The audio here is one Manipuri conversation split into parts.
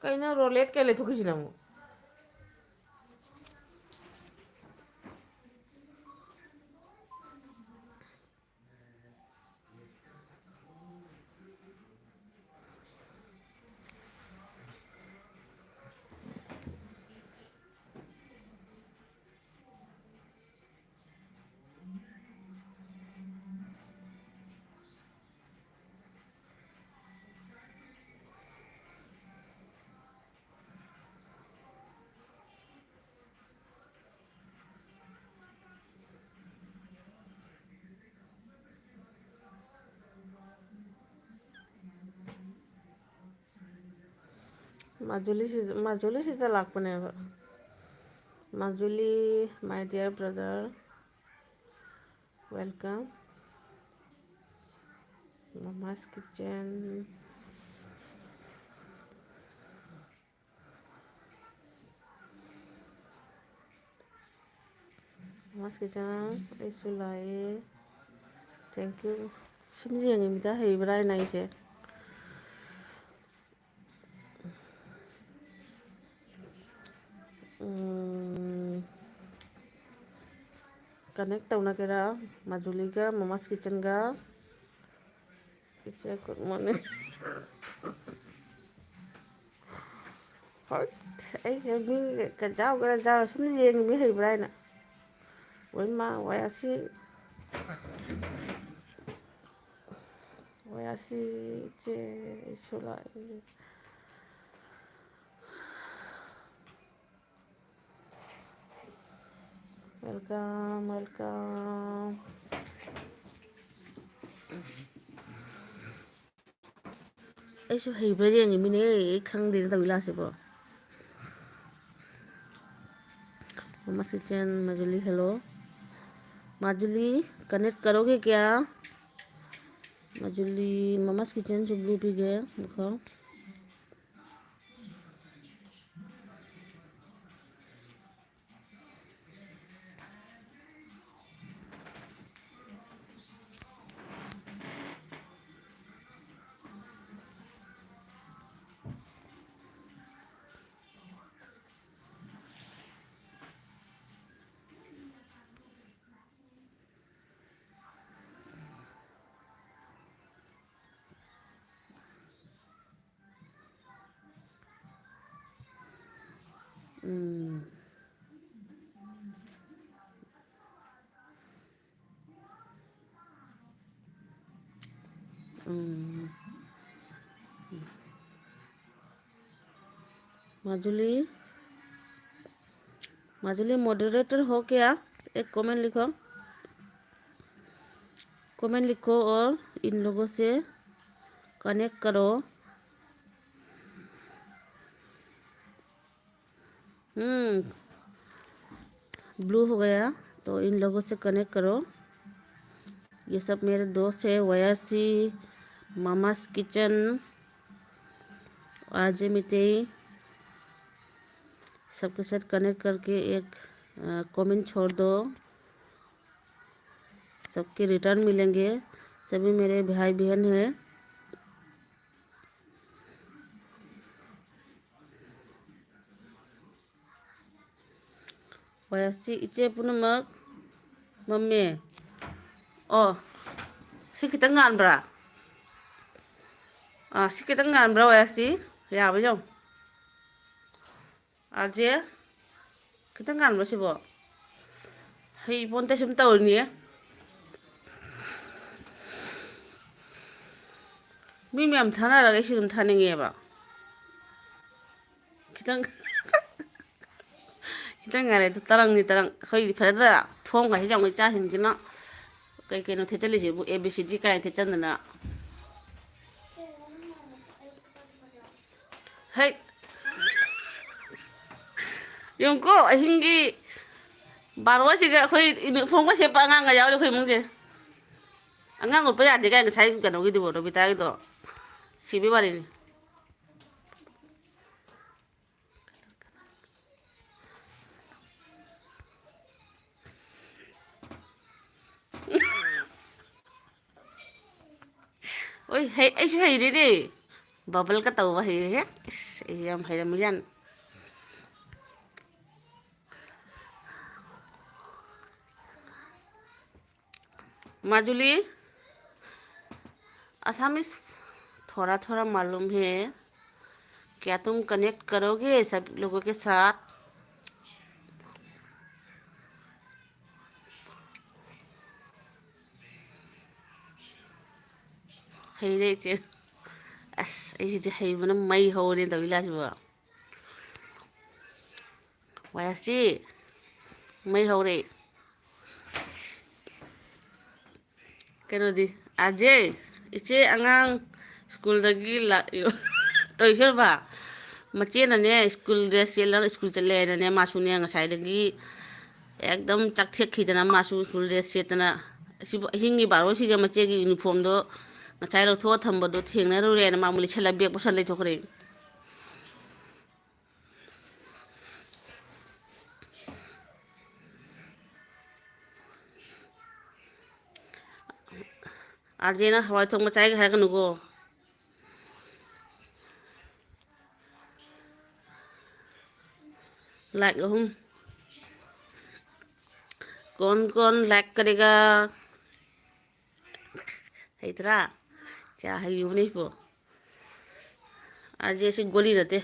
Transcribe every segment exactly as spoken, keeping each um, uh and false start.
ꯀꯩꯅꯣ ꯔꯣꯂꯦꯠ ꯀꯩ ꯂꯩꯊꯣꯛꯈꯤꯁꯤꯅ ꯑꯃꯨꯛ? ꯃꯥꯖꯨꯂꯤꯁꯤ, ꯃꯥꯖꯨꯂꯤꯁꯤ ꯆꯠꯂꯥꯛꯄꯅꯦꯕ꯫ ꯃꯥꯖꯨꯂꯤ, my dear brother, welcome. Mama's Kitchen. Mama's Kitchen, ꯑꯩꯁꯨ ꯂꯥꯛꯑꯦ꯫ Thank you. ꯁꯨꯝ ꯌꯦꯡꯉꯤꯃꯤꯗ, ꯍꯩꯕ꯭ꯔꯥ ꯍꯥꯏꯅ ꯑꯩꯁꯦ꯫ ꯎꯝ, connect ꯇꯧꯅꯒꯦꯔꯥ ꯃꯥꯖꯨꯂꯤꯒ, Mama's Kitchenꯒ? ꯏꯆꯦ, good morning. ꯍꯣꯏ, ꯑꯩꯁꯦ ꯃꯤ ꯀ-, ꯌꯥꯎꯒꯦꯔꯥ ꯌꯥꯎꯔꯣꯏ ꯁꯨꯝ ꯌꯦꯡꯉꯤ, ꯃꯤ ꯍꯩꯕ꯭ꯔꯥ ꯍꯥꯏꯅ꯫ ꯋꯥꯏꯃ, ꯋꯥꯏ ꯑꯁꯤ, ꯋꯥꯏ ꯑꯁꯤ ꯏꯆꯦ, ꯑꯩꯁꯨ ꯂꯥꯛꯏ꯫ Welcome, welcome. ꯑꯩꯁꯨ ꯍꯩꯕ꯭ꯔꯥ ꯌꯦꯡꯉꯤꯃꯤꯅꯦ, ꯑꯩ ꯈꯪꯗꯦꯅ ꯇꯧ ꯂꯤꯂꯥꯁꯤꯕꯣ꯫ Mama's Kitchen, ꯃꯥꯖꯨꯂꯤ, hello. माधुरी, connect करोगे क्या? माधुरी, Mama's Kitchenꯁꯨ blue ꯄꯤꯒꯦ, ꯉꯥꯏꯈꯣ꯫ हम्म। माजुली, माजुली, मॉडरेटर हो क्या? एक कमेंट लिखो, कमेंट लिखो और इन लोगों से कनेक्ट करो। हम्म, ब्लू हो गया, तो इन लोगों से कनेक्ट करो। ये सब मेरे दोस्त हैं, Y R C, Mama's Kitchen, R J Meitei, सबके साथ कनेक्ट करके एक कमेंट छोड़ दो। सबके रिटर्न मिलेंगे। सभी मेरे भाई बहन हैं। ꯋꯥꯏ ꯑꯦꯁ ꯁꯤ ꯏꯆꯦ ꯄꯨꯝꯅꯃꯛ ꯃꯝꯃꯦ꯫ ꯑꯣ, ꯁꯤ ꯈꯤꯇꯪ ꯉꯥꯟꯕ꯭ꯔꯥ? ꯑꯥ, ꯁꯤ ꯈꯤꯇꯪ ꯉꯥꯟꯕ꯭ꯔꯥ ꯋꯥꯏ ꯑꯦꯁ ꯁꯤ? ꯌꯥꯕ꯭ꯔꯥ ꯌꯦꯡꯉꯨ꯫ ꯑꯥꯔ ꯖꯦ, ꯈꯤꯇꯪ ꯉꯥꯟꯕ꯭ꯔꯥ ꯁꯤꯕꯣ? ꯍꯩ ꯄꯣꯟꯇ ꯁꯨꯝ ꯇꯧꯔꯤꯅꯦ꯫ ꯃꯤ ꯃꯌꯥꯝ ꯊꯥꯅꯔꯒ ꯑꯩꯁꯨ ꯑꯗꯨꯝ ꯊꯥꯅꯤꯡꯉꯦꯕ꯫ ꯈꯤꯇꯪ, ꯈꯤꯇꯪ ꯉꯥꯏꯔꯦ꯫ ꯑꯗꯨ ꯇꯔꯪꯅꯤ, ꯇꯔꯪ꯫ ꯑꯩꯈꯣꯏꯗꯤ ꯐꯖꯅ ꯊꯣꯡꯒꯁꯤꯁꯨ ꯑꯃꯨꯛ ꯏꯆꯥꯁꯤꯡꯁꯤꯅ ꯀꯩ ꯀꯩꯅꯣ ꯊꯦꯠꯆꯜꯂꯤꯁꯤꯕꯨ, ꯑꯦ ꯕꯤ ꯁꯤ ꯗꯤ ꯀꯥꯏꯅ ꯊꯦꯠꯆꯟꯗꯅ꯫ ꯍꯦꯛ ꯌꯦꯡꯉꯨꯀꯣ, ꯑꯍꯤꯡꯒꯤ ꯕꯥꯔꯣꯁꯤꯒ ꯑꯩꯈꯣꯏ ꯌꯨꯅꯤꯐꯣꯔꯝꯒ ꯁꯦꯠꯄ ꯑꯉꯥꯡꯒ ꯌꯥꯎꯔꯤ ꯑꯩꯈꯣꯏ ꯏꯃꯨꯡꯁꯦ꯫ ꯑꯉꯥꯡ ꯎꯠꯄ ꯌꯥꯗꯦ ꯀꯥꯏ ꯉꯁꯥꯏ ꯀꯩꯅꯣꯒꯤꯗꯨꯕꯣ, ꯔꯣꯕꯤꯇꯥꯒꯤꯗꯣ꯫ ꯁꯤꯕꯤ ꯋꯥꯔꯤꯅꯤ꯫ ꯑꯣꯏ, ꯍꯩ, ꯑꯩꯁꯨ ꯍꯩꯔꯦꯅꯦ꯫ ꯕꯕꯜꯒ ꯇꯧꯕ ꯍꯩꯔꯦꯍꯦ꯫ ꯏꯁ, ꯑꯩ ꯌꯥꯝ ꯍꯩꯔꯝꯃꯤꯖꯥꯠꯅꯤ꯫ माधुली, असामीज थोड़ा थोड़ा मालूम है क्या? तुम कनेक्ट करोगे सब लोगों के साथ? ꯍꯩꯔꯦ ꯏꯆꯦ꯫ ꯑꯁ, ꯑꯩꯁꯤꯗꯤ ꯍꯩꯕꯅ ꯃꯩ ꯍꯧꯔꯦ ꯇꯧꯔꯤ ꯂꯥꯁꯤꯕꯣ꯫ ꯋꯥꯏ ꯑꯁꯤ ꯃꯩ ꯍꯧꯔꯦ꯫ ꯀꯩꯅꯣꯗꯤ, ꯑꯥꯔꯖꯦ, ꯏꯆꯦ ꯑꯉꯥꯡ ꯁ꯭ꯀꯨꯜꯗꯒꯤ ꯂꯥꯛ-, ꯇꯧꯔꯤꯁꯦ ꯎꯔꯕ? ꯃꯆꯦꯅꯅꯦ ꯁ꯭ꯀꯨꯜ ꯗ꯭ꯔꯦꯁ ꯁꯦꯠꯂꯒ ꯁ꯭ꯀꯨꯜ ꯆꯠꯂꯦ ꯍꯥꯏꯅꯅꯦ, ꯃꯥꯁꯨꯅꯦ ꯉꯁꯥꯏꯗꯒꯤ ꯑꯦꯛꯗꯝ ꯆꯥꯛꯊꯦꯛꯈꯤꯗꯅ ꯃꯥꯁꯨ ꯁ꯭ꯀꯨꯜ ꯗ꯭ꯔꯦꯁ ꯁꯦꯠꯇꯅ, ꯑꯁꯤꯕꯨ ꯑꯍꯤꯡꯒꯤ ꯕꯥꯔꯣꯁꯤꯒ ꯃꯆꯦꯒꯤ ꯌꯨꯅꯤꯐꯣꯔꯝꯗꯣ ꯉꯁꯥꯏ ꯂꯧꯊꯣꯛꯑ ꯊꯝꯕꯗꯣ ꯊꯦꯡꯅꯔꯨꯔꯦꯅ ꯃꯥ ꯑꯃꯨꯛ ꯂꯤꯠꯁꯜꯂ ꯕꯦꯒ ꯄꯨꯁꯜ ꯂꯩꯊꯣꯛꯈ꯭ꯔꯦ꯫ ꯑꯥꯔꯖꯦꯅ ꯍꯋꯥꯏ ꯊꯣꯡꯕ ꯆꯥꯏꯒ ꯍꯥꯏꯔꯛꯀꯅꯨꯀꯣ꯫ ꯂꯥꯏꯛ ꯑꯍꯨꯝ꯫ ꯀꯣꯟ ꯀꯣꯟ ꯂꯥꯏꯛ ꯀꯔꯦꯒ? ꯍꯩꯇ꯭ꯔꯥ? ꯀꯌꯥ ꯍꯩꯔꯨꯕꯅꯤ ꯏꯕꯣ? ꯑꯥꯔꯖꯦꯁꯤ ꯒꯣꯂꯤ ꯅꯠꯇꯦ꯫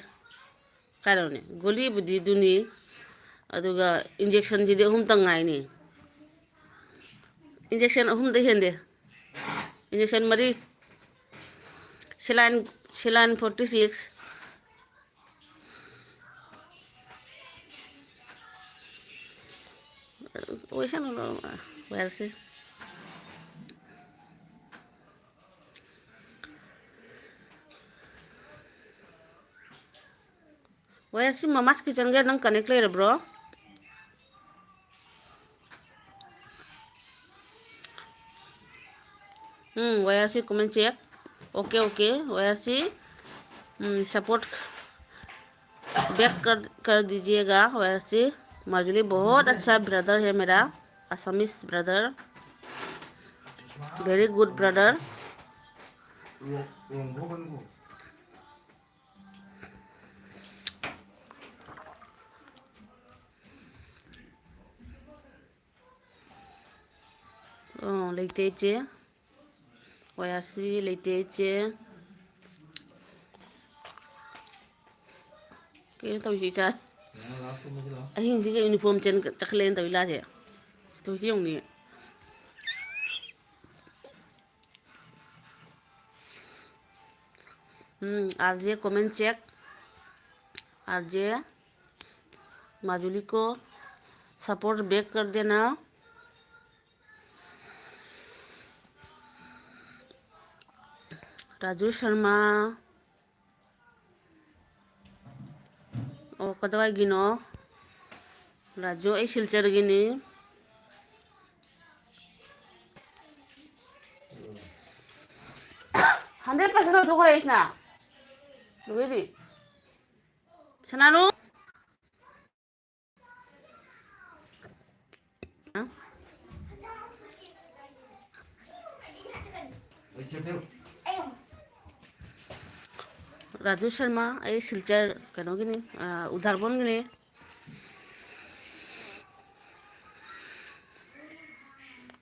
ꯀꯥꯏꯗꯧꯅꯦ? ꯒꯣꯂꯤꯕꯨꯗꯤ ꯑꯗꯨꯅꯤ, ꯑꯗꯨꯒ ꯏꯟꯖꯦꯛꯁꯟꯁꯤꯗꯤ ꯑꯍꯨꯝꯇꯪ ꯉꯥꯏꯅꯤ꯫ ꯏꯟꯖꯦꯛꯁꯟ ꯑꯍꯨꯝꯗ ꯍꯦꯟꯗꯦ꯫ ꯏꯟꯖꯦꯛꯁꯟ ꯃꯔꯤ꯫ Saline, saline forty six꯫ ꯑꯣꯏꯁꯅꯨ, ꯋꯥꯏꯔꯁꯤ꯫ ꯋꯥꯏꯔꯁꯤ, ꯃꯃꯥꯁ ꯀꯤꯆꯟꯒ ꯅꯪ ꯀꯅꯦꯛ ꯂꯩꯔꯕ꯭ꯔꯣ? Um, Y R C comment check. OK, OK, Y R C, um, support back कर, कर दीजिएगा, वाई आर सी। मजली बहुत अच्छा brother है मेरा, Assamese brother, very good brother। ꯑꯣ, ꯂꯩꯇꯦ ꯏꯆꯦ꯫ ꯋꯥꯏ ꯑꯥꯔ ꯁꯤ ꯂꯩꯇꯦ ꯏꯆꯦ꯫ ꯀꯩꯅꯣ ꯇꯧꯔꯤꯁꯤ ꯏꯆꯥ? ꯑꯍꯤꯡꯁꯤꯒ ꯌꯨꯅꯤꯐꯣꯔꯝ ꯆꯦꯟ ꯆꯠꯈꯠꯂꯛꯑꯦꯅ ꯇꯧꯔꯤ ꯂꯥꯁꯦ꯫ ꯁꯤꯗ ꯌꯦꯡꯉꯨꯅꯦ꯫ हम्म, आरजे comment check, आरजे माधुरी को support back कर देना। राजू शर्मा, ꯑꯣ, ꯀꯗꯥꯏꯒꯤꯅꯣ? ꯔꯥꯖꯨ, ꯑꯩ ꯁꯤꯜꯆꯔꯒꯤꯅꯤ꯫ Hundred percent ꯂꯧꯊꯣꯛꯈ꯭ꯔꯦ ꯑꯩꯁꯤꯅ꯫ ꯂꯣꯏꯔꯦ꯫ ꯁꯅꯥꯅꯨ꯫ ꯔꯥꯖꯨ ꯁꯔꯃ, ꯑꯩ ꯁꯤꯜꯆꯔ ꯀꯩꯅꯣꯒꯤꯅꯤ, ꯑ, ꯎꯗꯥꯔꯕꯣꯟꯒꯤꯅꯤ꯫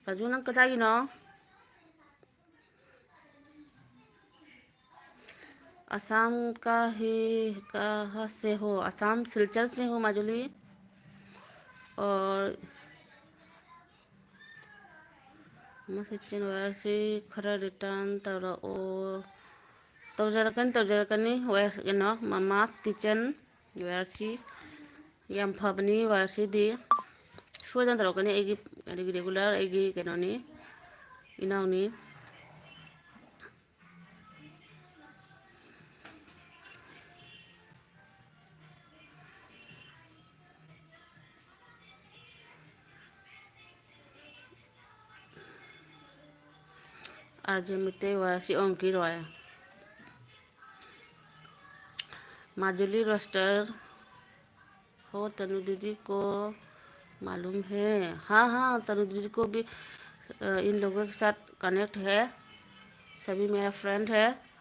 ꯔꯥꯖꯨ, ꯅꯪ ꯀꯗꯥꯏꯒꯤꯅꯣ? असम का है, कहाँ से हो? असम सिलचर से हूँ माजुली। और ꯃꯁꯤꯆꯤꯟ ꯋꯥꯏꯔꯁꯤ ꯈꯔ return ꯇꯧꯔꯛꯑꯣ꯫ ꯇꯧꯖꯔꯛꯀꯅꯤ, ꯇꯧꯖꯔꯛꯀꯅꯤ꯫ ꯋꯥꯏꯔꯁꯤ, ꯀꯩꯅꯣ, Mama's Kitchen ꯋꯥꯏꯔꯁꯤ꯫ ꯌꯥꯝ ꯐꯕꯅꯤ ꯋꯥꯏꯔꯁꯤꯗꯤ꯫ ꯁꯣꯏꯗꯅ ꯇꯧꯔꯛꯀꯅꯤ꯫ ꯑꯩꯒꯤ, ꯑꯩꯒꯤ regular, ꯑꯩꯒꯤ ꯀꯩꯅꯣꯅꯤ, ꯏꯅꯥꯎꯅꯤ꯫ आज मिलते हुआ सी ओम की रॉय। माजुली रोस्टर हो तनु दीदी को मालूम है? हाँ, हाँ, तनु दीदी को भी, अ, इन लोगों के साथ connect है, सभी मेरा friend है।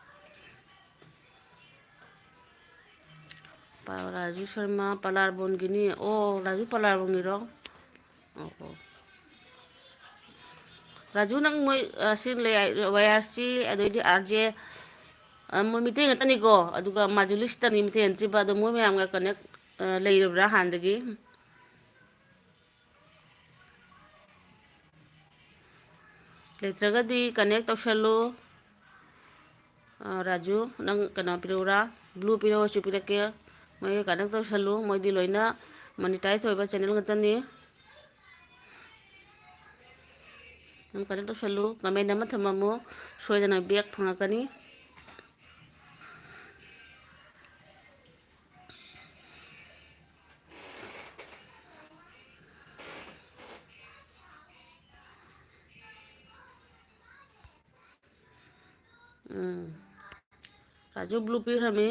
ꯄꯥꯎ ꯔꯥꯖꯨ ꯁꯔꯃ ꯄꯂꯥꯔꯕꯣꯟꯒꯤꯅꯤ꯫ ꯑꯣ, ꯔꯥꯖꯨ ꯄꯂꯥꯔꯕꯣꯟꯒꯤꯔꯣ? ꯑꯣ, ꯑꯣ꯫ ꯔꯥꯖꯨ, ꯅꯪ ꯃꯣꯏ, ꯑ, ꯁꯤ ꯂꯩ, ꯋꯥꯏ ꯑꯥꯔ ꯁꯤ, ꯑꯗꯩꯗꯤ ꯑꯥꯔ ꯖꯦ, ꯑ, ꯃꯣꯏ ꯃꯤꯇꯩ ꯉꯥꯛꯇꯅꯤꯀꯣ? ꯑꯗꯨꯒ ꯃꯥꯖꯨꯂꯤꯁꯇꯅꯤ ꯃꯤꯇꯩ ꯅꯠꯇ꯭ꯔꯤꯕ, ꯑꯗꯣ ꯃꯣꯏ ꯃꯌꯥꯝꯒ connect, ꯑ, ꯂꯩꯔꯕ꯭ꯔꯥ ꯍꯥꯟꯅꯗꯒꯤ? ꯂꯩꯇ꯭ꯔꯒꯗꯤ connect ꯇꯧꯁꯜꯂꯨ꯫ ꯑ, ꯔꯥꯖꯨ, ꯅꯪ ꯀꯩꯅꯣ ꯄꯤꯔꯛꯎꯔꯥ? Blue ꯄꯤꯔꯛꯑꯣꯁꯨ ꯄꯤꯔꯛꯀꯦ꯫ ꯃꯣꯏꯒ connect ꯇꯧꯁꯜꯂꯨ꯫ ꯃꯣꯏꯗꯤ ꯂꯣꯏꯅ monetize ꯑꯣꯏꯕ channel ꯉꯥꯛꯇꯅꯤ꯫ ꯅꯪ connect ꯇꯧꯁꯜꯂꯨ꯫ Comment ꯑꯃ ꯊꯝꯃꯝꯃꯨ꯫ ꯁꯣꯏꯗꯅ back ꯐꯪꯉꯛꯀꯅꯤ꯫ ꯎꯝ꯫ ꯔꯥꯖꯨ blue ꯄꯤꯈ꯭ꯔꯃꯤ꯫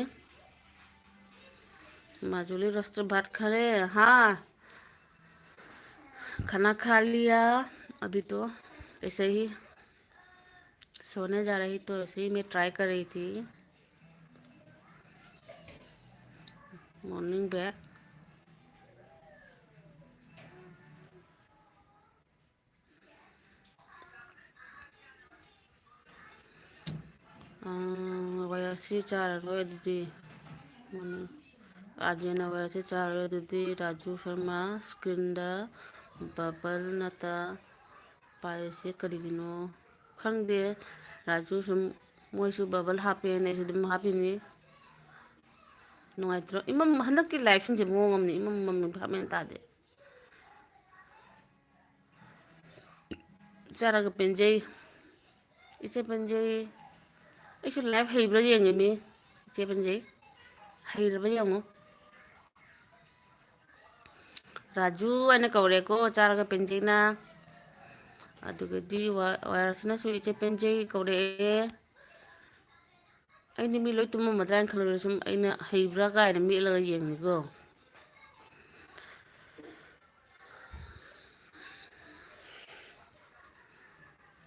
माधुरी रोस्टर बात करे, हाँ। खाना खा लिया। अभी तो ऐसे ही सोने जा रही, तो ऐसे ही मैं try कर रही थी। Morning back। ꯑꯥ, ꯋꯥꯏ ꯑꯁꯤ ꯆꯥꯔꯔꯣꯏ ꯑꯗꯨꯗꯤ꯫ ꯎꯝ, ꯑꯥꯔꯖꯦꯅ ꯋꯥꯏ ꯑꯁꯤ ꯆꯥꯔꯔꯣꯏ ꯑꯗꯨꯗꯤ꯫ ꯔꯥꯖꯨ ꯁꯔꯃ screenꯗ bubble ꯅꯠꯇ ꯄꯥꯏꯔꯤꯁꯦ ꯀꯔꯤꯒꯤꯅꯣ? ꯈꯪꯗꯦ꯫ ꯔꯥꯖꯨ ꯁꯨꯝ, ꯃꯣꯏꯁꯨ bubble ꯍꯥꯞꯄꯦꯅ ꯑꯩꯁꯨ ꯑꯗꯨꯝ ꯍꯥꯞꯄꯤꯅꯤ꯫ ꯅꯨꯡꯉꯥꯏꯇ꯭ꯔꯣ? ꯏꯃꯝ, ꯍꯟꯗꯛꯀꯤ liveꯁꯤꯡꯁꯦ ꯃꯑꯣꯡ ꯑꯃꯅꯤ, ꯏꯃꯝ ꯃꯝꯃꯤ, ꯚꯥꯞ ꯃꯦꯟ ꯇꯥꯗꯦ꯫ ꯆꯥꯔꯒ ꯄꯦꯟꯖꯩ꯫ ꯏꯆꯦ ꯄꯦꯟꯖꯩ꯫ ꯑꯩꯁꯨ live ꯍꯩꯕ꯭ꯔꯥ ꯌꯦꯡꯒꯦ ꯃꯤ꯫ ꯏꯆꯦ ꯄꯦꯟꯖꯩ꯫ ꯍꯩꯔꯕ ꯌꯦꯡꯉꯨ꯫ ꯔꯥꯖꯨ ꯍꯥꯏꯅ ꯀꯧꯔꯦꯀꯣ, ꯆꯥꯔꯒ ꯄꯦꯟꯖꯩꯅ꯫ ꯑꯗꯨꯒꯗꯤ ꯋꯥ-, ꯋꯥꯏ ꯑꯥꯔꯁꯤꯅꯁꯨ ꯏꯆꯦ ꯄꯦꯟꯖꯩ ꯀꯧꯔꯛꯑꯦ꯫ ꯑꯩꯗꯤ ꯃꯤ ꯂꯣꯏ ꯇꯨꯝꯃꯝꯃꯗ꯭ꯔꯥ ꯍꯥꯏꯅ ꯈꯜꯂꯨꯔꯦ꯫ ꯁꯨꯝ ꯑꯩꯅ ꯍꯩꯕ꯭ꯔꯥ ꯀꯥꯏꯅ ꯃꯦꯠꯂꯒ ꯌꯦꯡꯉꯤꯀꯣ꯫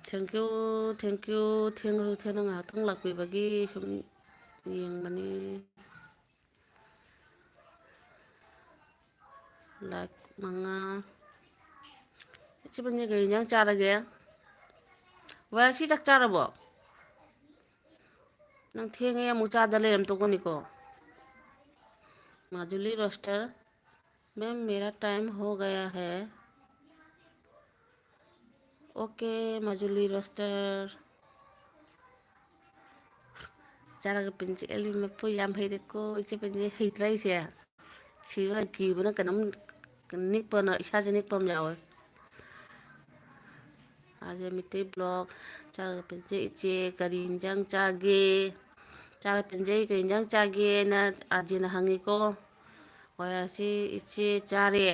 Thank you, thank you, ꯊꯦꯡꯉꯁꯨ ꯊꯦꯡꯅ ꯉꯥꯏꯍꯥꯛꯇꯪ ꯂꯥꯛꯄꯤꯕꯒꯤ ꯁꯨꯝ ꯌꯦꯡꯕꯅꯤ꯫ Like ꯃꯉꯥ꯫ ꯏꯆꯦ ꯄꯦꯟꯖꯩ, ꯀꯔꯤ ꯏꯟꯖꯥꯡ ꯆꯥꯔꯒꯦ? ꯋꯥꯏ ꯑꯁꯤ ꯆꯥꯛ ꯆꯥꯔꯕꯣ? ꯅꯪ ꯊꯦꯡꯉꯦ ꯑꯃꯨꯛ ꯆꯥꯗ ꯂꯩꯔꯝ ꯇꯣꯛꯀꯅꯤꯀꯣ꯫ माधुरी रोस्टर, मैम मेरा टाइम हो गया है। OK माधुरी रोस्टर। ꯆꯥꯔꯒ ꯄꯦꯟꯖꯩ꯫ ꯑꯦꯜꯕꯤ ꯃꯄꯨ ꯌꯥꯝ ꯍꯩꯔꯦꯀꯣ, ꯏꯆꯦ ꯄꯦꯟꯖꯩ꯫ ꯍꯩꯇ꯭ꯔꯥ ꯑꯩꯁꯦ? ꯁꯤꯕꯅ ꯀꯤꯕꯅ ꯀꯩꯅꯣꯝ ꯅꯤꯛꯄꯅ, ꯏꯁꯥꯁꯦ ꯅꯤꯛꯄ ꯑꯃ ꯌꯥꯎꯋꯦ꯫ R J Meitei block. ꯆꯥꯔꯒ ꯄꯦꯟꯖꯩ ꯏꯆꯦ, ꯀꯔꯤ ꯏꯟꯖꯥꯡ ꯆꯥꯒꯦ? ꯆꯥꯔꯒ ꯄꯦꯟꯖꯩ, ꯀꯔꯤ ꯏꯟꯖꯥꯡ ꯆꯥꯒꯦꯅ ꯑꯥꯔ ꯖꯦꯅ ꯍꯪꯉꯤꯀꯣ꯫ ꯍꯣꯏ, ꯑꯁꯤ ꯏꯆꯦ ꯆꯥꯔꯦ꯫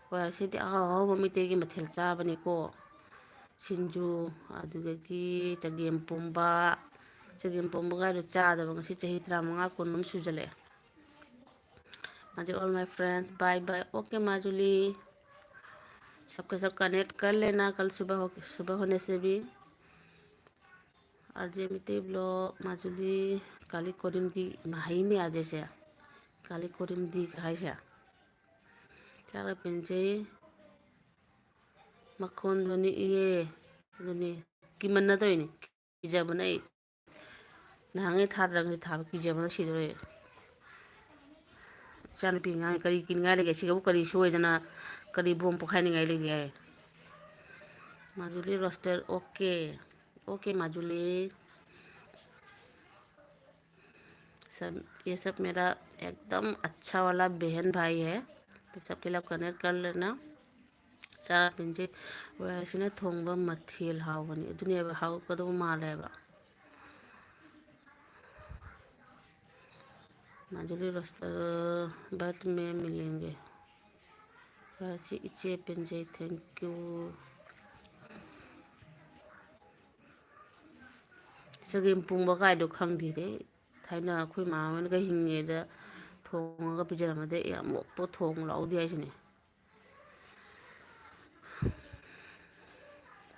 ꯍꯣꯏ, ꯉꯁꯤꯗꯤ ꯑꯍꯥꯎ ꯑꯍꯥꯎꯕ ꯃꯩꯇꯩꯒꯤ ꯃꯊꯦꯜ ꯆꯥꯕꯅꯤꯀꯣ꯫ ꯁꯤꯡꯖꯨ, ꯑꯗꯨꯗꯒꯤ ꯆꯒꯦꯝ ꯄꯣꯝꯕ, ꯆꯒꯦꯝ ꯄꯣꯝꯕꯒꯥꯏꯗꯣ ꯆꯥꯗꯕ ꯉꯁꯤ ꯆꯍꯤ ꯇꯔꯥꯃꯉꯥ ꯀꯨꯟ ꯑꯃ ꯁꯨꯖꯜꯂꯛꯑꯦ꯫ ꯃꯥꯁꯦ, all my friends, bye bye, okay ꯃꯥꯖꯨꯂꯤ, सबके सब कनेक्ट कर लेना कल सुबह हो, सुबह होने से भी। ꯑꯥꯔ ꯖꯦ ꯃꯤꯇꯩ ꯕ꯭ꯂꯣꯛ, ꯃꯥꯖꯨꯂꯤ, ꯀꯥꯂꯤ ꯀꯣꯔꯤꯝꯗꯤ, ꯏꯃꯥ, ꯍꯩꯅꯦ ꯑꯥꯔ ꯖꯦꯁꯦ꯫ ꯀꯥꯂꯤ ꯀꯣꯔꯤꯝꯗꯤ ꯍꯥꯏꯁꯦ꯫ ꯆꯥꯔꯒ ꯄꯦꯟꯖꯩ꯫ ꯃꯈꯣꯟꯗꯣ ꯅꯤꯛꯏꯌꯦ꯫ ꯑꯗꯨꯅꯤ꯫ ꯀꯤꯃꯟꯅ ꯇꯧꯔꯤꯅꯤ꯫ ꯀꯤꯖꯕꯅ ꯑꯩ꯫ ꯅꯍꯥꯟꯉꯩ ꯊꯥꯗ꯭ꯔꯒ ꯊꯥꯕ ꯀꯤꯖꯕꯅ ꯁꯤꯗꯣꯔꯦ꯫ ꯏꯆꯥꯅꯨꯄꯤ ꯑꯉꯥꯡ ꯀꯔꯤ ꯀꯤꯅꯤꯡꯉꯥꯏ ꯂꯩꯒꯦ? ꯁꯤꯒꯕꯨ ꯀꯔꯤ ꯁꯣꯏꯗꯅ ꯀꯔꯤ ꯕꯣꯝ ꯄꯣꯈꯥꯏꯅꯤꯡꯉꯥꯏ ꯂꯩꯒꯦ? माधुरी रोस्टर, ओके। ओके माधुरी। सब, ये सब मेरा एकदम अच्छा वाला बहन भाई है, तो सबके लिए कनेक्ट कर लेना। ꯆꯥꯔ ꯄꯦꯟꯖꯩ꯫ ꯋꯥꯌꯥꯁꯤꯅ ꯊꯣꯡꯕ ꯃꯊꯦꯜ ꯍꯥꯎꯕꯅꯤ꯫ ꯑꯗꯨꯅꯦꯕ, ꯍꯥꯎꯒꯗꯧꯕ ꯃꯥꯜꯂꯦꯕ꯫ माधुरी रोस्टर, बाद में मिलेंगे। ꯋꯥꯌꯥꯁꯤ ꯏꯆꯦ ꯄꯦꯟꯖꯩ, thank you꯫ ꯆꯒꯦꯝ ꯄꯣꯝꯕ ꯀꯥꯏꯗꯣ ꯈꯪꯗꯦꯗ ꯑꯩ꯫ ꯊꯥꯏꯅ ꯑꯩꯈꯣꯏ ꯃꯥ ꯍꯣꯏꯅꯒ ꯍꯤꯡꯉꯤꯉꯩꯗ ꯊꯣꯡꯉꯒ ꯄꯤꯖꯔꯝꯃꯗꯤ ꯑꯩ ꯑꯃꯨꯛꯐꯥꯎ ꯊꯣꯡ ꯂꯥꯛꯍꯧꯗꯦ ꯍꯥꯏꯁꯤꯅꯦ꯫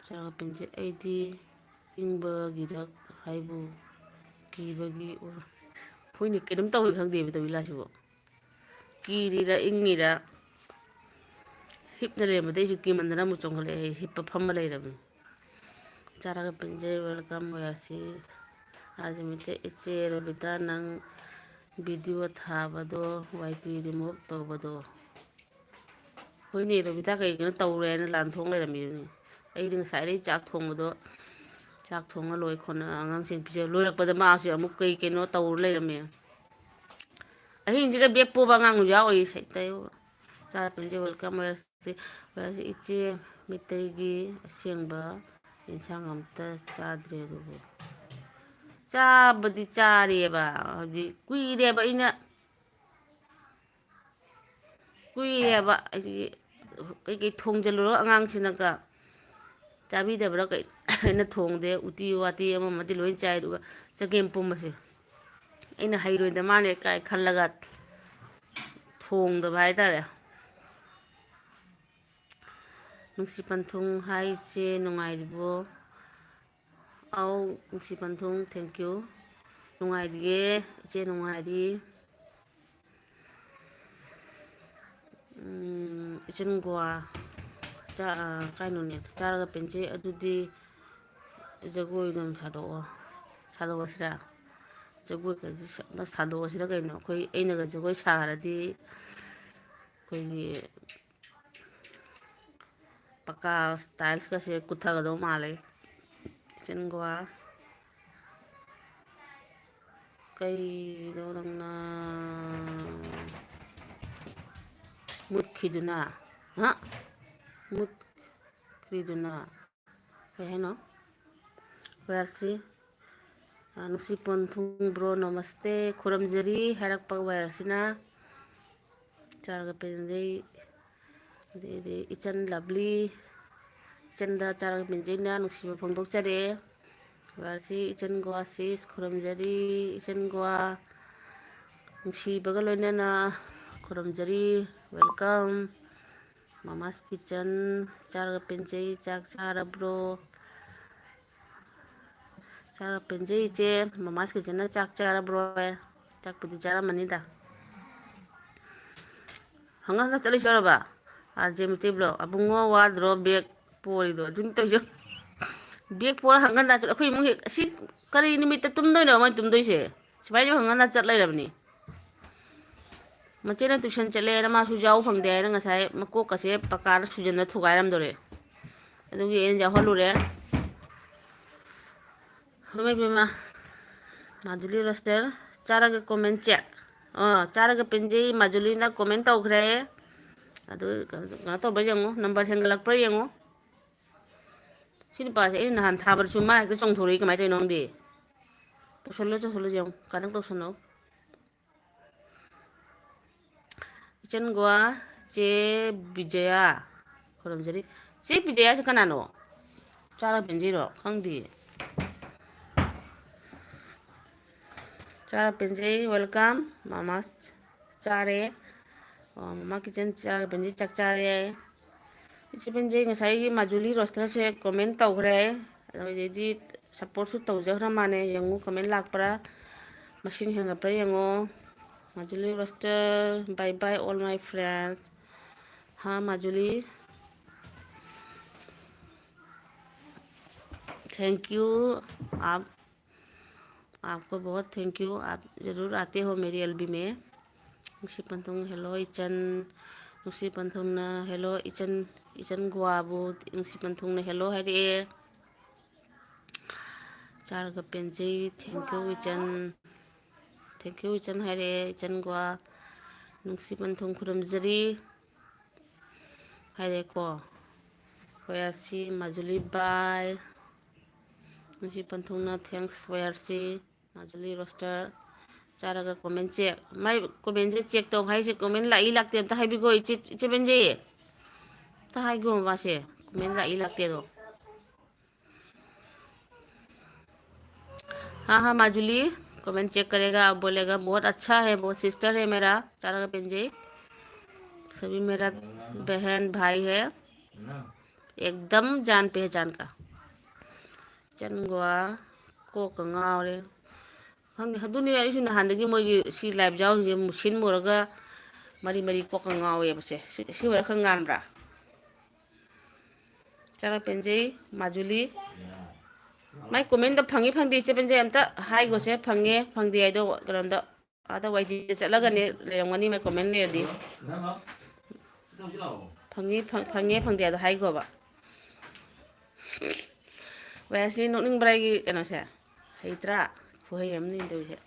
ꯆꯥꯔꯒ ꯄꯦꯟꯖꯩ꯫ ꯑꯩꯗꯤ ꯏꯪꯕꯒꯤꯔ ꯍꯥꯏꯕꯨ ꯀꯤꯕꯒꯤ ꯑꯣꯏ-, ꯑꯩꯈꯣꯏꯅ ꯀꯩꯅꯣꯝ ꯇꯧꯔꯦ ꯈꯪꯗꯦꯕ ꯇꯧꯔꯤ ꯂꯥꯁꯤꯕꯨ꯫ ꯀꯤꯔꯤꯔꯥ ꯏꯪꯉꯤꯔꯥ? ꯍꯤꯞꯅ ꯂꯩꯔꯝꯕꯗꯩꯁꯨ ꯀꯤꯃꯟꯗꯅ ꯑꯃꯨꯛ ꯆꯣꯡꯈꯠꯂꯛꯑꯦ꯫ ꯑꯩ ꯍꯤꯞꯄ ꯐꯝꯃ ꯂꯩꯔꯝꯃꯤ꯫ ꯆꯥꯔꯒ ꯄꯦꯟꯖꯩ, welcome ꯑꯣꯏꯔꯁꯤ꯫ ꯑꯥꯔ ꯖꯦ ꯃꯤꯇꯩ, ꯏꯆꯦ ꯔꯣꯕꯤꯇꯥ, ꯅꯪ ꯚꯤꯗꯤꯑꯣ ꯊꯥꯕꯗꯣ ꯋꯥꯏ ꯇꯤ ꯔꯤꯃꯨꯚ ꯇꯧꯕꯗꯣ꯫ ꯍꯣꯏꯅꯦ, ꯔꯣꯕꯤꯇꯥ ꯀꯩꯒꯤꯅꯣ ꯇꯧꯔꯦ ꯍꯥꯏꯅ ꯂꯥꯟ ꯊꯣꯡ ꯂꯩꯔꯝꯃꯤꯗꯨꯅꯤ꯫ ꯑꯩꯗꯤ ꯉꯁꯥꯏꯗꯩ ꯆꯥꯛ ꯊꯣꯡꯕꯗꯣ ꯆꯥꯛ ꯊꯣꯡꯉ ꯂꯣꯏ ꯈꯣꯠꯅ ꯑꯉꯥꯡꯁꯤꯡ ꯄꯤꯖ ꯂꯣꯏꯔꯛꯄꯗ ꯃꯥꯁꯦ ꯑꯃꯨꯛ ꯀꯩ ꯀꯩꯅꯣ ꯇꯧꯔ ꯂꯩꯔꯝꯃꯦ꯫ ꯑꯍꯤꯡꯁꯤꯒ ꯕꯦꯛ ꯄꯣꯕ ꯑꯉꯥꯡ ꯌꯥꯎꯔꯤ ꯁꯩꯇ꯫ ꯆꯥꯔ ꯄꯦꯟꯖꯩ, welcome ꯑꯣꯏꯔꯁꯤ꯫ ꯑꯣꯏꯔꯁꯤ ꯏꯆꯦ, ꯃꯤꯇꯩꯒꯤ ꯑꯁꯦꯡꯕ ꯌꯦꯟꯁꯥꯡ ꯑꯝꯇ ꯆꯥꯗ꯭ꯔꯦ ꯑꯗꯨꯕꯨ꯫ ꯆꯥꯕꯗꯤ ꯆꯥꯔꯦꯕ, ꯍꯥꯏꯗꯤ ꯀꯨꯏꯔꯦꯕ ꯑꯩꯅ, ꯀꯨꯏꯔꯦꯕ ꯑꯩꯒꯤ ꯀꯩꯀꯩ ꯊꯣꯡꯖꯜꯂꯨꯔꯣ ꯑꯉꯥꯡꯁꯤꯅꯒ ꯆꯥꯕꯤꯗꯕ꯭ꯔꯥ ꯀꯩ-, ꯑꯩꯅ ꯊꯣꯡꯗꯦ꯫ ꯎꯇꯤ ꯋꯥꯇꯤ ꯑꯃ ꯑꯃꯗꯤ ꯂꯣꯏ ꯆꯥꯏ, ꯑꯗꯨꯒ ꯆꯒꯦꯝ ꯄꯣꯝꯕꯁꯦ ꯑꯩꯅ ꯍꯩꯔꯣꯏꯗ ꯃꯥꯜꯂꯦ ꯀꯥꯏ ꯈꯜꯂꯒ ꯊꯣꯡꯗꯕ ꯍꯥꯏꯇꯥꯔꯦ꯫ ꯅꯨꯡꯁꯤ ꯄꯟꯊꯨꯡ ꯍꯥꯏ ꯏꯆꯦ, ꯅꯨꯡꯉꯥꯏꯔꯤꯕꯣ? ꯑꯧ, ꯅꯨꯡꯁꯤ ꯄꯟꯊꯨꯡ, thank you꯫ ꯅꯨꯡꯉꯥꯏꯔꯤꯌꯦ ꯏꯆꯦ, ꯅꯨꯡꯉꯥꯏꯔꯤ꯫ ꯎꯝ, ꯏꯆꯟ ꯒꯣꯋꯥ ꯆꯥ-, ꯀꯩꯅꯣꯅꯦ, ꯆꯥꯔꯒ ꯄꯦꯟꯖꯩ꯫ ꯑꯗꯨꯗꯤ ꯖꯒꯣꯏ ꯑꯗꯨꯝ ꯁꯥꯗꯣꯛꯑꯣ, ꯁꯥꯗꯣꯛꯑꯁꯤꯔꯥ? ꯖꯒꯣꯏ ꯀꯩꯁꯦ ꯁ-, ꯁꯥꯗꯣꯛꯑꯁꯤꯔꯥ ꯀꯩꯅꯣ? ꯑꯩꯈꯣꯏ, ꯑꯩꯅꯒ ꯖꯒꯣꯏ ꯁꯥꯔꯗꯤ ꯑꯩꯈꯣꯏꯒꯤ ꯄꯀꯥ tiles ꯀꯁꯦ ꯀꯨꯠꯊꯒꯗꯧ ꯃꯥꯜꯂꯦ꯫ ꯏꯆꯟ ꯒꯣꯋꯥ꯫ ꯀꯩꯅꯣ ꯅꯪꯅ ꯃꯨꯠꯈꯤꯗꯨꯅ? ꯍꯥ? ꯃꯨꯠꯈ꯭ꯔꯤꯗꯨꯅ? ꯀꯩ ꯍꯥꯏꯅꯣ? ꯋꯦꯌꯔꯁꯤ, ꯑ, ꯅꯨꯡꯁꯤ ꯄꯣꯟꯊꯨꯡ bro, ꯅꯃꯁꯇꯦ, ꯈꯨꯔꯨꯝꯖꯔꯤ ꯍꯥꯏꯔꯛꯄ ꯋꯦꯌꯔꯁꯤꯅ꯫ ꯆꯥꯔꯒ ꯄꯦꯟꯖꯩ꯫ ꯑꯗꯩꯗꯤ ꯏꯆꯟ ꯂꯕꯂꯤ, ꯏꯆꯟꯗ ꯆꯥꯔꯒ ꯄꯦꯟꯖꯩꯅ ꯅꯨꯡꯁꯤꯕ ꯐꯣꯡꯗꯣꯛꯆꯔꯤ꯫ ꯋꯦꯌꯔꯁꯤ ꯏꯆꯟ ꯒꯣꯋꯥ sis, ꯈꯨꯔꯨꯝꯖꯔꯤ ꯏꯆꯟ ꯒꯣꯋꯥ꯫ ꯅꯨꯡꯁꯤꯕꯒ ꯂꯣꯏꯅꯅ ꯈꯨꯔꯨꯝꯖꯔꯤ꯫ Welcome꯫ Mama's Kitchen, ꯆꯥꯔꯒ ꯄꯦꯟꯖꯩ, ꯆꯥꯛ ꯆꯥꯔꯕ꯭ꯔꯣ? ꯆꯥꯔꯒ ꯄꯦꯟꯖꯩ ꯏꯆꯦ꯫ Mama's Kitchenꯅ ꯆꯥꯛ ꯆꯥꯔꯕ꯭ꯔꯣ? ꯆꯥꯛꯄꯨꯗꯤ ꯆꯥꯔꯝꯃꯅꯤꯗ꯫ ꯍꯪꯒꯠ ꯍꯟꯗ ꯆꯠꯂꯤꯁꯤ ꯌꯥꯎꯔꯕ? RJ ꯃꯩꯇꯩ vlog, ꯑꯕꯨꯡꯉꯣ ꯋꯥꯗ꯭ꯔꯣ bag ꯄꯣꯔꯤꯗꯣ? ꯑꯗꯨꯅꯤ ꯇꯧꯔꯤꯁꯦ꯫ Bag ꯄꯣꯔ ꯍꯪꯒꯠ ꯍꯟꯗ ꯆꯠꯂ-, ꯑꯩꯈꯣꯏ ꯏꯃꯨꯡꯒꯤ ꯑꯁꯤ ꯀꯔꯤ ꯅꯨꯃꯤꯠꯇ ꯇꯨꯝꯗꯣꯏꯅꯣ ꯃꯣꯏ ꯇꯨꯝꯗꯣꯏꯁꯦ? ꯁꯨꯃꯥꯏꯅ ꯍꯪꯒꯠ ꯍꯟꯗ ꯆꯠ ꯂꯩꯔꯕꯅꯤ꯫ ꯃꯆꯦꯅ tuition ꯆꯠꯂꯦꯅ ꯃꯥꯁꯨ ꯌꯥꯎ ꯐꯪꯗꯦ ꯍꯥꯏꯅ ꯉꯁꯥꯏ ꯃꯀꯣꯛꯀꯁꯦ ꯄꯀꯥꯗ ꯁꯨꯖꯟꯅ ꯊꯨꯒꯥꯏꯔꯝꯗꯣꯔꯦ꯫ ꯑꯗꯨꯒꯤ ꯑꯩꯅ ꯌꯥꯎꯍꯜꯂꯨꯔꯦ꯫ ꯏꯃꯥ ꯏꯕꯦꯝꯃ, ꯃꯥꯗꯨꯂꯤ ꯔꯣꯁꯇꯔ ꯆꯥꯔꯒ comment check꯫ ꯑꯥ, ꯆꯥꯔꯒ ꯄꯦꯟꯖꯩ, ꯃꯥꯗꯨꯂꯤꯅ comment ꯇꯧꯈ꯭ꯔꯦ꯫ ꯑꯗꯨ ꯀꯩꯅꯣ, ꯀꯩꯅꯣ ꯇꯧꯕ꯭ꯔꯥ ꯌꯦꯡꯉꯣ, number ꯍꯦꯟꯒꯠꯂꯛꯄ꯭ꯔꯥ ꯌꯦꯡꯉꯣ꯫ ꯁꯤ ꯅꯨꯄꯥꯁꯦ ꯑꯩꯅ ꯅꯍꯥꯟ ꯊꯥꯕꯗꯁꯨ ꯃꯥ ꯍꯦꯛꯇ ꯆꯣꯡꯊꯣꯔꯛꯏ, ꯀꯃꯥꯏꯅ ꯇꯧꯔꯤꯅꯣ ꯈꯪꯗꯦ꯫ ꯇꯧꯁꯜꯂꯣ, ꯇꯧꯁꯜꯂꯣ ꯌꯦꯡꯉꯣ, ꯀꯥꯔꯟ ꯇꯧꯁꯜꯂꯣ꯫ ꯏꯆꯟ ꯒꯣꯋꯥ, ꯆꯦ ꯕꯤꯖꯌꯥ ꯈꯨꯔꯨꯝꯖꯔꯤ꯫ ꯆꯦ ꯕꯤꯖꯌꯥꯁꯦ ꯀꯅꯥꯅꯣ? ꯆꯥꯔ ꯄꯦꯟꯖꯩꯔꯣ? ꯈꯪꯗꯦ꯫ ꯆꯥꯔ ꯄꯦꯟꯖꯩ, welcome꯫ ꯃꯃꯥ ꯆꯥꯔꯦ꯫ ꯑꯣ, ꯃꯃꯥ ꯀꯤꯆꯟ ꯆꯥꯔ ꯄꯦꯟꯖꯩ ꯆꯥꯛ ꯆꯥꯔꯦ꯫ ꯏꯆꯦ ꯄꯦꯟꯖꯩ ꯉꯁꯥꯏꯒꯤ ꯃꯥꯖꯨꯂꯤ ꯔꯣꯁꯇꯔꯁꯦ comment ꯇꯧꯈ꯭ꯔꯦ꯫ ꯑꯗꯨꯗꯩꯗꯤ supportꯁꯨ ꯇꯧꯖꯈ꯭ꯔ ꯃꯥꯜꯂꯦ꯫ ꯌꯦꯡꯉꯨ comment ꯂꯥꯛꯄ꯭ꯔꯥ, ꯃꯁꯤꯡ ꯍꯦꯟꯒꯠꯄ꯭ꯔꯥ ꯌꯦꯡꯉꯣ꯫ Majuli roster, bye bye all my friends। हाँ माजुली, thank you। आप, आपको बहुत thank you, आप ज़रूर आते हो मेरी एलबी में। ꯅꯨꯡꯁꯤ ꯄꯟꯊꯨꯡ, hello ꯏꯆꯟ꯫ ꯅꯨꯡꯁꯤ ꯄꯟꯊꯨꯡꯅ hello ꯏꯆꯟ, ꯏꯆꯟ ꯒꯣꯋꯥꯕꯨ ꯅꯨꯡꯁꯤ ꯄꯟꯊꯨꯡꯅ hello ꯍꯥꯏꯔꯛꯑꯦ꯫ ꯆꯥꯔꯒ ꯄꯦꯟꯖꯩ, thank you ꯏꯆꯟ꯫ Thank you ꯏꯆꯟ ꯍꯥꯏꯔꯛꯑꯦ, ꯏꯆꯟ ꯒꯣꯋꯥ꯫ ꯅꯨꯡꯁꯤ ꯄꯟꯊꯨꯡ ꯈꯨꯔꯨꯝꯖꯔꯤ ꯍꯥꯏꯔꯦꯀꯣ꯫ ꯋꯥꯏ ꯑꯥꯔ ꯁꯤ ꯃꯥꯖꯨꯂꯤ ꯕꯥꯏ꯫ ꯅꯨꯡꯁꯤ ꯄꯟꯊꯨꯡꯅ thanks ꯋꯥꯏ ꯑꯥꯔ ꯁꯤ꯫ ꯃꯥꯖꯨꯂꯤ ꯔꯣꯁꯇꯔ ꯆꯥꯔꯒ comment check꯫ ꯃꯥꯏ commentꯁꯦ check ꯇꯧ ꯍꯥꯏꯁꯦ, comment ꯂꯥꯛꯏ ꯂꯥꯛꯇꯦ ꯑꯝꯇ ꯍꯥꯏꯕꯤꯈꯣ ꯏꯆꯦ, ꯏꯆꯦ ꯕꯦꯟꯖꯤ꯫ ꯑꯝꯇ ꯍꯥꯏꯈꯣ ꯃꯥꯁꯦ, comment ꯂꯥꯛꯏ ꯂꯥꯛꯇꯦꯗꯣ꯫ हाँ, हाँ, माजुली, comment check करेगा, आप बोलेगा, बहुत अच्छा है, बहुत sister है मेरा, चारा का पेंजे, सभी मेरा बहन, भाई है, एकदम जान पहचान का। ꯏꯆꯟ ꯒꯣꯋꯥ, ꯀꯣꯛꯀ ꯉꯥꯎꯔꯦ꯫ ꯈꯪꯗꯦ, ꯑꯗꯨꯅꯦ ꯑꯩꯁꯨ ꯅꯍꯥꯟꯗꯒꯤ ꯃꯣꯏꯒꯤ ꯁꯤ live ꯌꯥꯎꯔꯤꯁꯦ ꯃꯨꯁꯤꯟ ꯃꯨꯔꯒ ꯃꯔꯤ ꯃꯔꯤ ꯀꯣꯛꯀ ꯉꯥꯎꯋꯦꯕꯁꯦ꯫ ꯁꯤ, ꯁꯤ ꯑꯣꯏꯔ ꯈꯔ ꯉꯥꯟꯕ꯭ꯔꯥ? ꯆꯥꯔ ꯄꯦꯟꯖꯩ, ꯃꯥꯖꯨꯂꯤ꯫ ꯃꯥꯏ commentꯗ ꯐꯪꯉꯤ ꯐꯪꯗꯦ ꯏꯆꯦ ꯄꯦꯟꯖꯩ ꯑꯝꯇ ꯍꯥꯏꯒꯣꯁꯦ, ꯐꯪꯉꯦ ꯐꯪꯗꯦ ꯍꯥꯏꯗꯣ ꯀꯩꯅꯣꯝꯗ꯫ ꯑꯥꯗ ꯋꯥꯏ ꯖꯤꯗ ꯆꯠꯂꯒꯅꯦ ꯂꯩꯔꯝꯒꯅꯤ ꯃꯥꯏ comment ꯂꯩꯔꯗꯤ꯫ ꯐꯪꯉꯤ, ꯐꯪ-, ꯐꯪꯉꯦ ꯐꯪꯗꯦ ꯑꯗꯣ ꯍꯥꯏꯒꯣꯕ꯫ ꯋꯥꯏ ꯑꯥꯔ ꯁꯤ ꯅꯣꯛꯅꯤꯡꯕ꯭ꯔꯥ ꯑꯩꯒꯤ ꯀꯩꯅꯣꯁꯦ? ꯍꯩꯇ꯭ꯔꯥ? ꯈꯨꯍꯩ ꯑꯃꯅꯤ ꯇꯧꯔꯤꯁꯦ꯫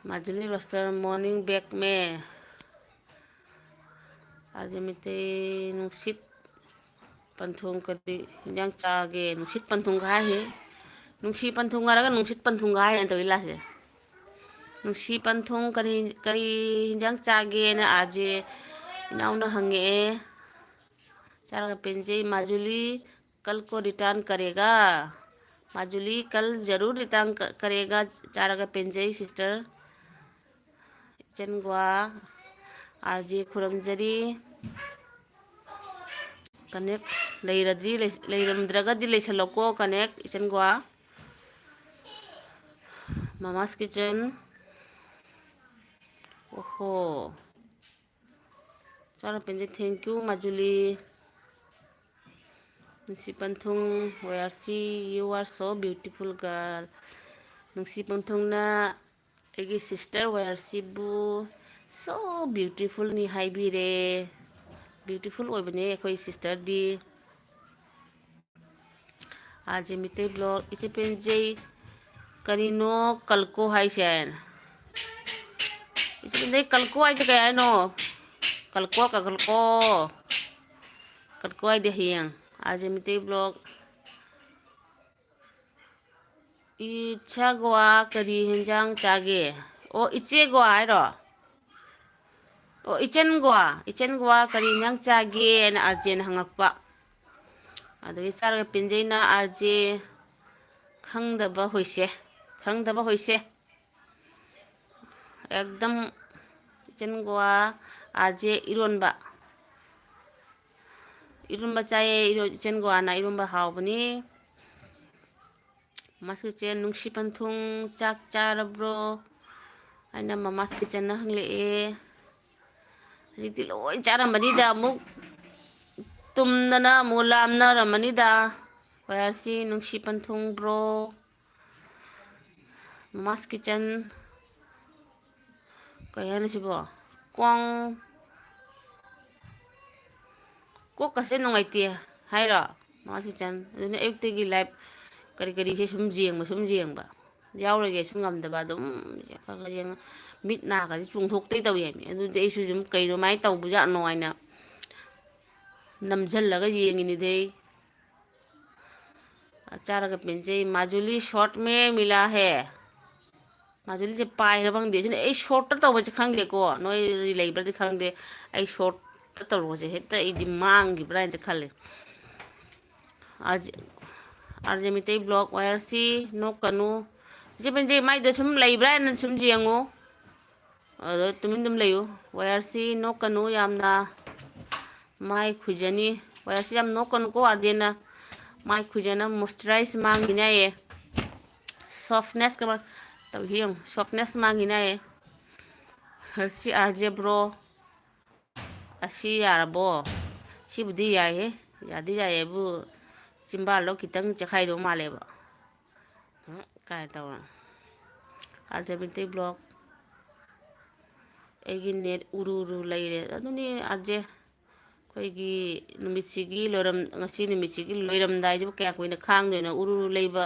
ꯃꯥꯖꯨꯂꯤ ꯔꯣꯁꯇꯔ ꯃꯣꯔꯅꯤꯡ ꯕꯦꯛ ꯃꯦ꯫ ꯑꯥꯔ ꯖꯦ ꯃꯤꯇꯩ ꯅꯨꯡꯁꯤꯠ ꯄꯟꯊꯨꯡ ꯀꯔꯤ ꯍꯤꯟꯖꯥꯡ ꯆꯥꯒꯦ? ꯅꯨꯡꯁꯤꯠ ꯄꯟꯊꯨꯡ ꯍꯥꯏꯁꯦ, ꯅꯨꯡꯁꯤ ꯄꯟꯊꯨꯡ ꯍꯥꯏꯔꯒ ꯅꯨꯡꯁꯤꯠ ꯄꯟꯊꯨꯡ ꯍꯥꯏꯅ ꯇꯧꯏ ꯂꯥꯁꯦ꯫ ꯅꯨꯡꯁꯤ ꯄꯟꯊꯨꯡ ꯀꯔꯤ, ꯀꯔꯤ ꯍꯤꯟꯖꯥꯡ ꯆꯥꯒꯦꯅ ꯑꯥꯔ ꯖꯦ ꯏꯅꯥꯎꯅ ꯍꯪꯉꯛꯑꯦ꯫ ꯆꯥꯔꯒ ꯄꯦꯟꯖꯩ ꯃꯥꯖꯨꯂꯤ꯫ कल को रिटर्न करेगा? माजुली कल जरूर रिटर्न क-, करेगा। ꯆꯥꯔꯒ ꯄꯦꯟꯖꯩ ꯁꯤꯁꯇꯔ꯫ ꯏꯆꯟꯒ꯭ꯋꯥ ꯑꯥꯔ ꯖꯦ ꯈꯨꯔꯨꯝꯖꯔꯤ꯫ ꯀꯅꯦꯛ ꯂꯩꯔꯗꯤ, ꯂꯩꯔꯝꯗ꯭ꯔꯒꯗꯤ ꯂꯩꯁꯜꯂꯣꯀꯣ ꯀꯅꯦꯛ ꯏꯆꯟꯒ꯭ꯋꯥ꯫ ꯃꯃꯥꯁ ꯀꯤꯆꯟ꯫ ꯑꯣꯍꯣ꯫ ꯆꯥꯔ ꯄꯦꯟꯖꯩ꯫ Thank you ꯃꯥꯖꯨꯂꯤ꯫ ꯅꯨꯡꯁꯤ ꯄꯟꯊꯨꯡ, Y R C, you are so beautiful girl꯫ ꯅꯨꯡꯁꯤ ꯄꯟꯊꯨꯡꯅ ꯑꯩꯒꯤ ꯁꯤꯁꯇꯔ ꯋꯥꯏ ꯑꯥꯔ ꯁꯤꯕꯨ so beautifulꯅꯤ ꯍꯥꯏꯕꯤꯔꯦ꯫ ꯕ꯭ꯌꯨꯇꯤꯐꯨꯜ ꯑꯣꯏꯕꯅꯦ ꯑꯩꯈꯣꯏ ꯁꯤꯁꯇꯔꯗꯤ꯫ ꯑꯥꯔ ꯖꯦ ꯃꯤꯇꯩ ꯕ꯭ꯂꯣꯛ, ꯏꯆꯦ ꯄꯦꯟꯖꯩ꯫ ꯀꯔꯤꯅꯣ ꯀꯜꯀꯣ ꯍꯥꯏꯁꯦ? ꯏꯆꯦ ꯄꯦꯟꯖꯩ, ꯀꯜꯀꯣ ꯍꯥꯏꯁꯦ ꯀꯩ ꯍꯥꯏꯅꯣ? ꯀꯜꯀꯣ, ꯀꯜꯀꯣ꯫ ꯀꯜꯀꯣ ꯍꯥꯏꯗꯤ ꯍꯌꯦꯡ꯫ R J Meitei blog. ꯏꯆꯥꯒ꯭ꯋꯥ ꯀꯔꯤ ꯍꯦꯟꯖꯥꯡ ꯆꯥꯒꯦ? ꯑꯣ, ꯏꯆꯦꯒ꯭ꯋꯥ ꯍꯥꯏꯔꯣ? ꯑꯣ, ꯏꯆꯟꯒ꯭ꯋꯥ, ꯏꯆꯟꯒ꯭ꯋꯥ ꯀꯔꯤ ꯍꯦꯟꯖꯥꯡ ꯆꯥꯒꯦꯅ ꯑꯥꯔ ꯖꯦꯅ ꯍꯪꯉꯛꯄ꯫ ꯑꯗꯒꯤ ꯆꯥꯔꯒ ꯄꯦꯟꯖꯩꯅ ꯑꯥꯔ ꯖꯦ ꯈꯪꯗꯕ ꯍꯣꯏꯁꯦ, ꯈꯪꯗꯕ ꯍꯣꯏꯁꯦ꯫ ꯑꯦꯛꯗꯝ ꯏꯆꯟꯒ꯭ꯋꯥ ꯑꯥꯔ ꯖꯦ ꯏꯔꯣꯟꯕ꯫ ꯏꯔꯣꯟꯕ ꯆꯥꯏꯌꯦ, ꯏꯔꯣ-, ꯏꯆꯟꯒ꯭ꯋꯥꯅ ꯏꯔꯣꯟꯕ ꯍꯥꯎꯕꯅꯤ꯫ ꯃꯃꯥꯁ ꯀꯤꯆꯟ, ꯅꯨꯡꯁꯤ ꯄꯟꯊꯨꯡ ꯆꯥꯛ ꯆꯥꯔꯕ꯭ꯔꯣ? ꯑꯩꯅ ꯃꯃꯥꯁ ꯀꯤꯆꯟꯅ ꯍꯪꯂꯛꯑꯦ꯫ ꯍꯧꯖꯤꯛꯇꯤ ꯂꯣꯏ ꯆꯥꯔꯝꯃꯅꯤꯗ, ꯑꯃꯨꯛ ꯇꯨꯝꯗꯅ ꯑꯃꯨꯛ ꯂꯥꯝꯅꯔꯝꯃꯅꯤꯗ꯫ ꯋꯥꯏ ꯑꯥꯔ ꯁꯤ, ꯅꯨꯡꯁꯤ ꯄꯟꯊꯨꯡ ꯕ꯭ꯔꯣ꯫ ꯃꯃꯥꯁ ꯀꯤꯆꯟ꯫ ꯀꯩ ꯍꯥꯏꯅꯣ ꯁꯤꯕꯣ? ꯀ꯭ꯋꯥꯡ, ꯀꯣꯛꯀꯁꯦ ꯅꯨꯡꯉꯥꯏꯇꯦ ꯍꯥꯏꯔꯣ? ꯃꯃꯥ ꯁꯨꯆꯟ, ꯑꯗꯨꯅ ꯑꯌꯨꯛꯇꯒꯤ ꯂꯥꯏꯞ ꯀꯔꯤ ꯀꯔꯤꯁꯦ ꯁꯨꯝ ꯌꯦꯡꯕ, ꯁꯨꯝ ꯌꯦꯡꯕ꯫ ꯌꯥꯎꯔꯒꯦ ꯁꯨꯝ ꯉꯝꯗꯕ, ꯑꯗꯨꯝ ꯈꯔ ꯈꯔ ꯌꯦꯡꯉ-, ꯃꯤꯠ ꯅꯥꯒꯁꯦ ꯆꯣꯡꯊꯣꯛꯇꯣꯏ ꯇꯧꯏ ꯍꯥꯏꯃꯤ꯫ ꯑꯗꯨꯗꯤ ꯑꯩꯁꯨ ꯑꯗꯨꯝ ꯀꯩꯅꯣꯃꯥꯏꯅ ꯇꯧꯕꯖꯥꯠꯅꯣ ꯍꯥꯏꯅ ꯅꯝꯁꯤꯜꯂꯒ ꯌꯦꯡꯉꯤꯅꯤꯗꯤ꯫ ꯆꯥꯔꯒ ꯄꯦꯟꯖꯩ꯫ ꯃꯥꯖꯨꯂꯤ ꯁꯣꯔꯠ ꯃꯦ ꯃꯤꯂꯥ ꯍꯦ꯫ ꯃꯥꯖꯨꯂꯤꯁꯦ ꯄꯥꯏꯔ ꯐꯪꯗꯦ꯫ ꯁꯤꯅ ꯑꯩ ꯁꯣꯔꯠꯇ ꯇꯧꯕꯁꯦ ꯈꯪꯗꯦꯀꯣ, ꯅꯣꯏ ꯂꯩꯕ꯭ꯔꯗꯤ ꯈꯪꯗꯦ꯫ ꯑꯩ ꯁꯣꯔꯠꯇ ꯇꯧꯔꯨꯕꯁꯦ ꯍꯦꯛꯇ ꯑꯩꯗꯤ ꯃꯥꯡꯈꯤꯕ꯭ꯔꯥ ꯍꯥꯏꯅ ꯈꯜꯂꯦ꯫ ꯑꯥꯔꯖꯦ, ꯑꯥꯔꯖꯦ ꯃꯤꯇꯩ ꯕ꯭ꯂꯣꯛ ꯋꯥꯏꯌꯔꯁꯤ ꯅꯣꯛꯀꯅꯨ꯫ ꯏꯆꯦ ꯄꯦꯟꯖꯩ, ꯃꯥꯏꯗ ꯁꯨꯝ ꯂꯩꯕ꯭ꯔꯥ ꯍꯥꯏꯅ ꯁꯨꯝ ꯌꯦꯡꯉꯨ꯫ ꯑꯗꯣ ꯇꯨꯃꯤꯟ ꯑꯗꯨꯝ ꯂꯩꯌꯨ꯫ ꯋꯥꯏꯌꯔꯁꯤ ꯅꯣꯛꯀꯅꯨ ꯌꯥꯝꯅ꯫ ꯃꯥꯏ ꯈꯨꯏꯖꯅꯤ꯫ ꯋꯥꯏꯌꯔꯁꯤ ꯌꯥꯝ ꯅꯣꯛꯀꯅꯨꯀꯣ, ꯑꯥꯔꯖꯦꯅ꯫ ꯃꯥꯏ ꯈꯨꯏꯖꯅ ꯃꯣꯏꯁꯆꯔꯥꯏꯁ ꯃꯥꯡꯈꯤꯅꯤ ꯍꯥꯏꯌꯦ꯫ ꯁꯣꯐꯅꯦꯁꯀ ꯃꯥ-, ꯇꯧꯏ ꯌꯦꯡꯉꯨ꯫ ꯁꯣꯐꯅꯦꯁ ꯃꯥꯡꯈꯤꯅꯤ ꯍꯥꯏꯌꯦ꯫ ꯁꯤ ꯑꯥꯔꯖꯦ ꯕ꯭ꯔꯣ꯫ ꯑꯁꯤ ꯌꯥꯔꯕꯣ? ꯁꯤꯕꯨꯗꯤ ꯌꯥꯏꯍꯦ꯫ ꯌꯥꯗꯤ ꯌꯥꯏꯌꯦꯕꯨ, ꯆꯤꯝꯕꯥꯜꯗꯣ ꯈꯤꯇꯪ ꯆꯦꯈꯥꯏꯗꯧ ꯃꯥꯜꯂꯦꯕ꯫ ꯎꯝ, ꯀꯥꯏ ꯇꯧꯔ? ꯑꯥꯔꯖꯦ ꯃꯤꯇꯩ ꯕ꯭ꯂꯣꯛ꯫ ꯑꯩꯒꯤ ꯅꯦꯠ ꯎꯔꯨ ꯎꯔꯨ ꯂꯩꯔꯦ꯫ ꯑꯗꯨꯅꯤ ꯑꯥꯔꯖꯦ, ꯑꯩꯈꯣꯏꯒꯤ ꯅꯨꯃꯤꯠꯁꯤꯒꯤ ꯂꯣꯏꯔꯝ-, ꯉꯁꯤ ꯅꯨꯃꯤꯠꯁꯤꯒꯤ ꯂꯣꯏꯔꯝꯗꯥꯏꯁꯤꯕꯨ ꯀꯌꯥ ꯀꯨꯏꯅ ꯈꯥꯡꯗꯣꯏꯅꯣ? ꯎꯔꯨ ꯎꯔꯨ ꯂꯩꯕ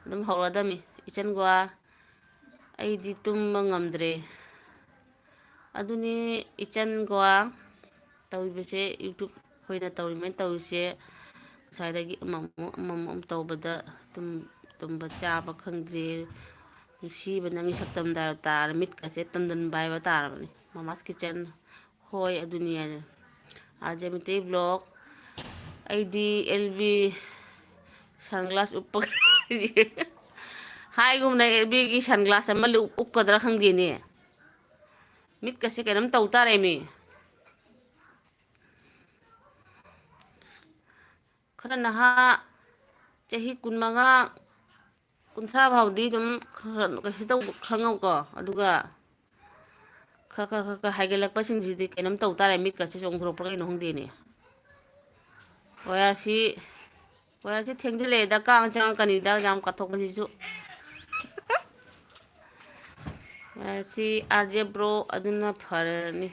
ꯑꯗꯨꯝ ꯍꯧꯔꯗꯝꯃꯤ꯫ ꯏꯆꯟ ꯒꯣꯋꯥ, ꯑꯩꯗꯤ ꯇꯨꯝꯕ ꯉꯝꯗ꯭ꯔꯦ꯫ ꯑꯗꯨꯅꯤ ꯏꯆꯟ ꯒꯣꯋꯥ ꯇꯧꯔꯤꯕꯁꯦ, YouTube ꯑꯩꯈꯣꯏꯅ ꯇꯧꯔꯤꯃꯦꯅ ꯇꯧꯔꯤꯁꯦ, ꯉꯁꯥꯏꯗꯒꯤ ꯑꯃꯃꯨꯛ ꯑꯃꯃꯨꯛ ꯇꯧꯕꯗ ꯇꯨꯝ-, ꯇꯨꯝꯕ ꯆꯥꯕ ꯈꯪꯗ꯭ꯔꯦ꯫ ꯅꯨꯡꯁꯤꯕ ꯅꯪꯒꯤ ꯁꯛꯇꯝꯗ ꯇꯥꯔ ꯃꯤꯠꯀꯁꯦ ꯇꯟꯗꯟꯕ ꯍꯥꯏꯕ ꯇꯥꯔꯕꯅꯤ꯫ ꯃꯃꯥꯁ ꯀꯤꯠꯆꯟ꯫ ꯍꯣꯏ, ꯑꯗꯨꯅꯤ ꯍꯥꯏꯅ꯫ RJ Meitei blog. ꯑꯩꯗꯤ ꯑꯦꯜ ꯕꯤ ꯁꯟꯒ꯭ꯂꯥꯁ ꯎꯞꯄꯒ ꯍꯥꯏꯒꯨꯝꯅ ꯑꯦꯜ ꯕꯤꯒꯤ ꯁꯟꯒ꯭ꯂꯥꯁ ꯑꯃ ꯂꯨ-, ꯎꯞꯀꯗ꯭ꯔꯥ ꯈꯪꯗꯦꯅꯦ꯫ ꯃꯤꯠꯀꯁꯦ ꯀꯩꯅꯣꯝ ꯇꯧ ꯇꯥꯔꯦꯃꯤ꯫ ꯈꯔ ꯅꯍꯥ, ꯆꯍꯤ ꯀꯨꯟꯃꯉꯥ, ꯀꯨꯟꯊ꯭ꯔꯥ ꯐꯥꯎꯗꯤ ꯑꯗꯨꯝ ꯈꯔ ꯀꯩꯁꯨ ꯇꯧꯕ ꯈꯪꯉꯧꯀꯣ, ꯑꯗꯨꯒ ꯈꯔ, ꯈꯔ, ꯈꯔ, ꯈꯔ ꯍꯥꯏꯒꯠꯂꯛꯄꯁꯤꯡꯁꯤꯗꯤ ꯀꯩꯅꯣꯝ ꯇꯧ ꯇꯥꯔꯦ, ꯃꯤꯠꯀꯁꯦ ꯆꯣꯡꯊꯣꯔꯛꯄ꯭ꯔꯥ ꯀꯩꯅꯣ ꯈꯪꯗꯦꯅꯦ꯫ ꯋꯥꯌꯥꯔꯁꯤ, ꯋꯥꯌꯥꯔꯁꯤ ꯊꯦꯡꯖꯤꯜꯂꯛꯑꯦꯗ, ꯀꯥꯡ ꯆꯪꯉꯛꯀꯅꯤꯗ, ꯌꯥꯝ ꯀꯠꯊꯣꯛꯄꯁꯤꯁꯨ꯫ ꯋꯥꯌꯥꯔꯁꯤ ꯑꯥꯔ ꯖꯦ ꯕ꯭ꯔꯣ ꯑꯗꯨꯅ ꯐꯔꯅꯤ꯫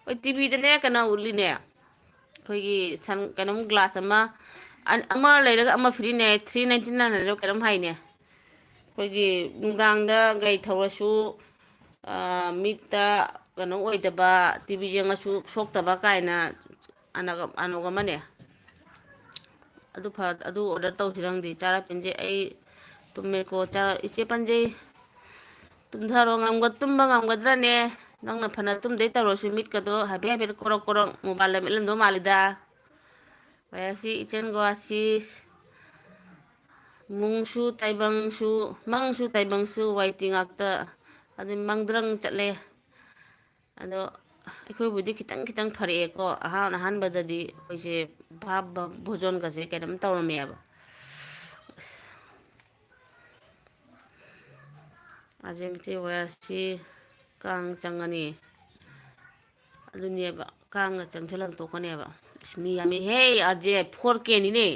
ꯍꯣꯏ, ꯇꯤ ꯚꯤꯗꯅꯦ ꯀꯩꯅꯣ ꯎꯠꯂꯤꯅꯦ꯫ ꯑꯩꯈꯣꯏꯒꯤ ꯁꯟ, ꯀꯩꯅꯣꯝ, ꯒ꯭ꯂꯥꯁ ꯑꯃ, ꯑꯟ-, ꯑꯃ ꯂꯩꯔꯒ ꯑꯃ ꯐ꯭ꯔꯤꯅꯦ, ꯊ꯭ꯔꯤ ꯅꯥꯏꯟꯇꯤ ꯅꯥꯏꯟ ꯍꯥꯏꯔ ꯀꯩꯅꯣꯝ ꯍꯥꯏꯅꯦ꯫ ꯑꯩꯈꯣꯏꯒꯤ ꯅꯨꯡꯗꯥꯡꯗ ꯒꯥꯔꯤ ꯊꯧꯔꯁꯨ, ꯑ, ꯃꯤꯠꯇ ꯀꯩꯅꯣ ꯑꯣꯏꯗꯕ, ꯇꯤ ꯚꯤ ꯌꯦꯡꯉꯁꯨ ꯁꯣꯛꯇꯕ ꯀꯥꯏꯅ ꯑꯅ-, ꯑꯅꯧꯕ ꯑꯃꯅꯦ꯫ ꯑꯗꯨ ꯐ-, ꯑꯗꯨ ꯑꯣꯔꯗꯔ ꯇꯧꯁꯤꯔꯪꯗꯤ ꯆꯥꯔꯥ ꯄꯦꯟꯖꯩ꯫ ꯑꯩ ꯇꯨꯝꯃꯦꯀꯣ, ꯆꯥꯔꯥ, ꯏꯆꯦ ꯄꯟꯖꯩ꯫ ꯇꯨꯝꯊꯔꯣ, ꯉꯝꯒ-, ꯇꯨꯝꯕ ꯉꯝꯒꯗ꯭ꯔꯅꯦ? ꯅꯪꯅ ꯐꯅ ꯇꯨꯝꯗꯩ ꯇꯧꯔꯁꯨ ꯃꯤꯠꯀꯗꯣ ꯍꯥꯏꯐꯦꯠ ꯍꯥꯏꯐꯦꯠ ꯀꯣꯔꯣꯛ ꯀꯣꯔꯣꯛ ꯃꯣꯕꯥꯏꯜꯗ ꯃꯦꯠꯂꯝꯗꯧ ꯃꯥꯜꯂꯤꯗ꯫ ꯋꯥꯌꯥꯁꯤ, ꯏꯆꯟ ꯒꯣꯋꯥꯁꯤ, ꯃꯨꯡꯁꯨ ꯇꯥꯏꯕꯪꯁꯨ, ꯃꯪꯁꯨ ꯇꯥꯏꯕꯪꯁꯨ ꯋꯥꯏꯇꯤ ꯉꯥꯛꯇ꯫ ꯑꯗꯨ ꯃꯪꯗ꯭ꯔꯪ ꯆꯠꯂꯦ꯫ ꯑꯗꯣ ꯑꯩꯈꯣꯏꯕꯨꯗꯤ ꯈꯤꯇꯪ ꯈꯤꯇꯪ ꯐꯔꯛꯑꯦꯀꯣ꯫ ꯑꯍꯥꯟ ꯑꯍꯥꯟꯕꯗꯗꯤ ꯑꯩꯈꯣꯏꯁꯦ ꯚꯥꯞ ꯚ-, ꯚꯣꯖꯣꯟꯒꯁꯦ ꯀꯩꯅꯣꯝ ꯇꯧꯔꯝꯃꯦꯕ꯫ ꯑꯁ꯫ ꯑꯥꯔ ꯖꯦ ꯃꯩꯇꯩ ꯋꯥꯌꯔꯁꯤ ꯀꯥꯡ ꯆꯪꯉꯅꯤ꯫ ꯑꯗꯨꯅꯦꯕ, ꯀꯥꯡꯒ ꯆꯪꯁꯤꯜꯂꯛ ꯇꯣꯛꯀꯅꯦꯕ꯫ ꯑꯁ, ꯃꯤ ꯌꯥꯝꯃꯤꯍꯦ, ꯑꯥꯔ ꯖꯦ ꯐꯣꯔ ꯀꯦꯅꯤꯅꯦ꯫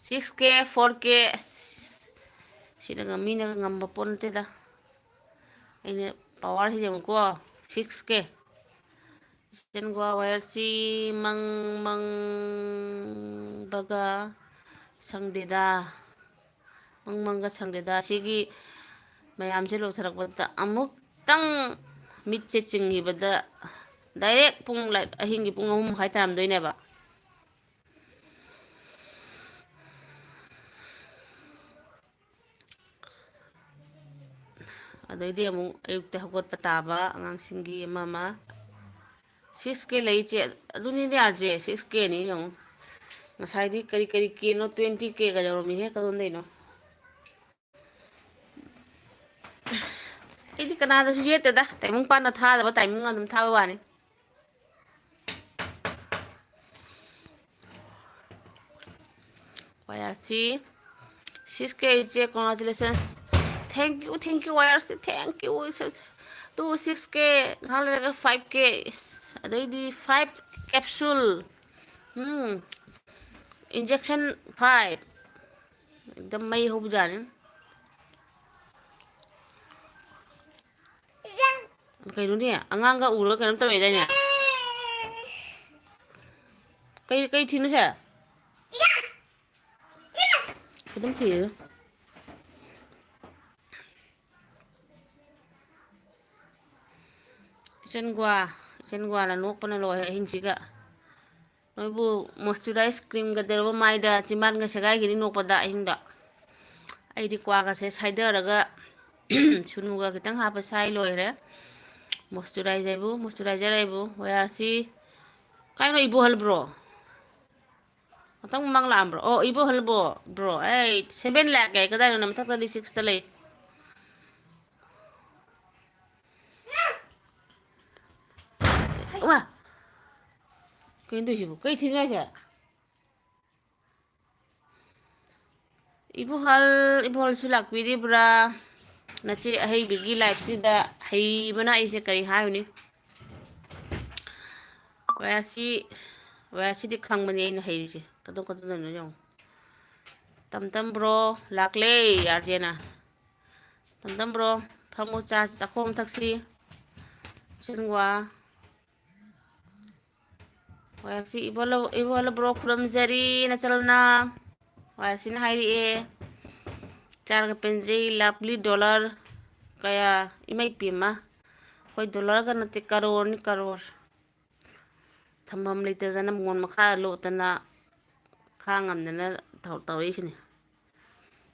ꯁꯤꯛꯁ ꯀꯦ, ꯐꯣꯔ ꯀꯦ, ꯑꯁ, ꯁꯤꯅꯒ ꯃꯤꯅꯒ ꯉꯝꯕ ꯄꯣꯠ ꯅꯠꯇꯦꯗ꯫ ꯑꯩꯅ ꯄꯋꯥꯔꯁꯤ ꯌꯦꯡꯉꯨꯀꯣ, ꯁꯤꯛꯁ ꯀꯦ꯫ ꯏꯆꯟ ꯒꯣꯋꯥ ꯋꯥꯌꯔꯁꯤ ꯃꯪ ꯃꯪꯕꯒ ꯁꯪꯗꯦꯗ꯫ ꯃꯪ ꯃꯪꯒ ꯁꯪꯗꯦꯗ꯫ ꯁꯤꯒꯤ ꯃꯌꯥꯝꯁꯦ ꯂꯣꯏꯊꯔꯛꯄꯗ ꯑꯃꯨꯛꯇꯪ ꯃꯤꯠꯁꯦ ꯆꯤꯡꯈꯤꯕꯗ ꯗꯥꯏꯔꯦꯛ ꯄꯨꯡ, ꯂꯥꯏꯛ, ꯑꯍꯤꯡꯒꯤ ꯄꯨꯡ ꯑꯍꯨꯝ ꯃꯈꯥꯏ ꯇꯥꯔꯝꯗꯣꯏꯅꯦꯕ꯫ ꯑꯗꯩꯗꯤ ꯑꯃꯨꯛ ꯑꯌꯨꯛꯇ ꯍꯧꯒꯠꯄ ꯇꯥꯕ, ꯑꯉꯥꯡꯁꯤꯡꯒꯤ ꯑꯃ ꯑꯃ꯫ ꯁꯤꯛꯁ ꯀꯦ ꯂꯩ ꯏꯆꯦ꯫ ꯑꯗꯨꯅꯤꯅꯦ ꯑꯥꯔ ꯖꯦ, ꯁꯤꯛꯁ ꯀꯦꯅꯤ ꯌꯦꯡꯉꯨ꯫ ꯉꯁꯥꯏꯗꯤ ꯀꯔꯤ ꯀꯔꯤ ꯀꯦꯅꯣ, ꯇ꯭ꯋꯦꯟꯇꯤ ꯀꯦꯒ ꯌꯧꯔꯝꯃꯤꯍꯦ, ꯀꯗꯣꯝꯗꯩꯅꯣ? ꯑꯩꯗꯤ ꯀꯅꯥꯗꯁꯨ ꯌꯦꯠꯇꯦꯗ, ꯇꯥꯏꯃꯤꯡ ꯄꯥꯟꯅ ꯊꯥꯗꯕ ꯇꯥꯏꯃꯤꯡ ꯑꯗꯨꯝ ꯊꯥꯕ ꯋꯥꯅꯤ꯫ ꯋꯥꯌꯥꯔꯁꯤ ꯁꯤꯛꯁ ꯀꯦ ꯏꯆꯦ, congratulations꯫ Thank you, thank you, ꯋꯥꯌꯥꯔꯁꯤ, thank you꯫ Two six K, ꯉꯥꯏꯍꯥꯛ ꯂꯩꯔꯒ ꯐꯥꯏꯚ ꯀꯦ, ꯑꯗꯩꯗꯤ five capsule, um, injection five. ꯑꯦꯛꯗꯝ ꯃꯩ ꯍꯧꯕꯖꯥꯠꯅꯤ꯫ ꯀꯩꯅꯣꯅꯦ, ꯑꯉꯥꯡꯒ ꯎꯔꯒ ꯀꯩꯅꯣꯝ ꯇꯧꯔꯦꯗꯥꯏꯅꯦ? ꯀꯩ, ꯀꯩ ꯊꯤꯅꯣ ꯁꯦ? ꯑꯗꯨꯝ ꯊꯤꯔꯦ꯫ ꯏꯆꯟ ꯒ꯭ꯋꯥ, ꯏꯆꯟ ꯒ꯭ꯋꯥꯅ ꯅꯣꯛꯄꯅ ꯂꯣꯏꯔꯦ ꯑꯍꯤꯡꯁꯤꯒ꯫ ꯅꯣꯏꯕꯨ moisturize creamꯒ ꯇꯩꯔꯕ ꯃꯥꯏꯗ ꯆꯤꯝꯕꯥꯟꯒ ꯁꯦꯒꯥꯏꯈꯤꯅꯤ ꯅꯣꯛꯄꯗ ꯑꯍꯤꯡꯗ꯫ ꯑꯩꯗꯤ ꯀ꯭ꯋꯥꯒꯁꯦ ꯁꯥꯏꯗꯔꯒ ꯁꯨꯅꯨꯒ ꯈꯤꯇꯪ ꯍꯥꯞꯄ ꯁꯥꯏ ꯂꯣꯏꯔꯦ꯫ Moisturize ꯍꯥꯏꯕꯨ, moisturizer ꯍꯥꯏꯕꯨ, ꯋꯥꯌꯥꯔꯁꯤ ꯀꯥꯏꯅꯣ ꯏꯕꯣꯍꯜ bro? ꯃꯊꯪ ꯃꯃꯥꯡ ꯂꯥꯛꯑꯝꯕ꯭ꯔꯣ? ꯑꯣ, ꯏꯕꯣꯍꯜ bro, bro, ꯑꯩ seven ꯂꯥꯛꯀꯦ ꯀꯗꯥꯏꯅꯣ? ꯃꯊꯛꯇꯗꯤ sixꯇ ꯂꯩ꯫ ꯋꯥ! ꯀꯩꯅꯣ ꯇꯧꯔꯤꯁꯤꯕꯨ? ꯀꯩ ꯊꯤꯟ ꯍꯥꯏꯁꯦ? ꯏꯕꯣꯍꯜ, ꯏꯕꯣꯍꯜꯁꯨ ꯂꯥꯛꯄꯤꯔꯤꯕ꯭ꯔꯥ? ꯅꯆꯦ ꯑꯍꯩꯕꯤꯒꯤ liveꯁꯤꯗ ꯍꯩꯕꯅ ꯑꯩꯁꯦ ꯀꯔꯤ ꯍꯥꯏꯔꯨꯅꯤ? ꯋꯥꯌꯥꯁꯤ, ꯋꯥꯌꯥꯁꯤꯗꯤ ꯈꯪꯕꯅꯤ ꯑꯩꯅ ꯍꯩꯔꯤꯁꯦ꯫ ꯀꯗꯣ ꯀꯗꯣꯗꯅꯣ ꯌꯦꯡꯉꯨ꯫ ꯇꯝ ꯇꯝ bro ꯂꯥꯛꯂꯦ, ꯑꯥꯔꯖꯦꯅ꯫ ꯇꯝ ꯇꯝ bro, ꯐꯝꯃꯨ, ꯆꯥ ꯆꯥꯛꯈꯣꯝ ꯊꯛꯁꯤ꯫ ꯏꯆꯟ ꯒ꯭ꯋꯥ꯫ ꯋꯥꯌꯥꯁꯤ ꯏꯕꯣꯍꯜ, ꯏꯕꯣꯍꯜ bro ꯈꯨꯔꯨꯝꯖꯔꯤ ꯅꯆꯜꯅ꯫ ꯋꯥꯌꯥꯁꯤꯅ ꯍꯥꯏꯔꯛꯑꯦ꯫ ꯆꯥꯔꯒ ꯄꯦꯟꯖꯩ, lovely dollar꯫ ꯀꯌꯥ? ꯏꯃꯩ ꯄꯦꯝꯃ꯫ ꯑꯩꯈꯣꯏ dollarꯒ ꯅꯠꯇꯦ, ꯀꯔꯣꯔꯅꯤ, ꯀꯔꯣꯔ꯫ ꯊꯝꯐꯝ ꯂꯩꯇꯗꯅ ꯃꯣꯟ ꯃꯈꯥ ꯂꯣꯠꯇꯅ ꯈꯥꯡ ꯉꯝꯗꯅ ꯇꯧ-, ꯇꯧꯔꯛꯏꯁꯤꯅꯤ꯫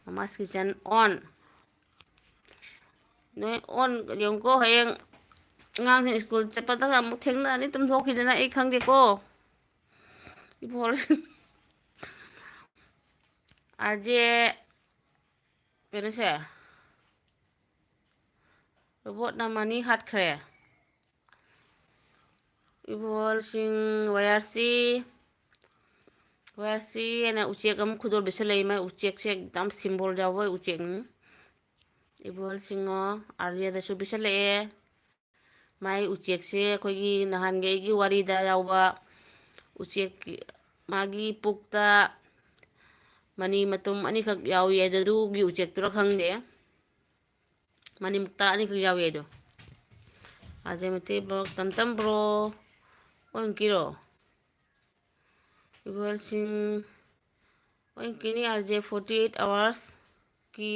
Mama's Kitchen on꯫ ꯅꯣꯏ on ꯌꯦꯡꯉꯨꯀꯣ, ꯍꯌꯦꯡ ꯑꯉꯥꯡꯁꯤꯡ ꯁ꯭ꯀꯨꯜ ꯆꯠꯄꯗꯒ ꯑꯃꯨꯛ ꯊꯦꯡꯅꯔꯅꯤ, ꯇꯨꯝꯊꯣꯛꯈꯤꯗꯅ ꯑꯩ ꯈꯪꯗꯦꯀꯣ꯫ ꯏꯕꯣꯍꯜ꯫ ꯑꯥꯔꯖꯦ ꯀꯩꯅꯣꯁꯦ, ꯔꯣꯕꯣꯠꯅ ꯃꯅꯤ ꯍꯥꯠꯈ꯭ꯔꯦ꯫ ꯏꯕꯣꯍꯜꯁꯤꯡ, ꯋꯥꯌꯥꯔꯁꯤ, ꯋꯥꯌꯥꯔꯁꯤ ꯍꯥꯏꯅ ꯎꯆꯦꯛ ꯑꯃ ꯈꯨꯗꯣꯜ ꯄꯤꯁꯜꯂꯛꯏ꯫ ꯃꯥꯏ ꯎꯆꯦꯛꯁꯦ ꯌꯥꯝ symbol ꯌꯥꯎꯕ ꯎꯆꯦꯛꯅꯤ꯫ ꯏꯕꯣꯍꯜꯁꯤꯡꯉꯣ, ꯑꯥꯔꯖꯦꯗꯁꯨ ꯄꯤꯁꯜꯂꯛꯑꯦ꯫ ꯃꯥꯏ ꯎꯆꯦꯛꯁꯦ ꯑꯩꯈꯣꯏꯒꯤ ꯅꯍꯥꯟꯒꯤ ꯑꯩꯒꯤ ꯋꯥꯔꯤꯗ ꯌꯥꯎꯕ ꯎꯆꯦꯛꯀꯤ, ꯃꯥꯒꯤ ꯄꯨꯛꯇ ꯃꯅꯤ ꯃꯇꯨꯝ ꯑꯅꯤꯈꯛ ꯌꯥꯎꯏ꯫ ꯑꯗꯨꯒꯤ ꯎꯆꯦꯛꯇꯨꯔ ꯈꯪꯗꯦ꯫ ꯃꯅꯤ ꯃꯨꯛꯇ ꯑꯅꯤꯈꯛ ꯌꯥꯎꯏ ꯑꯗꯣ꯫ ꯑꯥꯔꯖꯦ ꯃꯩꯇꯩ bro, ꯇꯝ ꯇꯝ bro, ꯑꯣꯟꯀꯤꯔꯣ? ꯏꯕꯣꯜꯁꯤꯡ, ꯃꯣꯏ ꯀꯤꯅꯤ R J forty eight hours ꯀꯤ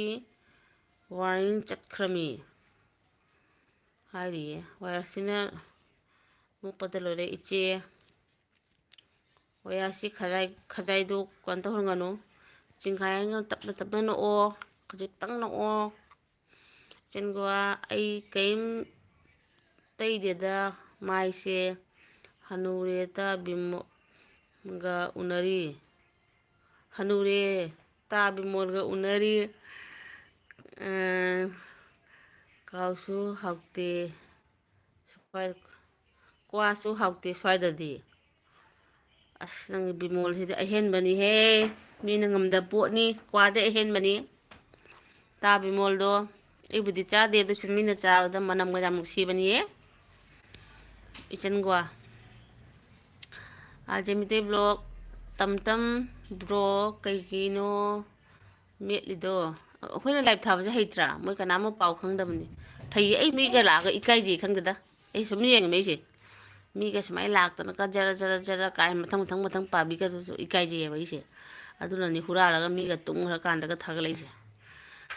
warning ꯆꯠꯈ꯭ꯔꯃꯤ ꯍꯥꯏꯔꯤꯌꯦ꯫ ꯋꯥꯏꯔꯁꯤꯅ ꯅꯣꯛꯄꯗ ꯂꯣꯏꯔꯦ ꯏꯆꯦ꯫ ꯋꯥꯏꯔꯁꯤ ꯈꯖꯥꯏ-, ꯈꯖꯥꯏꯗꯣ ꯀꯩꯅꯣ ꯇꯧꯍꯟꯒꯅꯨ꯫ ꯆꯤꯡꯈꯥꯏ ꯍꯟꯒꯅꯨ, ꯇꯞꯅ ꯇꯞꯅ ꯅꯣꯛꯑꯣ꯫ ꯈꯖꯤꯛꯇꯪ ꯅꯣꯛꯑꯣ꯫ ꯏꯆꯟꯒꯣ, ꯑꯩ ꯀꯩꯝ ꯇꯩꯗꯦꯗ, ꯃꯥꯏꯁꯦ ꯍꯅꯨꯔꯦ ꯇꯥ ꯕꯤꯃꯣꯜꯒ ꯎꯅꯔꯤ꯫ ꯍꯅꯨꯔꯦ ꯇꯥ ꯕꯤꯃꯣꯜꯒ ꯎꯅꯔꯤ꯫ ꯑ, ꯀꯥꯎꯁꯨ ꯍꯥꯎꯇꯦ꯫ ꯁ꯭ꯋꯥꯏ-, ꯀ꯭ꯋꯥꯁꯨ ꯍꯥꯎꯇꯦ ꯁ꯭ꯋꯥꯏꯗꯗꯤ꯫ ꯑꯁ, ꯅꯪꯒꯤ ꯕꯤꯃꯣꯜꯁꯤꯗꯤ ꯑꯍꯦꯟꯕꯅꯤꯍꯦ꯫ ꯃꯤꯅ ꯉꯝꯗꯕ ꯄꯣꯠꯅꯤ꯫ ꯀ꯭ꯋꯥꯗꯩ ꯑꯍꯦꯟꯕꯅꯤ꯫ ꯇꯥ ꯕꯤꯃꯣꯜꯗꯣ ꯑꯩꯕꯨꯗꯤ ꯆꯥꯗꯦ, ꯑꯗꯨꯁꯨ ꯃꯤꯅ ꯆꯥꯕꯗ ꯃꯅꯝꯒ ꯌꯥꯝ ꯅꯨꯡꯁꯤꯕꯅꯤꯍꯦ꯫ ꯏꯆꯟꯒꯣ꯫ ꯑꯥꯔ ꯖꯦ ꯃꯤꯇꯩ ꯕ꯭ꯂꯣꯛ, ꯇꯝ ꯇꯝ ꯕ꯭ꯔꯣ, ꯀꯩꯒꯤꯅꯣ ꯃꯦꯠꯂꯤꯗꯣ? ꯑꯩꯈꯣꯏꯅ ꯂꯥꯏꯚ ꯊꯥꯕꯁꯦ ꯍꯩꯇ꯭ꯔꯥ? ꯃꯣꯏ ꯀꯅꯥꯝ ꯄꯥꯎ ꯈꯪꯗꯕꯅꯤ꯫ ꯐꯩꯌꯦ, ꯑꯩ ꯃꯤꯒ ꯂꯥꯛꯑꯒ ꯏꯀꯥꯏꯖꯩ ꯈꯪꯗꯦꯗ꯫ ꯑꯩ ꯁꯨꯝ ꯌꯦꯡꯉꯝꯃꯦ ꯑꯩꯁꯦ꯫ ꯃꯤꯒ ꯁꯨꯃꯥꯏꯅ ꯂꯥꯛꯇꯅꯒ ꯖꯔ ꯖꯔ ꯖꯔ ꯀꯥꯏ ꯃꯊꯪ ꯃꯊꯪ ꯃꯊꯪ ꯄꯥꯕꯤꯒꯗꯨꯁꯨ ꯏꯀꯥꯏꯖꯩꯌꯦꯕ ꯑꯩꯁꯦ꯫ ꯑꯗꯨꯅꯅꯤ ꯍꯨꯔꯥꯜꯂꯒ ꯃꯤꯒ ꯇꯨꯝꯈ꯭ꯔꯀꯥꯟꯗꯒ ꯊꯥꯒꯠꯂꯛꯏꯁꯦ꯫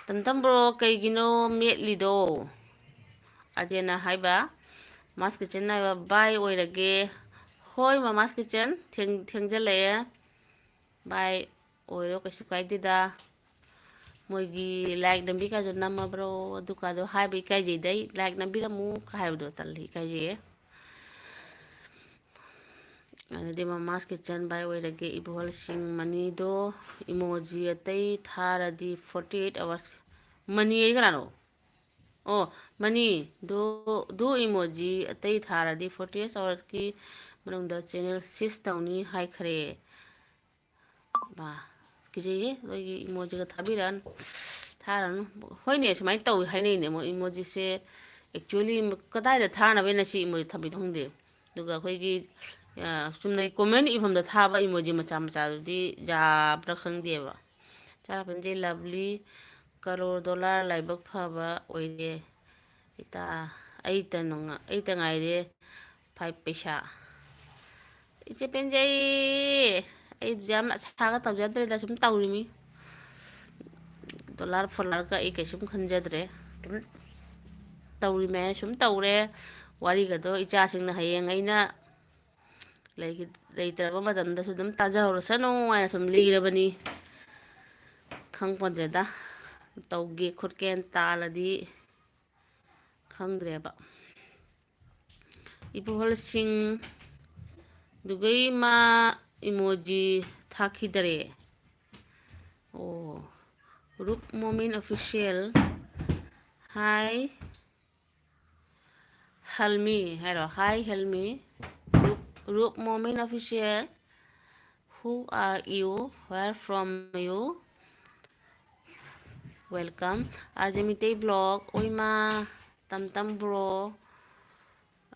ꯇꯝꯇꯝ ꯕ꯭ꯔꯣ, ꯀꯩꯒꯤꯅꯣ ꯃꯦꯠꯂꯤꯗꯣ? ꯑꯗꯦꯅ ꯍꯥꯏꯕ, ꯃꯥꯃꯥꯁ ꯀꯤꯠꯆꯟ ꯍꯥꯏꯕ, ꯕꯥꯏ ꯑꯣꯏꯔꯒꯦ꯫ ꯍꯣꯏ, ꯃꯥꯃꯥꯁ ꯀꯤꯠꯆꯟ, ꯊꯦꯡ-, ꯊꯦꯡꯖꯜꯂꯛꯑꯦ꯫ ꯕꯥꯏ ꯑꯣꯏꯔꯣ, ꯀꯩꯁꯨ ꯀꯥꯏꯗꯦꯗ꯫ ꯃꯣꯏꯒꯤ ꯂꯥꯏꯛ ꯅꯝꯕꯤꯒꯥꯁꯨ ꯅꯝꯃꯕ꯭ꯔꯣ? ꯑꯗꯨꯒꯗꯣ ꯍꯥꯏꯕ ꯏꯀꯥꯏꯖꯩꯗ ꯑꯩ, ꯂꯥꯏꯛ ꯅꯝꯕꯤꯔꯝꯃꯨ ꯀ ꯍꯥꯏꯕꯗꯣ ꯇꯜꯂꯤ, ꯏꯀꯥꯏꯖꯩꯌꯦ꯫ ꯑꯗꯨꯗꯤ ꯃꯃꯥꯁ ꯀꯤꯠꯆꯟ ꯕꯥꯏ ꯑꯣꯏꯔꯒꯦ꯫ ꯏꯕꯣꯍꯜꯁꯤꯡ ꯃꯅꯤꯗꯣ ꯏꯃꯣꯖꯤ ꯑꯇꯩ ꯊꯥꯔꯗꯤ forty eight hours, ꯃꯅꯤ ꯑꯩ ꯀꯅꯥꯅꯣ? ꯑꯣ, ꯃꯅꯤ ꯗꯣ, ꯗꯣ ꯏꯃꯣꯖꯤ ꯑꯇꯩ ꯊꯥꯔꯗꯤ forty eight hours ꯀꯤ ꯃꯅꯨꯡꯗ ꯆꯦꯅꯦꯜ cease ꯇꯧꯅꯤ ꯍꯥꯏꯈ꯭ꯔꯦ꯫ ꯕꯥ, ꯀꯤꯖꯩꯍꯦ, ꯅꯣꯏꯒꯤ ꯏꯃꯣꯖꯤꯒ ꯊꯥꯕꯤꯔꯛꯑꯅꯨ, ꯊꯥꯔꯅꯨ꯫ ꯍꯣꯏꯅꯦ, ꯁꯨꯃꯥꯏꯅ ꯇꯧꯏ ꯍꯥꯏꯅꯩꯅꯦ, ꯃꯣꯏ ꯏꯃꯣꯖꯤꯁꯦ꯫ Actually, ꯀꯗꯥꯏꯗ ꯊꯥꯅꯕꯩꯅ ꯁꯤ ꯏꯃꯣꯖꯤ ꯊꯝꯕꯤꯅꯣ ꯈꯪꯗꯦ꯫ ꯑꯗꯨꯒ ꯑꯩꯈꯣꯏꯒꯤ, ꯑ, ꯆꯨꯝꯅꯒꯤ comment ꯏꯐꯝꯗ ꯊꯥꯕ ꯏꯃꯣꯖꯤ ꯃꯆꯥ ꯃꯆꯥꯗꯨꯗꯤ ꯌꯥꯕ꯭ꯔꯥ ꯈꯪꯗꯦꯕ꯫ ꯆꯥꯔꯥꯄꯟꯖꯦ ꯂꯚꯂꯤ, ꯀꯔꯣꯔ ꯗꯣꯂꯔ ꯂꯥꯏꯕꯛ ꯐꯕ ꯑꯣꯏꯔꯦ꯫ ꯏꯇꯥ, ꯑꯩꯇ ꯅꯨꯡꯉꯥ-, ꯑꯩꯇ ꯉꯥꯏꯔꯦ five ꯄꯩꯁꯥ꯫ ꯏꯆꯦ ꯄꯦꯟꯖꯩ, ꯑꯩ ꯌꯥꯝ ꯑꯁꯥꯒ ꯇꯧꯖꯗ꯭ꯔꯦꯗ, ꯁꯨꯝ ꯇꯧꯔꯤꯃꯤ꯫ ꯗꯣꯂꯔ ꯐꯣꯂꯔꯒ ꯑꯩ ꯀꯩꯁꯨꯝ ꯈꯟꯖꯗ꯭ꯔꯦ꯫ ꯑꯗꯨꯝ ꯇꯧꯔꯤꯃꯦ, ꯁꯨꯝ ꯇꯧꯔꯦ꯫ ꯋꯥꯔꯤꯒꯗꯣ ꯏꯆꯥꯁꯤꯡꯅ ꯍꯌꯦꯡ ꯑꯩꯅ ꯂꯩꯈꯤ-, ꯂꯩꯇ꯭ꯔꯕ ꯃꯇꯝꯗꯁꯨ ꯑꯗꯨꯝ ꯇꯥꯖꯍꯧꯔꯁꯅꯨ ꯍꯥꯏꯅ ꯁꯨꯝ ꯂꯤꯔꯕꯅꯤ꯫ ꯈꯪꯄꯣꯟꯗ꯭ꯔꯦꯗ, ꯇꯧꯒꯦ ꯈꯣꯠꯀꯦꯅ ꯇꯥꯜꯂꯗꯤ ꯈꯪꯗ꯭ꯔꯦꯕ꯫ ꯏꯕꯣꯍꯜꯁꯤꯡ ꯗꯨꯒꯩ ꯃꯥ ꯏꯃꯣꯖꯤ ꯊꯥꯈꯤꯗꯔꯦ꯫ ꯑꯣ, ꯔꯨꯞ ꯃꯣꯃꯤꯟ ꯑꯣꯐꯤꯁꯤꯌꯦꯜ꯫ ꯍꯥꯏ ꯍꯦꯜꯃꯤ ꯍꯥꯏꯔꯣ, ꯍꯥꯏ ꯍꯦꯜꯃꯤ꯫ ꯔꯨꯞ, ꯔꯨꯞ ꯃꯣꯃꯤꯟ official. Who are you? Where from you? Welcome. R J Meitei blog, ꯑꯣꯏꯃꯥ, ꯇꯝꯇꯝ ꯕ꯭ꯔꯣ,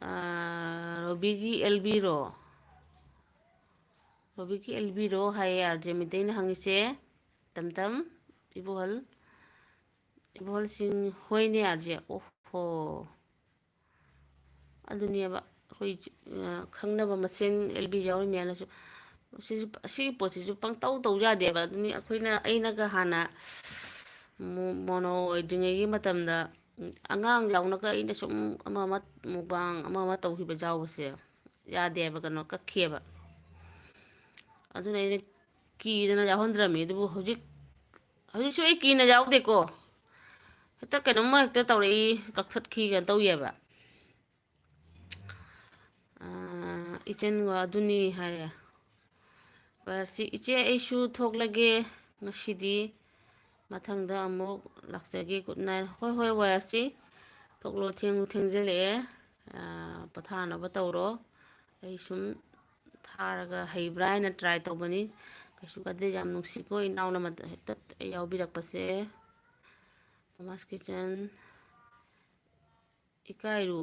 ꯑꯥ, ꯔꯣꯕꯤꯒꯤ ꯑꯦꯜ ꯕꯤꯔꯣ? ꯔꯣꯕꯤꯒꯤ ꯑꯦꯜ ꯕꯤꯔꯣ ꯍꯥꯏꯌꯦ ꯑꯥꯔ ꯖꯦ ꯃꯤꯇꯩꯅ ꯍꯪꯉꯤꯁꯦ꯫ ꯇꯝꯇꯝ, ꯏꯕꯣꯍꯜ, ꯏꯕꯣꯍꯜꯁꯤꯡ ꯍꯣꯏꯅꯦ ꯑꯥꯔ ꯖꯦ꯫ ꯑꯣꯍꯣ꯫ ꯑꯗꯨꯅꯦꯕ ꯑꯩꯈꯣꯏ, ꯑ, ꯈꯪꯅꯕ ꯃꯁꯦꯟ ꯑꯦꯜ ꯕꯤ ꯌꯥꯎꯔꯤ ꯃꯌꯥꯝꯅꯁꯨ ꯁꯤꯁꯨ, ꯑꯁꯤꯒꯤ ꯄꯣꯠꯁꯤꯁꯨ ꯄꯪꯇꯧ ꯇꯧ ꯌꯥꯗꯦꯕ꯫ ꯑꯗꯨꯅꯤ ꯑꯩꯈꯣꯏꯅ, ꯑꯩꯅꯒ ꯍꯥꯟꯅ ꯃꯣ-, ꯃꯣꯅꯣ ꯑꯣꯏꯗ꯭ꯔꯤꯉꯩꯒꯤ ꯃꯇꯝꯗ, ꯎꯝ, ꯑꯉꯥꯡ ꯌꯥꯎꯅꯒ ꯑꯩꯅ ꯁꯨꯝ ꯑꯃ ꯑꯃ ꯃꯨꯛꯕꯥꯡ ꯑꯃ ꯑꯃ ꯇꯧꯈꯤꯕ ꯌꯥꯎꯕꯁꯦ ꯌꯥꯗꯦꯕ, ꯀꯩꯅꯣ ꯀꯛꯈꯤꯑꯕ꯫ ꯑꯗꯨꯅ ꯑꯩꯅ ꯀꯤꯗꯅ ꯌꯥꯎꯍꯟꯗ꯭ꯔꯝꯃꯤ꯫ ꯑꯗꯨꯕꯨ ꯍꯧꯖꯤꯛ, ꯍꯧꯖꯤꯛꯁꯨ ꯑꯩ ꯀꯤꯅ ꯌꯥꯎꯗꯦꯀꯣ꯫ ꯍꯦꯛꯇ ꯀꯩꯅꯣꯝꯃ ꯍꯦꯛꯇ ꯇꯧꯔꯛꯏ, ꯀꯛꯊꯠꯈꯤ ꯀꯩꯅꯣ ꯇꯧꯏꯑꯕ꯫ ꯑꯥ, ꯏꯆꯟꯒ ꯑꯗꯨꯅꯤ ꯍꯥꯏꯔꯦ꯫ ꯋꯥꯔꯁꯤ, "ꯏꯆꯦ, ꯑꯩꯁꯨ ꯊꯣꯛꯂꯒꯦ ꯉꯁꯤꯗꯤ, ꯃꯊꯪꯗ ꯑꯃꯨꯛ ꯂꯥꯛꯆꯒꯦ꯫ Good night." ꯍꯣꯏ, ꯍꯣꯏ, ꯋꯥꯔꯁꯤ, ꯊꯣꯛꯂꯣ, ꯊꯦꯡꯁꯨ ꯊꯦꯡꯖꯤꯜꯂꯛꯑꯦ꯫ ꯑꯥ, ꯄꯣꯊꯥꯅꯕ ꯇꯧꯔꯣ꯫ ꯑꯩ ꯁꯨꯝ ꯊꯥꯔꯒ ꯍꯩꯕ꯭ꯔꯥ ꯍꯥꯏꯅ try ꯇꯧꯕꯅꯤ꯫ ꯀꯩꯁꯨ ꯀꯥꯏꯗꯦ, ꯌꯥꯝ ꯅꯨꯡꯁꯤꯀꯣ ꯏꯅꯥꯎꯅ ꯃꯠ-, ꯍꯦꯛꯇ ꯌꯥꯎꯕꯤꯔꯛꯄꯁꯦ꯫ Mama's Kitchen꯫ ꯏꯀꯥꯏꯔꯨ꯫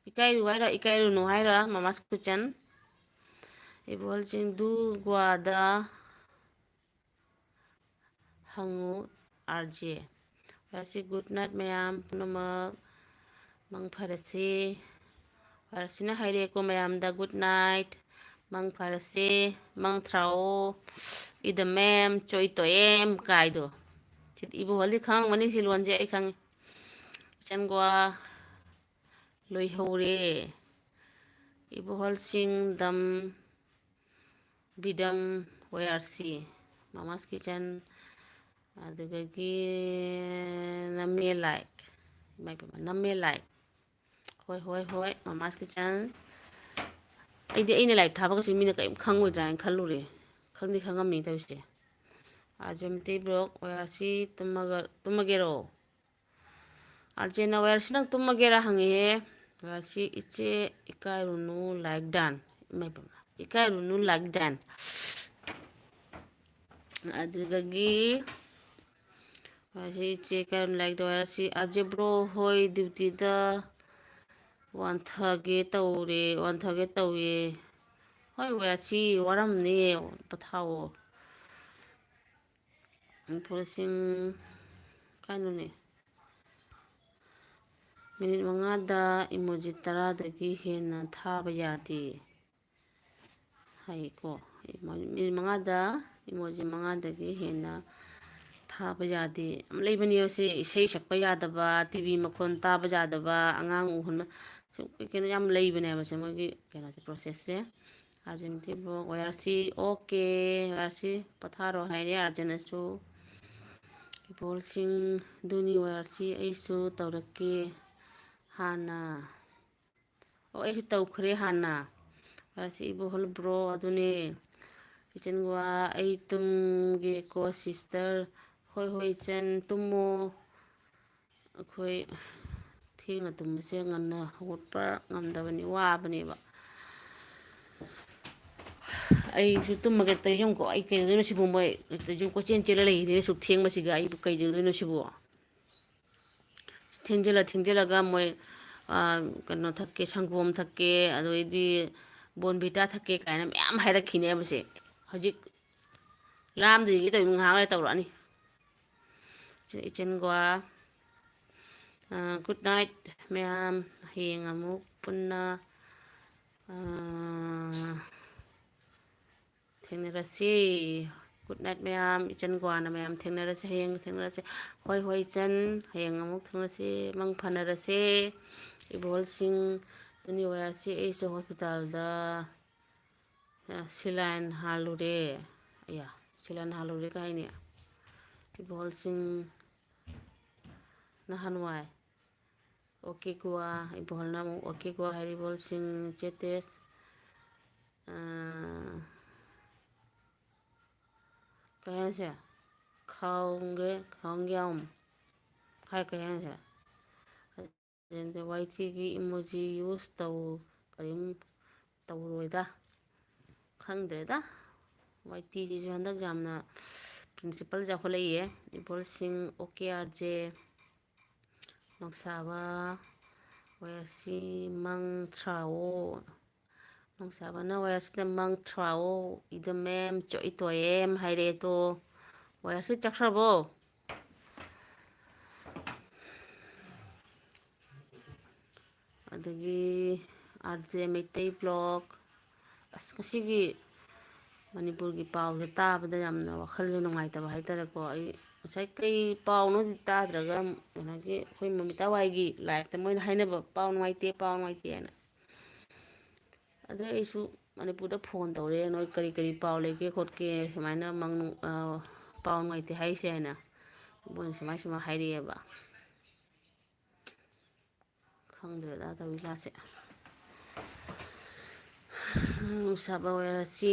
ꯏꯀꯥꯏꯔꯨ ꯍꯥꯏꯔꯣ, ꯏꯀꯥꯏꯔꯨꯅꯨ ꯍꯥꯏꯔꯣ, Mama's Kitchen? ꯏꯕꯣꯍꯜ ꯆꯤꯡꯗꯨ ꯒ꯭ꯋꯥꯗ ꯍꯪꯉꯨ, R J. R J, good night ꯃꯌꯥꯝ ꯄꯨꯝꯅꯃꯛ꯫ ꯃꯪ ꯐꯔꯁꯤ꯫ ꯐꯔꯁꯤꯅ ꯍꯥꯏꯔꯦꯀꯣ ꯃꯌꯥꯝꯗ good night, ꯃꯪ ꯐꯔꯁꯦ, ꯃꯪ ꯊ꯭ꯔꯥꯑꯣ, ꯏꯗ ꯃꯦꯝ, ꯆꯣꯏ ꯇꯣꯑꯦꯝ ꯀꯥꯏꯗꯣ꯫ ꯁꯤ ꯏꯕꯣꯍꯜꯗꯤ ꯈꯪꯉꯝꯒꯅꯤ ꯁꯤ ꯂꯣꯟꯁꯦ, ꯑꯩ ꯈꯪꯉꯤ꯫ ꯏꯆꯟꯒ꯭ꯋꯥ ꯂꯣꯏꯍꯧꯔꯦ꯫ ꯏꯕꯣꯍꯜ ꯁꯤꯡ ꯗꯝ ꯕꯤꯗꯝ ꯋꯥꯏ ꯑꯥꯔ ꯁꯤ, ꯃꯃꯥꯁ ꯀꯤꯆꯟ, ꯑꯗꯨꯗꯒꯤ ꯅꯝꯃꯦ ꯂꯥꯏꯛ, ꯏꯃꯥ ꯏꯄꯦꯝꯃ, ꯅꯝꯃꯦ ꯂꯥꯏꯛ꯫ ꯍꯣꯏ, ꯍꯣꯏ, ꯍꯣꯏ, ꯃꯃꯥꯁ ꯀꯤꯆꯟ꯫ ꯑꯩꯗꯤ ꯑꯩꯅ ꯂꯥꯏꯚ ꯊꯥꯕꯒꯁꯦ ꯃꯤꯅ ꯀꯔꯤꯝ ꯈꯪꯉꯣꯏꯗ꯭ꯔꯥ ꯍꯥꯏꯅ ꯈꯜꯂꯨꯔꯦ꯫ ꯈꯪꯗꯤ ꯈꯪꯉꯝꯃꯤ ꯇꯧꯔꯤꯁꯦ꯫ ꯑꯥꯔ ꯖꯦ ꯃꯩꯇꯩ ꯕ꯭ꯂꯣꯛ, ꯋꯥꯏ ꯑꯥꯔ ꯁꯤ ꯇꯨꯝꯃꯒ-, ꯇꯨꯝꯃꯒꯦꯔꯣ? ꯑꯥꯔ ꯖꯦꯅ ꯋꯥꯏ ꯑꯥꯔ ꯁꯤ ꯅꯪ ꯇꯨꯝꯃꯒꯦꯔꯥ ꯍꯪꯉꯛꯑꯦ꯫ ꯋꯥꯏ ꯑꯥꯔ ꯁꯤ ꯏꯆꯦ ꯏꯀꯥꯏꯔꯨꯅꯨ ꯂꯥꯏꯛ ꯗꯥꯟ꯫ ꯏꯃꯥ ꯏꯄꯦꯝꯃ, ꯏꯀꯥꯏꯔꯨꯅꯨ ꯂꯥꯏꯛ ꯗꯥꯟ꯫ ꯑꯗꯨꯗꯒꯤ ꯋꯥꯏ ꯑꯥꯔ ꯁꯤ ꯏꯆꯦ ꯏꯀꯥꯏꯔꯨꯅꯨ like done, Y R C R J bro ꯍꯣꯏ ꯗ꯭ꯌꯨꯇꯤꯗ ꯋꯥꯟꯊꯒꯦ ꯇꯧꯔꯦ, ꯋꯥꯟꯊꯒꯦ ꯇꯧꯏ꯫ ꯍꯣꯏ, ꯋꯥꯏ ꯑꯥꯔ ꯁꯤ ꯋꯥꯔꯝꯅꯤ, ꯄꯣꯊꯥꯑꯣ꯫ ꯐꯣꯂꯣꯁꯤꯡ ꯀꯥꯏꯅꯣꯅꯦ? ꯃꯤꯅꯤꯠ ꯃꯉꯥꯗ ꯏꯃꯣꯖꯤ ꯇꯔꯥꯗꯒꯤ ꯍꯦꯟꯅ ꯊꯥꯕ ꯌꯥꯗꯦ ꯍꯥꯏꯀꯣ꯫ ꯃꯤꯅꯤꯠ ꯃꯉꯥꯗ ꯏꯃꯣꯖꯤ ꯃꯉꯥꯗꯒꯤ ꯍꯦꯟꯅ ꯊꯥꯕ ꯌꯥꯗꯦ꯫ ꯌꯥꯝ ꯂꯩꯕꯅꯦꯕ ꯁꯤ, ꯏꯁꯩ ꯁꯛꯄ ꯌꯥꯗꯕ, ꯇꯤ ꯚꯤ ꯃꯈꯣꯟ ꯇꯥꯕ ꯌꯥꯗꯕ, ꯑꯉꯥꯡ ꯎꯍꯟꯕ, ꯁꯨꯝ ꯀꯩꯅꯣ ꯌꯥꯝ ꯂꯩꯕꯅꯦꯕ ꯁꯦ ꯃꯣꯏꯒꯤ ꯀꯩꯅꯣꯁꯦ, ꯄ꯭ꯔꯣꯁꯦꯁꯁꯦ꯫ ꯑꯥꯔ ꯖꯦ ꯃꯩꯇꯩ ꯕ꯭ꯂꯣꯛ, ꯋꯥꯏ ꯑꯥꯔ ꯁꯤ, ꯑꯣꯀꯦ, ꯋꯥꯏ ꯑꯥꯔ ꯁꯤ ꯄꯣꯊꯥꯔꯣ ꯍꯥꯏꯔꯦ ꯑꯥꯔ ꯖꯦꯅꯁꯨ꯫ ꯏꯕꯣꯍꯜꯁꯤꯡ ꯗꯨꯅꯤ ꯋꯥꯏ ꯑꯥꯔ ꯁꯤ ꯑꯩꯁꯨ ꯇꯧꯔꯛꯀꯦ ꯍꯥꯟꯅ꯫ ꯑꯣ, ꯑꯩꯁꯨ ꯇꯧꯈ꯭ꯔꯦ ꯍꯥꯟꯅ꯫ ꯋꯥꯏ ꯑꯥꯔ ꯁꯤ ꯏꯕꯣꯍꯜ ꯕ꯭ꯔꯣ ꯑꯗꯨꯅꯦ꯫ ꯏꯆꯟꯒ꯭ꯋꯥ, ꯑꯩ ꯇꯨꯝꯒꯦꯀꯣ ꯁꯤꯁꯇꯔ꯫ ꯍꯣꯏ, ꯍꯣꯏ, ꯏꯆꯟ, ꯇꯨꯝꯃꯣ꯫ ꯑꯩꯈꯣꯏ ꯊꯦꯡꯅ ꯇꯨꯝꯕꯁꯦ ꯉꯟꯅ ꯍꯧꯒꯠꯄ ꯉꯝꯗꯕꯅꯤ, ꯋꯥꯕꯅꯦꯕ꯫ ꯑꯩꯁꯨ ꯇꯨꯝꯃꯒꯦ ꯇꯧꯔꯤꯁꯦ ꯌꯦꯡꯉꯨꯀꯣ, ꯑꯩ ꯀꯩꯗꯧꯗꯣꯏꯅꯣ ꯁꯤꯕꯨ, ꯃꯣꯏ ꯀꯩꯗꯧꯗꯣꯏꯅꯣ, ꯀꯣꯏꯆꯦꯟ ꯆꯦꯜꯂ ꯂꯩꯔꯤꯅꯦ ꯑꯁꯨꯛ ꯊꯦꯡꯕꯁꯤꯒ, ꯑꯩꯕꯨ ꯀꯩꯗꯧꯗꯣꯏꯅꯣ ꯁꯤꯕꯨ? ꯊꯦꯡꯖꯤꯜꯂ ꯊꯦꯡꯖꯤꯜꯂꯒ ꯃꯣꯏ, ꯑꯥ, ꯀꯩꯅꯣ ꯊꯛꯀꯦ, ꯁꯪꯒꯣꯝ ꯊꯛꯀꯦ, ꯑꯗꯩꯗꯤ ꯕꯣꯟꯚꯤꯇꯥ ꯊꯛꯀꯦ ꯀꯥꯏꯅ ꯃꯌꯥꯝ ꯍꯥꯏꯔꯛꯈꯤꯅꯦꯕꯁꯦ꯫ ꯍꯧꯖꯤꯛ ꯂꯥꯝꯗ꯭ꯔꯤꯒꯤ ꯇꯧꯔꯤ, ꯉꯥꯏꯍꯥꯛ ꯂꯩꯔ ꯇꯧꯔꯛꯑꯅꯤ꯫ ꯏꯆꯟꯒ꯭ꯋꯥ, ꯑ, good night, ꯃꯌꯥꯝ꯫ ꯍꯌꯦꯡ ꯑꯃꯨꯛ ꯄꯨꯟꯅ, ꯑ, ꯊꯦꯡꯅꯔꯁꯤ꯫ Good night, ꯃꯌꯥꯝ꯫ ꯏꯆꯟ ꯒꯣꯋꯥꯅ ꯃꯌꯥꯝ ꯊꯦꯡꯅꯔꯁꯤ, ꯍꯌꯦꯡ ꯊꯦꯡꯅꯔꯁꯤ꯫ ꯍꯣꯏ, ꯍꯣꯏ, ꯏꯆꯟ, ꯍꯌꯦꯡ ꯑꯃꯨꯛ ꯊꯦꯡꯅꯁꯤ꯫ ꯃꯪ ꯐꯅꯔꯁꯦ꯫ ꯏꯕꯣꯜꯁꯤꯡ, ꯑꯗꯨꯅꯤ ꯋꯥꯏ ꯑꯥꯔ ꯁꯤ, ꯑꯩꯁꯨ ꯍꯣꯁꯄꯤꯇꯥꯜꯗ, ꯑ, saline ꯍꯥꯜꯂꯨꯔꯦ꯫ ꯑꯌꯥ, saline ꯍꯥꯜꯂꯨꯔꯦ ꯀꯥꯏꯅꯦ꯫ ꯏꯕꯣꯜꯁꯤꯡ, ꯅꯍꯥꯟꯋꯥꯏ ꯑꯣꯀꯦ ꯒꯣꯋꯥ, ꯏꯕꯣꯜꯅ ꯑꯃꯨꯛ ꯑꯣꯀꯦ ꯒꯣꯋꯥ ꯍꯥꯏꯔꯤꯕꯣꯜꯁꯤꯡ ꯆꯦꯇꯦꯁ, ꯑ, ꯀꯩ ꯍꯥꯏꯅꯣ ꯁꯦ? ꯈꯥꯎꯒꯦ, ꯈꯥꯎꯒꯦ ꯌꯥꯎꯝ꯫ ꯍꯥꯏ ꯀꯩ ꯍꯥꯏꯅꯣ ꯁꯦ? ꯑꯗꯨꯗ ꯋꯥꯏ ꯇꯤꯒꯤ emoji use ꯇꯧ, ꯀꯔꯤꯝ ꯇꯧꯔꯣꯏꯗ꯫ ꯈꯪꯗ꯭ꯔꯦꯗ꯫ ꯋꯥꯏ ꯇꯤꯁꯤꯁꯨ ꯍꯟꯗꯛ ꯌꯥꯝꯅ principle ꯆꯥꯎꯈꯠꯂꯛꯏꯌꯦ꯫ ꯏꯕꯣꯜꯁꯤꯡ, okay R J, ꯅꯣꯡꯁꯥꯕ, Y R ꯁꯤ, ꯃꯪ ꯊ꯭ꯔꯥꯋꯣ꯫ ꯅꯣꯡꯁꯥꯕꯅ ꯋꯥꯏ ꯑꯥꯔ ꯁꯤꯗ ꯃꯪ ꯊ꯭ꯔꯥꯋꯣ, ꯏꯗꯃꯦꯝ ꯆꯣꯏꯇꯣꯌꯦꯝ ꯍꯥꯏꯔꯛꯑꯦ ꯇꯣ꯫ ꯋꯥꯏ ꯑꯥꯔ ꯁꯤ ꯆꯠꯈ꯭ꯔꯕꯣ? ꯑꯗꯒꯤ ꯑꯥꯔ ꯖꯦ ꯃꯩꯇꯩ ꯕ꯭ꯂꯣꯛ꯫ ꯑꯁ, ꯉꯁꯤꯒꯤ ꯃꯅꯤꯄꯨꯔꯒꯤ ꯄꯥꯎꯁꯦ ꯇꯥꯕꯗ ꯌꯥꯝꯅ ꯋꯥꯈꯜꯁꯦ ꯅꯨꯡꯉꯥꯏꯇꯕ ꯍꯥꯏꯇꯥꯔꯦꯀꯣ꯫ ꯑꯩ ꯉꯁꯥꯏ ꯀꯩ ꯄꯥꯎꯅꯣꯗꯤ ꯇꯥꯗ꯭ꯔꯒ, ꯀꯩꯅꯣꯒꯤ, ꯑꯩꯈꯣꯏ ꯃꯃꯤꯇꯥ ꯋꯥꯏꯒꯤ ꯂꯥꯏꯐꯇ ꯃꯣꯏꯅ ꯍꯥꯏꯅꯕ, "ꯄꯥꯎ ꯅꯨꯡꯉꯥꯏꯇꯦ, ꯄꯥꯎ ꯅꯨꯡꯉꯥꯏꯇꯦ" ꯍꯥꯏꯅ꯫ ꯑꯗꯩ ꯑꯩꯁꯨ ꯃꯅꯤꯄꯨꯔꯗ ꯐꯣꯟ ꯇꯧꯔꯦ, "ꯅꯣꯏ ꯀꯔꯤ ꯀꯔꯤ ꯄꯥꯎ ꯂꯩꯒꯦ ꯈꯣꯠꯀꯦ?" ꯁꯨꯃꯥꯏꯅ ꯃꯪ-, ꯑ, "ꯄꯥꯎ ꯅꯨꯡꯉꯥꯏꯇꯦ ꯍꯥꯏꯁꯦ" ꯍꯥꯏꯅ꯫ ꯃꯣꯏꯅ ꯁꯨꯃꯥꯏ ꯁꯨꯃꯥꯏ ꯍꯥꯏꯔꯛꯑꯦꯕ꯫ ꯈꯪꯗ꯭ꯔꯦꯗ ꯇꯧꯔꯤ ꯂꯥꯁꯦ꯫ ꯅꯣꯡꯁꯥꯕ ꯋꯥꯏ ꯑꯥꯔ ꯁꯤ,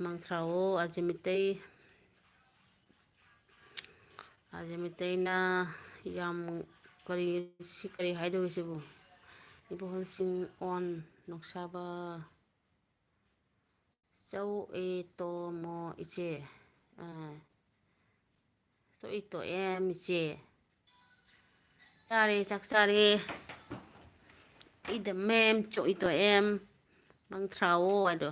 ꯃꯪꯊ꯭ꯔꯥꯋꯣ, R J Meitei, R J ꯃꯤꯇꯩꯅ ꯌꯥꯝ ꯀꯔꯤ, ꯁꯤ ꯀꯔꯤ ꯍꯥꯏꯗꯣꯏꯅꯣ ꯁꯤꯕꯨ? ꯏꯕꯣꯍꯜꯁꯤꯡ ꯑꯣꯟ, ꯅꯣꯡꯁꯥꯕ, ꯆꯧ ꯑꯦ ꯇꯣꯃꯣ ꯏꯆꯦ꯫ ꯑ, ꯆꯣꯏ ꯇꯣꯛꯑꯦ ꯏꯆꯦ꯫ ꯆꯥꯔꯦ, ꯆꯥꯛ ꯆꯥꯔꯦ꯫ ꯑꯩꯗ ꯃꯦꯝ ꯆꯣꯏ ꯇꯣꯛꯑꯦ꯫ ꯃꯪ ꯊ꯭ꯔꯥꯋꯣ ꯍꯥꯏꯗꯣ꯫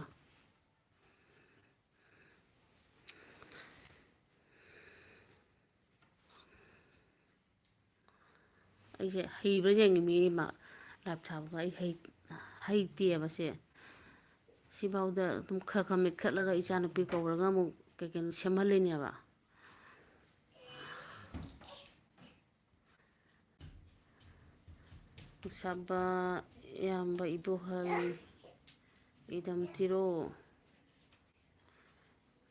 ꯑꯩꯁꯦ ꯍꯩꯕ꯭ꯔꯥ ꯌꯦꯡꯉꯤ, ꯃꯤ ꯑꯃ ꯂꯥꯏꯞ ꯊꯥꯕꯒ ꯑꯩ ꯍꯩ-, ꯍꯩꯇꯦꯕ ꯁꯦ꯫ ꯁꯤꯐꯥꯎꯗ ꯑꯗꯨꯝ ꯈꯔ ꯈꯔ ꯃꯦꯠꯈꯠꯂꯒ ꯏꯆꯥꯅꯨꯄꯤ ꯀꯧꯔꯒ ꯑꯃꯨꯛ ꯀꯩ ꯀꯩꯅꯣ ꯁꯦꯝꯍꯜꯂꯤꯅꯦꯕ꯫ ꯁꯥꯕ ꯏꯌꯥꯝꯕ ꯏꯕꯣꯍꯜ, ꯏꯗꯝ ꯇꯤꯔꯣ꯫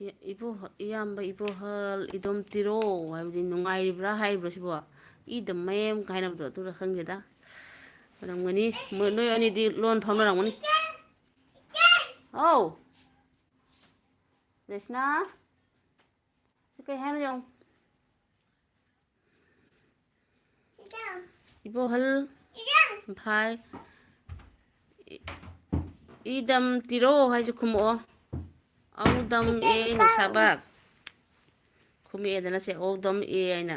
ꯏ-, ꯏꯕꯣꯍ-, ꯏꯌꯥꯝꯕ ꯏꯕꯣꯍꯜ, ꯏꯗꯣꯝ ꯇꯤꯔꯣ ꯍꯥꯏꯕꯗꯤ ꯅꯨꯡꯉꯥꯏꯔꯤꯕ꯭ꯔꯥ ꯍꯥꯏꯔꯤꯕ꯭ꯔꯥ ꯁꯤꯕꯣ? ꯏꯗꯝ ꯃꯦꯝ ꯀꯥꯏꯅꯕꯗꯣ ꯑꯗꯨꯔ ꯈꯪꯗꯦꯗ꯫ ꯑꯣꯏꯔꯝꯒꯅꯤ꯫ ꯃꯣꯏ, ꯅꯣꯏ ꯑꯅꯤꯗꯤ ꯂꯣꯟ ꯐꯥꯎꯅꯔꯝꯒꯅꯤ꯫ ꯍꯥꯎ꯫ ꯔꯦꯁꯅꯥ? ꯁꯤ ꯀꯩ ꯍꯥꯏꯅꯣ ꯌꯦꯡꯉꯨ꯫ ꯏꯕꯣꯍꯜ꯫ ꯐꯥꯏ꯫ ꯏ-, ꯏꯗꯝ ꯇꯤꯔꯣ ꯍꯥꯏꯁꯦ ꯈꯨꯝꯃꯛꯑꯣ꯫ ꯑꯧꯗꯝ ꯑꯦ ꯅꯨꯡꯁꯥꯕꯛ꯫ ꯈꯨꯝꯃꯛꯑꯦꯗꯅ ꯁꯦ, ꯑꯧꯗꯝ ꯑꯦ ꯍꯥꯏꯅ꯫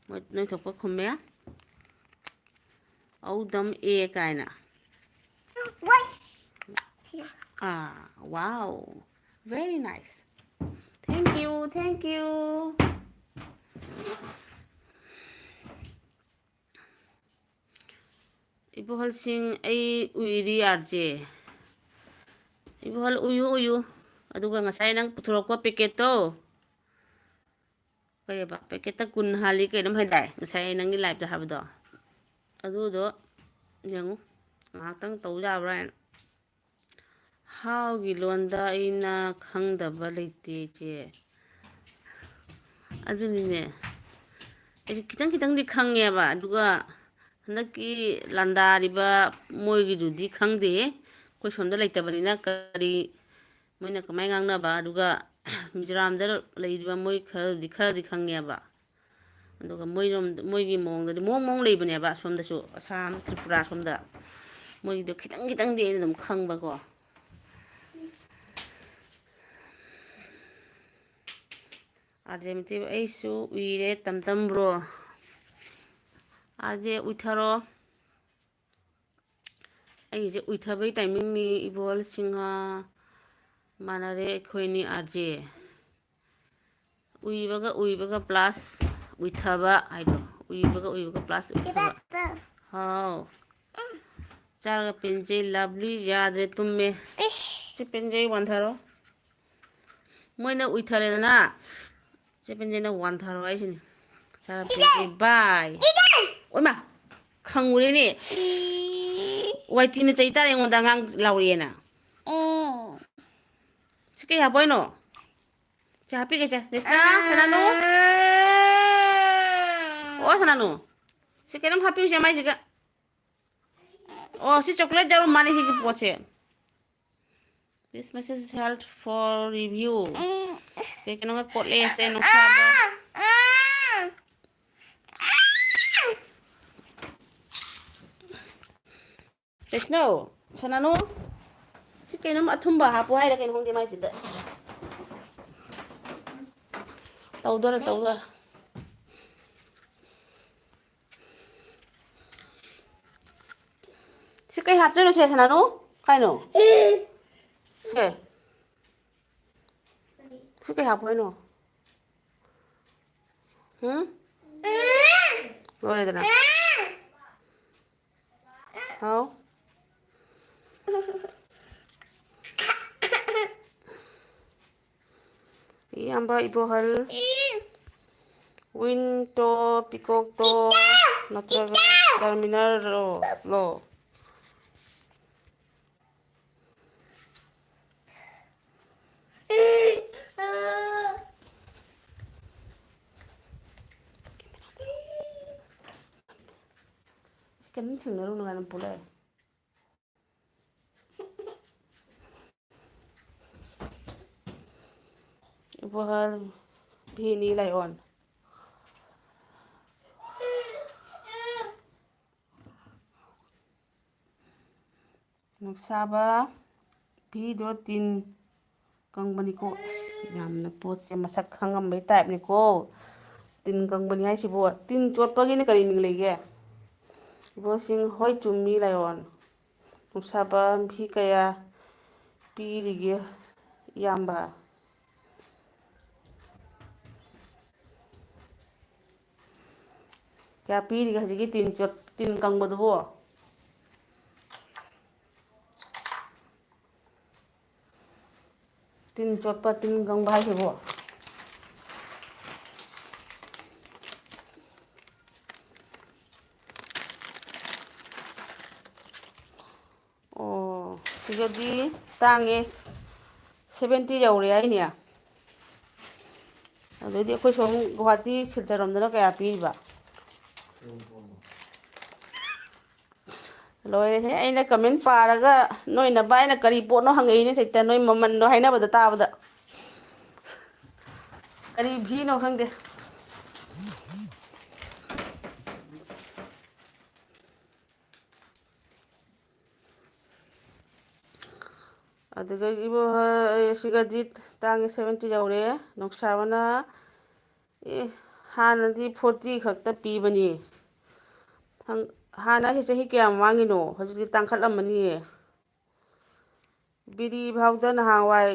ꯃꯣꯏ ꯅꯣꯏ ꯊꯣꯛꯄ ꯈꯨꯝꯃꯦ꯫ ꯑꯧꯗꯝ ꯑꯦ ꯀꯥꯏꯅ꯫ ꯑꯥ, wow, very nice, thank you, thank you꯫ ꯏꯕꯣꯍꯜꯁꯤꯡ, ꯑꯩ ꯎꯏꯔꯤ, ꯑꯥꯔꯖꯦ꯫ ꯏꯕꯣꯍꯜ, ꯎꯏꯌꯨ, ꯎꯏꯌꯨ꯫ ꯑꯗꯨꯒ ꯉꯁꯥꯏ ꯅꯪ ꯄꯨꯊꯣꯔꯛꯄ ꯄꯦꯀꯦꯠꯇꯣ, ꯀꯩꯑꯕ, ꯄꯦꯀꯦꯠꯇ ꯀꯨꯟ ꯍꯥꯜꯂꯤ ꯀꯩꯅꯣꯝ ꯍꯥꯏꯗꯥꯏ ꯉꯁꯥꯏ ꯑꯩ ꯅꯪꯒꯤ ꯂꯥꯏꯞꯇ ꯍꯥꯏꯕꯗꯣ? ꯑꯗꯨꯗꯣ ꯌꯦꯡꯉꯨ, ꯉꯥꯏꯍꯥꯛꯇꯪ ꯇꯧ ꯌꯥꯕ꯭ꯔꯥ ꯍꯥꯏꯅ꯫ ꯍꯥꯎꯒꯤ ꯂꯣꯟꯗ ꯑꯩꯅ ꯈꯪꯗꯕ ꯂꯩꯇꯦ, ꯏꯆꯦ꯫ ꯑꯗꯨꯅꯤꯅꯦ, ꯑꯩꯁꯨ ꯈꯤꯇꯪ ꯈꯤꯇꯪꯗꯤ ꯈꯪꯉꯦꯕ, ꯑꯗꯨꯒ ꯍꯟꯗꯛꯀꯤ ꯂꯥꯟꯗꯥꯔꯤꯕ ꯃꯣꯏꯒꯤꯗꯨꯗꯤ ꯈꯪꯗꯦꯍꯦ꯫ ꯑꯩꯈꯣꯏ ꯁꯣꯝꯗ ꯂꯩꯇꯕꯅꯤꯅ ꯀꯔꯤ, ꯃꯣꯏꯅ ꯀꯃꯥꯏꯅ ꯉꯥꯡꯅꯕ, ꯑꯗꯨꯒ ꯃꯤꯖꯣꯔꯥꯝꯗ ꯂꯩꯔꯤꯕ ꯃꯣꯏ ꯈꯔꯗꯤ, ꯈꯔꯗꯤ ꯈꯪꯉꯦꯕ꯫ ꯑꯗꯨꯒ ꯃꯣꯏꯔꯣꯝ-, ꯃꯣꯏꯒꯤ ꯃꯑꯣꯡꯗꯗꯤ ꯃꯑꯣꯡ ꯃꯑꯣꯡ ꯂꯩꯕꯅꯦꯕ ꯑꯁꯣꯝꯗꯁꯨ, ꯑꯁꯥꯝ, ꯇ꯭ꯔꯤꯄꯨꯔꯥ ꯁꯣꯝꯗ꯫ ꯃꯣꯏꯒꯤꯗꯣ ꯈꯤꯇꯪ ꯈꯤꯇꯪꯗꯤ ꯑꯩꯅ ꯑꯗꯨꯝ ꯈꯪꯕꯀꯣ꯫ ꯑꯥꯔ ꯖꯦ ꯃꯩꯇꯩ, ꯑꯩꯁꯨ ꯎꯏꯔꯦ ꯇꯝ ꯇꯝ ꯕ꯭ꯔꯣ꯫ R J ꯎꯏꯊꯔꯣ꯫ ꯑꯩꯒꯤꯁꯦ ꯎꯏꯊꯕꯩ ꯇꯥꯏꯃꯤꯡꯅꯤ, ꯏꯕꯣꯜ ꯁꯤꯡꯍ꯫ ꯃꯥꯟꯅꯔꯦ ꯑꯩꯈꯣꯏꯅꯤ, ꯑꯥꯔ ꯖꯦ꯫ ꯎꯏꯕꯒ ꯎꯏꯕꯒ plus ꯎꯏꯊꯕ ꯍꯥꯏꯗꯣ, ꯎꯏꯕꯒ ꯎꯏꯕꯒ ꯄ꯭ꯂꯥꯁ ꯎꯏꯊꯕ꯫ ꯍꯥꯎ꯫ ꯆꯥꯔꯒ ꯄꯦꯟꯖꯩ, ꯂꯚꯂꯤ ꯌꯥꯗ꯭ꯔꯦ, ꯇꯨꯝꯃꯦ꯫ ꯏꯁ꯫ ꯁꯤ ꯄꯦꯟꯖꯩ, ꯋꯥꯟꯊꯔꯣ꯫ ꯃꯣꯏꯅ ꯎꯏꯊꯔꯦꯗꯅ, ꯆꯦ ꯄꯦꯟꯖꯩꯅ ꯋꯥꯟꯊꯔꯣ ꯍꯥꯏꯁꯤꯅꯤ꯫ ꯆꯥꯔꯒ ꯄꯦꯟꯖꯩ, ꯕꯥꯏ꯫ ꯑꯣꯏꯃꯥ, ꯈꯪꯉꯨꯔꯦꯅꯦ꯫ ꯏ꯫ ꯋꯥꯏꯇꯤꯅ ꯆꯩ ꯇꯥꯔꯦ ꯑꯩꯉꯣꯟꯗ, ꯑꯉꯥꯡ ꯂꯥꯎꯔꯛꯑꯦꯅ꯫ ꯁꯤ ꯀꯩ ꯍꯥꯞꯄꯣ ꯍꯥꯏꯅꯣ? ꯁꯤ ꯍꯥꯞꯄꯤꯒꯦꯁꯦ꯫ ꯖꯦꯁꯅꯥ, ꯁꯅꯥꯅꯨ꯫ ꯑꯣ, ꯁꯅꯥꯅꯨ꯫ ꯁꯤ ꯀꯩꯅꯣꯝ ꯍꯥꯞꯄꯤꯌꯨꯁꯦ ꯃꯥꯏꯁꯤꯒ꯫ ꯑꯣ, ꯁꯤ chocolate ꯌꯥꯎꯔ ꯃꯥꯜꯂꯦ ꯁꯤꯒꯤ ꯄꯣꯠꯁꯦ꯫ This message is held for review꯫ ꯀꯩ ꯀꯩꯅꯣꯒ ꯀꯣꯠꯂꯦ ꯁꯦ, ꯅꯨꯡꯁꯥꯗ꯫ ꯀ꯭ꯔꯤꯁꯅꯣ, ꯁꯅꯥꯅꯨ, ꯁꯤ ꯀꯩꯅꯣꯝ ꯑꯊꯨꯝꯕ ꯍꯥꯞꯄꯨ ꯍꯥꯏꯔ ꯀꯩꯅꯣ ꯈꯪꯗꯦ ꯃꯥꯏꯁꯤꯗ꯫ ꯇꯧꯗꯣꯔꯦ, ꯇꯧꯗꯣꯔꯦ꯫ ꯁꯤ ꯀꯩ ꯍꯥꯞꯇꯣꯏꯅꯣ ꯁꯦ, ꯁꯅꯥꯅꯨ? ꯀꯩꯅꯣ? ꯁꯦ꯫ ꯁꯤ ꯀꯩ ꯍꯥꯞꯄꯣ ꯍꯥꯏꯅꯣ? ꯍꯨꯝ? ꯂꯣꯏꯔꯦꯗꯅ꯫ ꯍꯥꯎ꯫ ꯏꯌꯥꯝꯕ ꯏꯕꯣꯍꯜ꯫ ꯋꯤꯟꯇꯣ, ꯄꯤꯀꯣꯛꯇꯣ, ꯅꯠꯇ꯭ꯔꯒ ꯇꯔꯃꯤꯅꯔꯔꯣ? ꯂꯣ꯫ ꯀꯩꯅꯣꯝ ꯊꯦꯡꯅꯔꯨ ꯅꯨꯡꯉꯥꯏꯅ ꯄꯨꯂꯛꯑꯦ꯫ ꯏꯕꯣꯍꯜ, ꯚꯤꯅꯤ, ꯂꯥꯏꯑꯣꯟ꯫ ꯅꯨꯡꯁꯥꯕ, ꯚꯤꯗꯣ ꯇꯤꯟ ꯀꯪꯕꯅꯤꯀꯣ꯫ ꯑꯁ, ꯌꯥꯝꯅ ꯄꯣꯠꯁꯦ ꯃꯁꯛ ꯈꯪꯉꯝꯕꯩ ꯇꯥꯏꯞꯅꯤꯀꯣ꯫ ꯇꯤꯟ ꯀꯪꯕꯅꯤ ꯍꯥꯏꯁꯤꯕꯣ꯫ ꯇꯤꯟ ꯆꯣꯠꯄꯒꯤꯅ ꯀꯔꯤ ꯃꯤꯡ ꯂꯩꯒꯦ? ꯏꯕꯣꯁꯤꯡ, ꯍꯣꯏ, ꯆꯨꯝꯃꯤ, ꯂꯥꯏꯑꯣꯟ꯫ ꯅꯨꯡꯁꯥꯕ, ꯚꯤ ꯀꯌꯥ ꯄꯤꯔꯤꯒꯦ, ꯏꯌꯥꯝꯕ? ꯀꯌꯥ ꯄꯤꯔꯤꯒꯦ ꯍꯧꯖꯤꯛꯀꯤ ꯇꯤꯟ ꯆꯣꯠ-, ꯇꯤꯟ ꯀꯪꯕꯗꯨꯕꯣ? ꯇꯤꯟ ꯆꯣꯠꯄ, ꯇꯤꯟ ꯀꯪꯕ ꯍꯥꯏꯁꯤꯕꯣ? ꯑꯣ, ꯁꯤꯗꯗꯤ ꯇꯥꯡꯉꯦ, seventy ꯌꯧꯔꯦ ꯍꯥꯏꯅꯦ꯫ ꯑꯗꯩꯗꯤ ꯑꯩꯈꯣꯏ ꯁꯣꯝ ꯒꯨꯍꯥꯇꯤ ꯁꯤꯜꯆꯔ ꯔꯣꯝꯗꯅ ꯀꯌꯥ ꯄꯤꯔꯤꯕ? ꯂꯣꯏꯔꯦꯍꯦ, ꯑꯩꯅ comment ꯄꯥꯔꯒ ꯅꯣꯏ ꯅꯕꯥꯏꯅ ꯀꯔꯤ ꯄꯣꯠꯅꯣ ꯍꯪꯉꯛꯏꯅꯦ ꯍꯦꯛꯇ, ꯅꯣꯏ ꯃꯃꯟꯗꯣ ꯍꯥꯏꯅꯕꯗ ꯇꯥꯕꯗ꯫ ꯀꯔꯤ ꯐꯤꯅꯣ ꯈꯪꯗꯦ꯫ ꯑꯗꯨꯗꯒꯤ ꯏꯕꯣ-, ꯁꯤꯒꯗꯤ ꯇꯥꯡꯉꯦ, seventy ꯌꯧꯔꯦ꯫ ꯅꯨꯡꯁꯥꯕꯅ, ꯑꯦ, ꯍꯥꯟꯅꯗꯤ forty ꯈꯛꯇ ꯄꯤꯕꯅꯤ꯫ ꯍꯪ-, ꯍꯥꯟꯅ ꯍꯥꯏꯁꯦ ꯆꯍꯤ ꯀꯌꯥ ꯃꯃꯥꯡꯒꯤꯅꯣ? ꯍꯧꯖꯤꯛꯇꯤ ꯇꯥꯡꯈꯠꯂꯝꯃꯅꯤꯌꯦ꯫ ꯕꯤꯔꯤ ꯐꯥꯎꯗ ꯅꯍꯥꯟꯋꯥꯏ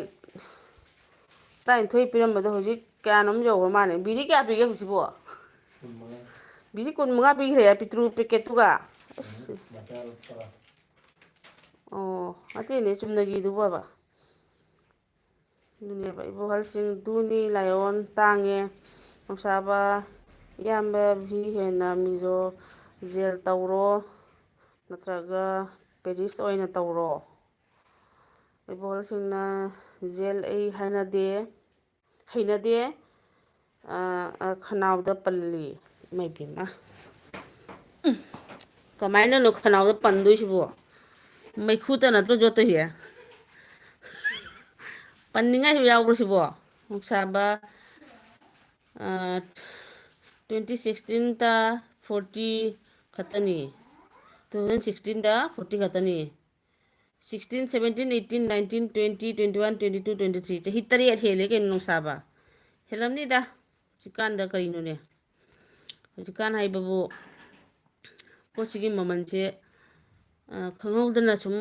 ꯇꯔꯥꯅꯤꯊꯣꯏ ꯄꯤꯔꯝꯕꯗꯣ ꯍꯧꯖꯤꯛ ꯀꯌꯥꯅꯣꯝ ꯌꯧꯕ ꯃꯥꯜꯂꯦ꯫ ꯕꯤꯔꯤ ꯀꯌꯥ ꯄꯤꯒꯦ ꯍꯧꯖꯤꯛꯁꯤꯕꯣ? ꯕꯤꯔꯤ ꯀꯨꯟ ꯃꯉꯥ ꯄꯤꯈ꯭ꯔꯦ ꯄꯤꯛꯇ꯭ꯔꯨ packet ꯇꯨꯒ꯫ ꯑꯁ꯫ ꯑꯣ, ꯅꯠꯇꯦꯅꯦ, ꯆꯨꯝꯅꯒꯤꯗꯨꯕꯣꯕ꯫ ꯑꯗꯨꯅꯦꯕ, ꯏꯕꯣꯍꯜꯁꯤꯡ ꯙꯨꯅꯤ ꯂꯥꯏꯑꯣꯟ ꯇꯥꯡꯉꯦ꯫ ꯅꯨꯡꯁꯥꯕ ꯏꯌꯥꯝꯕ ꯚꯤ ꯍꯦꯟꯅ ꯃꯤꯖꯣ ꯖꯦꯜ ꯇꯧꯔꯣ, ꯅꯠꯇ꯭ꯔꯒ ꯄꯦꯔꯤꯁ ꯑꯣꯏꯅ ꯇꯧꯔꯣ꯫ ꯏꯕꯣꯍꯜꯁꯤꯡꯅ ꯖꯦꯜ ꯑꯩ ꯍꯥꯏꯅꯗꯦ, ꯍꯩꯅꯗꯦ, ꯑ, ꯑ, ꯈꯅꯥꯎꯗ ꯄꯜꯂꯤ꯫ ꯏꯃꯥꯏ ꯄꯦꯝꯃ꯫ ꯎꯝ꯫ ꯀꯃꯥꯏꯅꯅꯣ ꯈꯅꯥꯎꯗ ꯄꯟꯗꯣꯏꯁꯤꯕꯣ? ꯃꯩꯈꯨꯗ ꯅꯠꯇ꯭ꯔꯣ ꯌꯣꯠꯇꯣꯏꯁꯦ? ꯄꯟꯅꯤꯡꯉꯥꯏꯁꯨ ꯌꯥꯎꯕ꯭ꯔꯣ ꯁꯤꯕꯣ? ꯅꯨꯡꯁꯥꯕ, ꯑ, twenty sixteen ꯇ forty ꯈꯛꯇꯅꯤ꯫ Two thousand sixteen ꯗ forty ꯈꯛꯇꯅꯤ꯫ Sixteen, seventeen, eighteen, nineteen, twenty, twenty-one, twenty-two, twenty-three, ꯆꯍꯤ ꯇꯔꯦꯠ ꯍꯦꯜꯂꯦ ꯀꯩꯅꯣ ꯅꯨꯡꯁꯥꯕ꯫ ꯍꯦꯜꯂꯝꯅꯤꯗ꯫ ꯍꯧꯖꯤꯛꯀꯥꯟꯗ ꯀꯔꯤꯅꯣꯅꯦ? ꯍꯧꯖꯤꯛꯀꯥꯟ ꯍꯥꯏꯕꯕꯨ ꯄꯣꯠꯁꯤꯒꯤ ꯃꯃꯜꯁꯦ, ꯑ, ꯈꯪꯍꯧꯗꯅ ꯁꯨꯝ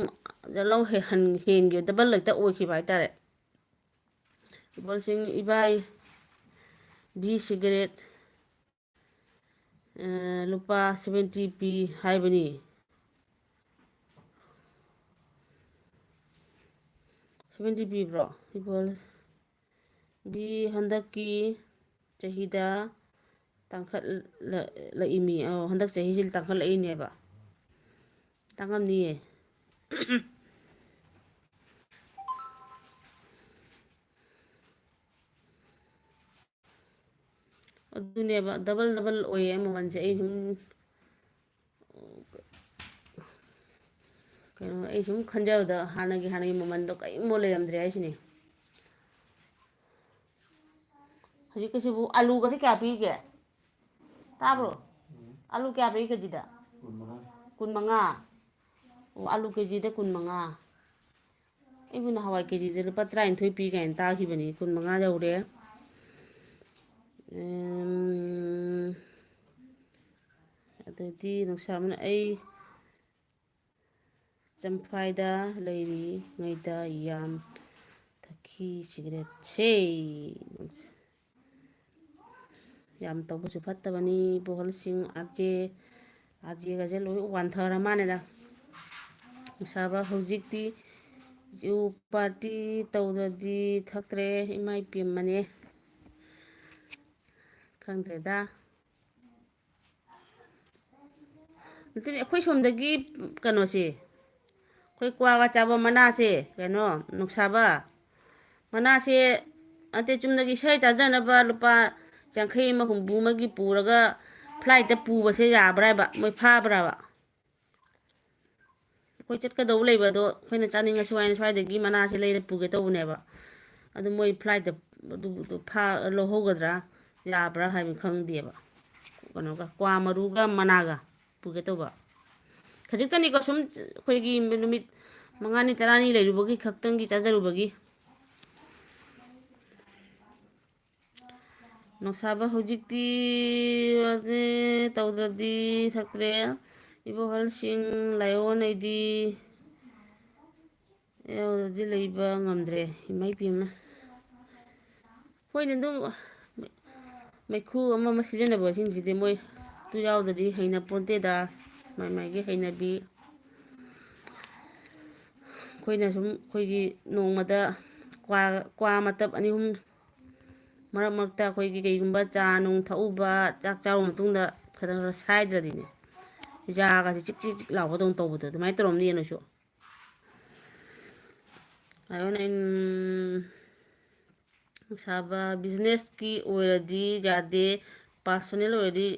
ꯂꯧ ꯍꯦ-, ꯍꯟ-, ꯍꯦꯟꯈꯤꯕ, double ꯍꯦꯛꯇ ꯑꯣꯏꯈꯤꯕ ꯍꯥꯏꯇꯥꯔꯦ꯫ ꯏꯕꯣꯜꯁꯤꯡ ꯏꯕꯥꯏ ꯚꯤ ꯁꯤꯒꯔꯦꯠ ꯑ, ꯂꯨꯄꯥ seventy ꯄꯤ ꯍꯥꯏꯕꯅꯤ꯫ Seventy ꯄꯤꯕ꯭ꯔꯣ? ꯏꯕꯣꯜ-, ꯕꯤ ꯍꯟꯗꯛꯀꯤ ꯆꯍꯤꯗ ꯇꯥꯡꯈꯠꯂꯛꯏꯃꯤ꯫ ꯑꯧ, ꯍꯟꯗꯛ ꯆꯍꯤꯁꯤꯗ ꯇꯥꯡꯈꯠꯂꯛꯏꯅꯦꯕ꯫ ꯇꯥꯡꯉꯝꯅꯤꯌꯦ꯫ ꯑꯗꯨꯅꯦꯕ, double double ꯑꯣꯏꯌꯦ ꯃꯃꯜꯁꯦ꯫ ꯑꯩ ꯁꯨꯝ, ꯀꯩꯅꯣ, ꯑꯩ ꯁꯨꯝ ꯈꯟꯖꯕꯗ ꯍꯥꯟꯅꯒꯤ, ꯍꯥꯟꯅꯒꯤ ꯃꯃꯜꯗꯣ ꯀꯔꯤꯝꯐꯥꯎ ꯂꯩꯔꯝꯗ꯭ꯔꯦ ꯍꯥꯏꯁꯤꯅꯦ꯫ ꯍꯧꯖꯤꯛꯀꯤꯁꯤꯕꯨ ꯑꯂꯨꯒꯁꯦ ꯀꯌꯥ ꯄꯤꯒꯦ? ꯇꯥꯕ꯭ꯔꯣ? ꯑꯂꯨ ꯀꯌꯥ ꯄꯤꯒꯦ ꯀꯦꯖꯤꯗ? ꯀꯨꯟꯃꯉꯥ꯫ ꯑꯣ, ꯑꯂꯨ ꯀꯦꯖꯤꯗ ꯀꯨꯟꯃꯉꯥ꯫ ꯑꯩꯕꯨ ꯅꯍꯥꯟꯋꯥꯏ ꯀꯦꯖꯤꯗ ꯂꯨꯄꯥ ꯇꯔꯥꯅꯤꯊꯣꯏ ꯄꯤ ꯀꯥꯏꯅ ꯇꯥꯈꯤꯕꯅꯤ, ꯀꯨꯟꯃꯉꯥ ꯌꯧꯔꯦ꯫ ꯎꯝ, ꯑꯗꯩꯗꯤ ꯅꯨꯡꯁꯥꯕꯅ ꯑꯩ ꯆꯝꯐꯥꯏꯗ ꯂꯩꯔꯤꯉꯩꯗ ꯌꯥꯝ ꯊꯛꯈꯤ ꯁꯤꯒꯔꯦꯠꯁꯦ꯫ ꯌꯥꯝ ꯇꯧꯕꯁꯨ ꯐꯠꯇꯕꯅꯤ꯫ ꯄꯣꯍꯜꯁꯤꯡ, ꯑꯥꯔ ꯖꯦ, ꯑꯥꯔ ꯖꯦꯒꯁꯦ ꯂꯣꯏ ꯋꯥꯟꯊꯔ ꯃꯥꯜꯂꯦꯗ꯫ ꯅꯨꯡꯁꯥꯕ ꯍꯧꯖꯤꯛꯇꯤ ꯌꯨ ꯄꯥꯔꯇꯤ ꯇꯧꯗ꯭ꯔꯗꯤ ꯊꯛꯇ꯭ꯔꯦ꯫ ꯏꯃꯥ ꯏꯄꯦꯝꯃꯅꯦ꯫ ꯈꯪꯗ꯭ꯔꯦꯗ꯫ ꯑꯗꯨꯅꯤ ꯑꯩꯈꯣꯏ ꯁꯣꯝꯗꯒꯤ ꯀꯩꯅꯣꯁꯦ, ꯑꯩꯈꯣꯏ ꯀ꯭ꯋꯥꯒ ꯆꯥꯕ ꯃꯅꯥꯁꯦ, ꯀꯩꯅꯣ, ꯅꯨꯡꯁꯥꯕ ꯃꯅꯥꯁꯦ, ꯑꯇꯩ ꯆꯨꯝꯅꯒꯤ ꯏꯁꯩ ꯆꯥꯖꯅꯕ ꯂꯨꯄꯥ ꯌꯥꯡꯈꯩ ꯑꯃ, ꯍꯨꯝꯐꯨ ꯑꯃꯒꯤ ꯄꯨꯔꯒ ꯐ꯭ꯂꯥꯏꯠꯇ ꯄꯨꯕꯁꯦ ꯌꯥꯕ꯭ꯔꯥ ꯍꯥꯏꯕ? ꯃꯣꯏ ꯐꯥꯕ꯭ꯔꯥꯕ? ꯑꯩꯈꯣꯏ ꯆꯠꯀꯗꯧꯕ ꯂꯩꯕ ꯑꯗꯣ, ꯑꯩꯈꯣꯏꯅ ꯆꯥꯅꯤꯡꯉꯁꯨ ꯍꯥꯏꯅ ꯁ꯭ꯋꯥꯏꯗꯒꯤ ꯃꯅꯥꯁꯦ ꯂꯩꯔ ꯄꯨꯒꯦ ꯇꯧꯕꯅꯦꯕ꯫ ꯑꯗꯨ ꯃꯣꯏ ꯐ꯭ꯂꯥꯏꯠꯇ ꯑꯗꯨꯗꯣ ꯐꯥ-, ꯂꯧꯍꯧꯒꯗ꯭ꯔꯥ, ꯌꯥꯕ꯭ꯔꯥ ꯍꯥꯏꯕ ꯈꯪꯗꯦꯕ꯫ ꯀꯩꯅꯣꯒ, ꯀ꯭ꯋꯥ ꯃꯔꯨꯒ ꯃꯅꯥꯒ ꯄꯨꯒꯦ ꯇꯧꯕ꯫ ꯈꯖꯤꯛꯇꯅꯤꯀꯣ, ꯁꯨꯝ ꯑꯩꯈꯣꯏꯒꯤ ꯅꯨꯃꯤꯠ ꯃꯉꯥꯅꯤ ꯇꯔꯥꯅꯤ ꯂꯩꯔꯨꯕꯒꯤ ꯈꯛꯇꯪꯒꯤ ꯆꯥꯖꯔꯨꯕꯒꯤ꯫ ꯅꯨꯡꯁꯥꯕ ꯍꯧꯖꯤꯛꯇꯤ ꯇꯧꯗ꯭ꯔꯗꯤ ꯊꯛꯇ꯭ꯔꯦ꯫ ꯏꯕꯣꯍꯜꯁꯤꯡ ꯂꯥꯏꯑꯣꯟ ꯑꯩꯗꯤ ꯌꯥꯎꯗ꯭ꯔꯗꯤ ꯂꯩꯕ ꯉꯝꯗ꯭ꯔꯦ꯫ ꯏꯃꯥ ꯏꯄꯦꯝꯃ꯫ ꯍꯣꯏꯅꯦ, ꯑꯗꯨꯝ ꯃꯩꯈꯨ ꯑꯃ ꯑꯃ ꯁꯤꯖꯤꯟꯅꯕꯁꯤꯡꯁꯤꯗꯤ ꯃꯣꯏ ꯌꯥꯎꯗ꯭ꯔꯗꯤ ꯍꯩꯅ ꯄꯣꯟꯇꯦꯗ, ꯃꯥꯏ ꯃꯥꯏꯒꯤ ꯍꯩꯅꯕꯤ꯫ ꯑꯩꯈꯣꯏꯅ ꯁꯨꯝ ꯑꯩꯈꯣꯏꯒꯤ ꯅꯣꯡꯃꯗ ꯀ꯭ꯋꯥ, ꯀ꯭ꯋꯥ ꯃꯇꯞ ꯑꯅꯤ ꯑꯍꯨꯝ, ꯃꯔꯛ ꯃꯔꯛꯇ ꯑꯩꯈꯣꯏꯒꯤ ꯀꯩꯒꯨꯝꯕ ꯆꯥ ꯅꯨꯡ ꯊꯛꯎꯕ, ꯆꯥꯛ ꯆꯥꯔꯨ ꯃꯇꯨꯡꯗ ꯈꯤꯇꯪ ꯈꯔ ꯁꯥꯏꯗ꯭ꯔꯗꯤꯅꯦ, ꯌꯥꯒꯁꯦ ꯆꯤꯛ ꯆꯤꯛ ꯆꯤꯛ ꯂꯥꯎꯕꯗꯧꯅ ꯇꯧꯕꯗꯣ ꯑꯗꯨꯃꯥꯏꯅ ꯇꯧꯔꯝꯅꯤ ꯅꯣꯏꯁꯨ꯫ ꯑꯗꯨꯅ ꯑꯩꯅ ꯁꯥꯕ ꯕꯤꯖꯤꯅꯦꯁꯀꯤ ꯑꯣꯏꯔꯗꯤ ꯌꯥꯗꯦ, ꯄꯥꯔꯁꯣꯅꯦꯜ ꯑꯣꯏꯔꯗꯤ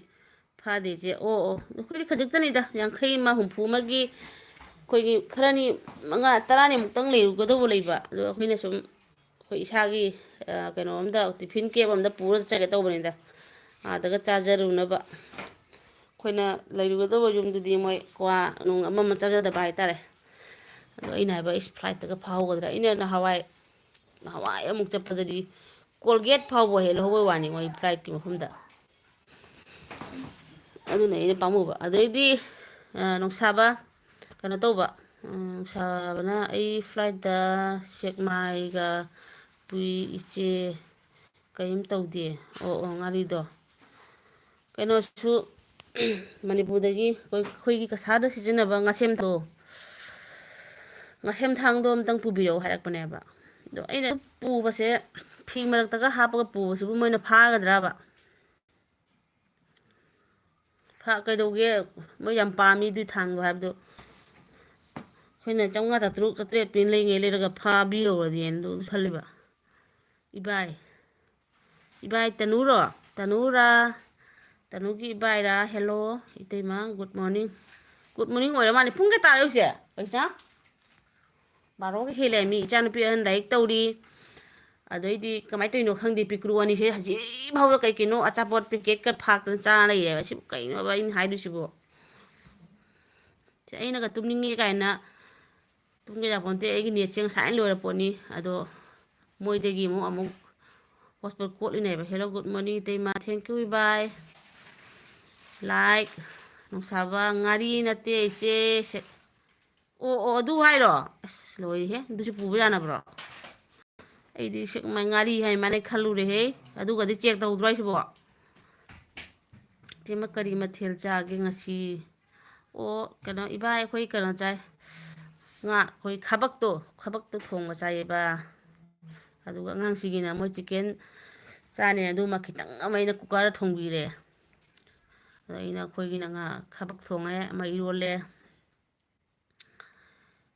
ꯐꯥꯗꯦ ꯏꯆꯦ꯫ ꯑꯣ, ꯑꯣ, ꯑꯩꯈꯣꯏꯗꯤ ꯈꯖꯤꯛꯇꯅꯤꯗ, ꯌꯥꯡꯈꯩ ꯑꯃ, ꯍꯨꯝꯐꯨ ꯑꯃꯒꯤ ꯑꯩꯈꯣꯏꯒꯤ ꯈꯔꯅꯤ, ꯃꯉꯥ, ꯇꯔꯥꯅꯤꯃꯨꯛꯇꯪ ꯂꯩꯔꯨꯒꯗꯧꯕ ꯂꯩꯕ꯫ ꯑꯗꯣ ꯑꯩꯈꯣꯏꯅ ꯁꯨꯝ ꯑꯩꯈꯣꯏ ꯏꯁꯥꯒꯤ, ꯑ, ꯀꯩꯅꯣ ꯑꯝꯗ, ꯇꯤꯐꯤꯟ ꯀꯦꯞ ꯑꯝꯗ ꯄꯨꯔ ꯆꯠꯆꯒꯦ ꯇꯧꯕꯅꯤꯗ, ꯑꯥꯗꯒ ꯆꯥꯖꯔꯨꯅꯕ꯫ ꯑꯩꯈꯣꯏꯅ ꯂꯩꯔꯨꯒꯗꯧꯕ ꯌꯨꯝꯗꯨꯗꯤ ꯃꯣꯏ ꯀ꯭ꯋꯥ ꯅꯨꯡ ꯑꯃ ꯑꯃ ꯆꯥꯖꯗꯕ ꯍꯥꯏꯇꯥꯔꯦ꯫ ꯑꯗꯣ ꯑꯩꯅ ꯍꯥꯏꯕ, "ꯏꯁ, ꯐ꯭ꯂꯥꯏꯠꯇꯒ ꯐꯥꯎꯒꯗ꯭ꯔꯥ?" ꯑꯩꯅ ꯅꯍꯥꯟꯋꯥꯏ, ꯅꯍꯥꯟꯋꯥꯏ ꯑꯃꯨꯛ ꯆꯠꯄꯗꯗꯤ ꯀꯣꯜꯒꯦꯠ ꯐꯥꯎꯕ ꯍꯦꯛ ꯂꯧꯍꯧꯕꯩ ꯋꯥꯅꯤ ꯃꯣꯏ ꯐ꯭ꯂꯥꯏꯠꯀꯤ ꯃꯐꯝꯗ꯫ ꯑꯗꯨꯅ ꯑꯩꯅ ꯄꯥꯝꯃꯨꯕ꯫ ꯑꯗꯩꯗꯤ, ꯑ, ꯅꯨꯡꯁꯥꯕ, ꯀꯩꯅꯣ ꯇꯧꯕ, ꯎꯝ, ꯅꯨꯡꯁꯥꯕꯅ, "ꯑꯩ ꯐ꯭ꯂꯥꯏꯠꯇ ꯁꯦꯛꯃꯥꯏꯒ ꯄꯨꯏ ꯏꯆꯦ, ꯀꯔꯤꯝ ꯇꯧꯗꯦ꯫" ꯑꯣ, ꯑꯣ, ꯉꯥꯔꯤꯗꯣ꯫ ꯀꯩꯅꯣꯁꯨ, ꯃꯅꯤꯄꯨꯔꯗꯒꯤ ꯑꯩꯈꯣꯏ, ꯑꯩꯈꯣꯏꯒꯤ ꯀꯁꯥꯗ ꯁꯤꯖꯤꯟꯅꯕ ꯉꯥꯁꯦꯝꯗꯣ, ꯉꯥꯁꯦꯝ ꯊꯥꯡꯗꯣ ꯑꯝꯇꯪ ꯄꯨꯕꯤꯔꯛꯎ ꯍꯥꯏꯔꯛꯄꯅꯦꯕ꯫ ꯑꯗꯣ ꯑꯩꯅ ꯄꯨꯕꯁꯦ, ꯐꯤ ꯃꯔꯛꯇꯒ ꯍꯥꯞꯄꯒ ꯄꯨꯕꯁꯤꯕꯨ ꯃꯣꯏꯅ ꯐꯥꯒꯗ꯭ꯔꯕ? ꯐꯥ-, ꯀꯩꯗꯧꯒꯦ? ꯃꯣꯏ ꯌꯥꯝ ꯄꯥꯝꯃꯤ ꯑꯗꯨꯏ ꯊꯥꯡꯗꯣ ꯍꯥꯏꯕꯗꯣ꯫ ꯑꯩꯈꯣꯏꯅ ꯆꯥꯝꯃꯉꯥ, ꯆꯥꯇ꯭ꯔꯨꯛ, ꯆꯥꯇ꯭ꯔꯦꯠ ꯄꯤꯅ ꯂꯩꯉꯩ ꯂꯩꯔꯒ ꯐꯥꯕꯤꯍꯧꯔꯗꯤꯅ ꯑꯗꯨ ꯈꯜꯂꯤꯕ꯫ ꯏꯕꯥꯏ꯫ ꯏꯕꯥꯏ ꯇꯅꯨꯔꯣ? ꯇꯅꯨꯔꯥ? ꯇꯅꯨꯒꯤ ꯏꯕꯥꯏꯔꯥ? Hello, ꯏꯇꯩꯃ, good morning꯫ Good morning ꯑꯣꯏꯔ ꯃꯥꯜꯂꯦ꯫ ꯄꯨꯡ ꯀꯌꯥ ꯇꯥꯔꯦ ꯍꯧꯖꯤꯛ? ꯄꯩꯁꯥ? ꯕꯥꯔꯣꯒ ꯍꯦꯜꯂꯦ ꯃꯤ꯫ ꯏꯆꯥꯅꯨꯄꯤ ꯑꯍꯟ ꯂꯥꯏꯔꯤꯛ ꯇꯧꯔꯤ꯫ ꯑꯗꯩꯗꯤ ꯀꯃꯥꯏꯅ ꯇꯧꯔꯤꯅꯣ ꯈꯪꯗꯦ, ꯄꯤꯛꯀ꯭ꯔꯨ ꯑꯅꯤꯁꯦ ꯍꯧꯖꯤꯛ ꯐꯥꯎꯕ ꯀꯩ ꯀꯩꯅꯣ ꯑꯆꯥꯄꯣꯠ ꯄꯦꯀꯦꯠꯀ ꯐꯥꯛꯇꯅ ꯆꯥ ꯂꯩꯔꯦꯕ꯫ ꯁꯤꯕꯨ ꯀꯩꯅꯣꯕ ꯑꯩꯅ ꯍꯥꯏꯗꯣꯏꯁꯤꯕꯣ? ꯁꯤ ꯑꯩꯅꯒ ꯇꯨꯝꯅꯤꯡꯉꯦ ꯀꯥꯏꯅ ꯇꯨꯝꯒꯦ ꯌꯥꯄꯣꯟꯇꯦ꯫ ꯑꯩꯒꯤ ꯅꯦꯠꯁꯦ ꯉꯁꯥꯏꯅ ꯂꯣꯏꯔꯄꯣꯠꯅꯤ꯫ ꯑꯗꯣ ꯃꯣꯏꯗꯒꯤ ꯑꯃꯨꯛ, ꯑꯃꯨꯛ hotspot ꯀꯣꯠꯂꯤꯅꯦꯕ꯫ Hello, good morning, ꯏꯇꯩꯃ꯫ Thank you, ꯏꯕꯥꯏ꯫ Like, ꯅꯨꯡꯁꯥꯕ, ꯉꯥꯔꯤ ꯅꯠꯇꯦ, ꯏꯆꯦ꯫ ꯁꯦ-, ꯑꯣ, ꯑꯣ, ꯑꯗꯨ ꯍꯥꯏꯔꯣ? ꯑꯁ, ꯂꯣꯏꯔꯦꯍꯦ꯫ ꯑꯗꯨꯁꯨ ꯄꯨꯕ ꯌꯥꯅꯕ꯭ꯔꯣ? ꯑꯩꯗꯤ ꯁꯦꯛꯃꯥꯏ ꯉꯥꯔꯤ ꯍꯥꯏ ꯃꯥꯜꯂꯦ ꯈꯜꯂꯨꯔꯦꯍꯦ꯫ ꯑꯗꯨꯒꯗꯤ check ꯇꯧꯗ꯭ꯔꯣ ꯍꯥꯏꯁꯤꯕꯣ? ꯏꯆꯦꯃ, ꯀꯔꯤ ꯃꯊꯦꯜ ꯆꯥꯒꯦ ꯉꯁꯤ? ꯑꯣ, ꯀꯩꯅꯣ, ꯏꯕꯥ, ꯑꯩꯈꯣꯏ ꯀꯩꯅꯣ ꯆꯥꯏ꯫ ꯉꯥ, ꯑꯩꯈꯣꯏ ꯈꯥꯕꯛꯇꯣ, ꯈꯥꯕꯛꯇꯣ ꯊꯣꯡꯕ ꯆꯥꯏꯌꯦꯕ꯫ ꯑꯗꯨꯒ ꯑꯉꯥꯡꯁꯤꯒꯤꯅ ꯃꯣꯏ ꯆꯤꯀꯦꯟ ꯆꯥꯅꯤ, ꯑꯗꯨꯃ ꯈꯤꯇꯪ ꯑꯃ ꯑꯩꯅ ꯀꯨꯀꯔꯗ ꯊꯣꯡꯕꯤꯔꯦ꯫ ꯑꯗ ꯑꯩꯅ, ꯑꯩꯈꯣꯏꯒꯤꯅ ꯉꯥ ꯈꯥꯕꯛ ꯊꯣꯡꯉꯦ, ꯑꯃ ꯏꯔꯣꯜꯂꯦ꯫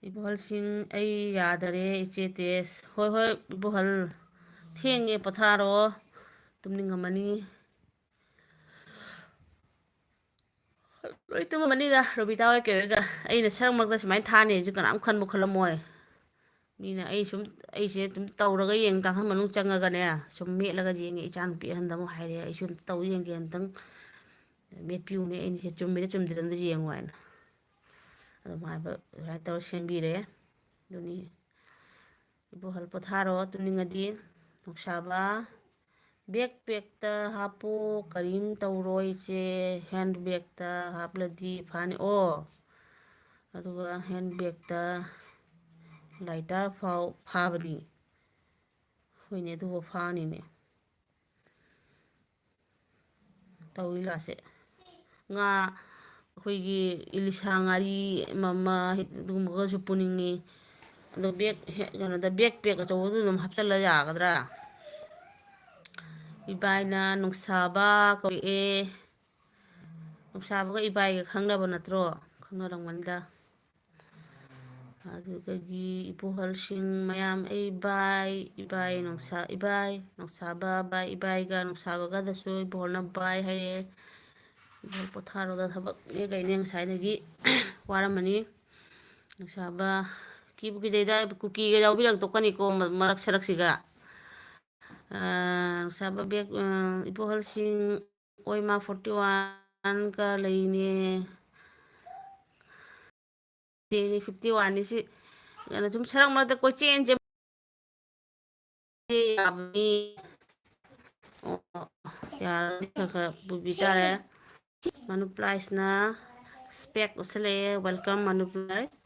ꯏꯕꯣꯍꯜꯁꯤꯡ, ꯑꯩ ꯌꯥꯗꯔꯦ, ꯏꯆꯦ ꯇꯦꯁ꯫ ꯍꯣꯏ, ꯍꯣꯏ, ꯏꯕꯣꯍꯜ, ꯊꯦꯡꯉꯦ, ꯄꯣꯊꯥꯔꯣ, ꯇꯨꯝꯅꯤꯡꯉꯝꯃꯅꯤ꯫ ꯂꯣꯏ ꯇꯨꯝꯃꯝꯃꯅꯤꯗ, ꯔꯣꯕꯤꯇꯥ ꯍꯣꯏ ꯀꯩ ꯍꯣꯏꯒ꯫ ꯑꯩꯅ ꯁꯔꯛ ꯃꯔꯛꯇ ꯁꯨꯃꯥꯏꯅ ꯊꯥꯅꯤ ꯍꯥꯏꯁꯨ ꯀꯅꯥꯝ ꯈꯟꯕꯨ ꯈꯜꯂꯝꯃꯣꯏ꯫ ꯃꯤꯅ ꯑꯩ ꯁꯨꯝ, ꯑꯩꯁꯦ ꯑꯗꯨꯝ ꯇꯧꯔꯒ ꯌꯦꯡ, ꯀꯥꯡꯈꯟ ꯃꯅꯨꯡ ꯆꯪꯉꯒꯅꯦ, ꯁꯨꯝ ꯃꯦꯠꯂꯒ ꯌꯦꯡꯉꯦ꯫ ꯏꯆꯥꯅꯨꯄꯤ ꯑꯍꯟꯗ ꯑꯃꯨꯛ ꯍꯥꯏꯔꯦ, "ꯑꯩꯁꯨ ꯑꯝꯇ ꯇꯧ ꯌꯦꯡꯒꯦ, ꯑꯝꯇꯪ ꯃꯦꯠꯄꯤꯌꯨꯅꯦ, ꯑꯩꯅ ꯁꯦ ꯆꯨꯝꯃꯤꯔ ꯆꯨꯝꯗ꯭ꯔꯤꯔ ꯑꯝꯇ ꯌꯦꯡꯉꯨ" ꯍꯥꯏꯅ꯫ ꯑꯗꯨꯝ ꯍꯥꯏꯕ, ꯑꯗꯨꯃꯥꯏꯅ ꯇꯧꯔ ꯁꯦꯝꯕꯤꯔꯦ꯫ ꯑꯗꯨꯅꯤ, ꯏꯕꯣꯍꯜ, ꯄꯣꯊꯥꯔꯣ, ꯇꯨꯝꯅꯤꯡꯉꯗꯤ꯫ ꯅꯨꯡꯁꯥꯕ, ꯕꯦꯛ ꯄꯦꯛꯇ ꯍꯥꯞꯄꯨ, ꯀꯔꯤꯝ ꯇꯧꯔꯣꯏ ꯏꯆꯦ, ꯍꯦꯟ ꯕꯦꯛꯇ ꯍꯥꯞꯂꯗꯤ ꯐꯥꯅꯤ꯫ ꯑꯣ, ꯑꯗꯨꯒ ꯍꯦꯟ ꯕꯦꯛꯇ ꯂꯥꯏꯇꯔ ꯐꯥꯎ ꯐꯥꯕꯅꯤ꯫ ꯍꯣꯏꯅꯦ, ꯑꯗꯨꯕꯨ ꯐꯥꯅꯤꯅꯦ꯫ ꯇꯧꯔꯤ ꯂꯥꯁꯦ꯫ ꯉꯥ, ꯑꯩꯈꯣꯏꯒꯤ ꯏꯂꯤꯁꯥ ꯉꯥꯔꯤ ꯑꯃ, ꯑꯃ, ꯑꯗꯨꯒꯨꯝꯕꯒꯁꯨ ꯄꯨꯅꯤꯡꯉꯤ꯫ ꯑꯗꯣ ꯕꯦꯛ ꯍꯦ-, ꯀꯩꯅꯣꯗ, ꯕꯦꯛ ꯄꯦꯛ ꯑꯆꯧꯕꯗꯨ ꯑꯗꯨꯝ ꯍꯥꯞꯆꯤꯜꯂ ꯌꯥꯒꯗ꯭ꯔꯥ? ꯏꯕꯥꯏꯅ ꯅꯨꯡꯁꯥꯕ ꯀꯧꯔꯛꯑꯦ꯫ ꯅꯨꯡꯁꯥꯕꯒ ꯏꯕꯥꯏꯒ ꯈꯪꯅꯕ ꯅꯠꯇ꯭ꯔꯣ? ꯈꯪꯅꯔꯝꯒꯅꯤꯗ꯫ ꯑꯗꯨꯗꯒꯤ ꯏꯕꯣꯍꯜꯁꯤꯡ ꯃꯌꯥꯝ, ꯑꯩ ꯕꯥꯏ, ꯏꯕꯥꯏ ꯅꯨꯡꯁꯥ-, ꯏꯕꯥꯏ, ꯅꯨꯡꯁꯥꯕ, ꯕꯥꯏ, ꯏꯕꯥꯏꯒ ꯅꯨꯡꯁꯥꯕꯒꯗꯁꯨ ꯏꯕꯣꯍꯜꯅ ꯕꯥꯏ ꯍꯥꯏꯔꯛꯑꯦ꯫ ꯏꯕꯣꯍꯜ ꯄꯣꯊꯥꯔꯣꯗ, ꯊꯕꯛꯅꯦ ꯀꯩꯅꯦ ꯉꯁꯥꯏꯗꯒꯤ ꯋꯥꯔꯝꯃꯅꯤ꯫ ꯅꯨꯡꯁꯥꯕ, ꯀꯤꯕꯨ ꯀꯤꯖꯩꯗ, ꯀꯨꯀꯤꯒ ꯌꯥꯎꯕꯤꯔꯛꯇꯣꯛꯀꯅꯤꯀꯣ ꯃ-, ꯃꯔꯛ ꯁꯔꯛꯁꯤꯒ꯫ ꯑꯥ, ꯅꯨꯡꯁꯥꯕ ꯕꯦꯛ, ꯑꯥ, ꯏꯕꯣꯍꯜꯁꯤꯡ, ꯑꯣꯏꯃꯥ ꯐꯣꯔꯇꯤ ꯋꯥꯟꯒ ꯂꯩꯅꯦ꯫ ꯗꯦꯅꯤ ꯐꯤꯐꯇꯤ ꯋꯥꯟꯅꯤ ꯁꯤ꯫ ꯑꯗꯨꯅ ꯁꯨꯝ ꯁꯔꯛ ꯃꯔꯛꯇ ꯀꯣꯏꯆꯦꯟ ꯆꯦꯟ ꯌꯥꯕꯅꯤ꯫ ꯑꯣ, ꯌꯥꯔꯗꯤ ꯈꯔ ꯈꯔ ꯄꯨꯕꯤ ꯇꯥꯔꯦ꯫ ꯃꯅꯨꯄ꯭ꯂꯥꯏꯁꯅ ꯏꯁꯄꯦꯛ ꯎꯠꯁꯜꯂꯛꯑꯦ꯫ Welcome, ꯃꯅꯨꯄ꯭ꯂꯥꯏꯁ꯫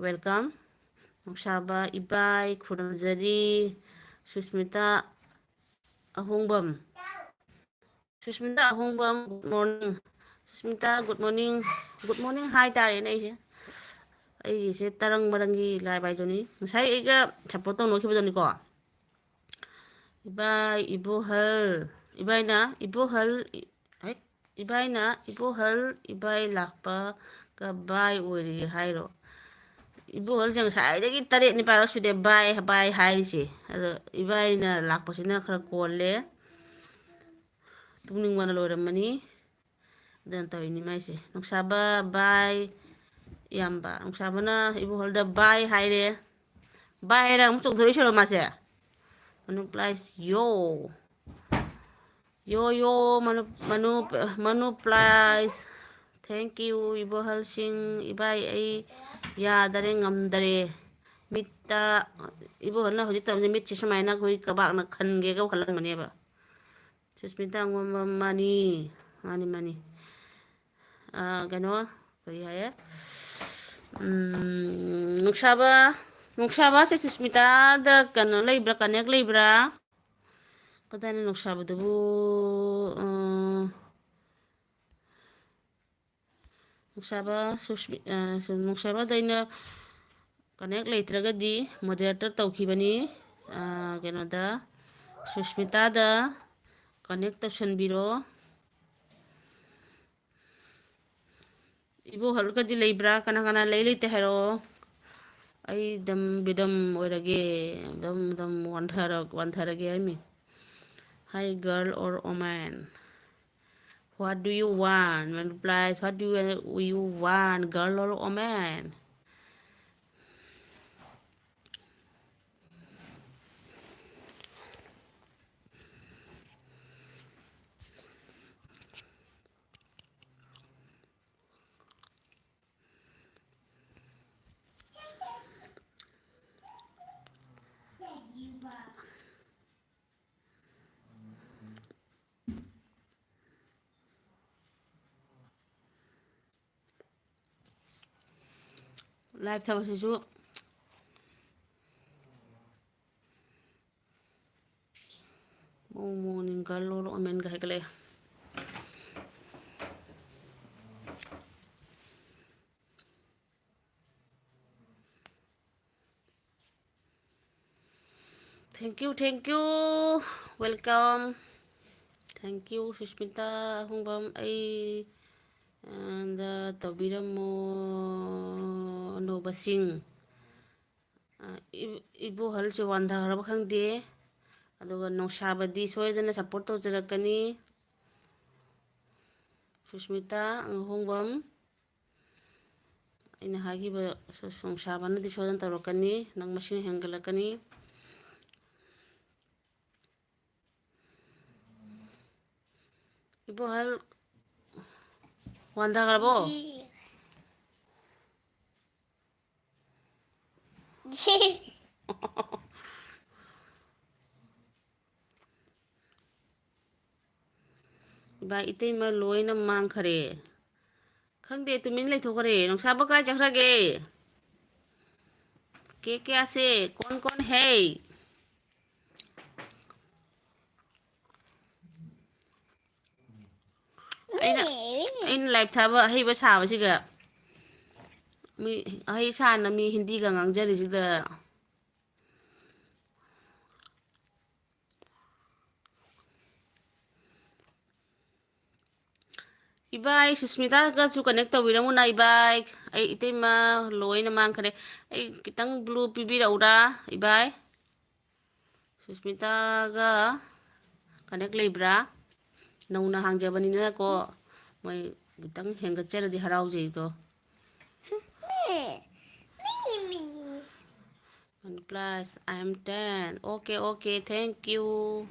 Welcome꯫ ꯅꯨꯡꯁꯥꯕ ꯏꯕꯥꯏ, ꯈꯨꯔꯨꯝꯖꯔꯤ꯫ Susmita ꯑꯍꯣꯡꯕꯝ꯫ Susmita ꯑꯍꯣꯡꯕꯝ, good morning꯫ Susmita, good morning꯫ Good morning ꯍꯥꯏꯇꯥꯔꯦꯅꯦ ꯑꯩꯁꯦ꯫ ꯑꯩꯒꯤꯁꯦ ꯇꯔꯪ ꯃꯔꯪꯒꯤ ꯂꯥꯏꯕ ꯍꯥꯏꯗꯨꯅꯤ꯫ ꯉꯁꯥꯏ ꯑꯩꯒ support ꯇꯧꯅꯈꯤꯕꯗꯨꯅꯤꯀꯣ꯫ ꯏꯕꯥꯏ, ꯏꯕꯣꯍꯜ, ꯏꯕꯥꯏꯅ ꯏꯕꯣꯍꯜ, ꯏ-, ꯍꯩ, ꯏꯕꯥꯏꯅ ꯏꯕꯣꯍꯜ, ꯏꯕꯥꯏ ꯂꯥꯛꯄꯒ ꯕꯥꯏ ꯑꯣꯏꯔꯤ ꯍꯥꯏꯔꯣ? ꯏꯕꯣꯍꯜꯁꯦ ꯉꯁꯥꯏꯗꯒꯤ ꯇꯔꯦꯠ ꯅꯤꯄꯥꯜꯔꯛ ꯁꯨꯗꯦ ꯕꯥꯏ, ꯕꯥꯏ ꯍꯥꯏꯔꯤꯁꯦ꯫ ꯑꯗꯣ ꯏꯕꯥꯏꯅ ꯂꯥꯛꯄꯁꯤꯅ ꯈꯔ ꯀꯣꯜꯂꯦ꯫ ꯇꯨꯝꯅꯤꯡꯕꯅ ꯂꯣꯏꯔꯝꯃꯅꯤ꯫ ꯑꯗꯨꯅ ꯇꯧꯔꯤꯅꯤ ꯃꯥꯏꯁꯦ꯫ ꯅꯨꯡꯁꯥꯕ ꯕꯥꯏ, ꯏꯌꯥꯝꯕ꯫ ꯅꯨꯡꯁꯥꯕꯅ ꯏꯕꯣꯍꯜꯗ ꯕꯥꯏ ꯍꯥꯏꯔꯦ꯫ ꯕꯥꯏ ꯍꯥꯏꯔ ꯑꯃꯨꯛ ꯆꯣꯡꯊꯣꯔꯛꯏꯁꯤꯔꯣ ꯃꯥꯁꯦ? ꯃꯅꯨ ꯄ꯭ꯂꯥꯏꯁ ꯌꯣ꯫ ꯌꯣ, ꯌꯣ, ꯃꯅꯨ, ꯃꯅꯨ, ꯃꯅꯨ ꯄ꯭ꯂꯥꯏꯁ꯫ Thank you, ꯏꯕꯣꯍꯜꯁꯤꯡ꯫ ꯏꯕꯥꯏ, ꯑꯩ ꯌꯥꯗꯔꯦ, ꯉꯝꯗꯔꯦ꯫ ꯃꯤꯠꯇ, ꯏꯕꯣꯍꯜꯅ ꯍꯧꯖꯤꯛ ꯇꯧꯔꯤꯁꯦ, ꯃꯤꯠꯁꯦ ꯁꯨꯃꯥꯏꯅ ꯑꯩꯈꯣꯏ ꯀꯕꯥꯛꯅ ꯈꯟꯒꯦꯒ ꯈꯜꯂꯝꯒꯅꯦꯕ꯫ ꯁꯨꯁꯃꯤꯇꯥ ꯑꯉꯣꯝꯕꯝ, ꯃꯥꯅꯤ, ꯃꯥꯅꯤ, ꯃꯥꯅꯤ꯫ ꯑ, ꯀꯩꯅꯣ, ꯀꯔꯤ ꯍꯥꯏꯌꯦ? ꯎꯝ, ꯅꯨꯡꯁꯥꯕ, ꯅꯨꯡꯁꯥꯕꯁꯦ ꯁꯨꯁꯃꯤꯇꯥꯗ ꯀꯩꯅꯣ ꯂꯩꯕ꯭ꯔꯥ, connect ꯂꯩꯕ꯭ꯔꯥ? ꯀꯗꯥꯏꯅꯣ ꯅꯨꯡꯁꯥꯕꯗꯨꯕꯨ? ꯑ, ꯅꯨꯡꯁꯥꯕ, ꯁꯨꯁꯃꯤ-, ꯑ, ꯁꯨ-, ꯅꯨꯡꯁꯥꯕꯗ ꯑꯩꯅ connect ꯂꯩꯇ꯭ꯔꯒꯗꯤ moderator ꯇꯧꯈꯤꯕꯅꯤ꯫ ꯑ, ꯀꯩꯅꯣꯗ, ꯁꯨꯁꯃꯤꯇꯥꯗ connect ꯇꯧꯁꯟꯕꯤꯔꯣ꯫ ꯏꯕꯣꯍꯜꯒꯗꯤ ꯂꯩꯕ꯭ꯔꯥ? ꯀꯅꯥ ꯀꯅꯥ ꯂꯩ ꯂꯩꯇꯦ ꯍꯥꯏꯔꯛꯑꯣ꯫ ꯑꯩ ꯑꯗꯨꯝ ꯕꯤꯗꯝ ꯑꯣꯏꯔꯒꯦ, ꯑꯗꯨꯝ, ꯑꯗꯨꯝ ꯋꯥꯟꯊꯔ-, ꯋꯥꯟꯊꯔꯒꯦ ꯍꯥꯏꯃꯤ꯫ Hi, girl or woman? What do you want? Replies, what do you, you want, girl or woman? Live ꯊꯕꯛꯁꯤꯁꯨ ꯃꯑꯣꯡ ꯃꯑꯣꯡꯅꯤ, girl or woman ꯒ ꯍꯥꯏꯒꯠꯂꯛꯑꯦ꯫ Thank you, thank you. Welcome. Thank you, Susmita ꯑꯍꯣꯡꯕꯝ꯫ ꯑꯩ, ꯑ, ꯗ ꯇꯧꯕꯤꯔꯝꯃꯣ, ꯑꯅꯧꯕꯁꯤꯡ꯫ ꯑ, ꯏ-, ꯏꯕꯣꯍꯜꯁꯦ ꯋꯥꯟꯊꯈ꯭ꯔꯕ ꯈꯪꯗꯦ꯫ ꯑꯗꯨꯒ ꯅꯣꯡꯁꯥꯕꯗꯤ ꯁꯣꯏꯗꯅ support ꯇꯧꯖꯔꯛꯀꯅꯤ꯫ ꯁꯨꯁꯃꯤꯇꯥ ꯑꯍꯣꯡꯕꯝ꯫ ꯑꯩꯅ ꯍꯥꯏꯈꯤꯕ ꯁꯣ-, ꯅꯣꯡꯁꯥꯕꯅꯗꯤ ꯁꯣꯏꯗꯅ ꯇꯧꯔꯛꯀꯅꯤ, ꯅꯪ ꯃꯁꯤꯡ ꯍꯦꯟꯒꯠꯂꯛꯀꯅꯤ꯫ ꯏꯕꯣꯍꯜ ꯋꯥꯟꯊꯈ꯭ꯔꯕꯣ? ꯏꯕꯥ, ꯏꯇꯩꯃ ꯂꯣꯏꯅ ꯃꯥꯡꯈꯔꯦ꯫ ꯈꯪꯗꯦ, ꯇꯨꯃꯤꯟ ꯂꯩꯊꯣꯛꯈ꯭ꯔꯦ꯫ ꯅꯣꯡꯁꯥꯕ ꯀꯥꯏ ꯆꯠꯈ꯭ꯔꯒꯦ? ꯀꯦ ꯀꯌꯥꯁꯦ ꯀꯣꯟ ꯀꯣꯟ ꯍꯦ? ꯑꯩꯅ, ꯑꯩꯅ live ꯊꯥꯕ ꯑꯍꯩꯕ ꯁꯥꯕꯁꯤꯒ ꯃꯤ ꯑꯍꯩ ꯁꯥꯅ ꯃꯤ ꯍꯤꯟꯗꯤꯒ ꯉꯥꯡꯖꯔꯤꯁꯤꯗ꯫ ꯏꯕꯥꯏ, ꯁꯨꯁꯃꯤꯇꯥꯒꯁꯨ connect ꯇꯧꯕꯤꯔꯝꯃꯨꯅ, ꯏꯕꯥꯏ꯫ ꯑꯩ ꯏꯇꯩꯃ ꯂꯣꯏꯅ ꯃꯥꯡꯈ꯭ꯔꯦ꯫ ꯑꯩ ꯈꯤꯇꯪ blue ꯄꯤꯕꯤꯔꯛꯎꯔꯥ, ꯏꯕꯥꯏ? ꯁꯨꯁꯃꯤꯇꯥꯒ connect ꯂꯩꯕ꯭ꯔꯥ? ꯅꯧꯅ ꯍꯥꯡꯖꯕꯅꯤꯅꯀꯣ, ꯃꯣꯏ ꯈꯤꯇꯪ ꯍꯦꯟꯒꯠꯆꯔꯗꯤ ꯍꯔꯥꯎꯖꯩꯗꯣ꯫ One plus, I am ten. Okay, okay, thank you.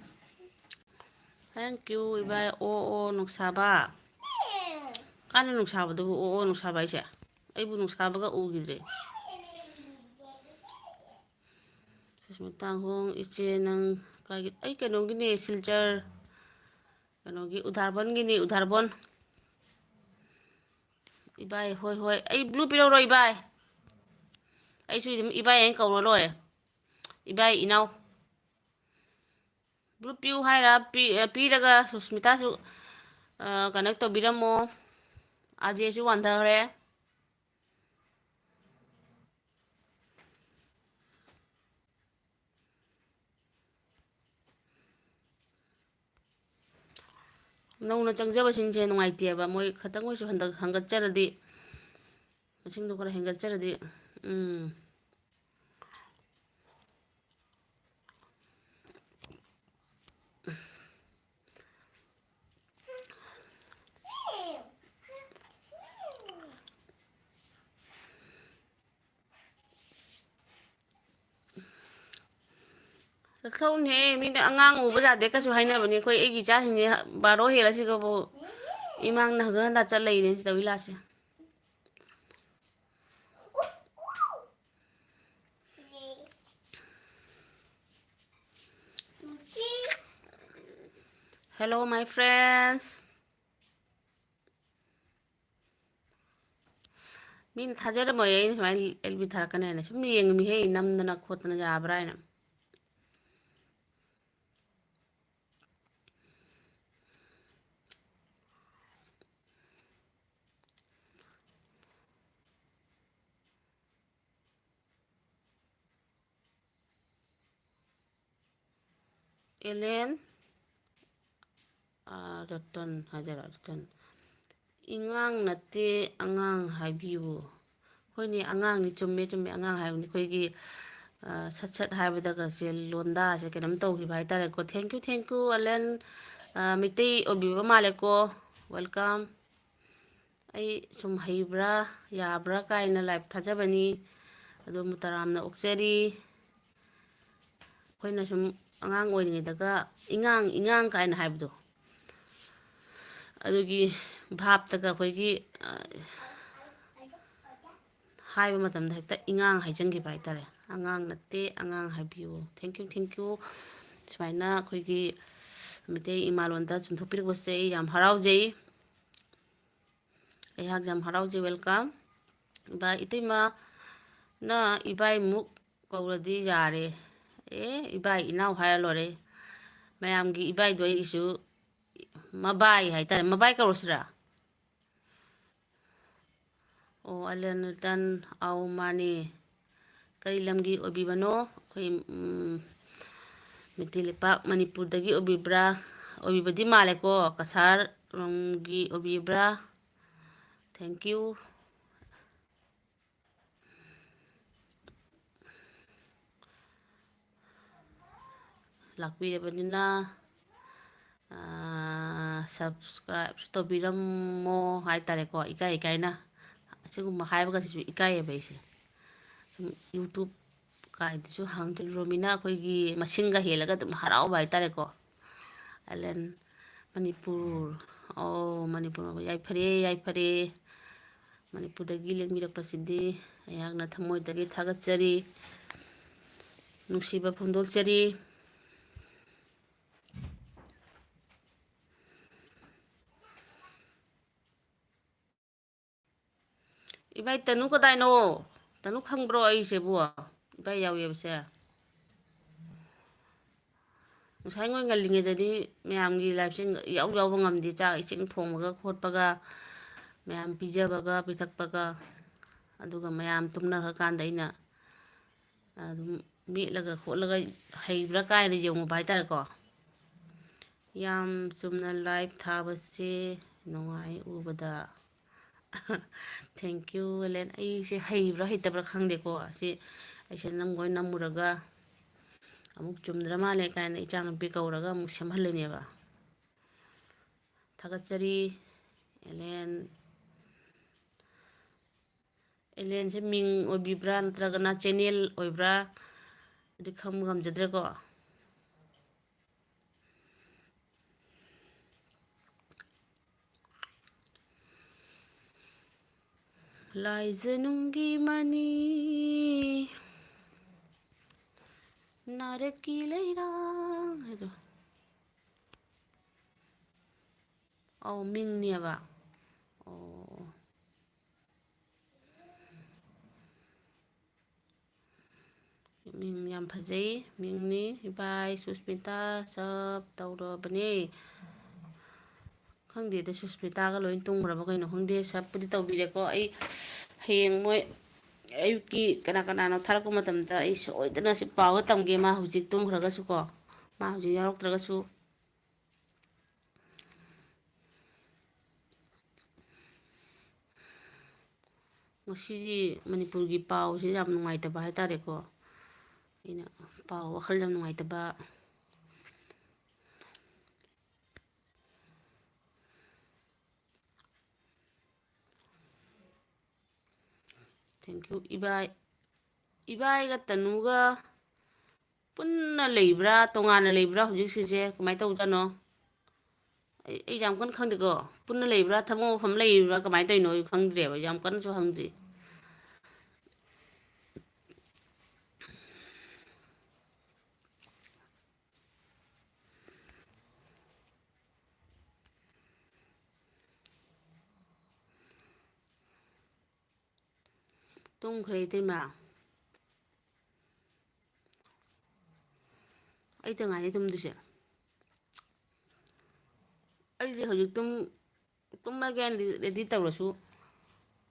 Thank you, ꯏꯕꯥꯏ꯫ ꯑꯣ, ꯑꯣ, ꯅꯨꯡꯁꯥꯕ꯫ ꯀꯥꯟꯅ ꯅꯨꯡꯁꯥꯕꯗꯨꯕꯨ ꯑꯣ, ꯑꯣ, ꯅꯨꯡꯁꯥꯕ ꯍꯥꯏꯁꯦ? ꯑꯩꯕꯨ ꯅꯨꯡꯁꯥꯕꯒ ꯎꯈꯤꯗ꯭ꯔꯦ꯫ ꯁꯨꯁꯃꯤꯇꯥ ꯍꯣꯡ, ꯏꯆꯦ ꯅꯪ ꯀꯥꯏꯒꯤ? ꯑꯩ ꯀꯩꯅꯣꯒꯤꯅꯦ, ꯁꯤꯜꯆꯔ, ꯀꯩꯅꯣꯒꯤ, ꯎꯗꯥꯔꯕꯟꯒꯤꯅꯦ, ꯎꯗꯥꯔꯕꯟ꯫ ꯏꯕꯥꯏ, ꯍꯣꯏ, ꯍꯣꯏ, ꯑꯩ blue ꯄꯤꯔꯧꯔꯣ, ꯏꯕꯥꯏ? ꯑꯩꯁꯨ ꯑꯗꯨꯝ ꯏꯕꯥꯏ ꯍꯥꯏꯅ ꯀꯧꯔ ꯂꯣꯏꯔꯦ꯫ ꯏꯕꯥꯏ, ꯏꯅꯥꯎ꯫ Blue ꯄꯤꯌꯨ ꯍꯥꯏꯔ ꯄꯤ-, ꯑ, ꯄꯤꯔꯒ ꯁꯨꯁꯃꯤꯇꯥꯁꯨ, ꯑ, connect ꯇꯧꯕꯤꯔꯝꯃꯣ꯫ ꯑꯥꯔ ꯖꯦꯁꯨ ꯋꯥꯟꯊꯈ꯭ꯔꯦ꯫ ꯅꯧꯅ ꯆꯪꯖꯕꯁꯤꯡꯁꯦ ꯅꯨꯡꯉꯥꯏꯇꯦꯕ, ꯃꯣꯏ ꯈꯇꯪ ꯑꯣꯏꯁꯨ ꯍꯟꯗꯛ ꯍꯪꯒꯠꯆꯔꯗꯤ, ꯃꯁꯤꯡꯗꯣ ꯈꯔ ꯍꯦꯟꯒꯠꯆꯔꯗꯤ꯫ ꯎꯝ꯫ ꯆꯠꯊꯣꯛꯎꯅꯦꯍꯦ, ꯃꯤꯅ ꯑꯉꯥꯡ ꯎꯕ ꯌꯥꯗꯦ ꯀꯩꯁꯨ ꯍꯥꯏꯅꯕꯅꯦ꯫ ꯑꯩꯈꯣꯏ, ꯑꯩꯒꯤ ꯏꯆꯥꯁꯤꯡꯁꯦ ꯕꯥꯔꯣ ꯍꯦꯜꯂꯁꯤꯒꯕꯨ ꯏꯃꯥꯡꯅ ꯍꯪꯒꯠ ꯍꯟꯗ ꯆꯠ ꯂꯩꯅꯦ ꯁꯤ ꯇꯧꯏ ꯂꯥꯁꯦ꯫ Hello, my friends. ꯃꯤꯅ ꯊꯥꯖꯔꯝꯃꯣꯏ ꯑꯩꯅ ꯁꯨꯃꯥꯏꯅ ꯑꯦꯜ ꯕꯤ ꯊꯥꯔꯛꯀꯅꯤ ꯍꯥꯏꯅ꯫ ꯁꯨꯝ ꯌꯦꯡꯉꯝꯃꯤꯍꯦ, ꯅꯝꯗꯅ ꯈꯣꯠꯇꯅ ꯌꯥꯕ꯭ꯔꯥ ꯍꯥꯏꯅ꯫ ꯑꯦꯂꯦꯟ, ꯑꯥ, ꯔꯇꯟ ꯍꯥꯏꯗꯣꯏꯔꯥ, ꯔꯇꯟ꯫ "ꯏꯉꯥꯡ ꯅꯠꯇꯦ, ꯑꯉꯥꯡ ꯍꯥꯏꯕꯤꯌꯨ"꯫ ꯍꯣꯏꯅꯦ, ꯑꯉꯥꯡꯅꯤ, ꯆꯨꯝꯃꯦ, ꯆꯨꯝꯃꯦ, ꯑꯉꯥꯡ ꯍꯥꯏꯕꯅꯤ꯫ ꯑꯩꯈꯣꯏꯒꯤ, ꯑ, ꯁꯠ ꯁꯠ ꯍꯥꯏꯕꯗꯒꯁꯦ ꯂꯣꯟꯗꯥꯁꯦ ꯀꯩꯅꯣꯝ ꯇꯧꯈꯤꯕ ꯍꯥꯏꯇꯥꯔꯦꯀꯣ꯫ Thank you, thank you, ꯑꯂꯦꯟ꯫ ꯑ, ꯃꯩꯇꯩ ꯑꯣꯏꯕꯤꯕ ꯃꯥꯜꯂꯦꯀꯣ꯫ Welcome꯫ ꯑꯩ ꯁꯨꯝ ꯍꯩꯕ꯭ꯔꯥ, ꯌꯥꯕ꯭ꯔꯥ ꯀꯥꯏꯅ live ꯊꯥꯖꯕꯅꯤ꯫ ꯑꯗꯣꯝꯕꯨ ꯇꯔꯥꯝꯅ ꯑꯣꯛꯆꯔꯤ꯫ ꯑꯩꯈꯣꯏꯅ ꯁꯨꯝ ꯑꯉꯥꯡ ꯑꯣꯏꯔꯤꯉꯩꯗꯒ "ꯏꯉꯥꯡ, ꯏꯉꯥꯡ" ꯀꯥꯏꯅ ꯍꯥꯏꯕꯗꯣ, ꯑꯗꯨꯒꯤ ꯚꯥꯞꯇꯒ ꯑꯩꯈꯣꯏꯒꯤ, ꯑ, ꯍꯥꯏꯕ ꯃꯇꯝꯗ ꯍꯦꯛꯇ "ꯏꯉꯥꯡ" ꯍꯥꯏꯖꯟꯈꯤꯕ ꯍꯥꯏꯇꯥꯔꯦ꯫ "ꯑꯉꯥꯡ ꯅꯠꯇꯦ, ꯑꯉꯥꯡ ꯍꯥꯏꯕꯤꯌꯨ"꯫ Thank you, thank you꯫ ꯁꯨꯃꯥꯏꯅ ꯑꯩꯈꯣꯏꯒꯤ ꯃꯩꯇꯩ ꯏꯃꯥꯂꯣꯟꯗ ꯆꯨꯝꯊꯣꯛꯄꯤꯔꯛꯄꯁꯦ ꯑꯩ ꯌꯥꯝ ꯍꯔꯥꯎꯖꯩ꯫ ꯑꯩꯍꯥꯛ ꯌꯥꯝ ꯍꯔꯥꯎꯖꯩ, welcome꯫ ꯏꯕꯥ-, ꯏꯇꯩꯃ, ꯅ ꯏꯕꯥꯏꯃꯨꯛ ꯀꯧꯔꯗꯤ ꯌꯥꯔꯦ꯫ ꯑꯦ, ꯏꯕꯥꯏ ꯏꯅꯥꯎ ꯍꯥꯏꯔ ꯂꯣꯏꯔꯦ꯫ ꯃꯌꯥꯝꯒꯤ ꯏꯕꯥꯏꯗꯣ ꯑꯩꯒꯤꯁꯨ ꯃꯕꯥꯏ ꯍꯥꯏꯇꯥꯔꯦ, ꯃꯕꯥꯏ ꯀꯧꯔꯁꯤꯔꯥ? ꯑꯣ, ꯑꯂꯦꯟ ꯔꯇꯟ, ꯑꯥꯎ, ꯃꯥꯅꯦ꯫ ꯀꯔꯤ ꯂꯝꯒꯤ ꯑꯣꯏꯕꯤꯕꯅꯣ? ꯑꯩꯈꯣꯏ, ꯎꯝ, ꯃꯩꯇꯩ ꯂꯩꯄꯥꯛ ꯃꯅꯤꯄꯨꯔꯗꯒꯤ ꯑꯣꯏꯕꯤꯕ꯭ꯔꯥ? ꯑꯣꯏꯕꯤꯕꯗꯤ ꯃꯥꯜꯂꯦꯀꯣ, ꯀꯁꯥꯔ ꯔꯣꯝꯒꯤ ꯑꯣꯏꯕꯤꯕ꯭ꯔꯥ? Thank you꯫ ꯂꯥꯛꯄꯤꯔꯕꯅꯤꯅ, ꯑꯥ, subscribe ꯇꯧꯕꯤꯔꯝꯃꯣ ꯍꯥꯏꯇꯥꯔꯦꯀꯣ, ꯏꯀꯥꯏ ꯏꯀꯥꯏꯅ꯫ ꯑꯁꯤꯒꯨꯝꯕ ꯍꯥꯏꯕꯒꯁꯤꯁꯨ ꯏꯀꯥꯏꯌꯦꯕ ꯑꯩꯁꯦ꯫ ꯁꯨꯝ YouTube ꯀꯥꯏꯗꯁꯨ ꯍꯥꯡꯖꯜꯂꯨꯔꯃꯤꯅ ꯑꯩꯈꯣꯏꯒꯤ ꯃꯁꯤꯡꯒ ꯍꯦꯜꯂꯒ ꯑꯗꯨꯝ ꯍꯔꯥꯎꯕ ꯍꯥꯏꯇꯥꯔꯦꯀꯣ꯫ ꯑꯥꯏꯂꯦꯟ ꯃꯅꯤꯄꯨꯔ, ꯑꯣ, ꯃꯅꯤꯄꯨꯔ, ꯌꯥꯏꯐꯔꯦ, ꯌꯥꯏꯐꯔꯦ꯫ ꯃꯅꯤꯄꯨꯔꯗꯒꯤ ꯂꯦꯡꯕꯤꯔꯛꯄꯁꯤꯗꯤ ꯑꯩꯍꯥꯛꯅ ꯊꯃꯣꯏꯗꯒꯤ ꯊꯥꯒꯠꯆꯔꯤ, ꯅꯨꯡꯁꯤꯕ ꯐꯣꯡꯗꯣꯛꯆꯔꯤ꯫ ꯏꯕꯥꯏ ꯇꯅꯨ ꯀꯗꯥꯏꯅꯣ? ꯇꯅꯨ ꯈꯪꯕ꯭ꯔꯣ ꯑꯩꯁꯤꯕꯨ? ꯏꯕꯥꯏ ꯌꯥꯎ ꯌꯥꯕꯁꯦ꯫ ꯉꯁꯥꯏ ꯉꯣꯏ ꯉꯜꯂꯤꯉꯩꯗꯗꯤ ꯃꯌꯥꯝꯒꯤ liveꯁꯦ ꯌꯥꯎ ꯌꯥꯎꯕ ꯉꯝꯗꯦ꯫ ꯆꯥꯛ ꯏꯁꯤꯡ ꯊꯣꯡꯕꯒ ꯈꯣꯠꯄꯒ, ꯃꯌꯥꯝ ꯄꯤꯖꯕꯒ ꯄꯤꯊꯛꯄꯒ, ꯑꯗꯨꯒ ꯃꯌꯥꯝ ꯇꯨꯝꯅꯈ꯭ꯔꯀꯥꯟꯗ ꯑꯩꯅ ꯑꯗꯨꯝ ꯃꯦꯠꯂꯒ ꯈꯣꯠꯂꯒ ꯍꯩꯕ꯭ꯔꯥ ꯀꯥꯏꯅ ꯌꯦꯡꯉꯨꯕ ꯍꯥꯏꯇꯥꯔꯦꯀꯣ꯫ ꯌꯥꯝ ꯆꯨꯝꯅ live ꯊꯥꯕꯁꯦ ꯅꯨꯡꯉꯥꯏ ꯎꯕꯗ꯫ Thank you, ꯑꯦꯂꯦꯟ꯫ ꯑꯩꯁꯦ ꯍꯩꯕ꯭ꯔꯥ ꯍꯩꯇꯕ꯭ꯔꯥ ꯈꯪꯗꯦꯀꯣ꯫ ꯑꯁꯤ ꯑꯩꯁꯦ ꯅꯝꯈꯣꯏ ꯅꯝꯃꯨꯔꯒ ꯑꯃꯨꯛ ꯆꯨꯝꯗ꯭ꯔ ꯃꯥꯜꯂꯦ ꯀꯥꯏꯅ ꯏꯆꯥꯅꯨꯄꯤ ꯀꯧꯔꯒ ꯑꯃꯨꯛ ꯁꯦꯝꯍꯜꯂꯤꯅꯦꯕ꯫ ꯊꯥꯒꯠꯆꯔꯤ, ꯑꯦꯂꯦꯟ꯫ ꯑꯦꯂꯦꯟꯁꯦ ꯃꯤꯡ ꯑꯣꯏꯕꯤꯕ꯭ꯔꯥ ꯅꯠꯇ꯭ꯔꯒꯅ channel ꯑꯣꯏꯕ꯭ꯔꯥ? ꯑꯗꯨꯗꯤ ꯈꯪꯕ ꯉꯝꯖꯗ꯭ꯔꯦꯀꯣ꯫ ꯂꯥꯏꯖꯅꯨꯡꯒꯤ ꯃꯅꯤ, ꯅꯥꯔꯛꯀꯤ ꯂꯩꯔꯥꯡ ꯍꯥꯏꯗꯣ꯫ ꯑꯧ, ꯃꯤꯡꯅꯦꯕ꯫ ꯑꯣ꯫ ꯃꯤꯡ ꯌꯥꯝ ꯐꯖꯩ, ꯃꯤꯡꯅꯤ꯫ ꯏꯕꯥꯏ ꯁꯨꯁꯃꯤꯇꯥ ꯁꯞ ꯇꯧꯔꯕꯅꯦ꯫ ꯈꯪꯗꯦꯗ, ꯁꯨꯁꯃꯤꯇꯥꯒ ꯂꯣꯏ ꯇꯨꯝꯈ꯭ꯔꯕ ꯀꯩꯅꯣ ꯈꯪꯗꯦ꯫ ꯁꯞꯄꯨꯗꯤ ꯇꯧꯕꯤꯔꯦꯀꯣ꯫ ꯑꯩ ꯍꯌꯦꯡ ꯃꯣꯏ ꯑꯌꯨꯛꯀꯤ ꯀꯅꯥ ꯀꯅꯥꯅꯣ ꯊꯥꯔꯛꯄ ꯃꯇꯝꯗ ꯑꯩ ꯁꯣꯏꯗꯅ ꯁꯤ ꯄꯥꯎꯗ ꯇꯝꯒꯦ, ꯃꯥ ꯍꯧꯖꯤꯛ ꯇꯨꯝꯈ꯭ꯔꯒꯁꯨꯀꯣ, ꯃꯥ ꯍꯧꯖꯤꯛ ꯌꯥꯎꯔꯛꯇ꯭ꯔꯒꯁꯨ꯫ ꯉꯁꯤꯒꯤ ꯃꯅꯤꯄꯨꯔꯒꯤ ꯄꯥꯎꯁꯦ ꯌꯥꯝ ꯅꯨꯡꯉꯥꯏꯇꯕ ꯍꯥꯏꯇꯥꯔꯦꯀꯣ꯫ ꯑꯩꯅ ꯄꯥꯎ ꯋꯥꯈꯜ ꯌꯥꯝ ꯅꯨꯡꯉꯥꯏꯇꯕ꯫ Thank you꯫ ꯏꯕꯥꯏ, ꯏꯕꯥꯏꯒ ꯇꯅꯨꯒ ꯄꯨꯟꯅ ꯂꯩꯕ꯭ꯔꯥ, ꯇꯣꯉꯥꯟꯅ ꯂꯩꯕ꯭ꯔꯥ ꯍꯧꯖꯤꯛꯁꯤꯡꯁꯦ? ꯀꯃꯥꯏꯅ ꯇꯧꯖꯥꯠꯅꯣ? ꯑꯩ, ꯑꯩ ꯌꯥꯝ ꯀꯟꯅ ꯈꯪꯗꯦꯀꯣ꯫ ꯄꯨꯟꯅ ꯂꯩꯕ꯭ꯔꯥ, ꯊꯕꯛ ꯃꯐꯝ ꯂꯩꯔꯤꯕ꯭ꯔꯥ, ꯀꯃꯥꯏꯅ ꯇꯧꯔꯤꯅꯣ ꯑꯩ ꯈꯪꯗ꯭ꯔꯦꯕ, ꯌꯥꯝ ꯀꯟꯅꯁꯨ ꯍꯪꯗ꯭ꯔꯤ꯫ ꯇꯨꯝꯈ꯭ꯔꯦ ꯏꯇꯩꯃ꯫ ꯑꯩꯇ ꯉꯥꯏꯔꯦ ꯇꯨꯝꯗꯣꯏꯁꯦ꯫ ꯑꯩꯗꯤ ꯍꯧꯖꯤꯛ ꯇꯨꯝ-, ꯇꯨꯝꯃꯒꯦꯅꯗꯤ ready ꯇꯧꯔꯁꯨ,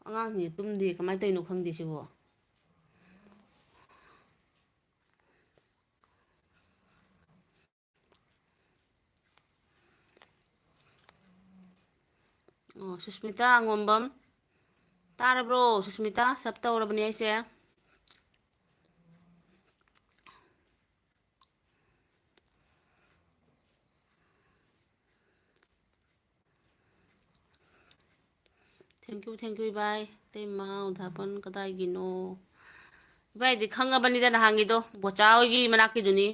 ꯑꯉꯥꯡꯁꯤꯡꯁꯦ ꯇꯨꯝꯗꯦ, ꯀꯃꯥꯏꯅ ꯇꯧꯔꯤꯅꯣ ꯈꯪꯗꯦ ꯁꯤꯕꯣ꯫ ꯑꯣ, ꯁꯨꯁꯃꯤꯇꯥ ꯑꯉꯣꯝꯕꯝ꯫ ꯇꯥꯔꯕ꯭ꯔꯣ, ꯁꯨꯁꯃꯤꯇꯥ? Sub ꯇꯧꯔꯕꯅꯦ ꯑꯩꯁꯦ꯫ Thank you, thank you, ꯏꯕꯥꯏ꯫ ꯏꯇꯩꯃ ꯎꯗꯥꯄꯟ ꯀꯗꯥꯏꯒꯤꯅꯣ? ꯏꯕꯥꯏꯗꯤ ꯈꯪꯉꯕꯅꯤꯗ ꯅꯍꯥꯟꯒꯤꯗꯣ, ꯕꯣꯆꯥ ꯍꯣꯏꯒꯤ ꯃꯅꯥꯛꯀꯤꯗꯨꯅꯤ꯫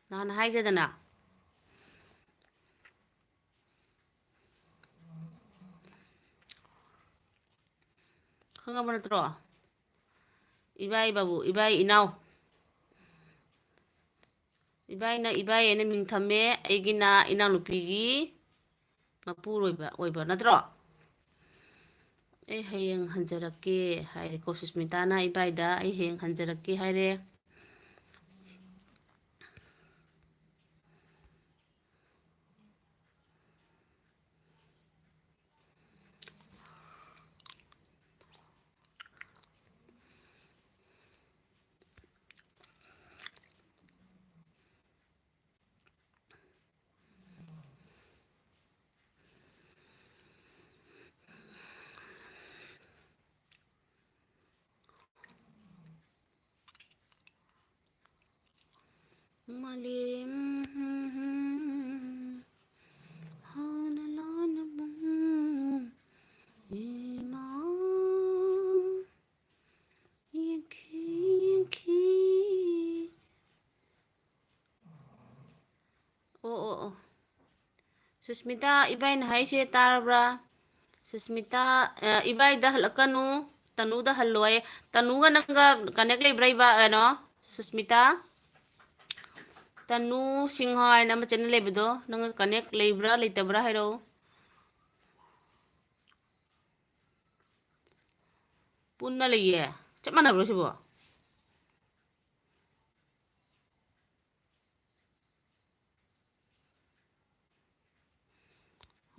ꯅꯍꯥꯟ ꯍꯥꯏꯈ꯭ꯔꯦꯗꯅ꯫ ꯈꯪꯉꯕ ꯅꯠꯇ꯭ꯔꯣ? ꯏꯕꯥꯏ ꯕꯥꯕꯨ, ꯏꯕꯥꯏ ꯏꯅꯥꯎ꯫ ꯏꯕꯥꯏꯅ ꯏꯕꯥꯏ ꯑꯅ ꯃꯤꯡ ꯊꯝꯃꯦ, ꯑꯩꯒꯤꯅ ꯏꯅꯥꯎꯅꯨꯄꯤꯒꯤ ꯃꯄꯨꯔꯣꯏꯕ ꯑꯣꯏꯕ ꯅꯠꯇ꯭ꯔꯣ? "ꯑꯩ ꯍꯌꯦꯡ ꯍꯟꯖꯔꯛꯀꯦ" ꯍꯥꯏꯔꯦꯀꯣ꯫ ꯁꯨꯁꯃꯤꯇꯥꯅ ꯏꯕꯥꯏꯗ "ꯑꯩ ꯍꯌꯦꯡ ꯍꯟꯖꯔꯛꯀꯦ" ꯍꯥꯏꯔꯦ꯫ ꯃꯥꯂꯦꯝ ꯍꯥꯎꯅ ꯂꯣꯟꯅ ꯏꯃꯥ ꯌꯦꯡꯈꯤ, ꯌꯦꯡꯈꯤ꯫ ꯑꯣ, ꯑꯣ, ꯑꯣ꯫ ꯁꯨꯁꯃꯤꯇꯥ, ꯏꯕꯥꯏꯅ ꯍꯥꯏꯁꯦ ꯇꯥꯔꯕ꯭ꯔꯥ? ꯁꯨꯁꯃꯤꯇꯥ, ꯑ, ꯏꯕꯥꯏꯗ ꯍꯜꯂꯛꯀꯅꯨ, ꯇꯅꯨꯗ ꯍꯜꯂꯣ ꯍꯥꯏꯌꯦ꯫ ꯇꯅꯨꯒ ꯅꯪꯒ connect ꯂꯩꯕ꯭ꯔꯥ, ꯏꯕꯥ-, ꯀꯩꯅꯣ? ꯁꯨꯁꯃꯤꯇꯥ? ꯇꯅꯨ ꯁꯤꯡꯍ ꯍꯥꯏꯅ ꯑꯃ channel ꯂꯩꯕꯗꯣ, ꯅꯪꯒ connect ꯂꯩꯕ꯭ꯔꯥ, ꯂꯩꯇꯕ꯭ꯔꯥ ꯍꯥꯏꯔꯛꯑꯣ꯫ ꯄꯨꯟꯅ ꯂꯩꯌꯦ꯫ ꯆꯞ ꯃꯥꯟꯅꯕ꯭ꯔꯣ ꯁꯤꯕꯣ?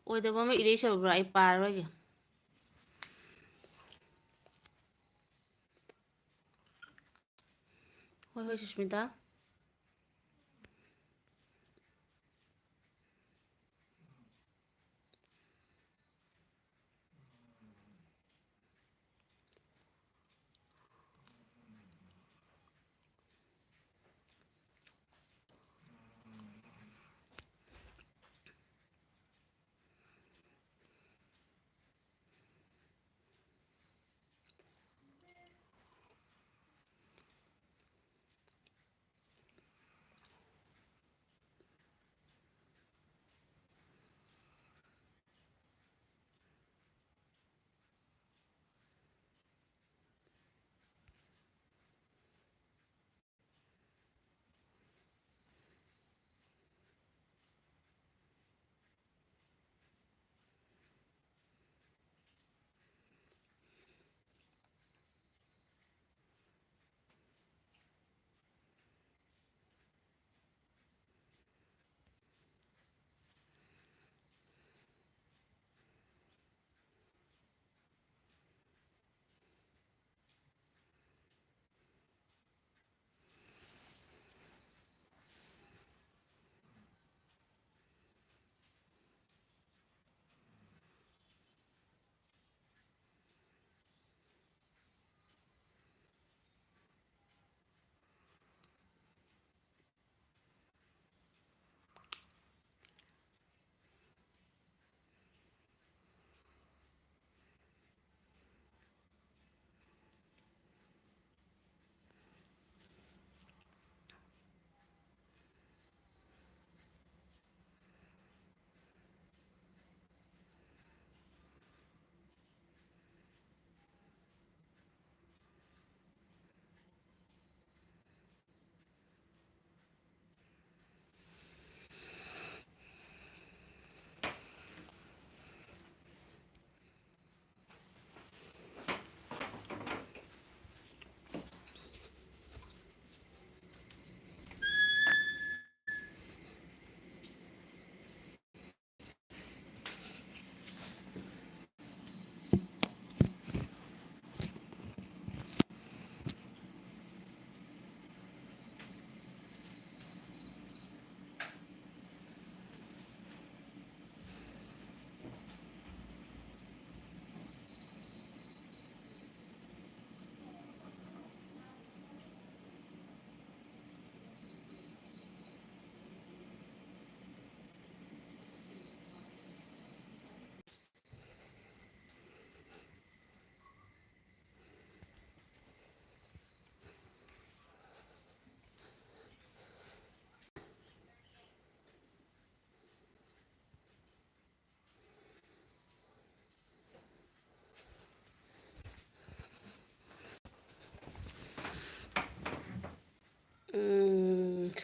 ꯑꯣꯏꯗꯕ ꯑꯃ ꯏꯔꯩ ꯁꯧꯕ꯭ꯔꯥ? ꯑꯩ ꯄꯥꯔꯔꯣꯏꯒꯦ꯫ ꯍꯣꯏ, ꯍꯣꯏ, ꯁꯨꯁꯃꯤꯇꯥ꯫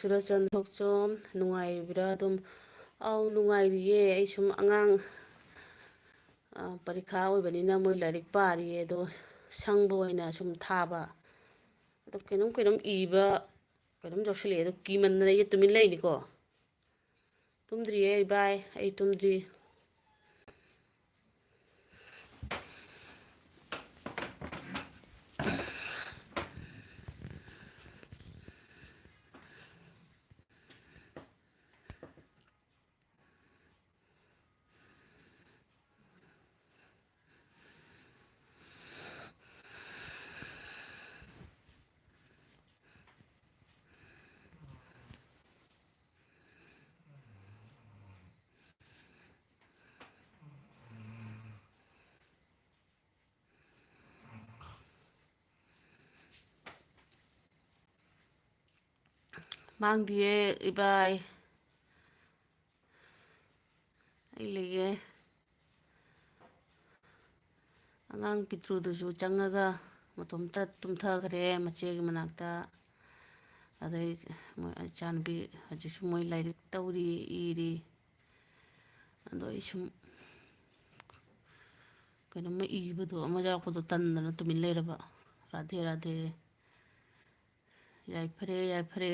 ꯆꯨꯔꯆꯟ ꯊꯣꯛꯆꯣꯝ, ꯅꯨꯡꯉꯥꯏꯔꯤꯕ꯭ꯔꯥ ꯑꯗꯨꯝ? ꯑꯧ, ꯅꯨꯡꯉꯥꯏꯔꯤꯌꯦ꯫ ꯑꯩ ꯁꯨꯝ ꯑꯉꯥꯡ, ꯑ, ꯄꯔꯤꯈꯥ ꯑꯣꯏꯕꯅꯤꯅ ꯃꯣꯏ ꯂꯥꯏꯔꯤꯛ ꯄꯥꯔꯤꯌꯦ꯫ ꯑꯗꯣ ꯁꯪꯕ ꯑꯣꯏꯅ ꯁꯨꯝ ꯊꯥꯕ꯫ ꯑꯗꯣ ꯀꯩꯅꯣꯝ ꯀꯩꯅꯣꯝ ꯏꯕ ꯀꯩꯅꯣꯝ ꯌꯥꯎꯁꯤꯜꯂꯛꯑꯦ꯫ ꯑꯗꯣ ꯀꯤꯃꯟꯗꯅ ꯑꯩꯁꯦ ꯇꯨꯃꯤꯟ ꯂꯩꯅꯤꯀꯣ꯫ ꯇꯨꯝꯗ꯭ꯔꯤꯌꯦ ꯏꯕꯥꯏ, ꯑꯩ ꯇꯨꯝꯗ꯭ꯔꯤ꯫ ꯃꯥꯡꯗꯤꯌꯦ ꯏꯕꯥꯏ꯫ ꯑꯩ ꯂꯩꯌꯦ꯫ ꯑꯉꯥꯡ ꯄꯤꯇ꯭ꯔꯨꯗꯨꯁꯨ ꯆꯪꯉꯒ ꯃꯇꯣꯝꯇ ꯇꯨꯝꯊꯈ꯭ꯔꯦ ꯃꯆꯦꯒꯤ ꯃꯅꯥꯛꯇ꯫ ꯑꯗꯩ ꯃꯣꯏ ꯏꯆꯥꯅꯨꯄꯤ ꯍꯧꯖꯤꯛꯁꯨ ꯃꯣꯏ ꯂꯥꯏꯔꯤꯛ ꯇꯧꯔꯤ, ꯏꯔꯤ꯫ ꯑꯗꯣ ꯑꯩ ꯁꯨꯝ ꯀꯩꯅꯣꯝꯃ ꯏꯕꯗꯣ ꯑꯃ ꯌꯥꯎꯔꯛꯄꯗꯣ ꯇꯟꯗꯅ ꯇꯨꯃꯤꯟ ꯂꯩꯔꯕ꯫ ꯔꯥꯙꯦ ꯔꯥꯙꯦ꯫ ꯌꯥꯏꯐꯔꯦ, ꯌꯥꯏꯐꯔꯦ꯫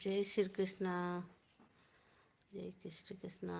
ꯖꯩ ꯁ꯭ꯔꯤ ꯀ꯭ꯔꯤꯁꯅ꯫ ꯖꯩ ꯁ꯭ꯔꯤ ꯀ꯭ꯔꯤꯁꯅ꯫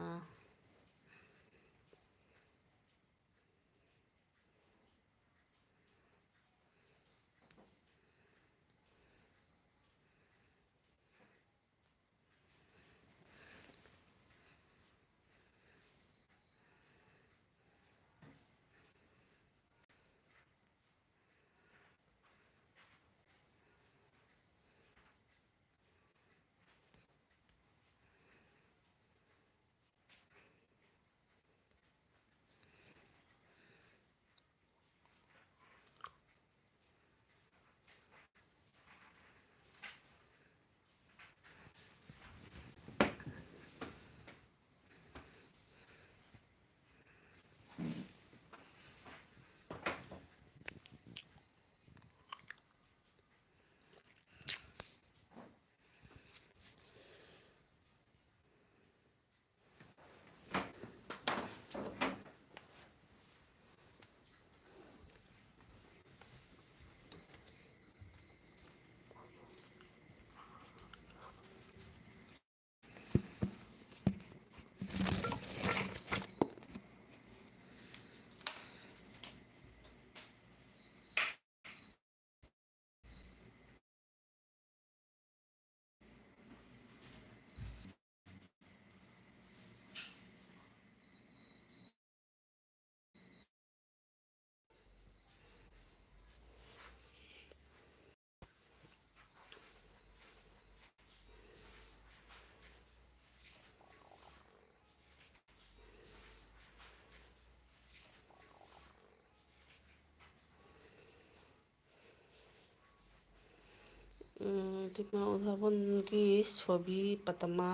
ꯎꯝ, ꯗꯤꯃꯥ ꯎꯊꯥꯕꯣꯟꯒꯤ ꯁꯣꯕꯤ ꯄꯇꯃꯥ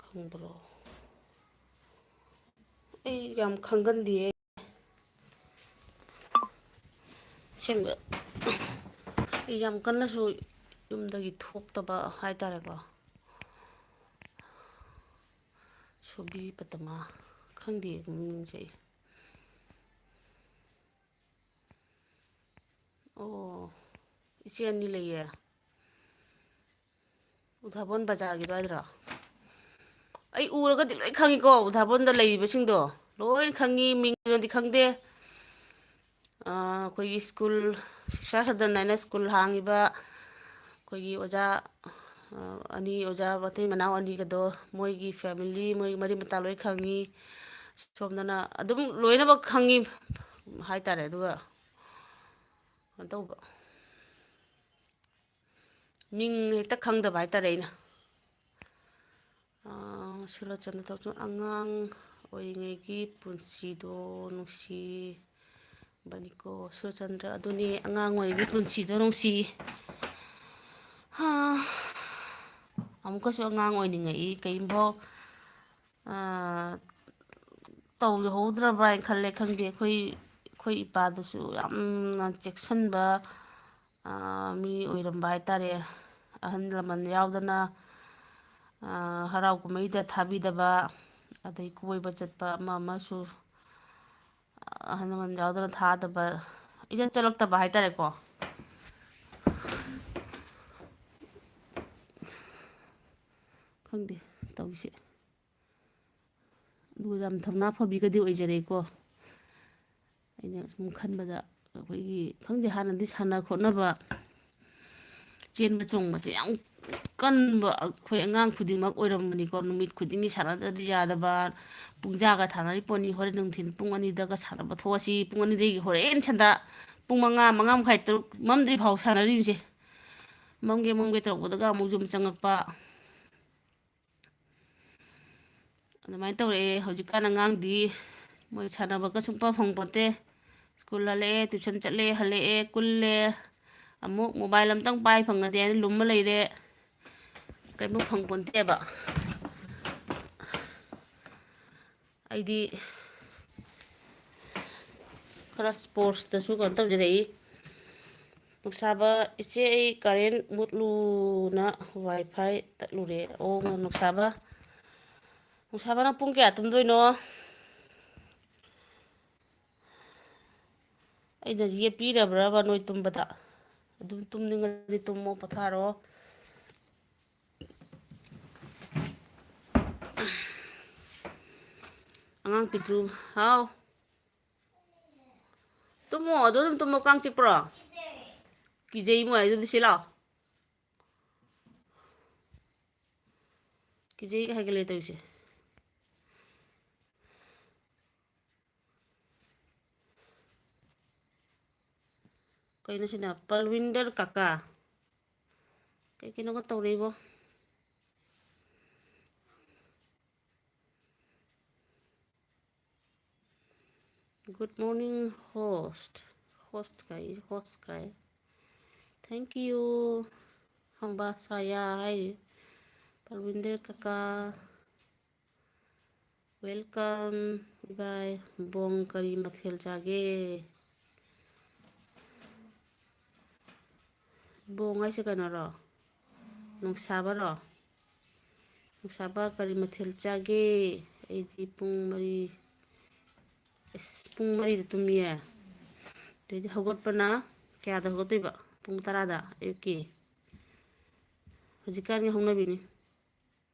ꯈꯪꯕ꯭ꯔꯣ? ꯑꯩ ꯌꯥꯝ ꯈꯪꯒꯟꯗꯤꯌꯦ꯫ ꯑꯁꯦꯡꯕ, ꯑꯩ ꯌꯥꯝ ꯀꯟꯅꯁꯨ ꯌꯨꯝꯗꯒꯤ ꯊꯣꯛꯇꯕ ꯍꯥꯏꯇꯥꯔꯦꯀꯣ꯫ ꯁꯣꯕꯤ ꯄꯇꯃꯥ ꯈꯪꯗꯦ ꯃꯃꯤꯡꯁꯦ ꯑꯩ꯫ ꯑꯣ, ꯏꯆꯦ ꯑꯅꯤ ꯂꯩꯌꯦ꯫ ꯎꯊꯥꯕꯣꯟ ꯕꯖꯥꯔꯒꯤ ꯑꯗꯨꯋꯥꯏꯗꯔꯣ? ꯑꯩ ꯎꯔꯒꯗꯤ ꯂꯣꯏ ꯈꯪꯉꯤꯀꯣ, ꯎꯊꯥꯕꯣꯟꯗ ꯂꯩꯔꯤꯕꯁꯤꯡꯗꯣ ꯂꯣꯏ ꯈꯪꯉꯤ, ꯃꯤꯡꯗꯨꯅꯗꯤ ꯈꯪꯗꯦ꯫ ꯑꯥ, ꯑꯩꯈꯣꯏꯒꯤ ꯁ꯭ꯀꯨꯜ, ꯁꯤꯛꯁꯥ ꯁꯗꯟ ꯍꯥꯏꯅ ꯁ꯭ꯀꯨꯜ ꯍꯥꯡꯉꯤꯕ, ꯑꯩꯈꯣꯏꯒꯤ ꯑꯣꯖꯥ, ꯑꯥ, ꯑꯅꯤ, ꯑꯣꯖꯥ ꯃꯇꯩ ꯃꯅꯥꯎ ꯑꯅꯤꯒꯗꯣ, ꯃꯣꯏꯒꯤ ꯐꯦꯃꯤꯂꯤ, ꯃꯣꯏ ꯃꯔꯤ ꯃꯇꯥ ꯂꯣꯏ ꯈꯪꯉꯤ꯫ ꯁꯣꯝꯗꯅ ꯑꯗꯨꯝ ꯂꯣꯏꯅꯃꯛ ꯈꯪꯉꯤ ꯍꯥꯏꯇꯥꯔꯦ꯫ ꯑꯗꯨꯒ ꯀꯩꯅꯣ ꯇꯧꯕ, ꯃꯤꯡ ꯍꯦꯛꯇ ꯈꯪꯗꯕ ꯍꯥꯏꯇꯥꯔꯦ ꯑꯩꯅ꯫ ꯑꯥ, ꯁꯨꯔꯆꯟꯗ꯭ꯔ ꯇꯧꯕꯁꯨ ꯑꯉꯥꯡ ꯑꯣꯏꯔꯤꯉꯩꯒꯤ ꯄꯨꯟꯁꯤꯗꯣ ꯅꯨꯡꯁꯤꯕꯅꯤꯀꯣ꯫ ꯁꯨꯔꯆꯟꯗ꯭ꯔ, ꯑꯗꯨꯅꯦ, ꯑꯉꯥꯡ ꯑꯣꯏꯔꯤꯉꯩꯒꯤ ꯄꯨꯟꯁꯤꯗꯣ ꯅꯨꯡꯁꯤ꯫ ꯍꯥ, ꯑꯃꯨꯛꯀꯁꯨ ꯑꯉꯥꯡ ꯑꯣꯏꯅꯤꯡꯉꯛꯏ꯫ ꯀꯩꯒꯨꯝꯕ, ꯑꯥ, ꯇꯧꯍꯧꯗ꯭ꯔꯕ꯭ꯔꯥ ꯍꯥꯏꯅ ꯈꯜꯂꯦ꯫ ꯈꯪꯗꯦ, ꯑꯩꯈꯣꯏ, ꯑꯩꯈꯣꯏ ꯏꯄꯥꯗꯨꯁꯨ ꯌꯥꯝꯅ ꯆꯦꯛꯁꯤꯟꯕ, ꯑꯥ, ꯃꯤ ꯑꯣꯏꯔꯝꯕ ꯍꯥꯏꯇꯥꯔꯦ꯫ ꯑꯍꯜ ꯂꯃꯟ ꯌꯥꯎꯗꯅ, ꯑꯥ, ꯍꯔꯥꯎ ꯀꯨꯝꯍꯩꯗ ꯊꯥꯕꯤꯗꯕ, ꯑꯗꯩ ꯀꯣꯏꯕ ꯆꯠꯄ ꯑꯃ ꯑꯃꯁꯨ ꯑꯍꯜ ꯂꯃꯟ ꯌꯥꯎꯗꯅ ꯊꯥꯗꯕ, ꯏꯆꯠ ꯆꯠꯂꯛꯇꯕ ꯍꯥꯏꯇꯥꯔꯦꯀꯣ꯫ ꯈꯪꯗꯦ ꯇꯧꯔꯤꯁꯦ꯫ ꯑꯗꯨꯒ ꯌꯥꯝ ꯊꯧꯅꯥ ꯐꯕꯤꯒꯗꯤ ꯑꯣꯏꯖꯔꯦꯀꯣ꯫ ꯑꯩꯅ ꯁꯨꯝ ꯈꯟꯕꯗ, ꯑꯩꯈꯣꯏꯒꯤ, ꯈꯪꯗꯦ, ꯍꯥꯟꯅꯗꯤ ꯁꯥꯟꯅ ꯈꯣꯠꯅꯕ, ꯆꯦꯟꯕ ꯆꯣꯡꯕꯁꯦ ꯌꯥꯝ ꯀꯟꯕ ꯑꯩꯈꯣꯏ ꯑꯉꯥꯡ ꯈꯨꯗꯤꯡꯃꯛ ꯑꯣꯏꯔꯝꯕꯅꯤꯀꯣ꯫ ꯅꯨꯃꯤꯠ ꯈꯨꯗꯤꯡꯒꯤ ꯁꯥꯟꯅꯗ꯭ꯔꯗꯤ ꯌꯥꯗꯕ, ꯄꯨꯡꯖꯥꯒ ꯊꯥꯅꯔꯤ ꯄꯣꯠꯅꯤ꯫ ꯍꯣꯔꯦꯟ ꯅꯨꯡꯊꯤꯟ ꯄꯨꯡ ꯑꯅꯤꯗꯒ ꯁꯥꯟꯅꯕ ꯊꯣꯛꯑꯁꯤ, ꯄꯨꯡ ꯑꯅꯤꯗꯒꯤ ꯍꯣꯔꯦꯟ ꯁꯟꯗ ꯄꯨꯡ ꯃꯉꯥ, ꯃꯉꯥ ꯃꯈꯥꯏ, ꯇꯔꯨꯛ ꯃꯝꯗ꯭ꯔꯤ ꯐꯥꯎ ꯁꯥꯟꯅꯔꯤꯕꯁꯦ꯫ ꯃꯝꯒꯦ ꯃꯝꯒꯦ ꯇꯧꯔꯛꯄꯗꯒ ꯑꯃꯨꯛ ꯌꯨꯝ ꯆꯪꯉꯛꯄ꯫ ꯑꯗꯨꯃꯥꯏꯅ ꯇꯧꯔꯛꯑꯦ ꯍꯧꯖꯤꯛꯀꯥꯟ ꯑꯉꯥꯡꯗꯤ꯫ ꯃꯣꯏ ꯁꯥꯟꯅꯕꯒ ꯁꯨꯡꯐꯪ ꯐꯪꯄꯣꯠꯇꯦ꯫ ꯁ꯭ꯀꯨꯜ ꯍꯜꯂꯛꯑꯦ, ꯇ꯭ꯌꯨꯁꯟ ꯆꯠꯂꯦ, ꯍꯜꯂꯛꯑꯦ, ꯀꯨꯜꯂꯦ꯫ ꯑꯃꯨꯛ ꯃꯣꯕꯥꯏꯜ ꯑꯝꯇꯪ ꯄꯥꯏ ꯐꯪꯉꯗꯤ ꯍꯥꯏꯅ ꯂꯨꯝꯃ ꯂꯩꯔꯦ꯫ ꯀꯩꯃꯨꯛ ꯐꯪꯄꯣꯟꯇꯦꯕ꯫ ꯑꯩꯗꯤ ꯈꯔ ꯁ꯭ꯄꯣꯔꯠꯁꯇꯁꯨ ꯀꯩꯅꯣ ꯇꯧꯖꯔꯛꯏ꯫ ꯅꯨꯡꯁꯥꯕ, "ꯏꯆꯦ, ꯑꯩ ꯀꯔꯦꯟ ꯃꯨꯠꯂꯨꯅ ꯋꯥꯏ ꯐꯥꯏ ꯇꯠꯂꯨꯔꯦ꯫" ꯑꯣ, ꯅꯨꯡꯁꯥꯕ, ꯅꯨꯡꯁꯥꯕ, ꯅꯪ ꯄꯨꯡ ꯀꯌꯥ ꯇꯨꯝꯗꯣꯏꯅꯣ? ꯑꯩꯅ ꯌꯦꯠꯄꯤꯔꯕ꯭ꯔꯕ ꯅꯣꯏ ꯇꯨꯝꯕꯗ? ꯑꯗꯨꯝ ꯇꯨꯝꯅꯤꯡꯉꯗꯤ ꯇꯨꯝꯃꯣ, ꯄꯣꯊꯥꯔꯣ꯫ ꯑꯉꯥꯡ ꯄꯤꯛꯇ꯭ꯔꯨ, ꯍꯥꯎ꯫ ꯇꯨꯝꯃꯣ, ꯑꯗꯨ ꯑꯗꯨꯝ ꯇꯨꯝꯃꯣ, ꯀꯥꯡ ꯆꯤꯛꯄ꯭ꯔꯣ? ꯀꯤꯖꯩ ꯃꯣꯏ, ꯑꯗꯨꯗꯤ ꯁꯤ ꯂꯥꯛꯑꯣ꯫ ꯀꯤꯖꯩꯒ ꯍꯥꯏꯒꯠꯂꯦ ꯇꯧꯔꯤꯁꯦ꯫ ꯀꯩꯅꯣ ꯁꯤꯅ? ꯄꯜꯋꯤꯟꯗꯔ ꯀꯀꯥ꯫ ꯀꯩ ꯀꯩꯅꯣꯒ ꯇꯧꯔꯛꯏꯕꯣ? Good morning, host. Host ꯀꯥꯏ, host ꯀꯥꯏ꯫ Thank you. ꯍꯪꯕ ꯁꯥꯌꯥ ꯍꯥꯏꯔꯤ꯫ ꯄꯜꯋꯤꯟꯗꯔ ꯀꯀꯥ꯫ Welcome, ꯏꯕꯥꯏ꯫ ꯕꯣꯡ ꯀꯔꯤ ꯃꯊꯦꯜ ꯆꯥꯒꯦ? ꯕꯣꯡ ꯍꯥꯏꯁꯦ ꯀꯩꯅꯣꯔꯣ? ꯅꯨꯡꯁꯥꯕꯔꯣ? ꯅꯨꯡꯁꯥꯕ ꯀꯔꯤ ꯃꯊꯦꯜ ꯆꯥꯒꯦ? ꯑꯩꯗꯤ ꯄꯨꯡ ꯃꯔꯤ, ꯑꯁ, ꯄꯨꯡ ꯃꯔꯤꯗ ꯇꯨꯝꯃꯤꯌꯦ꯫ ꯑꯗꯩꯗꯤ ꯍꯧꯒꯠꯄꯅ ꯀꯌꯥꯗ ꯍꯧꯒꯠꯇꯣꯏꯕ? ꯄꯨꯡ ꯇꯔꯥꯗ ꯑꯌꯨꯛꯀꯤ꯫ ꯍꯧꯖꯤꯛꯀꯥꯟꯒꯤ ꯍꯧꯅꯕꯤꯅꯤ꯫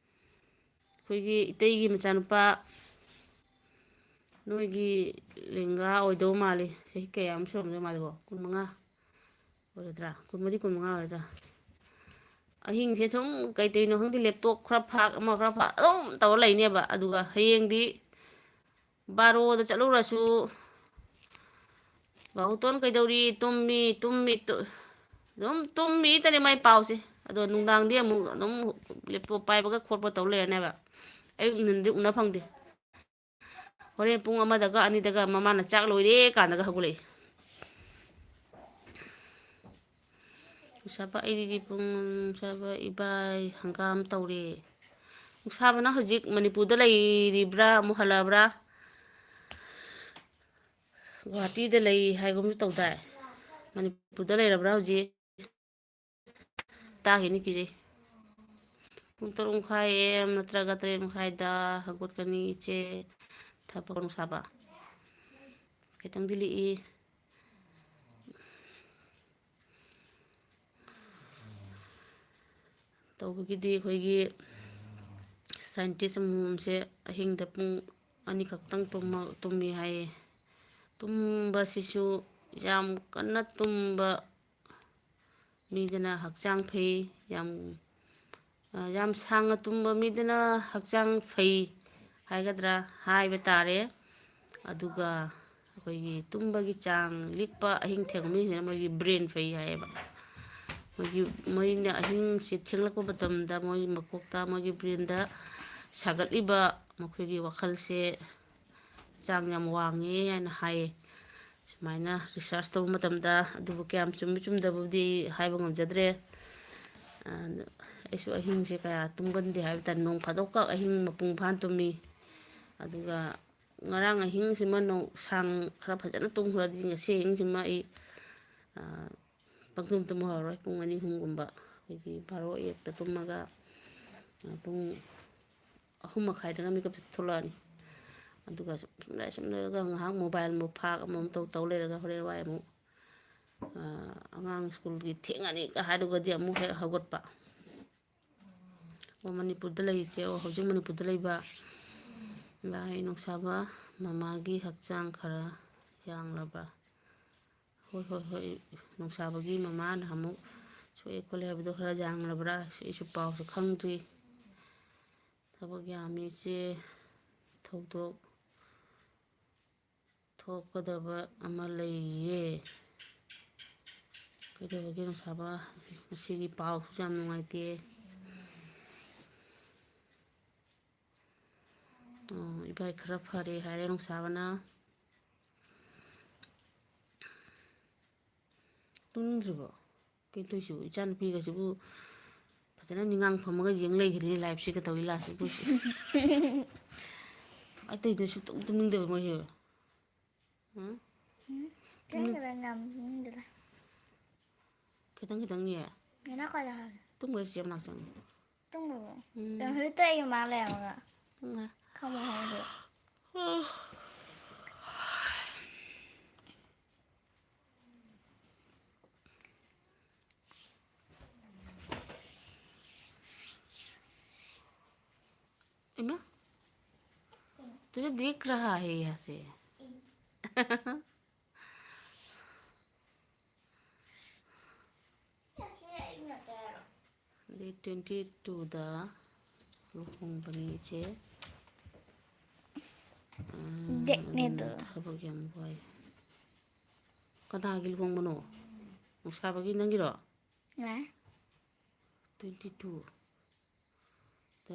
ꯑꯩꯈꯣꯏꯒꯤ ꯏꯇꯩꯒꯤ ꯃꯆꯥꯅꯨꯄꯥ, ꯅꯣꯏꯒꯤ ꯂꯦꯡꯒꯥ ꯑꯣꯏꯗꯧ ꯃꯥꯜꯂꯤ꯫ ꯆꯍꯤ ꯀꯌꯥꯃꯨꯛ ꯁꯨꯔꯝꯗꯧ ꯃꯥꯜꯂꯤꯕꯣ? ꯀꯨꯟꯃꯉꯥ ꯑꯣꯏꯔꯗ꯭ꯔꯥ? ꯀꯨꯟꯃꯔꯤ, ꯀꯨꯟꯃꯉꯥ ꯑꯣꯏꯔꯗ꯭ꯔꯥ? ꯑꯍꯤꯡꯁꯦ ꯁꯨꯝ ꯀꯩ ꯇꯧꯔꯤꯅꯣ ꯈꯪꯗꯦ, ꯂꯦꯞꯇꯣꯞ ꯈꯔ ꯐꯥꯛ, ꯑꯃ ꯈꯔ ꯐꯥꯛ, ꯑꯗꯨꯝ ꯇꯧꯔ ꯂꯩꯅꯦꯕ꯫ ꯑꯗꯨꯒ ꯍꯌꯦꯡꯗꯤ ꯕꯥꯔꯣꯗ ꯆꯠꯂꯨꯔꯁꯨ, "ꯕꯥꯕꯨꯇꯣꯟ ꯀꯩꯗꯧꯔꯤ? ꯇꯨꯝꯃꯤ, ꯇꯨꯝꯃꯤ, ꯇꯨ-," ꯑꯗꯨꯝ ꯇꯨꯝꯃꯤꯇꯅꯦ ꯃꯥꯏ ꯄꯥꯎꯁꯦ꯫ ꯑꯗꯣ ꯅꯨꯡꯗꯥꯡꯗꯤ ꯑꯃꯨꯛ ꯑꯗꯨꯝ ꯂꯦꯞꯇꯣꯞ ꯄꯥꯏꯕꯒ ꯈꯣꯠꯄ ꯇꯧ ꯂꯩꯔꯅꯦꯕ꯫ ꯑꯌꯨꯛ ꯅꯨꯡꯊꯤꯟꯗꯤ ꯎꯅ ꯐꯪꯗꯦ꯫ ꯍꯣꯔꯦꯟ ꯄꯨꯡ ꯑꯃꯗꯒ ꯑꯅꯤꯗꯒ ꯃꯃꯥꯅ ꯆꯥꯛ ꯂꯣꯏꯔꯦ ꯀꯥꯟꯗꯒ ꯍꯧꯒꯠꯂꯛꯏ꯫ ꯅꯨꯡꯁꯥꯕ, ꯑꯩꯗꯤ ꯄꯨꯡ, ꯅꯨꯡꯁꯥꯕ ꯏꯕꯥꯏ ꯍꯪꯒꯥꯝ ꯇꯧꯔꯦ꯫ ꯅꯨꯡꯁꯥꯕꯅ ꯍꯧꯖꯤꯛ ꯃꯅꯤꯄꯨꯔꯗ ꯂꯩꯔꯤꯕ꯭ꯔꯥ, ꯑꯃꯨꯛ ꯍꯜꯂꯛꯑꯕ꯭ꯔꯥ? ꯒꯨꯍꯥꯇꯤꯗ ꯂꯩ ꯍꯥꯏꯒꯨꯝꯁꯨ ꯇꯧꯗꯥꯏ꯫ ꯃꯅꯤꯄꯨꯔꯗ ꯂꯩꯔꯕ꯭ꯔꯥ ꯍꯧꯖꯤꯛ? ꯇꯥꯈꯤꯅꯤ ꯀꯤꯖꯩ꯫ ꯄꯨꯡ ꯇꯔꯨꯛ ꯃꯈꯥꯏ A M ꯅꯠꯇ꯭ꯔꯒ ꯇꯔꯦꯠ ꯃꯈꯥꯏꯗ ꯍꯧꯒꯠꯀꯅꯤ ꯏꯆꯦ꯫ ꯊꯕꯛ ꯅꯨꯡꯁꯥꯕ ꯈꯤꯇꯪꯗꯤ ꯂꯤꯛꯏ꯫ ꯇꯧꯕꯒꯤꯗꯤ ꯑꯩꯈꯣꯏꯒꯤ scientist ꯑꯃꯃꯝꯁꯦ ꯑꯍꯤꯡꯗ ꯄꯨꯡ ꯑꯅꯤꯈꯛꯇꯪ ꯇꯨꯝꯃ-, ꯇꯨꯝꯃꯤ ꯍꯥꯏꯌꯦ꯫ ꯇꯨꯝꯕꯁꯤꯁꯨ ꯌꯥꯝ ꯀꯟꯅ ꯇꯨꯝꯕ ꯃꯤꯗꯅ ꯍꯛꯆꯥꯡ ꯐꯩ, ꯌꯥꯝ, ꯑ, ꯌꯥꯝ ꯁꯥꯡꯅ ꯇꯨꯝꯕ ꯃꯤꯗꯅ ꯍꯛꯆꯥꯡ ꯐꯩ ꯍꯥꯏꯒꯗ꯭ꯔꯥ, ꯍꯥꯏꯕ ꯇꯥꯔꯦ꯫ ꯑꯗꯨꯒ ꯑꯩꯈꯣꯏꯒꯤ ꯇꯨꯝꯕꯒꯤ ꯆꯥꯡ ꯂꯤꯛꯄ, ꯑꯍꯤꯡ ꯊꯦꯡꯕ ꯃꯤꯁꯤꯅ ꯃꯣꯏꯒꯤ brain ꯐꯩ ꯍꯥꯏꯌꯦꯕ꯫ ꯃꯣꯏꯒꯤ, ꯃꯣꯏꯅ ꯑꯍꯤꯡꯁꯦ ꯊꯦꯡꯂꯛꯄ ꯃꯇꯝꯗ ꯃꯣꯏꯒꯤ ꯃꯀꯣꯛꯇ, ꯃꯣꯏꯒꯤ brainꯗ ꯁꯥꯒꯠꯂꯤꯕ ꯃꯈꯣꯏꯒꯤ ꯋꯥꯈꯜꯁꯦ ꯆꯥꯡ ꯌꯥꯝ ꯋꯥꯡꯉꯦ ꯍꯥꯏꯅ ꯍꯥꯏꯌꯦ꯫ ꯁꯨꯃꯥꯏꯅ research ꯇꯧꯕ ꯃꯇꯝꯗ, ꯑꯗꯨꯕꯨ ꯀꯌꯥꯝ ꯆꯨꯝꯃꯤ ꯆꯨꯝꯗꯕꯕꯨꯗꯤ ꯑꯩ ꯍꯥꯏꯕ ꯉꯝꯖꯗ꯭ꯔꯦ꯫ ꯑꯗꯨ ꯑꯩꯁꯨ ꯑꯍꯤꯡꯁꯦ ꯀꯌꯥ ꯇꯨꯝꯒꯟꯗꯦ ꯍꯥꯏꯕ ꯇꯥꯔꯦ꯫ ꯅꯣꯡ ꯐꯥꯗꯣꯛꯀ ꯑꯍꯤꯡ ꯃꯄꯨꯡ ꯐꯥꯅ ꯇꯨꯝꯃꯤ꯫ ꯑꯗꯨꯒ ꯉꯔꯥꯡ ꯑꯍꯤꯡꯁꯤꯃ ꯅꯣꯡ-, ꯁꯥꯡ ꯈꯔ ꯐꯖꯅ ꯇꯨꯝꯈ꯭ꯔꯗꯤ ꯉꯁꯤ ꯑꯍꯤꯡꯁꯤꯃ ꯑꯩ, ꯑ, ꯄꯪꯇꯨꯝ ꯇꯨꯝꯍꯧꯔꯔꯣꯏ꯫ ꯄꯨꯡ ꯑꯅꯤ ꯑꯍꯨꯝꯒꯨꯝꯕ, ꯑꯩꯈꯣꯏꯒꯤ ꯕꯥꯔꯣ ꯑꯦꯛꯇ ꯇꯨꯝꯃꯒ, ꯑ, ꯄꯨꯡ ꯑꯍꯨꯝ ꯃꯈꯥꯏꯗꯒ ꯃꯤꯀꯞ ꯊꯣꯛꯂꯛꯑꯅꯤ꯫ ꯑꯗꯨꯒ ꯁꯨꯝ, ꯁꯨꯝ ꯂꯩꯔ, ꯁꯨꯝ ꯂꯩꯔꯒ ꯉꯥꯏꯍꯥꯛ mobile ꯑꯃꯨꯛ ꯐꯥꯛ, ꯑꯃꯃꯨꯛ ꯇꯧ, ꯇꯧ ꯂꯩꯔꯒ ꯍꯣꯔꯦꯟ ꯋꯥꯏ ꯑꯃꯨꯛ, ꯑ, ꯑꯉꯥꯡ ꯁ꯭ꯀꯨꯜꯒꯤ ꯊꯦꯡꯉꯅꯤꯒ ꯍꯥꯏꯔꯨꯒꯗꯤ ꯑꯃꯨꯛ ꯍꯦꯛ ꯍꯧꯒꯠꯄ꯫ ꯑꯣ, ꯃꯅꯤꯄꯨꯔꯗ ꯂꯩꯔꯤꯁꯦ, ꯑꯣ, ꯍꯧꯖꯤꯛ ꯃꯅꯤꯄꯨꯔꯗ ꯂꯩꯕ꯫ ꯚꯥꯏ ꯅꯨꯡꯁꯥꯕ, ꯃꯃꯥꯒꯤ ꯍꯛꯆꯥꯡ ꯈꯔ ꯌꯥꯡꯂꯕ? ꯍꯣꯏ, ꯍꯣꯏ, ꯍꯣꯏ, ꯅꯨꯡꯁꯥꯕꯒꯤ ꯃꯃꯥ ꯅꯍꯥꯟꯃꯨꯛ ꯁꯣꯛꯑꯦ ꯈꯣꯠꯂꯦ ꯍꯥꯏꯕꯗꯣ ꯈꯔ ꯌꯥꯡꯂꯕ꯭ꯔꯥ? ꯑꯩꯁꯨ ꯄꯥꯎꯁꯨ ꯈꯪꯗ꯭ꯔꯤ꯫ ꯊꯕꯛ ꯌꯥꯝꯃꯤ ꯏꯆꯦ, ꯊꯧꯗꯣꯛ ꯊꯣꯛꯀꯗꯕ ꯑꯃ ꯂꯩꯌꯦ꯫ ꯀꯩꯗꯧꯔꯒꯦ ꯅꯨꯡꯁꯥꯕ? ꯉꯁꯤꯒꯤ ꯄꯥꯎꯁꯨ ꯌꯥꯝ ꯅꯨꯡꯉꯥꯏꯇꯦ꯫ ꯑꯣ, ꯏꯕꯥꯏ ꯈꯔ ꯐꯔꯦ ꯍꯥꯏꯔꯦ ꯅꯨꯡꯁꯥꯕꯅ꯫ ꯇꯨꯝꯅꯤꯡꯗ꯭ꯔꯤꯕꯣ? ꯀꯩꯅꯣ ꯇꯧꯔꯤꯁꯤꯕꯨ? ꯏꯆꯥꯅꯨꯄꯤꯒꯁꯤꯕꯨ ꯐꯖꯅ ꯅꯤꯡꯉꯥꯡ ꯐꯝꯃꯒ ꯌꯦꯡ ꯂꯩꯈ꯭ꯔꯦꯅꯦ, liveꯁꯤꯒ ꯇꯧꯔꯤ ꯂꯥꯁꯁꯤꯕꯨ꯫ ꯑꯇꯩꯗ ꯁꯨꯛꯇꯨꯝ ꯇꯨꯝꯅꯤꯡꯗꯕ ꯃꯣꯏꯁꯦ꯫ ꯎꯝ? ꯎꯝ? ꯇꯨꯝꯅꯤꯡ- ꯇꯨꯝꯅꯤꯡꯗꯕ ꯌꯥꯝ ꯇꯨꯝꯅꯤꯡꯗꯦꯗ꯫ ꯈꯤꯇꯪ ꯈꯤꯇꯪꯅꯦ꯫ ꯅꯅꯥꯎ ꯀꯥꯏꯗ ꯍꯥꯏꯒꯦ? ꯇꯨꯝꯈ꯭ꯔꯦ ꯆꯦ ꯃꯅꯥꯛ ꯆꯪꯉꯦ꯫ ꯇꯨꯝꯈ꯭ꯔꯕꯣ? ꯎꯝ꯫ ꯀꯩꯅꯣ ꯍꯧꯖꯤꯛꯇ ꯑꯩꯒꯤ ꯃꯥ ꯂꯩꯔꯝꯃꯒ꯫ ꯇꯨꯝꯈ꯭ꯔꯦ꯫ ꯈꯪꯉꯣ ꯍꯥꯏꯗꯣ꯫ ꯏꯃꯥ? तुझे दिख रहा है यहाँ से। Date twenty twoꯗ ꯂꯨꯍꯣꯡꯕꯅꯤ ꯏꯆꯦ꯫ ꯑꯥ, ꯗꯦꯠꯅꯦ ꯑꯗꯨꯅ ꯑꯗꯣ꯫ ꯊꯕꯛ ꯌꯥꯝ ꯋꯥꯏ꯫ ꯀꯅꯥꯒꯤ ꯂꯨꯍꯣꯡꯕꯅꯣ? ꯅꯨꯡꯁꯥꯕꯒꯤ ꯅꯪꯒꯤꯔꯣ? ꯂꯥꯛꯑꯦ꯫ Twenty twoꯗ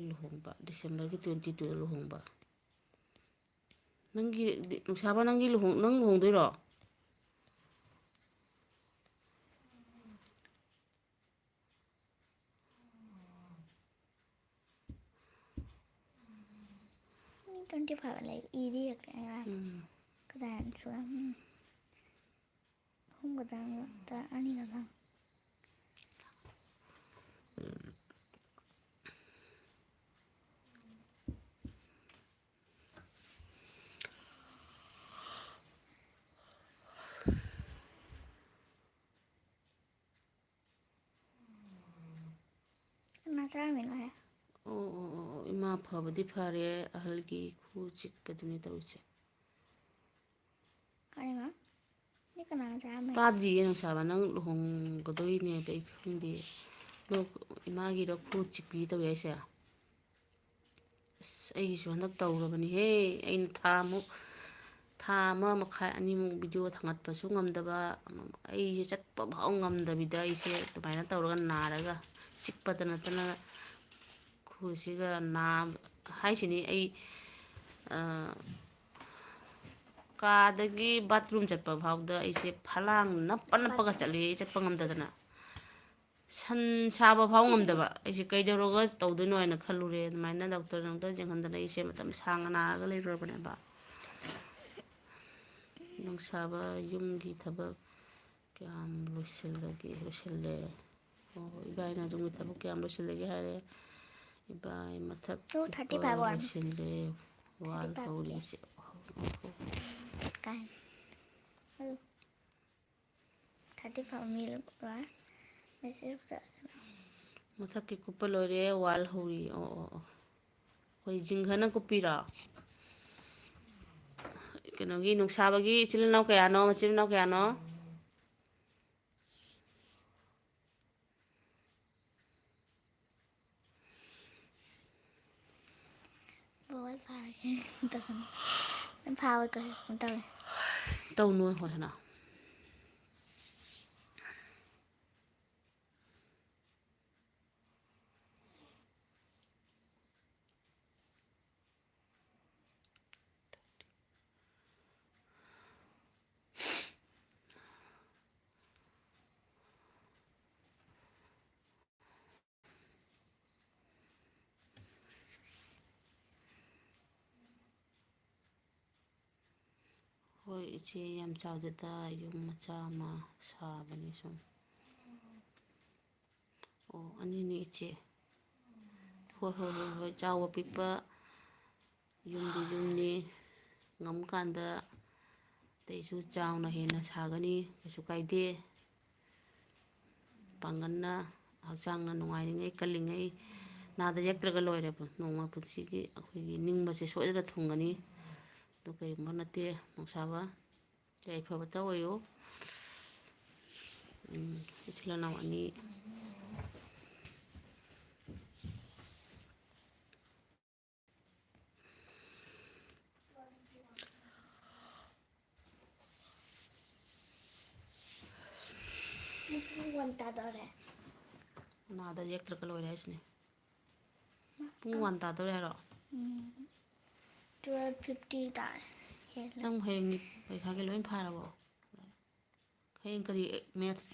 ꯂꯨꯍꯣꯡꯕ, Decemberꯒꯤ twenty twoꯗ ꯂꯨꯍꯣꯡꯕ꯫ ꯅꯪꯒꯤ, ꯅꯨꯡꯁꯥꯕ, ꯅꯪꯒꯤ ꯂꯨꯍꯣꯡ-, ꯅꯪ ꯂꯨꯍꯣꯡꯗꯣꯏꯔꯣ? ꯃꯤ twenty five ꯂꯩ, ꯏꯗꯤ ꯌꯦꯛꯇꯦ ꯑꯉꯥꯡ꯫ ꯎꯝ꯫ ꯀꯗꯥꯏꯅꯣ ꯁꯨꯔꯝ-, ꯎꯝ꯫ ꯑꯍꯨꯝ ꯈꯛꯇꯪ, ꯑꯅꯤ ꯈꯛꯇꯪ꯫ ꯀꯅꯥ ꯆꯥꯔꯝꯃꯤꯅꯣ ꯍꯦ? ꯑꯣ, ꯑꯣ, ꯑꯣ, ꯑꯣ, ꯏꯃꯥ ꯐꯕꯗꯤ ꯐꯔꯦ, ꯑꯍꯜꯒꯤ ꯈꯨ ꯆꯤꯛꯄꯗꯨꯅꯤ ꯇꯧꯔꯤꯁꯦ꯫ ꯀꯔꯤꯃ? ꯁꯤ ꯀꯅꯥꯅ ꯆꯥꯔꯝꯃꯦ? ꯇꯥꯗ꯭ꯔꯤꯌꯦ ꯅꯨꯡꯁꯥꯕ, ꯅꯪ ꯂꯨꯍꯣꯡꯒꯗꯣꯏꯅꯦ ꯑꯗꯣ ꯑꯩ ꯈꯪꯗꯦ꯫ ꯑꯗꯣ ꯏꯃꯥꯒꯤꯔ ꯈꯨ ꯆꯤꯛꯄꯤ ꯇꯧꯋꯦ ꯍꯥꯏꯁꯦ? ꯑꯁ, ꯑꯩꯒꯤꯁꯨ ꯍꯟꯗꯛ ꯇꯧꯔꯕꯅꯤꯍꯦ꯫ ꯑꯩꯅ ꯊꯥ ꯑꯃꯨꯛ, ꯊꯥ ꯑꯃ ꯃꯈꯥꯏ, ꯑꯅꯤꯃꯨꯛ video ꯊꯥꯡꯒꯠꯄꯁꯨ ꯉꯝꯗꯕ, ꯑꯩꯁꯦ ꯆꯠꯄ ꯐꯥꯎ ꯉꯝꯗꯕꯤꯗ ꯑꯩꯁꯦ ꯑꯗꯨꯃꯥꯏꯅ ꯇꯧꯔꯒ ꯅꯥꯔꯒ ꯆꯤꯛꯄꯗ ꯅꯠꯇꯅ ꯈꯨꯁꯤꯒ ꯅꯥ-, ꯍꯥꯏꯁꯤꯅꯤ ꯑꯩ, ꯑ, ꯀꯥꯗꯒꯤ bathroom ꯆꯠꯄ ꯐꯥꯎꯗ ꯑꯩꯁꯦ ꯐꯂꯥꯡ ꯅꯞꯄ ꯅꯞꯄꯒ ꯆꯠꯂꯤ, ꯑꯩ ꯆꯠꯄ ꯉꯝꯗꯗꯅ꯫ ꯁꯟ ꯁꯥꯕ ꯐꯥꯎ ꯉꯝꯗꯕ꯫ ꯑꯩꯁꯦ ꯀꯩꯗꯧꯔꯒ ꯇꯧꯗꯣꯏꯅꯣ ꯍꯥꯏꯅ ꯈꯜꯂꯨꯔꯦ꯫ ꯑꯗꯨꯃꯥꯏꯅ doctor ꯅꯨꯡꯇꯔ ꯌꯦꯡꯍꯟꯗꯅ ꯑꯩꯁꯦ ꯃꯇꯝ ꯁꯥꯡꯅ ꯅꯥꯔꯒ ꯂꯩꯔꯨꯔꯕꯅꯦꯕ꯫ ꯅꯨꯡꯁꯥꯕ ꯌꯨꯝꯒꯤ ꯊꯕꯛ ꯀꯌꯥꯝ ꯂꯣꯏꯁꯤꯜꯂꯒꯦ? ꯂꯣꯏꯁꯤꯜꯂꯦ꯫ ꯑꯣ, ꯏꯕꯥꯏꯅ ꯌꯨꯝꯒꯤ ꯊꯕꯛ ꯀꯌꯥꯝ ꯂꯣꯏꯁꯤꯜꯂꯒꯦ ꯍꯥꯏꯔꯦ꯫ ꯏꯕꯥꯏ ꯃꯊꯛ two thirty five ꯀꯨꯞꯄ ꯑꯣꯏꯔꯝꯅꯤ꯫ ꯂꯣꯏꯁꯤꯜꯂꯦ꯫ Wall thirty five ꯍꯧꯔꯤ ꯀꯌꯥ? ꯑꯁꯤ꯫ ꯀꯥꯏ? ꯑꯗꯨ thirty five ꯃꯤ ꯂꯣꯏꯔꯦ꯫ ꯃꯦꯁꯦꯖꯇ꯫ ꯃꯊꯛꯀꯤ ꯀꯨꯞꯄ ꯂꯣꯏꯔꯦ, wall ꯍꯧꯔꯤ꯫ ꯑꯣ, ꯑꯣ, ꯑꯣ꯫ ꯑꯩꯈꯣꯏ ꯖꯤꯡꯒꯅ ꯀꯨꯞꯄꯤꯔꯣ? ꯀꯩꯅꯣꯒꯤ ꯅꯨꯡꯁꯥꯕꯒꯤ ꯏꯆꯤꯜ ꯏꯅꯥꯎ ꯀꯌꯥꯅꯣ, ꯃꯆꯤꯟ ꯏꯅꯥꯎ ꯀꯌꯥꯅꯣ? ꯕꯣꯜ ꯐꯥꯔꯒꯦ꯫ ꯇꯧꯁꯟꯅꯨ꯫ ꯅꯪ ꯐꯥꯕ ꯀꯣꯏꯁꯟ ꯇꯧꯔꯦ꯫ ꯇꯧꯅꯨ ꯍꯣꯏ ꯍꯥꯏꯅ꯫ ꯍꯣꯏ ꯏꯆꯦ, ꯌꯥꯝ ꯆꯥꯎꯗꯦꯗ, ꯌꯨꯝ ꯃꯆꯥ ꯑꯃ ꯁꯥꯕꯅꯤ ꯁꯨꯝ꯫ ꯑꯣ, ꯑꯅꯤꯅꯤ ꯏꯆꯦ꯫ ꯍꯣꯏ, ꯍꯣꯏ, ꯍꯣꯏ, ꯍꯣꯏ, ꯆꯥꯎꯕ ꯄꯤꯛꯄ ꯌꯨꯝꯗꯤ ꯌꯨꯝꯅꯤ, ꯉꯝꯀꯥꯟꯗ ꯑꯇꯩꯁꯨ ꯆꯥꯎꯅ ꯍꯦꯟꯅ ꯁꯥꯒꯅꯤ, ꯀꯩꯁꯨ ꯀꯥꯏꯗꯦ꯫ ꯄꯥꯡꯒꯜꯅ, ꯍꯛꯆꯥꯡꯅ ꯅꯨꯡꯉꯥꯏꯔꯤꯉꯩ, ꯀꯜꯂꯤꯉꯩ, ꯅꯥꯗ ꯌꯦꯛꯇ꯭ꯔꯒ ꯂꯣꯏꯔꯦ꯫ ꯅꯣꯡꯃ ꯄꯨꯟꯁꯤꯒꯤ ꯑꯩꯈꯣꯏꯒꯤ ꯅꯤꯡꯕꯁꯦ ꯁꯣꯏꯗꯅ ꯊꯨꯡꯒꯅꯤ꯫ ꯑꯗꯨ ꯀꯔꯤꯒꯨꯝꯕ ꯅꯠꯇꯦ, ꯅꯨꯡꯁꯥꯕ꯫ ꯌꯥꯏꯐꯕꯇ ꯑꯣꯏꯌꯨ꯫ ꯎꯝ, ꯏꯆꯤꯜ ꯏꯅꯥꯎ ꯑꯅꯤ꯫ ꯄꯨꯡ ꯋꯥꯟ ꯇꯥꯗꯧꯔꯦ꯫ ꯅꯥꯗ ꯌꯦꯛꯇ꯭ꯔꯒ ꯂꯣꯏꯔꯦ ꯍꯥꯏꯁꯤꯅꯦ꯫ ꯄꯨꯡ ꯋꯥꯟ ꯇꯥꯗꯧꯔꯦ ꯍꯥꯏꯔꯣ? ꯎꯝ꯫ ꯇꯨꯋꯦꯜꯐ ꯐꯤꯐꯇꯤ ꯇꯥꯔꯦ꯫ ꯍꯦꯜꯂꯦ꯫ ꯅꯪ ꯍꯌꯦꯡꯒꯤ ꯄꯔꯤꯈꯥꯒꯤ ꯂꯣꯏ ꯐꯥꯔꯕꯣ? ꯍꯌꯦꯡ ꯀꯔꯤ ꯃꯦꯠꯁ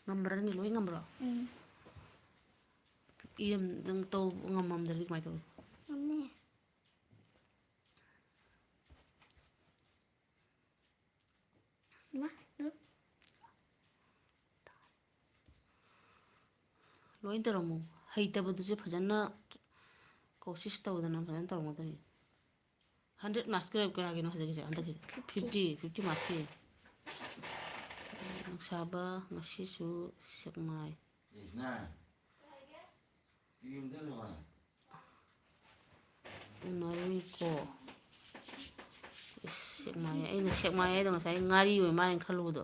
ꯉꯝꯕ꯭ꯔꯅꯤ? ꯂꯣꯏ ꯉꯝꯕ꯭ꯔꯣ? ꯎꯝ꯫ ꯏꯔꯝ-, ꯅꯪ ꯇꯧꯕ ꯉꯝꯃꯝꯗ꯭ꯔꯗꯤ ꯀꯃꯥꯏꯅ ꯇꯧꯅꯤ? ꯉꯝꯅꯤ꯫ ꯏꯃꯥ, ꯑꯗꯨ꯫ ꯂꯣꯏ ꯇꯧꯔꯝꯃꯣ꯫ ꯍꯩꯇꯕꯗꯨꯁꯨ ꯐꯖꯅ ꯀꯣꯁꯤꯁ ꯇꯧꯗꯅ ꯐꯖꯅ ꯇꯧꯔꯝꯒꯗꯕꯅꯤ꯫ ꯍꯟꯗ꯭ꯔꯦꯠ ꯃꯥꯔꯛꯁꯀꯤ ꯀꯌꯥꯒꯤꯅꯣ ꯍꯧꯖꯤꯛꯀꯤꯁꯦ? ꯍꯟꯗꯛꯀꯤ ꯐꯤꯐꯇꯤ, ꯐꯤꯐꯇꯤ ꯃꯥꯔꯛꯁꯀꯤ꯫ ꯅꯨꯡꯁꯥꯕ ꯉꯁꯤꯁꯨ ꯁꯦꯛꯃꯥꯏ꯫ ꯎꯅꯔꯨꯏꯀꯣ꯫ ꯁꯦꯛꯃꯥꯏ, ꯑꯩꯅ ꯁꯦꯛꯃꯥꯏ ꯍꯥꯏꯗꯣ ꯉꯁꯥꯏ ꯉꯥꯔꯤ ꯑꯣꯏ ꯃꯥꯜꯂꯦꯅ ꯈꯜꯂꯨꯕꯗꯣ꯫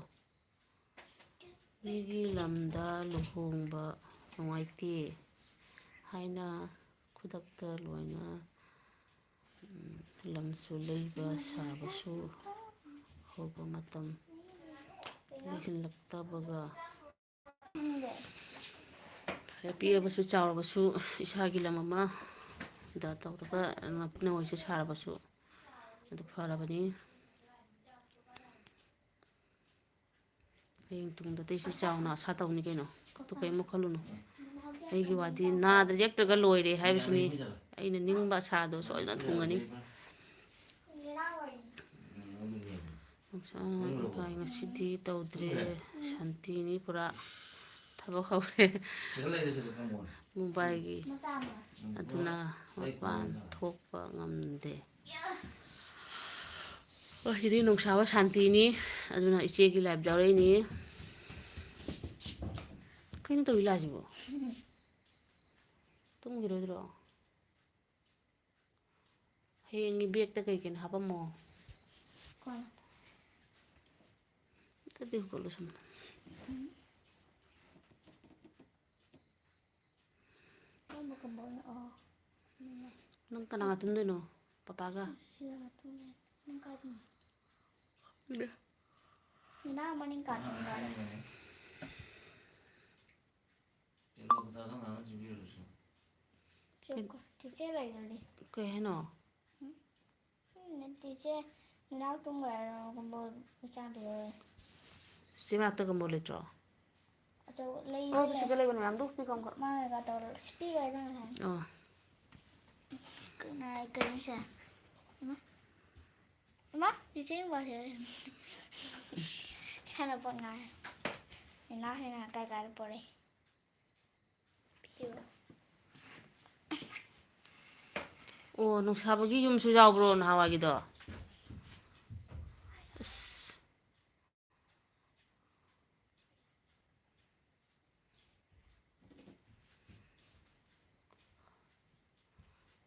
ꯃꯤꯒꯤ ꯂꯝꯗ ꯂꯨꯍꯣꯡꯕ ꯅꯨꯡꯉꯥꯏꯇꯦ ꯍꯥꯏꯅ ꯈꯨꯗꯛꯇ ꯂꯣꯏꯅ, ꯎꯝ, ꯂꯝꯁꯨ ꯂꯩꯕ ꯁꯥꯕꯁꯨ ꯍꯧꯕ ꯃꯇꯝ ꯂꯩꯁꯤꯜꯂꯛꯇꯕꯒ, ꯄꯤꯛꯑꯕꯁꯨ ꯆꯥꯎꯔꯕꯁꯨ ꯏꯁꯥꯒꯤ ꯂꯝ ꯑꯃꯗ ꯇꯧꯔꯒ ꯅꯋꯥꯏꯁꯨ ꯁꯥꯔꯕꯁꯨ ꯑꯗꯨ ꯐꯔꯕꯅꯤ꯫ ꯍꯌꯦꯡ ꯇꯨꯡꯗ ꯑꯇꯩꯁꯨ ꯆꯥꯎꯅ ꯑꯁꯥ ꯇꯧꯅꯤ ꯀꯩꯅꯣ꯫ ꯑꯗꯨ ꯀꯔꯤꯝ ꯈꯜꯂꯨꯅꯨ꯫ ꯑꯩꯒꯤ ꯋꯥꯗꯤ ꯅꯥꯗ ꯌꯦꯛꯇ꯭ꯔꯒ ꯂꯣꯏꯔꯦ ꯍꯥꯏꯕꯁꯤꯅꯤ꯫ ꯑꯩꯅ ꯅꯤꯡꯕ ꯑꯁꯥꯗꯣ ꯁꯣꯏꯗꯅ ꯊꯨꯡꯒꯅꯤ꯫ ꯅꯨꯡꯁꯥ ꯏꯄꯥꯏ ꯉꯁꯤꯗꯤ ꯇꯧꯗ꯭ꯔꯦ꯫ ꯁꯥꯟꯇꯤꯅꯤ ꯄꯨꯔꯥ꯫ ꯊꯕꯛ ꯍꯧꯔꯦ꯫ ꯃꯨꯝꯕꯥꯏꯒꯤ꯫ ꯑꯗꯨꯅ ꯃꯄꯥꯟ ꯊꯣꯛꯄ ꯉꯝꯗꯦ꯫ ꯑꯣ, ꯁꯤꯗꯤ ꯅꯨꯡꯁꯥꯕ ꯁꯥꯟꯇꯤꯅꯤ꯫ ꯑꯗꯨꯅ ꯏꯆꯦꯒꯤ live ꯌꯥꯎꯔꯛꯏꯅꯤ꯫ ꯀꯩꯅꯣ ꯇꯧꯏ ꯂꯥꯁꯤꯕꯣ? ꯇꯨꯝꯈꯤꯔꯣꯏꯗ꯭ꯔꯣ? ꯍꯌꯦꯡꯒꯤ bagꯇ ꯀꯩ ꯀꯩꯅꯣ ꯍꯥꯄꯝꯃꯣ꯫ ꯀꯣꯟꯅ꯫ ꯑꯗꯨꯗꯤ ꯍꯧꯒꯠꯂꯣ ꯁꯣꯝꯗ꯫ ꯀꯔꯝꯕ ꯀꯝꯕꯜꯅꯣ? ꯑꯣ꯫ ꯅꯪ ꯀꯅꯥꯒ ꯇꯨꯝꯗꯣꯏꯅꯣ? ꯄꯄꯥꯒ? ꯁꯤꯗ ꯇꯨꯝꯃꯦ꯫ ꯅꯪ ꯀꯥꯏ ꯇꯨꯝꯃꯤ? ꯈꯪꯗꯦ꯫ ꯃꯤꯅꯥ ꯃꯅꯤꯡ ꯀꯥ ꯇꯨꯝꯕ꯫ ꯆꯤꯆꯦ ꯂꯩꯕꯅꯤ꯫ ꯀꯩ ꯍꯥꯏꯅꯣ? ꯎꯝ, ꯅꯠꯇꯦ, ꯏꯆꯦ, ꯅꯅꯥꯎ ꯇꯨꯝꯈ꯭ꯔꯦ, ꯀꯝꯕꯜ ꯃꯆꯥꯗꯨ ꯂꯧꯔꯦ꯫ ꯆꯦ ꯃꯅꯥꯛꯇ ꯀꯝꯕꯜ ꯂꯩꯇ꯭ꯔꯣ? ꯑꯆꯧꯕ ꯂꯩ-, ꯑꯣ, ꯑꯗꯨ ꯂꯩ꯫ ꯁꯤꯗ ꯂꯩꯕꯅꯦ, ꯃꯌꯥꯝꯗꯨ ꯄꯤꯈꯣꯝꯈꯣ꯫ ꯃꯥꯅ ꯀꯩꯅꯣ ꯇꯧꯔ-, ꯁꯤ ꯄꯤꯈ꯭ꯔꯦꯗ ꯉꯁꯥꯏ꯫ ꯑꯣ꯫ ꯀꯅꯥ-, ꯀꯩꯅꯣꯁꯦ? ꯏꯃꯥ꯫ ꯏꯃꯥ, ꯆꯤꯆꯦ ꯃꯄꯥꯁꯦ꯫ ꯁꯥꯟꯅꯄꯣꯠ ꯉꯥꯏꯔꯦ꯫ ꯏꯅꯥꯎꯁꯤꯅ ꯀꯥꯏ ꯀꯥꯏꯗ ꯄꯣꯔꯛꯏ? ꯑꯣ, ꯅꯨꯡꯁꯥꯕꯒꯤ ꯌꯨꯝꯁꯨ ꯌꯥꯎꯕ꯭ꯔꯣ ꯅꯍꯥꯟꯋꯥꯏꯒꯤꯗꯣ? ꯑꯁ꯫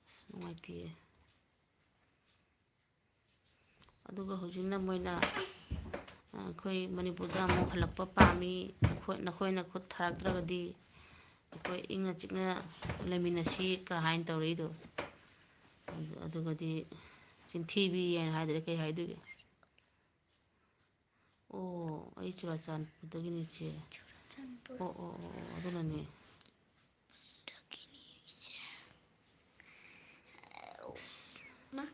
ꯑꯁ, ꯅꯨꯡꯉꯥꯏꯇꯦ꯫ ꯑꯗꯨꯒ ꯍꯧꯖꯤꯛꯅ ꯃꯣꯏꯅ, ꯑ, ꯑꯩꯈꯣꯏ ꯃꯅꯤꯄꯨꯔꯗ ꯑꯃꯨꯛ ꯍꯜꯂꯛꯄ ꯄꯥꯝꯃꯤ, ꯑꯩꯈꯣꯏ, ꯅꯈꯣꯏꯅ ꯈꯨꯠ ꯊꯥꯔꯛꯇ꯭ꯔꯒꯗꯤ ꯑꯩꯈꯣꯏ ꯏꯪꯅ ꯆꯤꯛꯅ ꯂꯩꯃꯤꯟꯅꯁꯤ ꯀ ꯍꯥꯏꯅ ꯇꯧꯔꯛꯏꯗꯣ꯫ ꯑꯗꯨ-, ꯑꯗꯨꯒꯗꯤ ꯆꯤꯟꯊꯤꯕꯤ ꯍꯥꯏꯅ ꯍꯥꯏꯗ꯭ꯔꯦ, ꯀꯩ ꯍꯥꯏꯗꯣꯏꯒꯦ? ꯑꯣ, ꯑꯩ ꯆꯨꯔꯥꯆꯥꯟꯄꯨꯔꯗꯒꯤꯅꯦ, ꯏꯆꯦ꯫ ꯆꯨꯔꯥꯆꯥꯟꯄꯨꯔ꯫ ꯑꯣ, ꯑꯣ, ꯑꯣ, ꯑꯣ, ꯑꯗꯨꯅꯅꯦ꯫ ꯗꯒꯤꯅꯤ, ꯏꯆꯦ꯫ ꯃꯥ꯫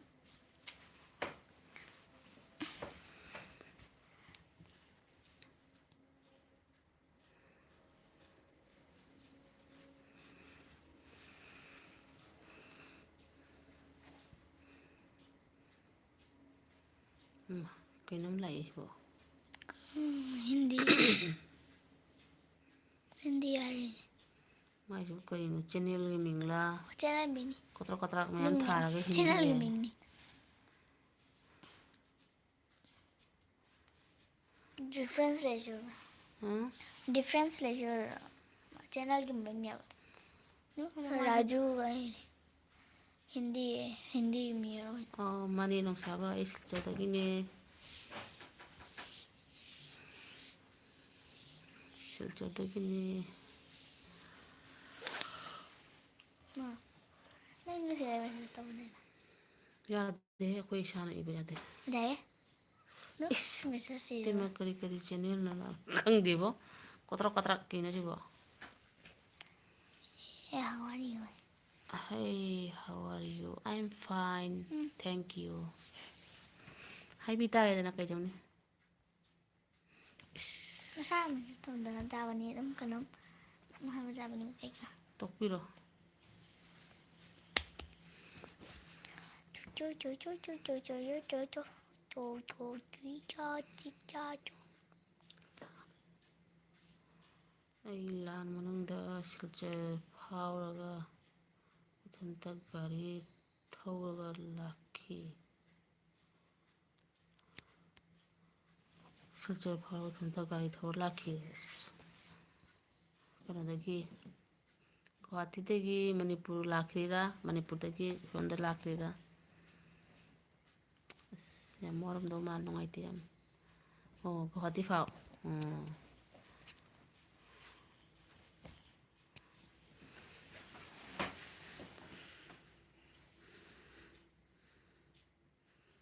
ꯎꯝ, ꯀꯩꯅꯣꯝ ꯂꯥꯛꯏꯁꯤꯕꯣ? ꯎꯝ, ꯍꯤꯟꯗꯤ꯫ ꯍꯤꯟꯗꯤ ꯍꯥꯏꯔꯤꯅꯦ꯫ ꯃꯥꯏꯁꯤꯕꯨ ꯀꯔꯤꯅꯣ? ꯆꯦꯅꯦꯜꯒꯤ ꯃꯤꯡꯂꯥ? ꯆꯦꯅꯦꯜ ꯃꯤꯡꯅꯤ꯫ ꯀꯣꯇ꯭ꯔꯛ ꯀꯣꯇ꯭ꯔꯛ ꯃꯌꯥꯝ ꯃꯤꯡꯅꯦ꯫ ꯊꯥꯔꯒ ꯍꯤꯟꯗꯤ ꯆꯦꯅꯦꯜꯒꯤ ꯍꯥꯏ꯫ ꯃꯤꯡꯅꯤ꯫ ꯗꯤꯐ꯭ꯔꯦꯟꯁ ꯂꯩꯖꯕ꯭ꯔꯥ? ꯍꯥ? ꯗꯤꯐ꯭ꯔꯦꯟꯁ ꯂꯩꯖꯕ꯭ꯔꯥ? ꯆꯦꯅꯦꯜꯒꯤ ꯃꯃꯤꯡꯅꯦꯕ꯫ ꯔꯥꯖꯨ ꯍꯥꯏꯅꯦ꯫ ꯍꯤꯟꯗꯤ, ꯍꯤꯟꯗꯤ ꯃꯤ ꯑꯣꯏꯔꯝꯒꯅꯤ꯫ ꯑꯣ, ꯃꯥꯅꯦ, ꯅꯣꯡꯁꯥꯕ, ꯑꯩ ꯁꯤꯜꯆꯔꯗꯒꯤꯅꯦ꯫ ꯁꯤꯜꯆꯔꯗꯒꯤꯅꯦ꯫ ꯃꯥ, ꯅꯪ ꯉꯁꯤ ꯀꯥꯏ ꯃꯦꯁꯦꯖ ꯇꯧꯕꯅꯦ? ꯌꯥꯗꯦ, ꯑꯩꯈꯣꯏ ꯏꯁꯥꯅ ꯏꯕ ꯌꯥꯗꯦ꯫ ꯌꯥꯏꯌꯦ꯫ ꯅꯪ ꯏꯁ, ꯃꯦꯁꯦꯖ ꯏꯕ꯫ ꯏꯇꯩꯃ, ꯀꯔꯤ ꯀꯔꯤ ꯆꯦꯅꯦꯜꯅꯣ? ꯈꯪꯗꯦꯕꯣ꯫ ꯀꯣꯇ꯭ꯔꯛ ꯀꯣꯇ꯭ꯔꯛ ꯀꯩꯅꯣ ꯁꯤꯕꯣ? Hey, how are you? Hey, how are you? I'm fine, um. Thank you꯫ ꯍꯥꯏꯕꯤ ꯇꯥꯔꯦꯗꯅ, ꯀꯩꯗꯧꯅꯤ? ꯏꯁ꯫ ꯃꯁꯥ ꯑꯃꯁꯨ ꯇꯧꯗꯅ ꯇꯥꯕꯅꯤ, ꯑꯗꯨꯝ ꯀꯩꯅꯣꯝ ꯍꯥꯏꯕ ꯌꯥꯕꯅꯤ ꯀꯩꯀꯥ꯫ ꯇꯣꯛꯄꯤꯔꯣ꯫ ꯆꯣ, ꯆꯣ, ꯆꯣ꯫ ꯆꯣ, ꯆꯣ, ꯆꯤ, ꯆꯥ, ꯆꯤ, ꯆꯥ, ꯆꯣ꯫ ꯑꯩ ꯂꯥꯟ ꯃꯅꯨꯡꯗ ꯁꯤꯜꯆꯔ ꯐꯥꯎꯔꯒ ꯏꯊꯟꯇ ꯒꯥꯔꯤ ꯊꯧꯔꯒ ꯂꯥꯛꯈꯤ꯫ ꯁꯤꯜꯆꯔ ꯐꯥꯎ ꯏꯊꯟꯇ ꯒꯥꯔꯤ ꯊꯧꯔ ꯂꯥꯛꯈꯤ꯫ ꯀꯩꯅꯣꯗꯒꯤ, ꯒꯨꯍꯥꯇꯤꯗꯒꯤ ꯃꯅꯤꯄꯨꯔ ꯂꯥꯛꯈ꯭ꯔꯤꯔꯥ, ꯃꯅꯤꯄꯨꯔꯗꯒꯤ ꯁꯣꯝꯗ ꯂꯥꯛꯈ꯭ꯔꯤꯔꯥ? ꯑꯁ, ꯌꯥꯝ ꯋꯥꯔꯝꯗꯧ ꯃꯥꯜꯂꯦ, ꯅꯨꯡꯉꯥꯏꯇꯦ ꯌꯥꯝ꯫ ꯑꯣ, ꯒꯨꯋꯥꯍꯥꯇꯤ ꯐꯥꯎ꯫ ꯎꯝ꯫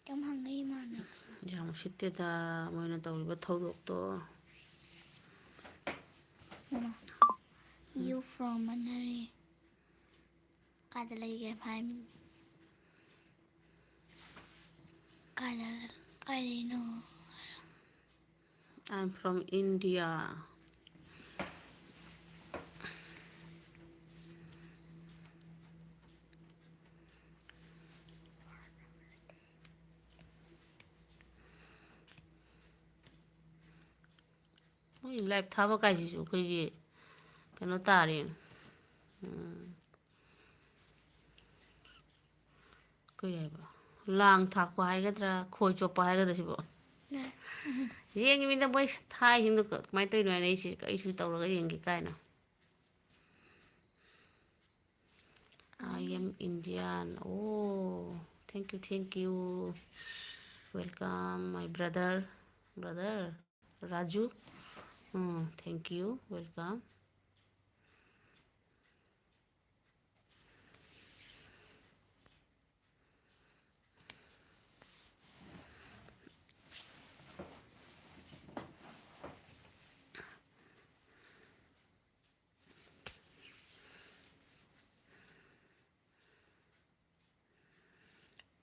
ꯀꯩꯝ ꯍꯪꯉꯛꯏ ꯃꯥꯅ꯫ ꯌꯥꯝ ꯎꯁꯤꯠꯇꯦꯗ ꯃꯣꯏꯅ ꯇꯧꯔꯤꯕ ꯊꯧꯗꯣꯛꯇꯣ꯫ ꯃꯥ, "You from ꯃꯅꯔꯦ?" ꯀꯥꯏꯗ ꯂꯩꯒꯦ ꯍꯥꯏ꯫ ꯀꯥꯏꯗ, ꯀꯥꯏꯗꯩꯅꯣ? I'm from India. ꯃꯣꯏ live ꯊꯥꯕ ꯀꯥꯏꯁꯤꯁꯨ ꯑꯩꯈꯣꯏꯒꯤ ꯀꯩꯅꯣ ꯇꯥꯔꯦ꯫ ꯎꯝ꯫ ꯀꯩ ꯍꯥꯏꯕ? ꯂꯥꯡ ꯊꯥꯛꯄ ꯍꯥꯏꯒꯗ꯭ꯔꯥ, ꯈꯣꯏ ꯆꯣꯞꯄ ꯍꯥꯏꯒꯗ꯭ꯔꯥ ꯁꯤꯕꯣ? ꯌꯦꯡꯉꯤꯃꯤꯅ ꯃꯣꯏ ꯊꯥꯏꯁꯤꯡꯗꯣ ꯀ-, ꯀꯃꯥꯏꯅ ꯇꯧꯔꯤꯅꯣ ꯍꯥꯏꯅ ꯑꯩꯁꯦ, ꯑꯩꯁꯨ ꯇꯧꯔꯒ ꯌꯦꯡꯒꯦ ꯀꯥꯏꯅ꯫ I am Indian. Oh, thank you, thank you. Welcome, my brother. Brother Raju. Mm, thank you. Welcome.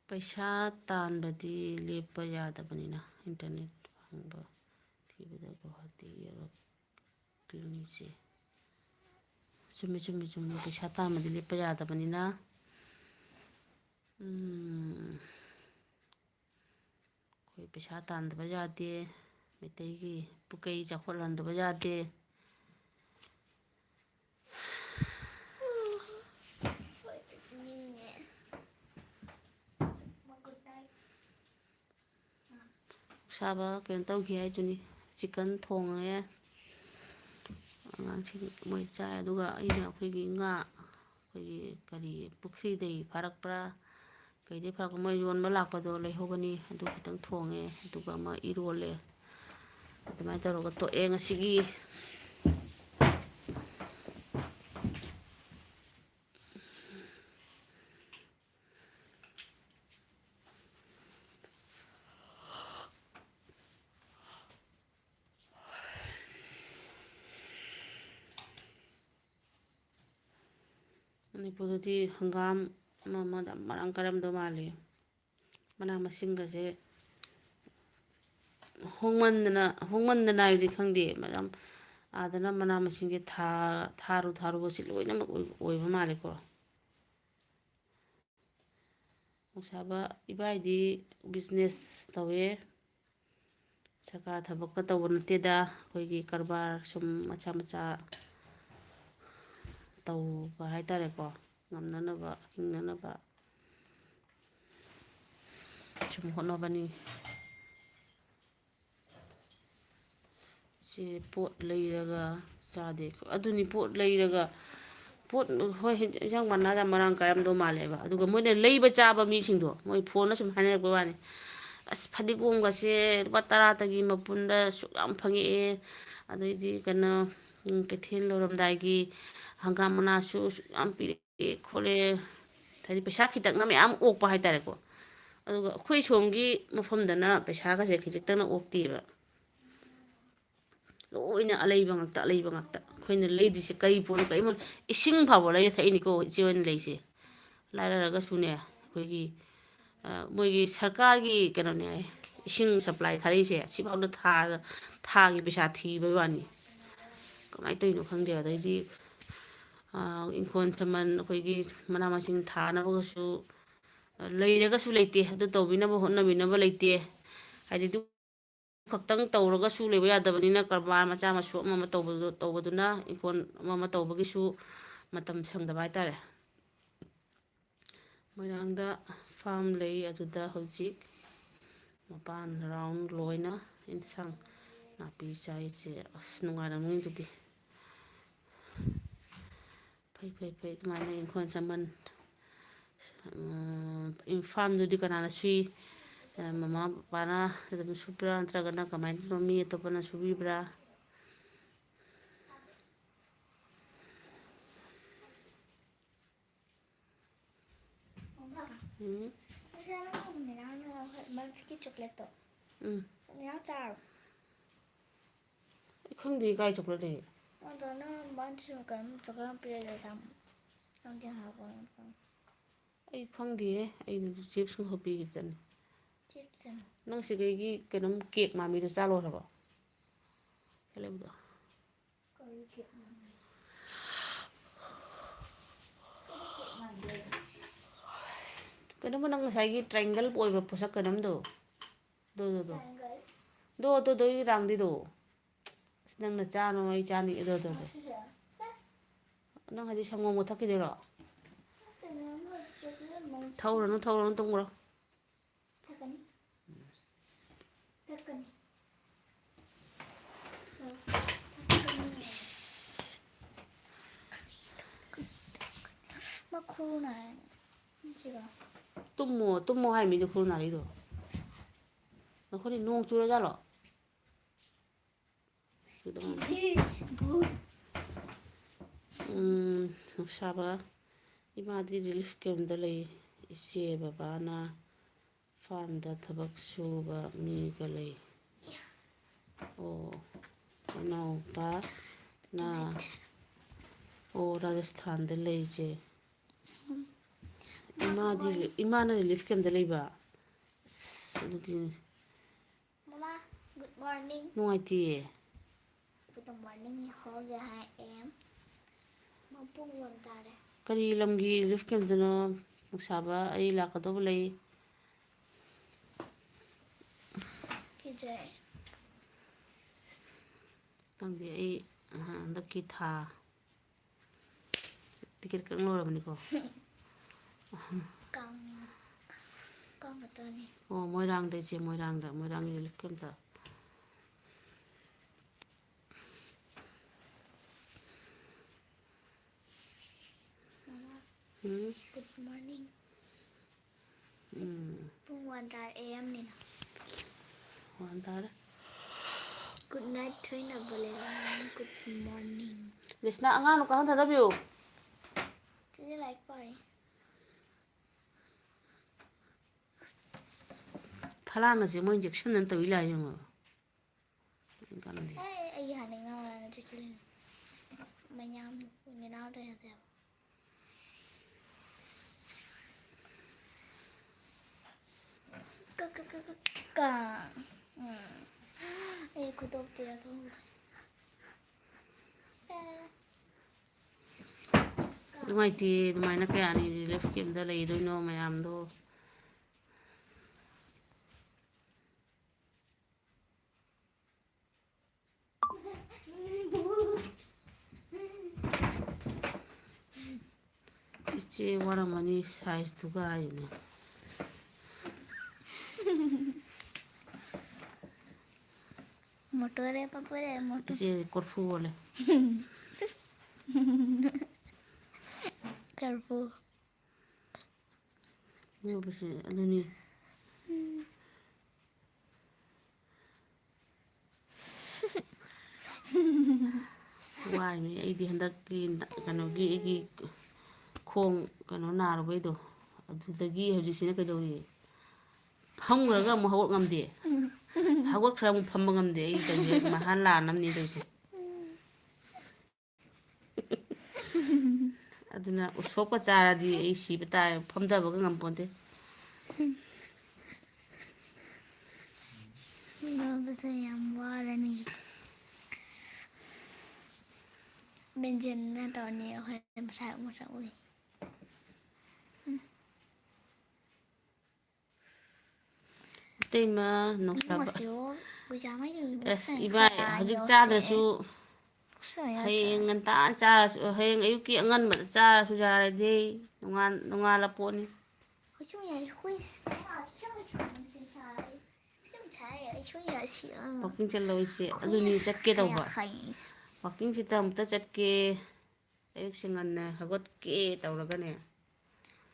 ꯄꯩꯁꯥ ꯇꯥꯟꯕꯗꯤ ꯂꯦꯞꯄ ꯌꯥꯗꯕꯅꯤꯅ, internet ꯐꯪꯕ ꯊꯤꯕꯗ ꯒꯨꯋꯥꯍꯥꯇꯤ ꯌꯧꯔꯛꯂꯤꯅꯤꯁꯦ꯫ ꯆꯨꯝꯃꯤ, ꯆꯨꯝꯃꯤ, ꯆꯨꯝꯃꯤ꯫ ꯄꯩꯁꯥ ꯇꯥꯟꯕꯗꯤ ꯂꯦꯞꯄ ꯌꯥꯗꯕꯅꯤꯅ꯫ ꯎꯝ꯫ ꯑꯩꯈꯣꯏ ꯄꯩꯁꯥ ꯇꯥꯟꯗꯕ ꯌꯥꯗꯦ, ꯃꯩꯇꯩꯒꯤ ꯄꯨꯀꯩ ꯆꯥꯎꯈꯠꯍꯟꯗꯕ ꯌꯥꯗꯦ꯫ ꯑꯣꯛꯁꯥꯕ ꯀꯩꯅꯣ ꯇꯧꯈꯤ ꯍꯥꯏꯗꯨꯅꯤ, chicken ꯊꯣꯡꯉꯦ꯫ ꯑꯉꯥꯡꯁꯤꯡ ꯃꯣꯏ ꯆꯥꯏ꯫ ꯑꯗꯨꯒ ꯑꯩꯅ ꯑꯩꯈꯣꯏꯒꯤ ꯉꯥ, ꯑꯩꯈꯣꯏꯒꯤ ꯀꯔꯤ, ꯄꯨꯈ꯭ꯔꯤꯗꯒꯤ ꯐꯥꯔꯛꯄ꯭ꯔꯥ, ꯀꯩꯗꯩ ꯐꯔꯛꯄ, ꯃꯣꯏ ꯌꯣꯟꯕ ꯂꯥꯛꯄꯗꯣ ꯂꯩꯍꯧꯕꯅꯤ, ꯑꯗꯨ ꯈꯤꯇꯪ ꯊꯣꯡꯉꯦ, ꯑꯗꯨꯒ ꯑꯃ ꯏꯔꯣꯜꯂꯦ꯫ ꯑꯗꯨꯃꯥꯏꯅ ꯇꯧꯔꯒ ꯇꯣꯛꯑꯦ ꯉꯁꯤꯒꯤ꯫ ꯃꯅꯤꯄꯨꯔꯗꯗꯤ ꯍꯪꯒꯥꯝ ꯑꯃ ꯑꯃꯗ ꯃꯔꯥꯡ ꯀꯥꯏꯔꯝꯗꯧ ꯃꯥꯜꯂꯤ꯫ ꯃꯅꯥ ꯃꯁꯤꯡꯒꯁꯦ ꯍꯣꯡꯃꯟꯗꯅ, ꯍꯣꯡꯃꯟꯗꯅ ꯍꯥꯏꯕꯗꯤ ꯈꯪꯗꯦ, ꯃꯌꯥꯝ ꯑꯥꯗꯅ ꯃꯅꯥ ꯃꯁꯤꯡꯁꯦ ꯊꯥ-, ꯊꯥꯔꯨ ꯊꯥꯔꯨꯕꯁꯤ ꯂꯣꯏꯅꯃꯛ ꯑꯣꯏ-, ꯑꯣꯏꯕ ꯃꯥꯜꯂꯦꯀꯣ꯫ ꯅꯨꯡꯁꯥꯕ ꯏꯕꯥꯏꯗꯤ business ꯇꯧꯋꯦ꯫ ꯁꯔꯀꯥꯔ ꯊꯕꯛꯀ ꯇꯧꯕ ꯅꯠꯇꯦꯗ, ꯑꯩꯈꯣꯏꯒꯤ ꯀꯔꯕꯥꯔ ꯁꯨꯝ ꯃꯆꯥ ꯃꯆꯥ ꯇꯧꯕ ꯍꯥꯏꯇꯥꯔꯦꯀꯣ, ꯉꯝꯅꯅꯕ, ꯍꯤꯡꯅꯅꯕ ꯁꯨꯝ ꯍꯣꯠꯅꯕꯅꯤ꯫ ꯁꯤ ꯄꯣꯠ ꯂꯩꯔꯒ ꯆꯥꯗꯦ꯫ ꯑꯗꯨꯅꯤ, ꯄꯣꯠ ꯂꯩꯔꯒ, ꯄꯣꯠ, ꯍꯣꯏ, ꯍꯦꯟ-, ꯍꯦꯟꯖꯥꯡ ꯃꯅꯥ ꯌꯥꯝ ꯃꯔꯥꯡ ꯀꯥꯏꯔꯝꯗꯧ ꯃꯥꯜꯂꯦꯕ꯫ ꯑꯗꯨꯒ ꯃꯣꯏꯅ ꯂꯩꯕ ꯆꯥꯕ ꯃꯤꯁꯤꯡꯗꯣ, ꯃꯣꯏ ꯐꯣꯟꯗ ꯁꯨꯝ ꯍꯥꯏꯅꯔꯛꯄ ꯋꯥꯅꯤ, "ꯑꯁ, ꯐꯗꯤꯒꯣꯝꯒꯁꯦ ꯂꯨꯄꯥ ꯇꯔꯥꯇꯒꯤ ꯃꯄꯨꯟꯗ ꯁꯨꯛ ꯌꯥꯝ ꯐꯪꯉꯛꯑꯦ, ꯑꯗꯩꯗꯤ ꯀꯩꯅꯣ, ꯎꯝ, ꯀꯩꯊꯦꯜ ꯂꯣꯏꯔꯝꯗꯥꯏꯒꯤ ꯍꯪꯒꯥꯝ ꯃꯅꯥꯁꯨ ꯁꯨꯛ ꯌꯥꯝ ꯄꯤꯔꯛꯑꯦ" ꯈꯣꯠꯂꯦ, ꯍꯥꯏꯗꯤ ꯄꯩꯁꯥ ꯈꯤꯇꯪꯅ ꯃꯌꯥꯝ ꯑꯣꯛꯄ ꯍꯥꯏꯇꯥꯔꯦꯀꯣ꯫ ꯑꯗꯨꯒ ꯑꯩꯈꯣꯏ ꯁꯣꯝꯒꯤ ꯃꯐꯝꯗꯅ ꯄꯩꯁꯥꯒꯁꯦ ꯈꯖꯤꯛꯇꯪꯅ ꯑꯣꯛꯇꯦꯕ꯫ ꯂꯣꯏꯅ ꯑꯂꯩꯕ ꯉꯥꯛꯇ, ꯑꯂꯩꯕ ꯉꯥꯛꯇ꯫ ꯑꯩꯈꯣꯏꯅ ꯂꯩꯗ꯭ꯔꯤꯁꯦ ꯀꯔꯤ ꯄꯣꯠꯅꯣ, ꯀꯔꯤꯝ ꯂꯩ-, ꯏꯁꯤꯡ ꯐꯥꯎꯕ ꯂꯩꯔ ꯊꯛꯏꯅꯤꯀꯣ ꯏꯆꯦ ꯍꯣꯏꯅ ꯂꯩꯁꯦ꯫ ꯂꯥꯏꯔꯔꯒꯁꯨꯅꯦ, ꯑꯩꯈꯣꯏꯒꯤ, ꯑ, ꯃꯣꯏꯒꯤ ꯁꯔꯀꯥꯔꯒꯤ ꯀꯩꯅꯣꯅꯦ ꯍꯥꯏ, ꯏꯁꯤꯡ supply ꯊꯥꯔꯛꯏꯁꯦ, ꯁꯤꯐꯥꯎꯗ ꯊꯥ-, ꯊꯥꯒꯤ ꯄꯩꯁꯥ ꯊꯤꯕꯩ ꯋꯥꯅꯤ꯫ ꯀꯃꯥꯏꯅ ꯇꯧꯔꯤꯅꯣ ꯈꯪꯗꯦ꯫ ꯑꯗꯩꯗꯤ, ꯑ, ꯏꯪꯈꯣꯜ ꯁꯝꯕꯜ, ꯑꯩꯈꯣꯏꯒꯤ ꯃꯅꯥ ꯃꯁꯤꯡ ꯊꯥꯅꯕꯒꯁꯨ, ꯑ, ꯂꯩꯔꯒꯁꯨ ꯂꯩꯇꯦ, ꯑꯗꯨ ꯇꯧꯕꯤꯅꯕ ꯍꯣꯠꯅꯕꯤꯅꯕ ꯂꯩꯇꯦ꯫ ꯍꯥꯏꯗꯤ, ꯑꯗꯨ ꯈꯛꯇꯪ ꯇꯧꯔꯒꯁꯨ ꯂꯩꯕ ꯌꯥꯗꯕꯅꯤꯅ, ꯀꯔꯕꯥꯔ ꯃꯆꯥ ꯃꯁꯨ ꯑꯃ ꯑꯃ ꯇꯧꯕꯗꯨ-, ꯇꯧꯕꯗꯨꯅ, ꯏꯪꯈꯣꯜ ꯑꯃ ꯑꯃ ꯇꯧꯕꯒꯤꯁꯨ ꯃꯇꯝ ꯁꯪꯗꯕ ꯍꯥꯏꯇꯥꯔꯦ꯫ ꯃꯣꯏꯔꯥꯡꯗ farm ꯂꯩ, ꯑꯗꯨꯗ ꯍꯧꯖꯤꯛ ꯃꯄꯥꯟ round ꯂꯣꯏꯅ ꯏꯟꯁꯥꯡ ꯅꯥꯄꯤ ꯆꯥꯏꯁꯦ꯫ ꯑꯁ, ꯅꯨꯡꯉꯥꯏꯔꯝꯅꯤ ꯑꯗꯨꯗꯤ꯫ ꯐꯩ, ꯐꯩ, ꯐꯩ꯫ ꯑꯗꯨꯃꯥꯏꯅ ꯏꯪꯈꯣꯜ ꯁꯝꯕꯜ ꯎꯝ, farmꯗꯨꯗꯤ ꯀꯅꯥꯅ ꯁꯨꯏ? ꯑ, ꯃꯃꯥ ꯕꯕꯥꯅ ꯑꯗꯨꯝ ꯁꯨꯕ꯭ꯔꯥ, ꯅꯠꯇ꯭ꯔꯒꯅ ꯀꯃꯥꯏꯅ ꯇꯧꯕ, ꯃꯤ ꯑꯇꯣꯞꯄꯅ ꯁꯨꯕꯤꯕ꯭ꯔꯥ? ꯎꯝ꯫ ꯃꯔꯛꯁꯤꯒꯤ ꯆꯣꯀ꯭ꯂꯦꯠꯇꯣ꯫ ꯎꯝ꯫ ꯌꯥꯝ ꯆꯥꯔꯣ꯫ ꯑꯩ ꯈꯪꯗꯦ ꯀꯥꯏ ꯆꯣꯀ꯭ꯂꯦꯠ ꯂꯩ꯫ ꯑꯗꯣ ꯅꯪ ꯃꯥꯅ ꯀꯩꯅꯣꯝ ꯆꯣꯀ꯭ꯂꯦꯠ ꯑꯃ ꯄꯤꯔꯛꯑꯦ ꯉꯁꯥꯏ꯫ ꯅꯪꯗꯤ ꯍꯥꯎꯕ ꯑꯣꯏꯅ ꯄꯥꯝꯃꯤ꯫ ꯑꯩ ꯈꯪꯗꯦꯍꯦ, ꯑꯩꯅ ꯆꯤꯞꯁ ꯈꯔ ꯄꯤꯈꯤꯕꯗꯅꯤ꯫ ꯆꯤꯞꯁ ꯑꯃ꯫ ꯅꯪ ꯁꯤꯗꯒꯤ ꯀꯩꯅꯣꯝ ꯀꯦꯛ ꯃꯥꯟꯕꯤꯗꯣ ꯆꯥ ꯂꯣꯏꯔꯕꯣ? ꯁꯤ ꯂꯩꯕꯗꯣ꯫ ꯀꯔꯤ ꯀꯦꯛ ꯃꯥꯟꯕꯤ? ꯀꯔꯤ ꯀꯦꯛ ꯃꯥꯟꯕꯤ? ꯀꯩꯅꯣꯝꯃ ꯅꯪ ꯉꯁꯥꯏꯒꯤ triangle ꯑꯣꯏꯕ ꯄꯣꯠꯁꯛ ꯀꯩꯅꯣꯝꯗꯣ꯫ ꯗꯣ, ꯗꯣ, ꯗꯣ꯫ Triangle? ꯗꯣ, ꯗꯣ, ꯗꯣ, ꯑꯩ ꯔꯥꯡꯗꯤꯗꯣ꯫ ꯑꯁ, ꯅꯪꯅ ꯆꯥꯅꯣ, ꯑꯩ ꯆꯥꯅꯤꯡꯉꯦ꯫ ꯗꯣ, ꯗꯣ, ꯗꯣ꯫ ꯁꯤꯁꯦ? ꯅꯪ ꯍꯧꯖꯤꯛ ꯁꯪꯒꯣꯝꯒ ꯊꯛꯈꯤꯗꯣꯏꯔꯣ? ꯅꯠꯇꯦ, ꯃꯦꯝ, ꯃꯣꯏ ꯆꯣꯀ꯭ꯂꯦꯠ ꯃꯔꯨ ꯊꯛꯎꯔꯅꯨ, ꯊꯛꯎꯔꯅꯨ, ꯇꯨꯝꯈ꯭ꯔꯣ꯫ ꯊꯛꯀꯅꯤ꯫ ꯊꯛꯀꯅꯤ꯫ ꯃꯈꯨ ꯅꯥꯏ꯫ ꯁꯤꯔꯣ? ꯇꯨꯝꯃꯣ, ꯇꯨꯝꯃꯣ ꯍꯥꯏ ꯃꯤꯗꯣ ꯈꯨꯔꯨ ꯅꯥꯔꯤꯗꯣ꯫ ꯅꯈꯣꯏꯗꯤ ꯅꯣꯡ ꯆꯨꯔꯖꯥꯠꯂꯣ? ꯆꯨꯗꯧ ꯃꯥꯟꯗꯦ꯫ ꯎꯝ, ꯅꯨꯡꯁꯥꯕ, ꯏꯃꯥꯗꯤ relief campꯇ ꯂꯩ꯫ ꯏꯆꯦ ꯕꯕꯥꯅ farmꯗ ꯊꯕꯛ ꯁꯨꯕ ꯃꯤꯒ ꯂꯩ꯫ ꯑꯣ, ꯏꯅꯥꯎꯄꯥꯅ, ꯑꯣ, ꯔꯥꯖꯁꯊꯥꯟꯗ ꯂꯩꯁꯦ꯫ ꯏꯃꯥꯗꯤ, ꯏꯃꯥꯅ relief campꯇ ꯂꯩꯕ? ꯑꯁ, ꯑꯗꯨꯗꯤ ꯃꯃꯥ, good morning꯫ ꯅꯨꯡꯉꯥꯏꯇꯤꯌꯦ꯫ Good morning ꯍꯣꯒꯦ ꯍꯥꯏ ꯑꯦꯝ꯫ ꯃꯄꯨꯡ ꯑꯣꯟ ꯇꯥꯔꯦ꯫ ꯀꯔꯤ ꯂꯝꯒꯤ relief campꯇꯅꯣ? ꯅꯨꯡꯁꯥꯕ, ꯑꯩ ꯂꯥꯛꯀꯗꯧꯕ ꯂꯩ꯫ ꯀꯤꯖꯩ꯫ ꯈꯪꯗꯦ, ꯑꯩ, ꯑ, ꯍꯟꯗꯛꯀꯤ ꯊꯥ ticket ꯀꯛ ꯂꯣꯏꯔꯕꯅꯤꯀꯣ꯫ ꯀꯥꯡ, ꯀꯥꯡ ꯈꯛꯇꯅꯤ꯫ ꯑꯣ, ꯃꯣꯏꯔꯥꯡꯗ ꯏꯆꯦ, ꯃꯣꯏꯔꯥꯡꯗ, ꯃꯣꯏꯔꯥꯡꯒꯤ relief campꯇ꯫ ꯃꯃꯥ, ꯎꯝ꯫ Good morning꯫ ꯎꯝ꯫ ꯄꯨꯡ one ꯇꯥꯔꯦ, A M ꯅꯤꯅ꯫ One ꯇꯥꯔꯦ꯫ Good night ꯊꯣꯏꯅꯕ ꯂꯩꯔꯝꯃꯤ꯫ Good morning꯫ ꯂꯤꯁꯅꯥ, ꯑꯉꯥꯡꯗꯣ ꯀꯥꯈꯟ ꯊꯥꯗꯕꯤꯌꯨ꯫ ꯆꯦꯆꯦ ꯂꯥꯏꯔꯤꯛ ꯄꯥꯔꯤ꯫ ꯐꯂꯥꯡ ꯑꯁꯦ ꯃꯣꯏ injection ꯑꯅ ꯇꯧꯏ ꯂꯥꯏ ꯌꯦꯡꯉꯣ꯫ ꯑꯩ ꯀꯥꯟꯅꯗꯦ꯫ ꯑꯦ, ꯑꯩ ꯍꯥꯟꯅ ꯉꯥꯡꯉꯒ ꯆꯦꯆꯦ ꯂꯩꯔꯝꯃꯤ꯫ ꯃꯌꯥꯝ ꯃꯅꯥꯎꯗ ꯌꯥꯗꯦꯕ꯫ ꯀ, ꯀ, ꯀ, ꯀ, ꯀ꯫ ꯎꯝ꯫ ꯑꯩ ꯈꯨꯗꯣꯞꯇꯤ ꯂꯧꯊꯣꯛꯈ꯭ꯔꯦ꯫ ꯅꯨꯡꯉꯥꯏꯇꯦ, ꯑꯗꯨꯃꯥꯏꯅ ꯀꯌꯥꯅꯤ relief camp ꯇ ꯂꯩꯗꯣꯏꯅꯣ ꯃꯌꯥꯝꯗꯣ꯫ ꯏꯆꯦ ꯋꯥꯔꯝꯃꯅꯤ size ꯇꯨꯒ ꯍꯥꯏꯅꯦ꯫ ꯃꯣꯇꯣꯔꯦ ꯄꯥꯄꯨꯔꯦ, ꯃꯣꯇꯣ꯫ ꯏꯆꯦ ꯀꯣꯔꯐꯨ ꯑꯣꯜꯂꯦ꯫ ꯀꯣꯔꯐꯨ꯫ ꯅꯣꯛꯄꯁꯦ ꯑꯗꯨꯅꯤ꯫ ꯋꯥꯔꯤꯃꯤ ꯑꯩꯗꯤ ꯍꯟꯗꯛꯀꯤ ꯀꯩꯅꯣꯒꯤ ꯑꯩꯒꯤ ꯈꯣꯡ ꯀꯩꯅꯣ ꯅꯥꯔꯨꯕꯩꯗꯣ, ꯑꯗꯨꯗꯒꯤ ꯍꯧꯖꯤꯛꯁꯤꯅ ꯀꯩꯗꯧꯔꯤ? ꯐꯝꯈ꯭ꯔꯒ ꯑꯃꯨꯛ ꯍꯧꯒꯠ ꯉꯝꯗꯦ, ꯍꯧꯒꯠꯈ꯭ꯔꯒ ꯑꯃꯨꯛ ꯐꯝꯕ ꯉꯝꯗꯦ꯫ ꯑꯩ ꯇꯧꯔꯤꯁꯦ ꯃꯍꯥ ꯂꯥꯟ ꯑꯃꯅꯤ ꯇꯧꯔꯤꯁꯦ꯫ ꯑꯗꯨꯅ ꯎꯁꯣꯞꯀ ꯆꯥꯔꯗꯤ ꯑꯩ ꯁꯤꯕ ꯇꯥꯔꯦ, ꯐꯝꯊꯕꯒ ꯉꯝꯄꯣꯟꯇꯦ꯫ ꯅꯣꯛꯄꯁꯦ ꯌꯥꯝ ꯋꯥꯔꯅꯤ꯫ ꯕꯦꯟꯖꯤꯟꯅ ꯇꯧꯔꯅꯤ, ꯑꯩꯈꯣꯏ ꯃꯁꯥ ꯃꯁꯥ ꯎꯏ꯫ ꯏꯇꯩꯃ ꯅꯣꯡꯁꯥꯕ꯫ ꯑꯁ, ꯏꯕꯥꯏ, ꯍꯧꯖꯤꯛ ꯆꯥꯗ꯭ꯔꯁꯨ ꯍꯌꯦꯡ ꯉꯟꯇꯥ ꯆꯥꯔꯁꯨ, ꯍꯌꯦꯡ ꯑꯌꯨꯛꯀꯤ ꯑꯉꯟꯕꯗ ꯆꯥꯔꯁꯨ ꯌꯥꯔꯗꯤ ꯅꯣꯡꯉꯥꯟ-, ꯅꯣꯡꯉꯥꯜꯂ ꯄꯣꯠꯅꯤ꯫ Walking ꯆꯠꯂꯣ ꯏꯆꯦ, ꯑꯗꯨꯅꯤ ꯆꯠꯀꯦ ꯇꯧꯕ꯫ Walking ꯁꯤꯗ ꯑꯃꯨꯛꯇ ꯆꯠꯀꯦ꯫ ꯑꯌꯨꯛꯁꯦ ꯉꯟꯅ ꯍꯧꯒꯠꯀꯦ ꯇꯧꯔꯒꯅꯦ,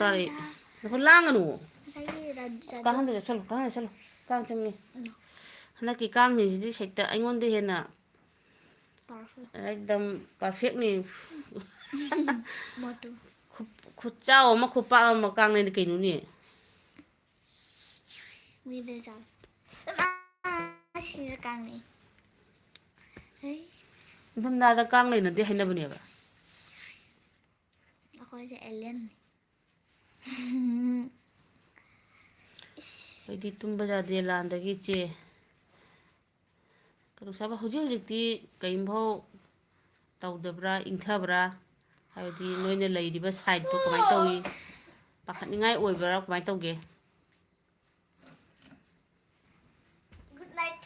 ꯇꯥꯔꯛꯏ꯫ ꯅꯈꯣꯏ ꯂꯥꯡꯒꯅꯨ꯫ ꯉꯁꯥꯏꯒꯤ ꯔꯥꯖꯨ ꯆꯥꯗꯣ꯫ ꯀꯥꯡꯍꯟꯗꯨꯗ ꯆꯠꯂꯨ, ꯀꯥꯡꯍꯟꯗ ꯆꯠꯂꯨ꯫ ꯀꯥꯡ ꯆꯪꯉꯦ꯫ ꯎꯝ꯫ ꯍꯟꯗꯛꯀꯤ ꯀꯥꯡꯁꯤꯡꯁꯤꯗꯤ ꯍꯦꯛꯇ ꯑꯩꯉꯣꯟꯗ ꯍꯦꯟꯅ ꯄꯥꯔꯐꯦꯛ꯫ ꯑꯦꯛꯗꯝ ꯄꯥꯔꯐꯦꯛꯅꯤ꯫ ꯃꯣꯇꯨ꯫ ꯈꯨ-, ꯈꯨꯠꯆꯥꯎ ꯑꯃ ꯈꯨꯄꯥꯛ ꯑꯃ ꯀꯥꯡꯅꯩꯅ ꯀꯩꯅꯣꯅꯦ? ꯃꯤꯗ ꯆꯥꯎ꯫ ꯁꯅꯥ ꯁꯤꯔ ꯀꯥꯡꯅꯩ꯫ ꯍꯩ꯫ ꯏꯪꯊꯝꯊꯥꯗ ꯀꯥꯡ ꯂꯩꯅꯗꯦ ꯍꯥꯏꯅꯕꯅꯦꯕ꯫ ꯑꯩꯈꯣꯏꯁꯦ ꯑꯦꯂꯤꯌꯟꯅꯤ꯫ ꯏꯁ꯫ ꯑꯩꯗꯤ ꯇꯨꯝꯕ ꯌꯥꯗꯦ ꯂꯥꯟꯗꯒꯤ ꯏꯆꯦ꯫ ꯀꯩꯅꯣ ꯁꯥꯕ, ꯍꯧꯖꯤꯛ ꯍꯧꯖꯤꯛꯇꯤ ꯀꯔꯤꯝꯐꯥꯎ ꯇꯧꯗꯕ꯭ꯔꯥ, ꯏꯪꯊꯕ꯭ꯔꯥ? ꯍꯥꯏꯕꯗꯤ ꯅꯣꯏꯅ ꯂꯩꯔꯤꯕ ꯁꯥꯏꯠꯇꯣ ꯀꯃꯥꯏꯅ ꯇꯧꯏ? ꯄꯥꯈꯠꯅꯤꯡꯉꯥꯏ ꯑꯣꯏꯕ꯭ꯔꯥ, ꯀꯃꯥꯏꯅ ꯇꯧꯒꯦ? Good night.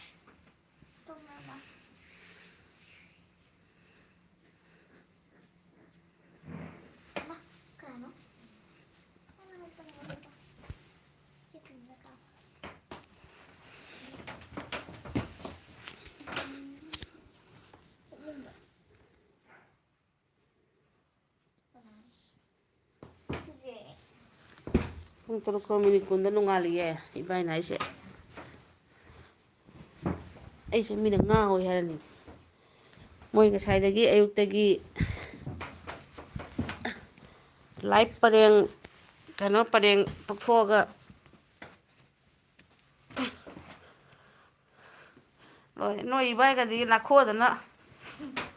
ꯇꯨꯝꯃꯣ, ꯏꯃꯥ꯫ ꯏꯃꯥ, ꯀꯅꯥꯅꯣ? ꯀꯅꯥꯅꯣ ꯇꯨꯝꯃꯣ ꯍꯥꯏꯗꯣ? ꯍꯤꯞꯄꯤꯅꯦ ꯀꯥ꯫ ꯄꯨꯡ ꯇꯔꯨꯛꯀ ꯃꯤꯅꯤꯠ ꯀꯨꯟꯗ ꯅꯣꯡꯉꯥꯜꯂꯤꯌꯦ, ꯏꯕꯥꯏꯅ ꯍꯥꯏꯁꯦ꯫ ꯑꯩꯁꯦ ꯃꯤꯅ ꯉꯥꯎꯋꯦ ꯍꯥꯏꯔꯅꯤ꯫ ꯃꯣꯏ ꯉꯁꯥꯏꯗꯒꯤ, ꯑꯌꯨꯛꯇꯒꯤ ꯂꯥꯏꯞ ꯄꯔꯦꯡ, ꯀꯩꯅꯣ ꯄꯔꯦꯡ ꯇꯧꯊꯣꯛꯑꯒ ꯂꯣꯏꯔꯦ꯫ ꯅꯣꯏ ꯏꯕꯥꯏꯒꯗꯤ ꯂꯥꯈꯣꯗꯅ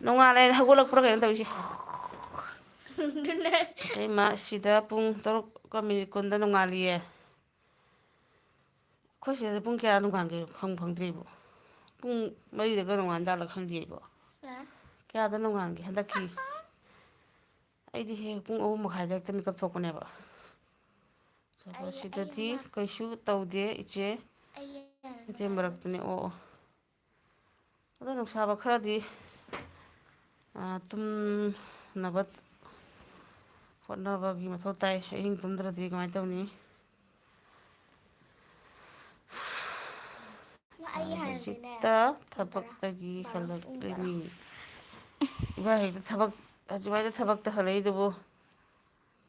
ꯅꯣꯡꯉꯥꯜꯂꯦ ꯍꯧꯒꯠꯂꯛꯄ꯭ꯔꯥ ꯀꯩꯅꯣ ꯇꯧꯔꯤꯁꯦ꯫ ꯑꯗꯨꯅꯦ꯫ ꯑꯇꯩꯃ ꯁꯤꯗ ꯄꯨꯡ ꯇꯔꯨꯛꯀ ꯃꯤꯅꯤꯠ ꯀꯨꯟꯗ ꯅꯣꯡꯉꯥꯜꯂꯤꯌꯦ꯫ ꯑꯩꯈꯣꯏ ꯁꯤꯗ ꯄꯨꯡ ꯀꯌꯥ ꯅꯣꯡꯉꯥꯟꯒꯦ ꯈꯪ ꯈꯪꯗ꯭ꯔꯤꯕꯣ꯫ ꯄꯨꯡ ꯃꯔꯤꯗꯒ ꯅꯣꯡꯉꯥꯟ ꯖꯥꯠꯂ ꯈꯪꯗꯦꯀꯣ꯫ ꯑ? ꯀꯌꯥꯗ ꯅꯣꯡꯉꯥꯟꯒꯦ ꯍꯟꯗꯛꯀꯤ? ꯑꯩꯗꯤ ꯍꯦꯛ ꯄꯨꯡ ꯑꯍꯨꯝ ꯃꯈꯥꯏꯗ ꯍꯦꯛꯇ ꯃꯤꯀꯞ ꯊꯣꯛꯄꯅꯦꯕ꯫ ꯑꯗꯣ ꯑꯩ, ꯁꯤꯗꯗꯤ ꯑꯩ ꯑꯃ ꯀꯩꯁꯨ ꯇꯧꯗꯦ, ꯏꯆꯦ꯫ ꯑꯩ ꯏꯆꯦ ꯃꯔꯛꯇꯅꯦ꯫ ꯑꯣ, ꯑꯣ꯫ ꯑꯗꯣ ꯅꯨꯡꯁꯥꯕ ꯈꯔꯗꯤ, ꯑ, ꯇꯨꯝꯅꯕ ꯍꯣꯠꯅꯕꯒꯤ ꯃꯊꯧ ꯇꯥꯏ꯫ ꯑꯍꯤꯡ ꯇꯨꯝꯗ꯭ꯔꯗꯤ ꯀꯃꯥꯏꯅ ꯇꯧꯅꯤ? ꯑꯩ ꯍꯥꯟꯅꯗꯤꯅꯦ ꯍꯧꯖꯤꯛꯇ ꯄꯨꯡ ꯇꯔꯥ, ꯊꯕꯛꯇꯒꯤ ꯕꯥꯔꯣ, ꯄꯨꯡ ꯇꯔꯥ꯫ ꯍꯜꯂꯛꯂꯤꯅꯤ꯫ ꯏꯕꯥ ꯍꯦꯛꯇ ꯊꯕꯛ, ꯍꯧꯖꯤꯛꯋꯥꯏꯗ ꯊꯕꯛꯇ ꯍꯜꯂꯛꯏꯗꯨꯕꯨ?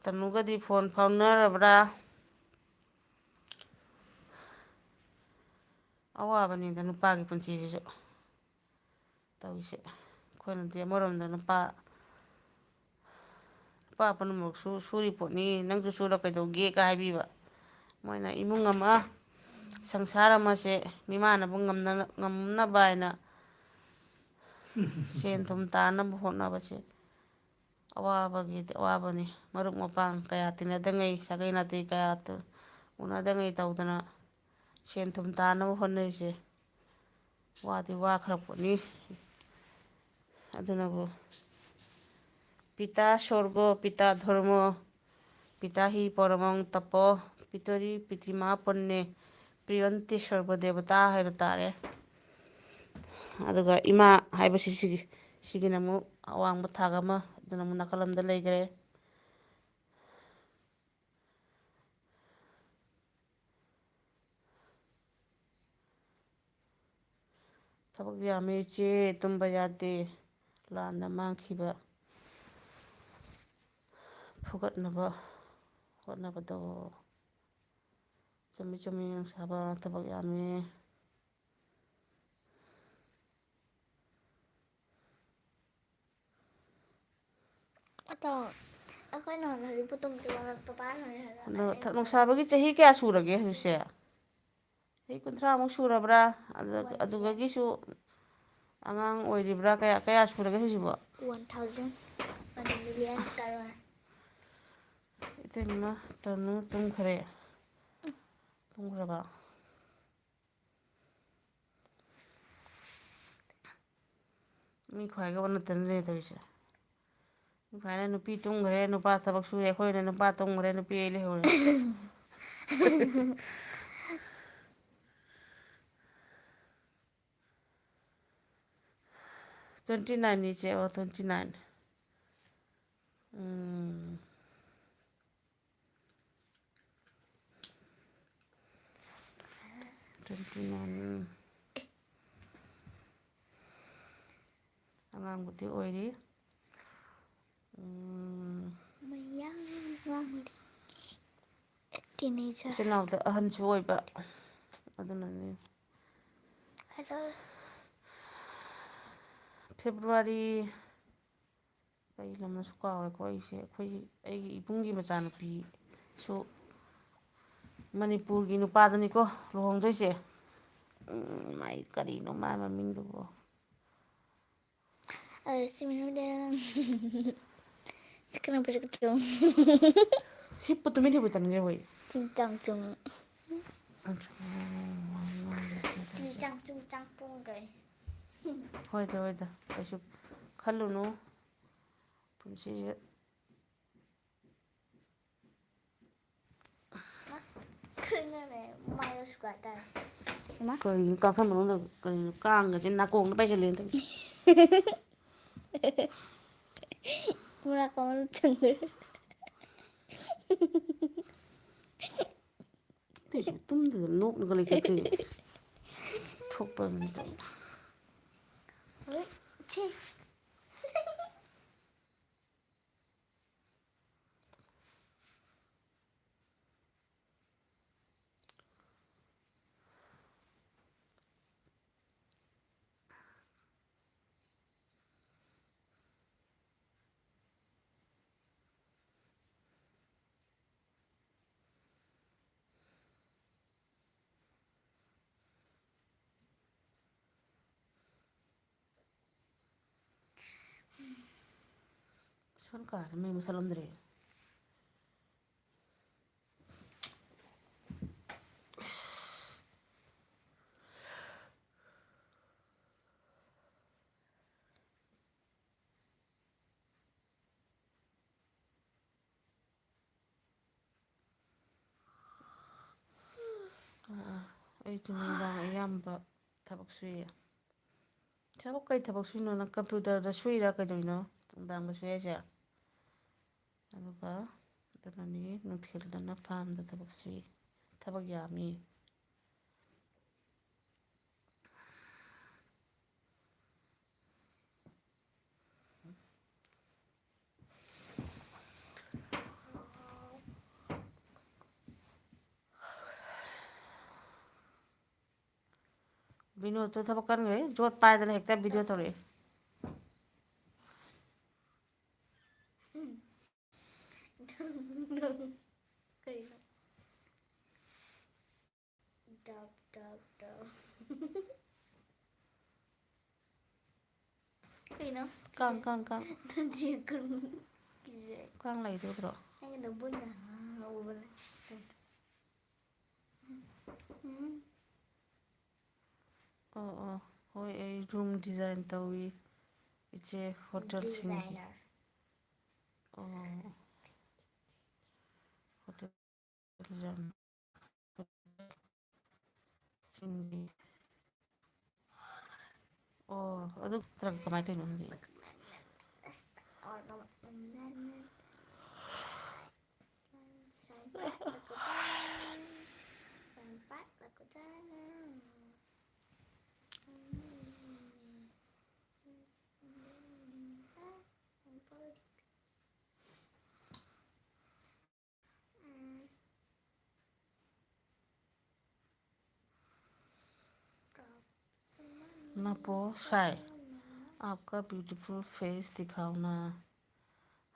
ꯇꯅꯨꯒꯗꯤ ꯐꯣꯟ ꯐꯥꯎꯅꯔꯕ꯭ꯔꯥ? ꯑꯋꯥꯕꯅꯤꯗ ꯅꯨꯄꯥꯒꯤ ꯄꯨꯟꯁꯤꯁꯤꯁꯨ ꯇꯧꯔꯤꯁꯦ꯫ ꯑꯩꯈꯣꯏꯅꯗꯤ ꯑꯃꯔꯣꯝꯗ ꯅꯨꯄꯥ, ꯅꯨꯄꯥ ꯄꯨꯝꯅꯃꯛꯁꯨ ꯁꯨꯔꯤ ꯄꯣꯠꯅꯤ, ꯅꯪꯁꯨ ꯁꯨꯔ ꯀꯩꯗꯧꯒꯦꯒ ꯍꯥꯏꯕꯤꯕ꯫ ꯃꯣꯏꯅ ꯏꯃꯨꯡ ꯑꯃ, ꯁꯪꯁꯥꯔ ꯑꯃꯁꯦ ꯃꯤꯃꯥꯟꯅꯕ ꯉꯝꯅ-, ꯉꯝꯅꯕ ꯍꯥꯏꯅ ꯁꯦꯟ ꯊꯨꯝ ꯇꯥꯅꯕ ꯍꯣꯠꯅꯕꯁꯦ ꯑꯋꯥꯕꯒꯤꯗꯤ ꯑꯋꯥꯕꯅꯤ꯫ ꯃꯔꯨꯞ ꯃꯄꯥꯡ ꯀꯌꯥ ꯇꯤꯟꯅꯗꯉꯩ, ꯁꯥꯒꯩ ꯅꯥꯇꯩ ꯀꯌꯥ ꯇꯨ-, ꯎꯅꯗꯉꯩ ꯇꯧꯗꯅ ꯁꯦꯟ ꯊꯨꯝ ꯇꯥꯅꯕ ꯍꯣꯠꯅꯔꯤꯁꯦ ꯋꯥꯗꯤ ꯋꯥꯈ꯭ꯔ ꯄꯣꯠꯅꯤ꯫ ꯑꯗꯨꯅꯕꯨ ꯄꯤꯇꯥ ꯁꯣꯔꯒꯣ, ꯄꯤꯇꯥ ꯙꯔꯃꯣ, ꯄꯤꯇꯥ ꯍꯤ ꯄꯔꯃꯪ ꯇꯄꯣ, ꯄꯤꯇꯣꯔꯤ ꯄꯤꯇꯤꯃꯥ ꯄꯨꯟꯅꯦ, ꯄ꯭ꯔꯤꯌꯟꯇꯤ ꯁꯔꯕ ꯗꯦꯕꯇꯥ ꯍꯥꯏꯗꯣ ꯇꯥꯔꯦ꯫ ꯑꯗꯨꯒ ꯏꯃꯥ ꯍꯥꯏꯕꯁꯤ ꯁꯤꯒꯤ, ꯁꯤꯒꯤꯅ ꯑꯃꯨꯛ ꯑꯋꯥꯡꯕ ꯊꯥꯛ ꯑꯃ, ꯑꯗꯨꯅ ꯑꯃꯨꯛ ꯅꯥꯀꯜ ꯑꯃꯗ ꯂꯩꯈ꯭ꯔꯦ꯫ ꯊꯕꯛ ꯌꯥꯝꯃꯤ ꯏꯆꯦ, ꯇꯨꯝꯕ ꯌꯥꯗꯦ꯫ ꯂꯥꯟꯗ ꯃꯥꯡꯈꯤꯕ ꯐꯨꯒꯠꯅꯕ ꯍꯣꯠꯅꯕꯗꯣ꯫ ꯆꯨꯝꯃꯤ, ꯆꯨꯝꯃꯤ, ꯅꯨꯡꯁꯥꯕ ꯊꯕꯛ ꯌꯥꯝꯃꯤ꯫ ꯑꯗꯣ ꯑꯩꯈꯣꯏꯅ ꯍꯧꯖꯤꯛ ꯄꯨ ꯇꯨꯝ ꯇꯨꯝꯃꯒ ꯄꯄꯥꯅ ꯍꯧꯖꯤꯛ ꯍꯜꯂꯛꯑꯒ ꯑꯗꯣ ꯑꯩ ꯊ-, ꯅꯨꯡꯁꯥꯕꯒꯤ ꯆꯍꯤ ꯀꯌꯥ ꯁꯨꯔꯒꯦ ꯍꯧꯖꯤꯛꯁꯦ? ꯆꯍꯤ ꯀꯨꯟꯊ꯭ꯔꯥꯃꯨꯛ ꯁꯨꯔꯕ꯭ꯔꯥ? ꯑꯗꯨ-, ꯋꯥꯠꯂꯤꯌꯦ꯫ ꯑꯗꯨꯗꯒꯤꯁꯨ ꯑꯉꯥꯡ ꯑꯣꯏꯔꯤꯕ꯭ꯔꯥ? ꯀꯌꯥ, ꯀꯌꯥ ꯁꯨꯔꯒꯦ ꯍꯧꯖꯤꯛꯁꯤꯕꯣ? One thousand, one million crore꯫ ꯏꯇꯩꯃ, ꯇꯅꯨ ꯇꯨꯝꯈ꯭ꯔꯦ꯫ ꯇꯨꯝꯈ꯭ꯔꯕ? ꯃꯤ ꯈ꯭ꯋꯥꯏꯒ ꯑꯣꯟꯅ ꯇꯩꯅꯔꯦ ꯇꯧꯔꯤꯁꯦ꯫ ꯃꯤ ꯈ꯭ꯋꯥꯏꯅ ꯅꯨꯄꯤ ꯇꯨꯝꯈ꯭ꯔꯦ, ꯅꯨꯄꯥ ꯊꯕꯛ ꯁꯨꯔꯦ, ꯑꯩꯈꯣꯏꯅ ꯅꯨꯄꯥ ꯇꯨꯝꯈ꯭ꯔꯦ, ꯅꯨꯄꯤ ꯑꯩ ꯂꯩꯍꯧꯔꯦ꯫ Twenty nine ꯅꯤ ꯏꯆꯦ, ꯑꯣ, twenty nine꯫ ꯎꯝ꯫ Twenty nine꯫ ꯑꯉꯥꯡꯕꯨꯗꯤ ꯑꯣꯏꯔꯤ꯫ ꯎꯝ, ꯃꯌꯥꯝ ꯉꯥꯡꯕꯗꯤ teenager꯫ ꯏꯆꯤꯜ ꯏꯅꯥꯎꯗ ꯑꯍꯟꯁꯨ ꯑꯣꯏꯕ, ꯑꯗꯨꯅꯅꯤ꯫ Hello꯫ February, ꯀꯩ ꯂꯝꯅꯣꯁꯨ ꯀꯥꯎꯔꯦꯀꯣ ꯑꯩꯁꯦ꯫ ꯑꯩꯈꯣꯏꯒꯤ, ꯑꯩꯒꯤ ꯏꯕꯨꯡꯒꯤ ꯃꯆꯥꯅꯨꯄꯤꯁꯨ ꯃꯅꯤꯄꯨꯔꯒꯤ ꯅꯨꯄꯥꯗꯅꯤꯀꯣ ꯂꯨꯍꯣꯡꯗꯣꯏꯁꯦ꯫ ꯎꯝ, ꯃꯥꯏ ꯀꯔꯤꯅꯣ ꯃꯥ ꯃꯃꯤꯡꯗꯨꯕꯣ? ꯑ, ꯁꯤ ꯃꯅꯨꯡꯗ ꯆꯠꯀꯅꯨ, ꯄꯨꯔꯛꯀꯅꯨ꯫ ꯍꯤꯞꯄꯨ, ꯇꯨꯃꯤꯟ ꯍꯤꯞꯄꯨ, ꯇꯟꯒ꯭ꯔꯦ ꯍꯣꯏ꯫ ꯆꯤꯡ ꯆꯥꯡ ꯆꯨꯡ꯫ ꯆꯤꯡ ꯆꯥꯡ ꯆꯨꯡ ꯆꯥꯡ ꯄꯨꯡ ꯀꯩ꯫ ꯍꯣꯏꯗ, ꯍꯣꯏꯗ, ꯀꯩꯁꯨ ꯈꯜꯂꯨꯅꯨ꯫ ꯄꯨꯟꯁꯤꯁꯦ ꯈꯪꯉꯦꯅꯦ, ꯃꯥꯏꯗ ꯁꯨꯒꯥꯏ ꯇꯥꯔꯦ꯫ ꯏꯃꯥ꯫ ꯀꯔꯤꯅꯣ ꯀꯥꯡꯈꯟ ꯃꯅꯨꯡꯗ ꯀꯔꯤꯅꯣ ꯀꯥꯡꯒꯁꯦ ꯅꯥꯀꯣꯡꯗ ꯄꯥꯏꯁꯤꯜꯂꯦ ꯇꯧꯔꯤꯁꯦ꯫ ꯃꯅꯥꯀꯣꯡꯗ ꯆꯪꯈ꯭ꯔꯦ꯫ ꯇꯧꯏꯁꯦ ꯇꯨꯝꯗꯗꯅ ꯅꯣꯛꯂꯒ ꯂꯩꯈ꯭ꯔꯦ ꯀꯩꯅꯣ? ꯊꯣꯛꯄ ꯑꯃ ꯇꯧꯏ꯫ ꯍꯣꯏ, ꯁꯤ꯫ ꯁꯣꯝ ꯀꯥꯗ ꯃꯩ ꯃꯨꯊꯠꯂꯝꯗ꯭ꯔꯦ꯫ ꯑꯥ, ꯑꯥ꯫ ꯑꯩꯗꯤ ꯅꯨꯡꯗꯥꯡ ꯑꯌꯥꯝꯕ ꯊꯕꯛ ꯁꯨꯏꯌꯦ꯫ ꯊꯕꯛ, ꯀꯩ ꯊꯕꯛ ꯁꯨꯏꯅꯣ ꯅꯪ? Computerꯗ ꯁꯨꯏꯔꯥ ꯀꯩꯗꯧꯔꯤꯅꯣ ꯅꯨꯡꯗꯥꯡꯗ ꯁꯨꯏ ꯍꯥꯏꯁꯦ? ꯑꯗꯨꯒ ꯑꯗꯨꯅꯅꯤ, ꯅꯨꯡꯊꯤꯜꯗꯅ farmꯗ ꯊꯕꯛ ꯁꯨꯏ꯫ ꯊꯕꯛ ꯌꯥꯝꯃꯤ꯫ ꯀꯩꯅꯣ ꯇꯨ ꯊꯕꯛ ꯀꯟꯈ꯭ꯔꯦ, ꯖꯣꯠ ꯄꯥꯏꯗꯅ ꯍꯦꯛꯇ ꯚꯤꯗꯤꯑꯣ ꯇꯧꯔꯛꯑꯦ꯫ ꯀꯩꯅꯣ? ꯗꯞ, ꯗꯞ, ꯗꯞ꯫ ꯀꯩꯅꯣ? ꯀꯥꯡ, ꯀꯥꯡ, ꯀꯥꯡ꯫ ꯅꯪꯁꯦ ꯀꯔꯝ-, ꯀꯤꯖꯩ꯫ ꯀꯥꯡ ꯂꯩꯗꯣꯏꯕ꯭ꯔꯣ? ꯑꯩꯅ ꯅꯕꯨꯟꯅ ꯎꯕꯅꯦ꯫ ꯎꯝ꯫ ꯑꯣ, ꯑꯣ꯫ ꯍꯣꯏ, ꯑꯩ ꯔꯨꯝ ꯗꯤꯖꯥꯏꯟ ꯇꯧꯏ꯫ ꯏꯆꯦ ꯍꯣꯇꯦꯜꯁꯤꯡꯒꯤ꯫ ꯗꯤꯖꯥꯏꯅꯔ꯫ ꯑꯣ꯫ Hotel design. ꯁꯤꯡꯒꯤ꯫ ꯑꯣ, ꯑꯗꯨ ꯅꯠꯇ꯭ꯔꯒ ꯀꯃꯥꯏꯅ ꯇꯧꯔꯤꯅꯣ ꯈꯪꯗꯦ꯫ ꯎꯝ꯫ ꯅꯄꯣ ꯁꯥꯏ, आपका ब्यूटीफुल फेस दिखाओ ना।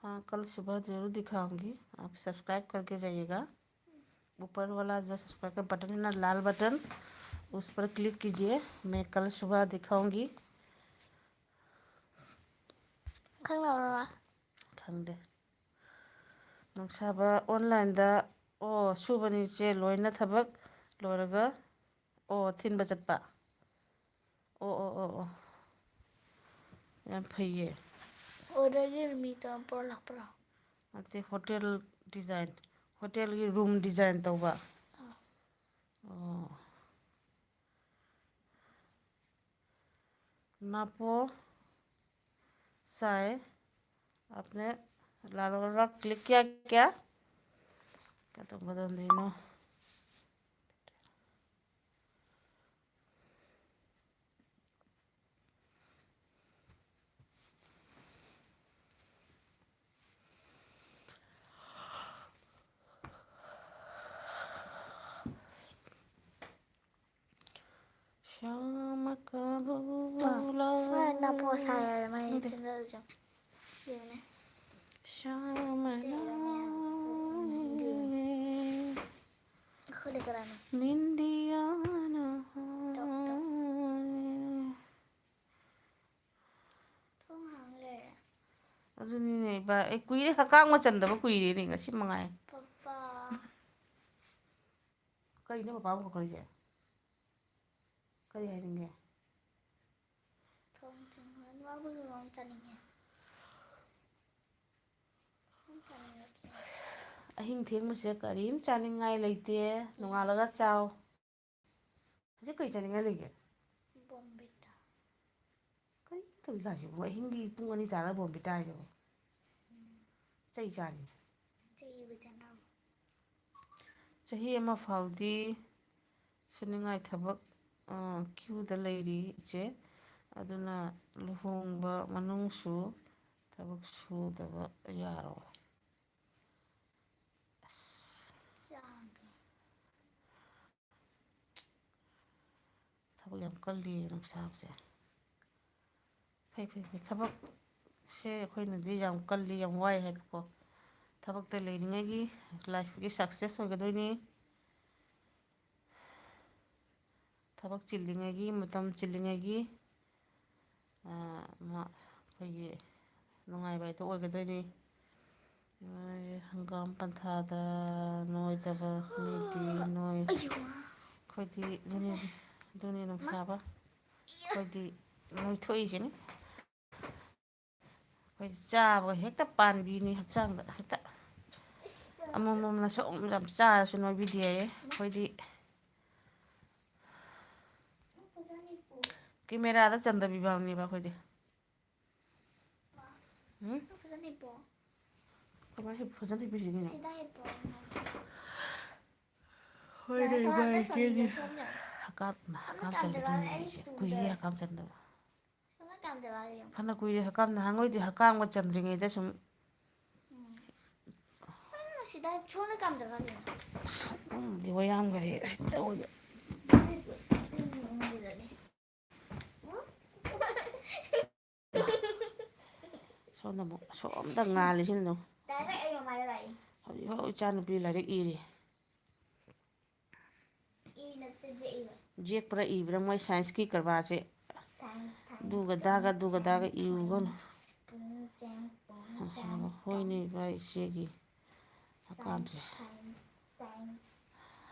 हाँ, कल सुबह ज़रूर दिखाऊंगी। आप सब्सक्राइब करके जाइएगा। ऊपर वाला जो सब्सक्राइब का बटन है ना, लाल बटन, उस पर क्लिक कीजिए। मैं कल सुबह दिखाऊंगी। ꯈꯪꯗꯕ꯭ꯔꯣ? ꯈꯪꯗꯦ꯫ ꯅꯨꯡꯁꯥꯕ ꯑꯣꯟꯂꯥꯏꯟꯗ, ꯑꯣ, ꯁꯨꯕꯅꯤ ꯏꯆꯦ, ꯂꯣꯏꯅ ꯊꯕꯛ ꯂꯣꯏꯔꯒ, ꯑꯣ, ꯊꯤꯟꯕ ꯆꯠꯄ꯫ ꯑꯣ, ꯑꯣ, ꯑꯣ, ꯑꯣ꯫ ꯌꯥꯝ ꯐꯩꯌꯦ꯫ ꯑꯣꯔꯗꯔꯒꯤ ꯃꯤꯗꯣ ꯄꯨꯔꯛꯄ꯭ꯔꯣ? ꯅꯠꯇꯦ, ꯍꯣꯇꯦꯜ ꯗꯤꯖꯥꯏꯟ, ꯍꯣꯇꯦꯜꯒꯤ ꯔꯨꯝ ꯗꯤꯖꯥꯏꯟ ꯇꯧꯕ꯫ ꯑꯥ꯫ ꯑꯣ꯫ ꯅꯄꯣ ꯁꯥꯏ, आपने लाल वाला क्लिक किया क्या? क्या तुम बदल देना? ꯀꯕꯨꯂ ꯃꯥ ꯅꯄꯣ ꯁꯥꯏ ꯍꯥꯏꯔ ꯃꯥ ꯈꯪꯗꯦ꯫ ꯆꯦꯟꯖꯜꯂꯁꯨ꯫ ꯌꯦꯡꯉꯨꯅꯦ꯫ ꯁꯥꯃꯅ ꯇꯦꯔꯥ ꯃꯌꯥꯝ꯫ ꯑꯩꯈꯣꯏꯗ ꯀꯅꯥꯅꯣ? ꯅꯤꯟꯗꯤꯌꯥꯅ ꯇꯞ, ꯇꯞ꯫ ꯍꯥꯏ꯫ ꯊꯣꯡ ꯍꯥꯡ ꯂꯩꯔꯦ꯫ ꯑꯗꯨꯅꯤꯅꯦ ꯏꯕꯥ, ꯑꯩ ꯀꯨꯏꯔꯦ, ꯍꯀꯥꯝꯒ ꯆꯟꯗꯕ ꯀꯨꯏꯔꯦꯅꯦ, ꯉꯁꯤ ꯃꯉꯥꯏ꯫ ꯄꯄꯥ꯫ ꯀꯩꯅꯣ ꯄꯄꯥ ꯑꯃꯨꯛ ꯀꯧꯈꯠꯂꯤꯁꯦ? ꯀꯔꯤ ꯍꯥꯏꯅꯤꯡꯒꯦ? ꯊꯣꯡ ꯊꯤꯡꯍꯟ ꯋꯥꯕꯒꯤ ꯃꯑꯣꯡ ꯆꯥꯅꯤꯡꯉꯦ꯫ ꯃꯑꯣꯡ ꯆꯥꯅꯤꯡꯉꯦ꯫ ꯑꯍꯤꯡ ꯊꯦꯡꯕꯁꯦ ꯀꯔꯤꯝ ꯆꯥꯅꯤꯡꯉꯥꯏ ꯂꯩꯇꯦ꯫ ꯅꯣꯡꯉꯥꯜꯂꯒ ꯆꯥꯎ꯫ ꯍꯧꯖꯤꯛ ꯀꯔꯤ ꯆꯥꯅꯤꯡꯉꯥꯏ ꯂꯩꯒꯦ? ꯕꯣꯝꯕꯤꯇꯥ꯫ ꯀꯔꯤ ꯇꯧꯔꯤ ꯀꯥꯟꯁꯤꯕꯨ? ꯑꯍꯤꯡꯒꯤ ꯄꯨꯡ ꯑꯅꯤ ꯇꯥꯔꯒ ꯕꯣꯝꯕꯤꯇꯥ ꯍꯥꯏꯁꯤꯕꯨ? ꯎꯝ꯫ ꯆꯩ ꯆꯥꯅꯤ꯫ ꯆꯩꯕꯨ ꯆꯥꯅꯕ꯫ ꯆꯍꯤ ꯑꯃ ꯐꯥꯎꯗꯤ ꯁꯨꯅꯤꯡꯉꯥꯏ ꯊꯕꯛ, ꯑ, ꯀ꯭ꯌꯨꯗ ꯂꯩꯔꯤ, ꯏꯆꯦ꯫ ꯑꯗꯨꯅ ꯂꯨꯍꯣꯡꯕ ꯃꯅꯨꯡꯁꯨ ꯊꯕꯛ ꯁꯨꯗꯕ ꯌꯥꯔꯣꯏ꯫ ꯑꯁ꯫ ꯆꯥꯒꯦ꯫ ꯊꯕꯛ ꯌꯥꯝ ꯀꯜꯂꯤ ꯅꯨꯡꯁꯥꯁꯦ꯫ ꯐꯩ, ꯐꯩ, ꯐꯩ꯫ ꯊꯕꯛꯁꯦ ꯑꯩꯈꯣꯏꯅꯗꯤ ꯌꯥꯝ ꯀꯜꯂꯤ, ꯌꯥꯝ ꯋꯥꯏ ꯍꯥꯏꯕꯀꯣ꯫ ꯊꯕꯛꯇ ꯂꯩꯔꯤꯉꯩꯒꯤ ꯂꯥꯏꯐꯀꯤ ꯁꯛꯁꯦꯁ ꯑꯣꯏꯒꯗꯣꯏꯅꯤ꯫ ꯊꯕꯛ ꯆꯤꯜꯂꯤꯉꯩꯒꯤ, ꯃꯇꯝ ꯆꯤꯜꯂꯤꯉꯩꯒꯤ, ꯑ, ꯃ-, ꯑꯩꯈꯣꯏꯒꯤ ꯅꯨꯡꯉꯥꯏꯕ ꯍꯥꯏꯗꯣ ꯑꯣꯏꯒꯗꯣꯏꯅꯤ꯫ ꯍꯪꯒꯥꯝ ꯄꯟꯊꯥꯗ ꯅꯣꯏꯗꯕ ꯃꯤꯗꯤ ꯅꯣꯏ꯫ ꯑꯩꯈꯣꯏꯗꯤ ꯑꯗꯨꯅꯤ, ꯑꯗꯨꯅꯤ ꯅꯨꯡꯁꯥꯕ꯫ ꯑꯩꯈꯣꯏꯗꯤ ꯅꯣꯏꯊꯣꯛꯏꯁꯤꯅꯤ꯫ ꯑꯩꯈꯣꯏꯗꯤ ꯆꯥꯕꯒ ꯍꯦꯛꯇ ꯄꯥꯟꯕꯤꯅꯤ ꯍꯛꯆꯥꯡꯗ ꯍꯦꯛꯇ꯫ ꯑꯃꯃꯝꯅ ꯁꯨꯝ ꯌꯥꯝ ꯆꯥꯔꯁꯨ ꯅꯣꯏꯕꯤꯗꯦ ꯍꯥꯏꯌꯦ꯫ ꯑꯩꯈꯣꯏꯗꯤ ꯀꯦꯃꯦꯔꯥꯗ ꯆꯟꯗꯕꯤ ꯐꯥꯎꯅꯦꯕ ꯑꯩꯈꯣꯏꯗꯤ꯫ ꯎꯝ? ꯐꯖꯅ ꯍꯤꯞꯄꯣ꯫ ꯀꯃꯥꯏꯅ ꯍꯤꯞ-, ꯐꯖꯅ ꯍꯤꯞꯄꯤꯁꯤꯒꯤꯅꯣ? ꯁꯤꯗ ꯍꯤꯞꯄꯣ꯫ ꯍꯣꯏꯅꯦ, ꯌꯥꯔꯦ, ꯁꯣꯝ ꯏꯃꯥ ꯅꯥꯀꯟ ꯏꯆꯦꯒꯤ꯫ ꯁꯣꯝꯗ ꯌꯦꯡꯉꯣ꯫ ꯍꯀꯥꯝ, ꯁꯣꯝꯗ ꯍꯀꯥꯝ ꯀꯥꯝꯖꯜꯂꯛꯑꯣ, ꯆꯟꯕꯗꯨꯅꯦ ꯑꯩ ꯑꯩꯁꯦ꯫ ꯇꯨꯗ ꯀꯨꯏꯔꯦ ꯍꯀꯥꯝ ꯆꯟꯗꯕ꯫ ꯁꯣꯝꯗ ꯀꯥꯝꯖꯜꯂꯛꯑꯣ ꯌꯦꯡꯉꯣ꯫ ꯐꯅ ꯀꯨꯏꯔꯦ ꯍꯀꯥꯝ, ꯅꯍꯥꯟꯈꯣꯏꯗꯤ ꯍꯀꯥꯝꯒ ꯆꯟꯗ꯭ꯔꯤꯉꯩꯗ ꯁꯨꯝ꯫ ꯎꯝ꯫ ꯀꯩꯅꯣ ꯁꯤꯗ ꯁꯣꯝꯗ ꯀꯥꯝꯖꯜꯂꯛꯑꯣ ꯌꯦꯡꯉꯣ꯫ ꯑꯁ, ꯅꯪꯗꯤ ꯋꯥ ꯌꯥꯝꯈꯔꯦ ꯁꯤ ꯇꯧꯕꯗ꯫ ꯎꯝ, ꯎꯝ, ꯎꯝ, ꯎꯝ, ꯎꯝ꯫ ꯁꯣꯝꯗ ꯑꯃꯨꯛ, ꯁꯣꯝꯗ ꯉꯥꯜꯂꯤꯁꯤꯅ ꯑꯗꯨꯝ꯫ Direct ꯑꯩ ꯃꯃꯥꯏꯗ ꯂꯥꯛꯏ꯫ ꯍꯧꯖꯤꯛ ꯐꯥꯎ ꯏꯆꯥꯅꯨꯄꯤ ꯂꯥꯏꯔꯤꯛ ꯏꯔꯤ꯫ ꯏ ꯅꯠꯇꯦ, ꯌꯦꯛꯏꯕ꯫ ꯌꯦꯛꯄ꯭ꯔꯥ ꯏꯕ꯭ꯔꯥ ꯃꯣꯏ science ꯀꯤ ꯀꯔꯕꯥꯔꯁꯦ? Science, science, ꯑꯗꯨꯒ ꯗꯥꯒ, science, ꯑꯗꯨꯒ ꯗꯥꯒ science, ꯏꯌꯨꯒꯅꯨ꯫ Science, science, science, ꯍꯣꯏꯅꯦ, ꯏꯕꯥ ꯏꯆꯦꯒꯤ ꯍꯀꯥꯝꯁꯦ꯫ Science, science,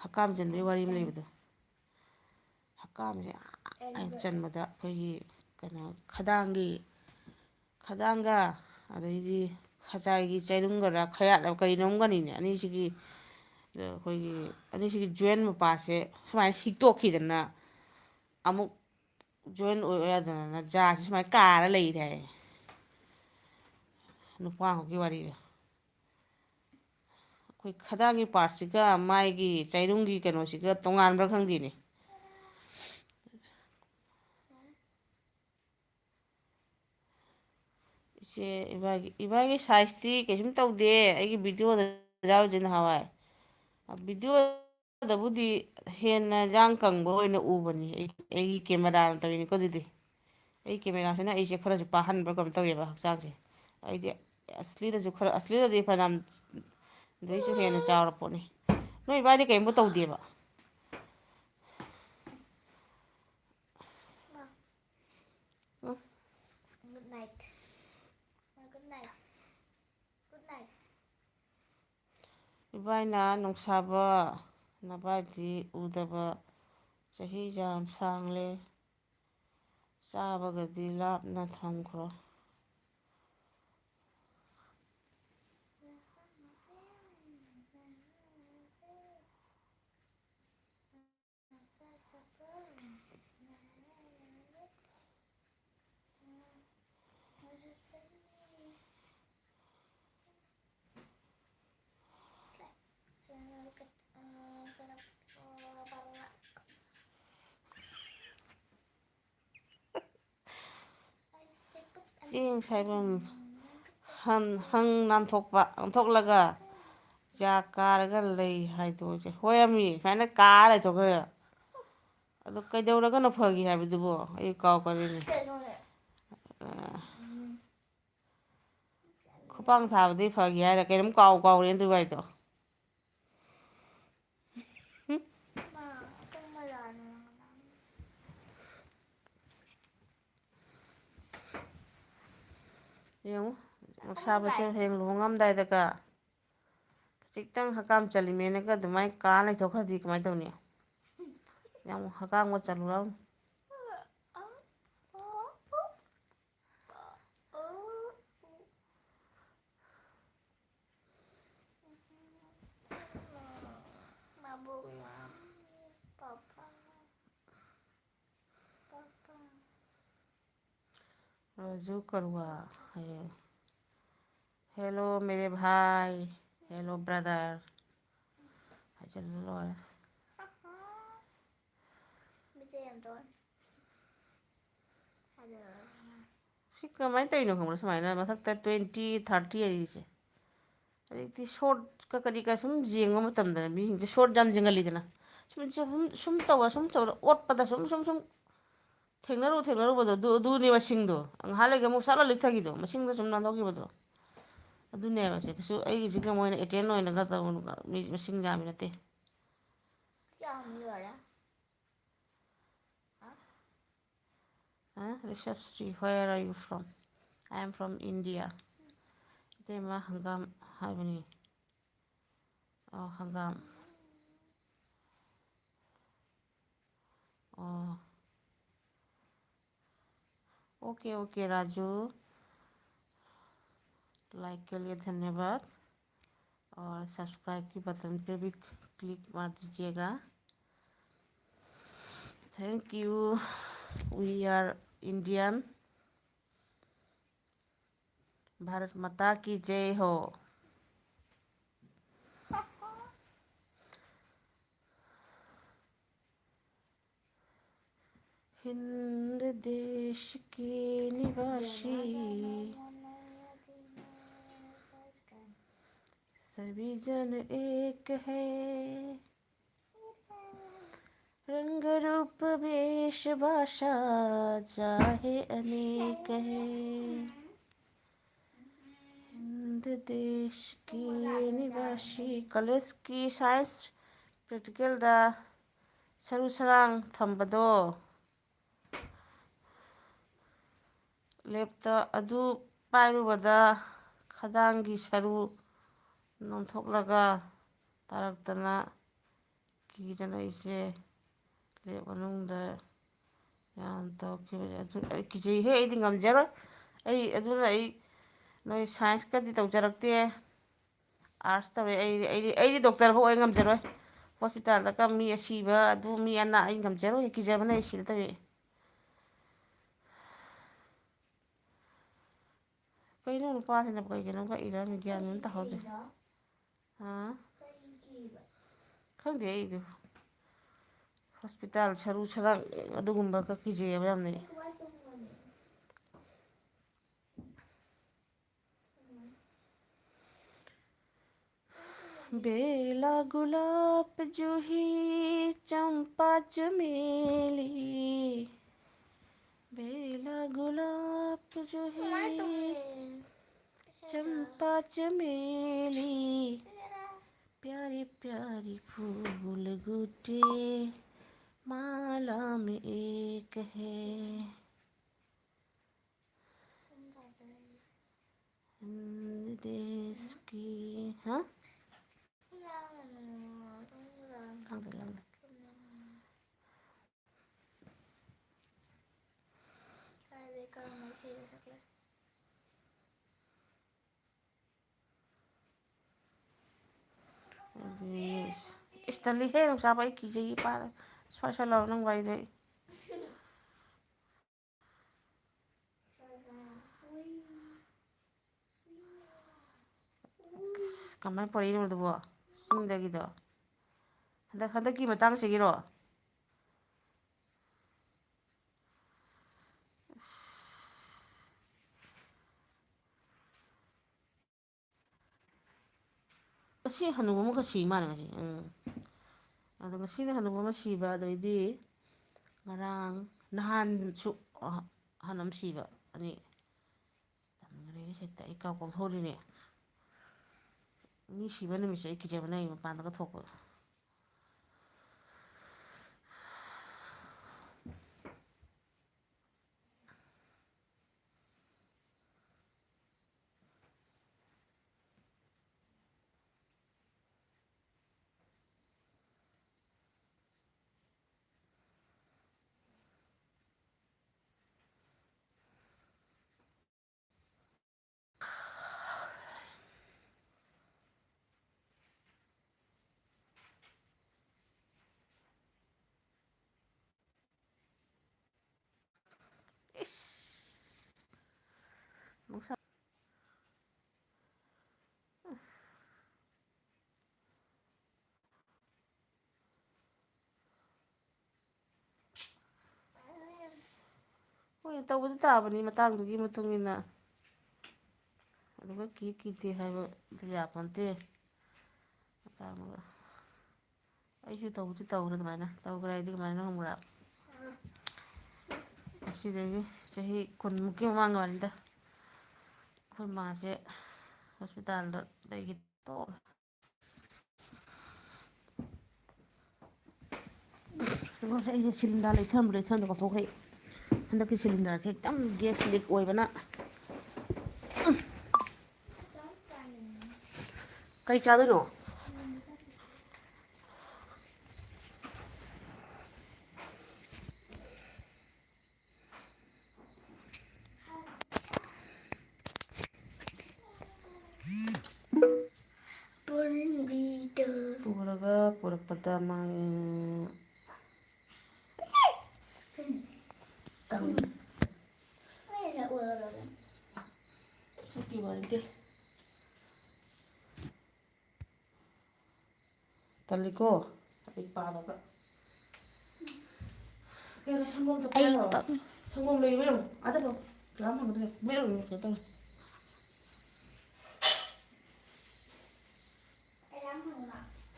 ꯍꯀꯥꯝ ꯆꯟꯕꯒꯤ ꯋꯥꯔꯤ ꯑꯃ science꯫ ꯂꯩꯕꯗꯣ꯫ ꯍꯀꯥꯝꯁꯦ ꯑꯥ ꯆꯟꯕꯗ ꯑꯩꯈꯣꯏꯒꯤ ꯀꯩꯅꯣ ꯈꯗꯥꯡꯒꯤ, ꯈꯗꯥꯡꯒ ꯑꯗꯩꯗꯤ ꯈꯖꯥꯏꯒꯤ ꯆꯩꯔꯨꯡꯒꯔ ꯈꯌꯥꯠꯂ ꯀꯔꯤꯅꯣꯝꯒꯅꯤꯅꯦ, ꯑꯅꯤꯁꯤꯒꯤ, ꯑꯩꯈꯣꯏꯒꯤ ꯑꯅꯤꯁꯤꯒꯤ joint ꯃꯄꯥꯁꯦ ꯁꯨꯃꯥꯏꯅ ꯍꯤꯛꯇꯣꯛꯈꯤꯗꯅ ꯑꯃꯨꯛ joint ꯑꯣꯏ ꯌꯥꯗꯅ ꯖꯥꯁꯦ ꯁꯨꯃꯥꯏꯅ ꯀꯥꯔ ꯂꯩꯔꯦ ꯍꯥꯏꯌꯦ꯫ ꯅꯨꯄꯥ ꯑꯃꯒꯤ ꯋꯥꯔꯤꯗꯣ꯫ ꯑꯩꯈꯣꯏ ꯈꯗꯥꯡꯒꯤ partꯁꯤꯒ ꯃꯥꯏꯒꯤ ꯆꯩꯔꯨꯡꯒꯤ ꯀꯩꯅꯣꯁꯤꯒ ꯇꯣꯉꯥꯟꯕ꯭ꯔꯥ ꯈꯪꯗꯦꯅꯦ꯫ ꯏꯆꯦ, ꯏꯕꯥꯒꯤ, ꯏꯕꯥꯒꯤ sizeꯇꯤ ꯀꯩꯁꯨꯝ ꯇꯧꯗꯦ꯫ ꯑꯩꯒꯤ videoꯗ ꯌꯥꯎꯔꯤꯁꯦ ꯅꯍꯥꯟꯋꯥꯏ꯫ Videoꯗꯕꯨꯗꯤ ꯍꯦꯟꯅ ꯌꯥꯡ ꯀꯪꯕ ꯑꯣꯏꯅ ꯎꯕꯅꯤ ꯑꯩ, ꯑꯩꯒꯤ cameraꯅ ꯇꯧꯔꯤꯅꯤꯀꯣ ꯑꯗꯨꯗꯤ꯫ ꯑꯩ cameraꯁꯤꯅ ꯑꯩꯁꯦ ꯈꯔꯁꯨ ꯄꯥꯍꯟꯕ꯭ꯔꯥ ꯀꯩꯅꯣꯝ ꯇꯧꯋꯦꯕ ꯍꯛꯆꯥꯡꯁꯦ꯫ ꯑꯩꯗꯤ ꯑꯁꯂꯤꯗꯁꯨ ꯈꯔ, ꯑꯁꯂꯤꯗꯗꯤ ꯐꯅꯌꯥꯝ ꯑꯗꯨꯏꯁꯨ ꯍꯦꯟꯅ ꯆꯥꯎꯔ ꯄꯣꯠꯅꯤ꯫ ꯅꯣꯏ ꯏꯕꯥꯗꯤ ꯀꯔꯤꯝꯕꯨ ꯇꯧꯗꯦꯕ꯫ ꯎꯝ꯫ Good night. Good night. Good night. ꯏꯕꯥꯏꯅ ꯅꯨꯡꯁꯥꯕ, ꯅꯕꯥꯏꯗꯤ ꯎꯗꯕ ꯆꯍꯤ ꯌꯥꯝ ꯁꯥꯡꯂꯦ꯫ ꯆꯥꯕꯒꯗꯤ ꯂꯥꯞꯅ ꯊꯝꯈ꯭ꯔꯣ꯫ ꯆꯦꯡ ꯁꯥꯏꯐꯝ ꯍꯪ, ꯍꯪ ꯅꯥꯟꯊꯣꯛꯄ, ꯅꯥꯟꯊꯣꯛꯂꯒ ꯌꯥ ꯀꯥꯔꯒ ꯂꯩ ꯍꯥꯏꯗꯣ ꯏꯆꯦ꯫ ꯍꯣꯏ ꯑꯃꯤ, ꯁꯨꯃꯥꯏꯅ ꯀꯥꯔ ꯂꯩꯊꯣꯛꯈ꯭ꯔꯦ꯫ ꯑꯗꯣ ꯀꯩꯗꯧꯔꯒꯅ ꯐꯒꯤ ꯍꯥꯏꯕꯗꯨꯕꯣ? ꯑꯩ ꯀꯥꯎ ꯀꯥꯎꯔꯦꯅꯦ꯫ ꯀꯩꯅꯣꯅꯦ? ꯑ꯫ ꯎꯝ꯫ ꯈꯨꯄꯥꯡ ꯊꯥꯕꯗꯤ ꯐꯒꯤ ꯍꯥꯏꯔ ꯀꯩꯅꯣꯝ ꯀꯥꯎ ꯀꯥꯎꯔꯦꯅ ꯑꯗꯨꯏ ꯋꯥꯏꯗꯣ꯫ ꯃꯥ ꯑꯀꯪꯕ ꯂꯥꯛꯑꯅꯤ꯫ ꯌꯦꯡꯉꯨ, ꯃꯁꯥꯕꯁꯨ ꯍꯌꯦꯡ ꯂꯨꯍꯣꯡꯉꯝꯗꯥꯏꯗꯒ ꯈꯖꯤꯛꯇꯪ ꯍꯀꯥꯝ ꯆꯜꯂꯤꯃꯦꯅꯒ ꯑꯗꯨꯃꯥꯏꯅ ꯀꯥ ꯂꯩꯊꯣꯛꯈ꯭ꯔꯗꯤ ꯀꯃꯥꯏꯅ ꯇꯧꯅꯤ? ꯌꯥꯝ ꯍꯀꯥꯝꯒ ꯆꯜꯂꯨꯔꯕꯅꯤ꯫ ꯃꯕꯨꯛ ꯃꯝ-, ꯄꯥꯄꯥ, ꯄꯥꯄꯥ꯫ ꯔꯣꯖꯨ ꯀꯔꯨꯋꯥ ꯍꯥꯏꯌꯦ꯫ Hello ꯃꯦꯔꯦ ꯚꯥꯏ, hello brother ꯍꯥꯏꯖꯜꯂ ꯂꯣꯏꯔꯦ꯫ ꯃꯤꯇꯩ ꯌꯥꯝ ꯇꯧꯋꯦ꯫ ꯁꯤ ꯀꯃꯥꯏꯅ ꯇꯧꯔꯤꯅꯣ ꯈꯪꯕ꯭ꯔꯥ? ꯁꯨꯃꯥꯏꯅ ꯃꯊꯛꯇ twenty, thirty ꯍꯥꯏꯔꯤꯁꯦ꯫ ꯍꯧꯖꯤꯛꯇꯤ shortꯀ ꯀꯔꯤꯒ ꯁꯨꯝ ꯌꯦꯡꯕ ꯃꯇꯝꯗ ꯃꯤꯁꯤꯡꯁꯦ short ꯌꯥꯝ ꯌꯦꯡꯒꯜꯂꯤꯗꯅ꯫ ꯁꯨꯝ, ꯁꯨꯝ, ꯁꯨꯝ ꯇꯧꯔ, ꯁꯨꯝ ꯇꯧꯔ, ꯑꯣꯠꯄꯗ ꯁꯨꯝ, ꯁꯨꯝ, ꯁꯨꯝ ꯊꯦꯡꯅꯔꯨ, ꯊꯦꯡꯅꯔꯨꯕꯗꯣ, ꯑꯗꯨ, ꯑꯗꯨꯅꯦ ꯃꯁꯤꯡꯗꯣ꯫ ꯉꯥꯏꯍꯥꯛ ꯂꯩꯒ ꯑꯃꯨꯛ ꯁꯠ ꯂꯥꯎ ꯂꯤꯛꯊꯈꯤꯗꯣ, ꯃꯁꯤꯡꯗꯣ ꯁꯨꯝ ꯅꯥꯟꯊꯣꯛꯈꯤꯕꯗꯣ꯫ ꯑꯗꯨꯅꯦꯕ ꯁꯦ꯫ ꯀꯩꯁꯨ ꯑꯩꯒꯤꯁꯤꯒ ꯃꯣꯏꯅ attend ꯑꯣꯏꯅꯒ ꯇꯧꯕ ꯃꯤ ꯃꯁꯤꯡ ꯌꯥꯝꯃꯤ ꯅꯠꯇꯦ꯫ ꯌꯥꯝꯃꯤ ꯂꯣꯏꯔꯦ꯫ ꯍꯥ? ꯍꯥ? ꯔꯤꯁꯞꯁ꯭ꯔꯤ, where are you from? I am from India. ꯏꯇꯩꯃ ꯍꯪꯒꯥꯝ ꯍꯥꯏꯕꯅꯤ꯫ ꯑꯣ, ꯍꯪꯒꯥꯝ꯫ ꯑꯣ꯫ OK, OK, Raju. Like के लिए धन्यवाद। और subscribe की बटन पे भी click मार दीजिएगा। Thank you। We are Indian। Bharat माता की जय हो। हिंद देश के निवासी सभी जन एक है। रंग रूप वेश भाषा चाहे अनेक है। ꯗꯦꯁꯀꯤ ꯅꯤꯕꯥꯁꯤ ꯀꯣꯂꯦꯖꯀꯤ ꯁꯥꯏꯟꯁ ꯄ꯭ꯔꯦꯛꯇꯤꯀꯦꯜꯗ ꯁꯔꯨ ꯁꯔꯥꯡ ꯊꯝꯕꯗꯣ, ꯂꯦꯞꯇ ꯑꯗꯨ ꯄꯥꯏꯔꯨꯕꯗ ꯈꯗꯥꯡꯒꯤ ꯁꯔꯨ ꯅꯣꯝꯊꯣꯛꯂꯒ ꯇꯥꯔꯛꯇꯅ ꯀꯤꯗꯅ ꯑꯩꯁꯦ ꯂꯦꯞ ꯃꯅꯨꯡꯗ ꯌꯥꯝ ꯇꯧꯈꯤꯕꯅꯦ꯫ ꯑꯗꯨ ꯑꯩ ꯀꯤꯖꯩꯍꯦ, ꯑꯩꯗꯤ ꯉꯝꯖꯔꯣꯏ꯫ ꯑꯩ ꯑꯗꯨꯅ ꯑꯩ ꯅꯣꯏ ꯁꯥꯏꯟꯁꯀꯗꯤ ꯇꯧꯖꯔꯛꯇꯦ, ꯑꯥꯔꯠꯁ ꯇꯧꯔꯦ꯫ ꯑꯩꯗꯤ, ꯑꯩꯗꯤ, ꯑꯩꯗꯤ ꯗꯣꯛꯇꯔꯐꯥꯎ ꯑꯣꯏ ꯉꯝꯖꯔꯣꯏ꯫ ꯍꯣꯁꯄꯤꯇꯥꯜꯗꯀ ꯃꯤ ꯑꯁꯤꯕ ꯑꯗꯨ ꯃꯤ ꯑꯅꯥ ꯑꯩ ꯉꯝꯖꯔꯣꯏ, ꯀꯤꯖꯕꯅ ꯑꯩ ꯁꯤꯗ ꯇꯧꯏ꯫ ꯀꯩꯅꯣ ꯅꯨꯄꯥꯁꯤꯅ ꯀꯩꯒꯤꯅꯣ ꯀꯛꯏꯔ ꯒ꯭ꯌꯥꯟ ꯑꯃ ꯇꯥꯍꯧꯗ꯭ꯔꯦ꯫ ꯑꯥ? ꯈꯪꯗꯦ ꯑꯩꯗꯨ꯫ ꯍꯣꯁꯄꯤꯇꯥꯜ ꯁꯔꯨ ꯁꯔꯥꯡ ꯑꯗꯨꯒꯨꯝꯕ ꯀꯛꯈꯤꯁꯦꯕ ꯌꯥꯝꯅ꯫ बेला गुलाब जूही चंपा चमेली, बेला गुलाब जूही चंपा चमेली, प्यारी प्यारी फूल गुटे माला में एक है। ꯗꯦꯁꯀꯤ, ꯍꯥ? ꯂꯥꯡꯗꯦ, ꯂꯥꯡꯗꯦ꯫ ꯑꯗꯨꯅꯦ꯫ ꯏꯁ, ꯇꯜꯂꯤꯍꯦ, ꯅꯨꯡꯁꯥꯕ, ꯑꯩ ꯀꯤꯖꯩ, ꯄꯥꯔ-, ꯁ꯭ꯋꯥꯏ, ꯁ꯭ꯋꯥꯏ ꯂꯥꯎ, ꯅꯪ ꯋꯥꯔꯤꯗꯣ ꯑꯩ꯫ ꯑꯁ, ꯀꯃꯥꯏꯅ ꯄꯣꯔꯛꯏꯅꯣ ꯑꯗꯨꯕꯣ? ꯆꯤꯡꯗꯒꯤꯗꯣ? ꯍꯟꯗꯛ, ꯍꯟꯗꯛꯀꯤ ꯃꯇꯥꯡꯁꯤꯒꯤꯔꯣ? ꯉꯁꯤ ꯍꯅꯨꯕ ꯑꯃꯈꯛ ꯁꯤ ꯃꯥꯜꯂꯦ ꯉꯁꯤ꯫ ꯎꯝ꯫ ꯑꯗꯣ ꯉꯁꯤꯅ ꯍꯅꯨꯕ ꯑꯃ ꯁꯤꯕ, ꯑꯗꯩꯗꯤ ꯉꯔꯥꯡ, ꯅꯍꯥꯟꯁꯨ ꯑꯍ-, ꯑꯍꯟ ꯑꯃ ꯁꯤꯕ꯫ ꯑꯅꯤ ꯇꯟꯈ꯭ꯔꯦ ꯍꯦꯛꯇ, ꯑꯩ ꯀꯥꯎ ꯀꯥꯎꯊꯣꯛꯎꯔꯤꯅꯦ꯫ ꯃꯤ ꯁꯤꯕ ꯅꯨꯃꯤꯠꯁꯦ ꯑꯩ ꯀꯤꯖꯕꯅ ꯑꯩ ꯃꯄꯥꯟꯗꯒ ꯊꯣꯛꯄ꯫ ꯏꯁ꯫ ꯅꯨꯡꯁꯥ꯫ ꯍꯣꯏ, ꯇꯧꯕꯗꯤ ꯇꯥꯕꯅꯤ ꯃꯇꯥꯡꯗꯨꯒꯤ ꯃꯇꯨꯡ ꯏꯟꯅ꯫ ꯑꯗꯨꯒ ꯀꯤ ꯀꯤꯗꯦ ꯍꯥꯏꯕꯗꯤ ꯌꯥꯄꯣꯟꯇꯦ꯫ ꯃꯇꯥꯡꯗꯨꯒ ꯑꯩꯁꯨ ꯇꯧꯕꯗꯤ ꯇꯧꯈ꯭ꯔꯦ ꯑꯗꯨꯃꯥꯏꯅ꯫ ꯇꯧꯈ꯭ꯔꯦ ꯍꯥꯏꯗꯤ ꯀꯃꯥꯏꯅ ꯈꯪꯕ꯭ꯔꯥ? ꯁꯤꯗꯒꯤ ꯆꯍꯤ ꯀꯨꯟꯃꯨꯛꯀꯤ ꯃꯃꯥꯡꯒꯤ ꯋꯥꯔꯤꯗ꯫ ꯑꯩꯈꯣꯏ ꯃꯥꯁꯦ ꯍꯣꯁꯄꯤꯇꯥꯜꯗ ꯂꯩꯈꯤ ꯇꯣꯛꯑꯦ꯫ ꯑꯗꯨꯒ ꯑꯩꯁꯦ ꯁꯤꯂꯤꯟꯗꯔ ꯂꯩꯊꯔꯝꯕ꯭ꯔꯥ ꯂꯩꯊꯔꯝꯗ ꯀꯥꯎꯊꯣꯛꯈ꯭ꯔꯦ꯫ ꯍꯟꯗꯛꯀꯤ ꯁꯤꯂꯤꯟꯗꯔꯁꯦ ꯈꯤꯇꯪ ꯒ꯭ꯌꯥꯁ ꯂꯤꯛ ꯑꯣꯏꯕꯅ꯫ ꯀꯩ ꯆꯥꯗꯣꯏꯅꯣ? ꯄꯨꯔꯒ ꯄꯨꯔꯛꯄꯗ ꯃꯥꯒꯤ ꯁꯛꯀꯤ ꯋꯥꯔꯤꯗꯤ꯫ ꯇꯜꯂꯤꯀꯣ? ꯑꯩ ꯄꯥꯕꯒ꯫ ꯀꯩꯅꯣ, ꯁꯪꯒꯣꯝ ꯊꯛꯀꯦ ꯑꯩ ꯍꯥꯏꯔꯣ? ꯄꯥꯝ- ꯁꯪꯒꯣꯝ ꯂꯩꯕ ꯌꯥꯝ ꯑꯗꯕ ꯒ꯭ꯔꯥꯝ ꯑꯃꯗ ꯃꯦꯔꯨꯝ ꯀꯩꯅꯣ ꯇꯧꯔꯦ꯫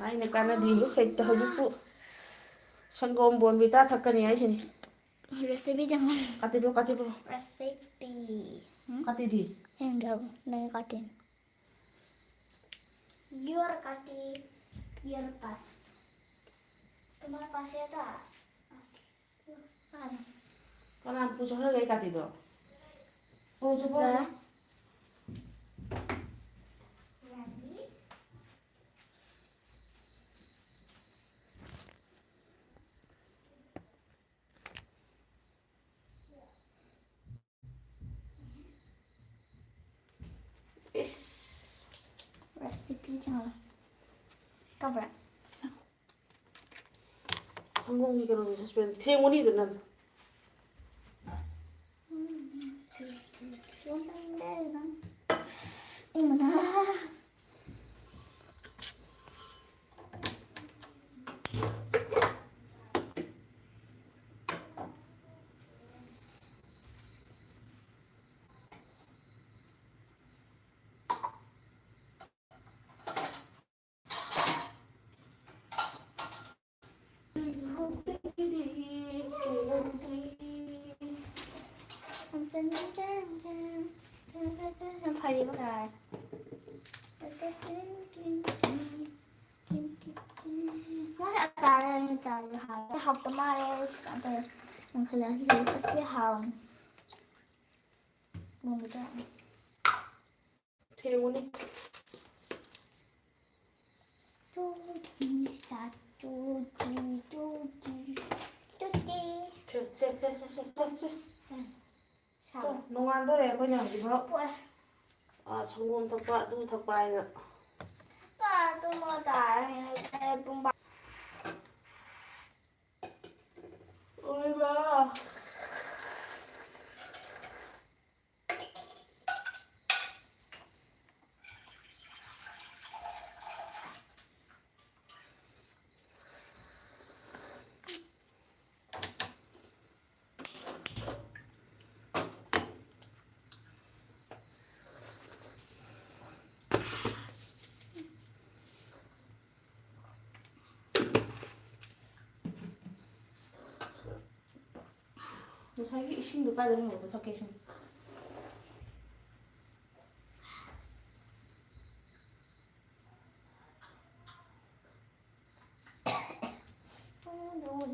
ꯍꯥꯏꯅ ꯀꯥꯟꯅꯗꯦ ꯁꯩꯇ ꯍꯧꯖꯤꯛꯄꯨ ꯁꯪꯒꯣꯝ ꯕꯣꯟꯕꯤꯇꯥ ꯊꯛꯀꯅꯤ ꯍꯥꯏꯁꯤꯅꯤ꯫ ꯔꯦꯁꯤꯄꯤ ꯆꯪꯉꯣ꯫ ꯀꯥꯇꯤꯕ꯭ꯔꯣ, ꯀꯥꯇꯤꯕ꯭ꯔꯣ? ꯔꯦꯁꯤꯄꯤ꯫ ꯎꯝ? ꯀꯥꯇꯤꯗꯤ? ꯌꯦꯡꯗ꯭ꯔꯕꯣ? ꯅꯪ ꯀꯥꯇꯤꯟ꯫ Your kati, your pass. तुम्हारे पास ये था? पास। पास। ꯀꯅꯥꯅ ꯄꯨ ꯆꯠꯈ꯭ꯔꯒꯦ ꯑꯩ ꯀꯥꯇꯤꯗꯣ? ꯄꯨ ꯆꯠꯈ꯭ꯔꯣ꯫ ꯔꯥꯅꯤ꯫ ꯏꯁ꯫ Recipe ꯁꯤꯡ ꯀꯕ꯭ꯔꯥ? ꯁꯪꯒꯣꯝꯒꯤ ꯀꯩꯅꯣꯗꯣ ꯁꯁꯄꯦꯟ ꯊꯦꯡꯉꯨꯅꯤꯗ ꯅꯪ꯫ ꯏꯪꯕꯅ꯫ ꯐꯔꯦꯕ ꯀꯔꯥꯏ꯫ ꯃꯣꯏ ꯑꯆꯥꯔ ꯑꯣꯏꯅ ꯆꯥꯕ ꯍꯥꯎꯋꯦ꯫ ꯍꯥꯎꯇ ꯃꯥꯜꯂꯦ꯫ ꯑꯁ ꯀꯩꯅꯣ ꯇꯧꯔꯦ꯫ ꯌꯥꯝ ꯈꯜꯂꯦ꯫ ꯑꯁ ꯍꯥꯎꯔꯅꯤ꯫ ꯃꯨꯟꯕꯗ꯫ ꯊꯦꯡꯉꯨꯅꯤ꯫ ꯆꯨ ꯆꯤ ꯁꯥ ꯆꯨ ꯆꯤ ꯆꯨ ꯆꯤ ꯆꯨ ꯆꯤ꯫ ꯁꯦ, ꯁꯦ, ꯁꯦ꯫ ꯁꯥ꯫ ꯆꯣ, ꯅꯣꯡꯉꯥꯟꯗꯣꯔꯦ ꯑꯩꯈꯣꯏꯅ ꯍꯧꯖꯤꯛꯐꯥꯎ꯫ ꯄꯣꯛꯑꯦ꯫ ꯑꯥ, ꯁꯪꯒꯣꯝ ꯊꯛꯄ, ꯑꯗꯨ ꯊꯛꯄ ꯍꯥꯏꯅ꯫ ꯇꯥꯔ ꯇꯨꯝꯃꯣ ꯇꯥꯔꯦ꯫ ꯄꯨꯡ ꯕꯥ- ꯑꯣꯏꯕ꯫ ꯉꯁꯥꯏꯒꯤ ꯏꯁꯤꯡꯗꯣ ꯀꯥꯏꯗ ꯂꯩꯍꯧꯕ? ꯊꯛꯀꯦ ꯏꯁꯤꯡ꯫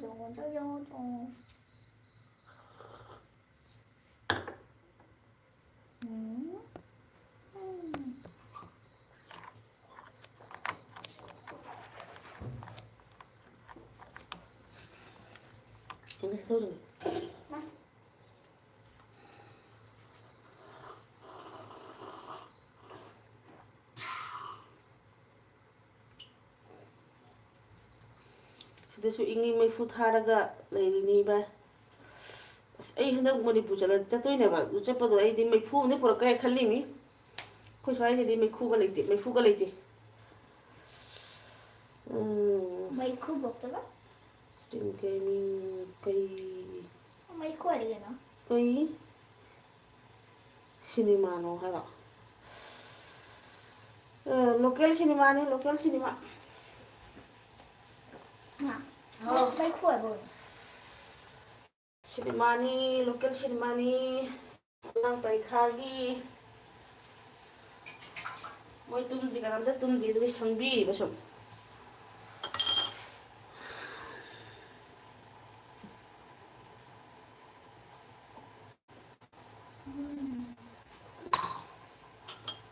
ꯆꯣꯡꯉꯣ, ꯆꯣꯡꯉꯣ, ꯆꯣꯡꯉꯣ꯫ ꯎꯝ꯫ ꯎꯝ꯫ ꯏꯪꯂꯤꯁ ꯂꯧꯗꯣꯏꯅꯤ꯫ ꯁꯤꯗꯁꯨ ꯏꯪꯉꯤ, ꯃꯩꯐꯨ ꯊꯥꯔꯒ ꯂꯩꯔꯤꯅꯤ ꯚꯥꯏ꯫ ꯑꯁ, ꯑꯩ ꯍꯟꯗꯛ ꯃꯅꯤꯄꯨꯔ ꯆꯠꯂ-, ꯆꯠꯇꯣꯏꯅꯦꯕ꯫ ꯑꯗꯨ ꯆꯠꯄꯗꯣ ꯑꯩꯗꯤ ꯃꯩꯐꯨ ꯑꯃꯗꯤ ꯄꯨꯔꯛꯀꯦ ꯈꯜꯂꯤꯃꯤ꯫ ꯑꯩꯈꯣꯏ ꯁ꯭ꯋꯥꯏꯁꯤꯗꯤ ꯃꯩꯐꯨꯒ ꯂꯩꯇꯦ, ꯃꯩꯐꯨꯒ ꯂꯩꯇꯦ꯫ ꯎꯝ꯫ ꯃꯩꯈꯨ ꯄꯣꯛꯇꯕ? ꯁ꯭ꯇꯤꯝ ꯀꯩꯅꯤ, ꯀꯩ? ꯃꯩꯈꯨ ꯍꯥꯏꯔꯤ ꯀꯩꯅꯣ? ꯀꯩ? ꯁꯤꯅꯦꯃꯥꯅꯣ ꯍꯥꯏꯔꯣ? ꯑ, ꯂꯣꯀꯦꯜ ꯁꯤꯅꯦꯃꯥꯅꯤ, ꯂꯣꯀꯦꯜ ꯁꯤꯅꯦꯃꯥ꯫ ꯍꯥ? ꯍꯥꯎ꯫ ꯃꯩꯈꯨ ꯍꯥꯏꯕ ꯑꯣꯏꯔꯦ꯫ ꯁꯤꯅꯦꯃꯥꯅꯤ, ꯂꯣꯀꯦꯜ ꯁꯤꯅꯦꯃꯥꯅꯤ꯫ ꯑꯉꯥꯡ ꯄꯔꯤꯈꯥꯒꯤ ꯃꯣꯏ ꯇꯨꯝꯗ꯭ꯔꯤ, ꯀꯅꯥꯝꯇ ꯇꯨꯝꯗ꯭ꯔꯤ, ꯑꯗꯨꯒꯤ ꯁꯪꯕꯤꯔꯤꯕ ꯁꯨꯝ꯫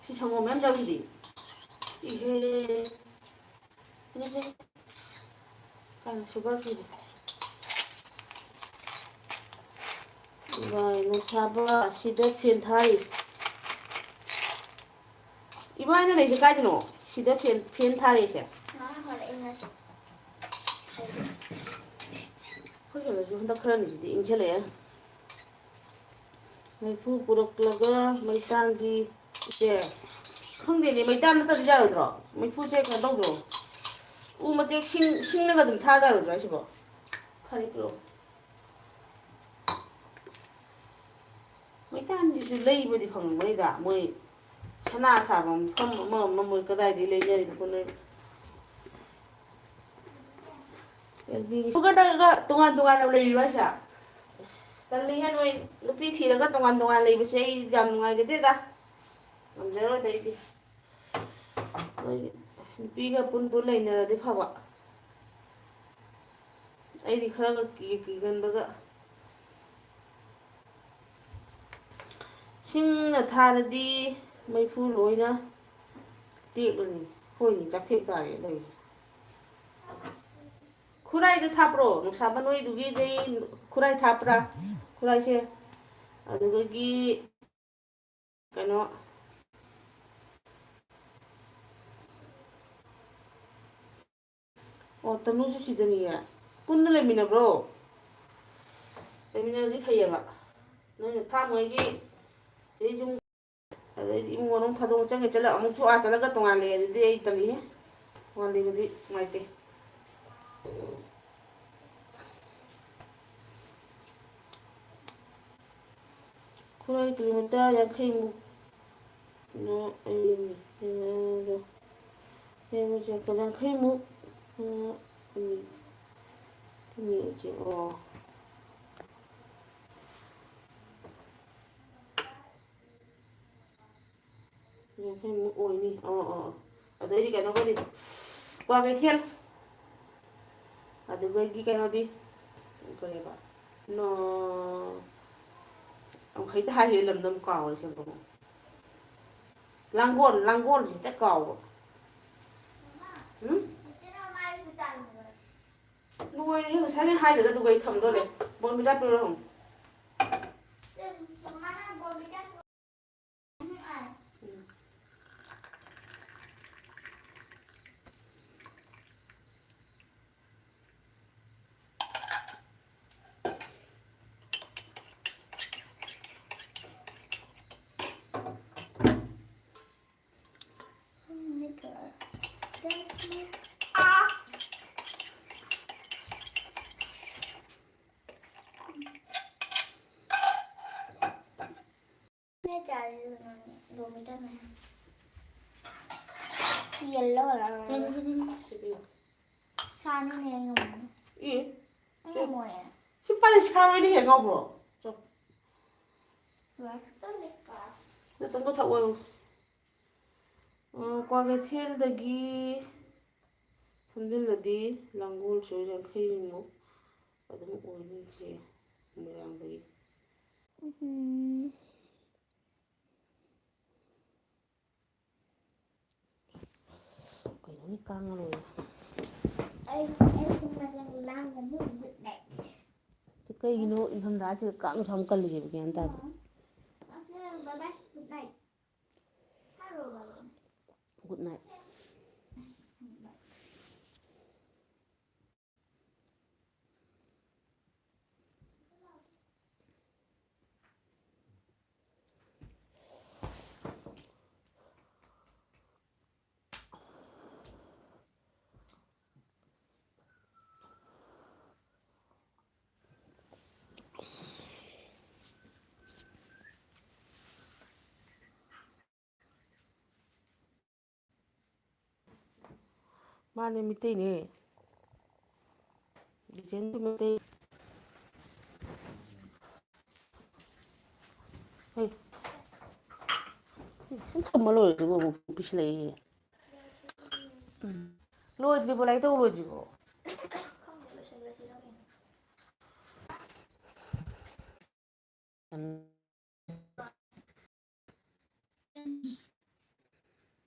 ꯁꯤ ꯁꯪꯒꯣꯝ ꯃꯌꯥꯝ ꯌꯥꯎꯔꯤꯗꯤ꯫ ꯏꯍꯦ꯫ ꯁꯤꯅ ꯁꯤ ꯀꯥꯏꯅ ꯁꯨꯒꯔ ꯐ꯭ꯔꯤꯗꯤ꯫ ꯏꯃꯥꯏ, ꯅꯨꯡꯁꯥꯕ ꯑꯁꯤꯗ ꯐꯦꯟ ꯊꯥꯔꯤ꯫ ꯏꯃꯥ, ꯑꯩꯅ ꯂꯩꯁꯦ ꯀꯥꯏꯗꯅꯣ? ꯁꯤꯗ ꯐꯦꯟ, ꯐꯦꯟ ꯊꯥꯔꯤꯁꯦ꯫ ꯃꯥ ꯍꯜꯂꯛꯑꯦ ꯉꯁꯤ꯫ ꯑꯩꯈꯣꯏ ꯁꯣꯝꯗꯁꯨ ꯍꯟꯗꯛ ꯈꯔꯅꯤꯁꯤꯗꯤ ꯏꯪꯁꯜꯂꯛꯑꯦ꯫ ꯃꯩꯐꯨ ꯄꯨꯔꯛꯂꯒ ꯃꯩꯇꯥꯟꯗꯤ, ꯏꯆꯦ, ꯈꯪꯗꯦꯅꯦ, ꯃꯩꯇꯥꯟ ꯅꯠꯇ꯭ꯔꯗꯤ ꯌꯥꯔꯣꯏꯗ꯭ꯔꯣ? ꯃꯩꯐꯨꯁꯦ ꯀꯩꯅꯣ ꯇꯧꯗ꯭ꯔꯣ? ꯎ ꯃꯇꯦꯛ, ꯁꯤꯡ, ꯁꯤꯡꯅꯒ ꯑꯗꯨꯝ ꯊꯥ ꯌꯥꯔꯣꯏꯗ꯭ꯔꯣ ꯍꯥꯏꯁꯤꯕꯣ? ꯐꯔꯦ, ꯄꯤꯔꯛꯑꯣ꯫ ꯃꯩꯇꯥꯟꯁꯤꯁꯨ ꯂꯩꯕꯗꯤ ꯐꯪꯉꯝꯒꯅꯤꯗ, ꯃꯣꯏ ꯁꯅꯥ ꯁꯥꯕ ꯃꯐꯝ ꯑꯃ ꯑꯃ ꯃꯣꯏ ꯀꯗꯥꯏꯗꯒꯤ ꯂꯩꯅꯔꯤꯕ ꯈꯣꯠꯅꯔꯤꯕ? ꯑꯦꯜ ꯕꯤꯒꯤ ꯁꯨꯒꯔꯗꯒ ꯇꯣꯉꯥꯟ ꯇꯣꯉꯥꯟꯅ ꯂꯩꯔꯤꯕ ꯍꯥꯏꯁꯦ? ꯑꯁ, ꯇꯜꯂꯤꯍꯦ, ꯅꯣꯏ ꯅꯨꯄꯤ ꯊꯤꯔꯒ ꯇꯣꯉꯥꯟ ꯇꯣꯉꯥꯟ ꯂꯩꯕꯁꯦ ꯑꯩ ꯌꯥꯝ ꯅꯨꯡꯉꯥꯏꯖꯗꯦꯗ, ꯉꯝꯖꯔꯣꯏꯗ ꯑꯩꯗꯤ꯫ ꯅꯣꯏ ꯅꯨꯄꯤꯒ ꯄꯨꯟ ꯄꯨꯟ ꯂꯩꯅꯔꯗꯤ ꯐꯕ꯫ ꯑꯩꯗꯤ ꯈꯔꯒ ꯀꯤ-, ꯀꯤꯒꯟꯕꯒ꯫ ꯁꯤꯡꯅ ꯊꯥꯔꯗꯤ ꯃꯩꯐꯨ ꯂꯣꯏꯅ ꯇꯦꯛꯂꯅꯤ꯫ ꯍꯣꯏꯅꯦ, ꯆꯥꯛꯊꯦꯛ ꯇꯥꯔꯦ ꯂꯩ꯫ ꯈꯨꯔꯥꯏꯗ ꯊꯥꯞꯄ꯭ꯔꯣ? ꯅꯨꯡꯁꯥꯕ ꯅꯣꯏꯗꯨꯒꯤꯗꯤ ꯈꯨꯔꯥꯏ ꯊꯥꯞꯄ꯭ꯔꯥ? ꯈꯨꯔꯥꯏꯁꯦ꯫ ꯑꯗꯨꯗꯒꯤ ꯀꯩꯅꯣ, ꯑꯣ, ꯇꯅꯨꯁꯨ ꯁꯤꯗꯅꯤꯌꯦ꯫ ꯄꯨꯟꯅ ꯂꯩꯃꯤꯟꯅꯕ꯭ꯔꯣ? ꯂꯩꯃꯤꯟꯅꯕꯗꯤ ꯐꯩꯌꯦꯕ꯫ ꯅꯣꯏꯅ ꯊꯥꯡꯉꯩꯒꯤ ꯁꯤꯗꯩ ꯌꯨꯝ, ꯑꯗꯩꯗꯤ ꯏꯃꯨꯡ ꯃꯅꯨꯡ ꯊꯥꯗꯣꯛꯑ ꯆꯪꯉꯦ ꯆꯠꯂ ꯑꯃꯨꯛꯁꯨ ꯑꯥ ꯆꯠꯂꯒ ꯇꯣꯉꯥꯟ ꯂꯩ ꯑꯗꯨꯗꯤ ꯑꯩ ꯇꯜꯂꯤꯍꯦ꯫ ꯇꯣꯉꯥꯟ ꯂꯩꯕꯗꯤ ꯅꯨꯡꯉꯥꯏꯇꯦ꯫ ꯈꯨꯔꯥꯏ ꯀꯤꯂꯣꯃꯤꯇꯔ ꯌꯥꯡꯈꯩꯃꯨꯛ꯫ ꯅꯣ, ꯑꯩ, ꯑꯗꯣ, ꯌꯥꯡꯈꯩꯃꯨꯛ꯫ ꯑ, ꯑꯅꯤ, ꯑꯅꯤ, ꯑꯣ꯫ ꯌꯥꯡꯈꯩꯃꯨꯛ ꯑꯣꯏꯅꯤ꯫ ꯑꯣ, ꯑꯣ, ꯑꯣ꯫ ꯑꯗꯩꯗꯤ ꯀꯩꯅꯣꯒꯗꯤ, ꯀ꯭ꯋꯥꯀꯩꯊꯦꯜ꯫ ꯑꯗꯨꯗꯒꯤ ꯀꯩꯅꯣꯗꯤ, ꯀꯔꯤꯕ? ꯅꯣ-, ꯑꯃꯨꯛ ꯍꯦꯛꯇ ꯍꯥꯏꯈꯤꯕ ꯂꯝꯗꯣ ꯑꯃꯨꯛ ꯀꯥꯎꯔꯦ ꯑꯁꯦꯡꯕ ꯑꯃꯨꯛ꯫ ꯂꯥꯡꯒꯣꯜ, ꯂꯥꯡꯒꯣꯜꯁꯦ ꯍꯦꯛꯇ ꯀꯥꯎꯕ꯫ ꯎꯝ? ꯂꯣꯏꯔꯦꯍꯦ, ꯉꯁꯥꯏꯅ ꯍꯥꯏꯗ꯭ꯔꯒ ꯑꯗꯨꯒ ꯑꯩ ꯊꯝꯗꯣꯔꯦ꯫ ꯕꯣꯔꯃꯤꯇꯥ ꯄꯤꯔꯛꯑꯣ ꯍꯪꯉꯨ꯫ Yellow colour. ꯁꯤꯕꯤꯌꯨ꯫ ꯁꯥꯅꯤꯅꯦ ꯑꯩ ꯉꯝꯃꯣꯏ꯫ ꯏ꯫ ꯑꯩ ꯉꯝꯃꯣꯏꯌꯦ꯫ ꯁꯤ ꯄꯥꯏ ꯁꯥꯔꯣꯏꯅꯦ ꯍꯦꯛ ꯉꯥꯎꯕ꯭ꯔꯣ? ꯆꯣ꯫ ꯒ꯭ꯂꯥꯁ ꯈꯛꯇ ꯂꯩꯀꯣ꯫ ꯅꯠꯇ꯭ꯔ ꯃꯊꯛ ꯑꯣꯏꯌꯨ꯫ ꯑ, ꯀ꯭ꯋꯥꯀꯩꯊꯦꯜꯗꯒꯤ ꯁꯝꯖꯤꯜꯂꯗꯤ ꯂꯥꯡꯒꯣꯜꯁꯨ ꯌꯥꯡꯈꯩꯃꯨꯛ ꯑꯗꯨꯝ ꯑꯣꯏꯗꯣꯏꯁꯦ ꯃꯣꯏꯔꯥꯡꯗꯒꯤ꯫ ꯎꯝ꯫ ꯀꯩꯅꯣꯅꯦ ꯀꯥꯡꯅ ꯂꯣꯏꯔꯦ꯫ ꯑꯩ, ꯑꯩ ꯁꯨꯝ ꯃꯇꯦꯡ ꯂꯥꯡꯒꯅꯤ, good night꯫ ꯀꯩꯒꯤꯅꯣ ꯏꯪꯊꯝꯊꯥꯁꯤꯗ ꯀꯥꯡꯁꯨ ꯌꯥꯝ ꯀꯜꯂꯤꯁꯦ ꯒ꯭ꯌꯥꯟ ꯇꯥꯗꯦ꯫ ꯑꯁ, bye bye, good night꯫ ꯍꯥꯏꯔꯣ, bye bye꯫ Good night꯫ ꯃꯥꯅꯦ, ꯃꯤꯇꯩꯅꯦ꯫ ꯂꯤꯖꯦꯟꯁꯨ ꯃꯤꯇꯩ꯫ ꯍꯩ, ꯁꯨꯝ ꯊꯝꯃ ꯂꯣꯏꯔꯦ ꯑꯗꯨꯕꯨ ꯑꯃꯨꯛ ꯄꯤꯁꯤꯜꯂꯛꯏ꯫ ꯎꯝ꯫ ꯂꯣꯏꯗ꯭ꯔꯤꯕꯣ? ꯂꯥꯏꯔꯤꯛ ꯇꯧ ꯂꯣꯏꯗ꯭ꯔꯤꯕꯣ?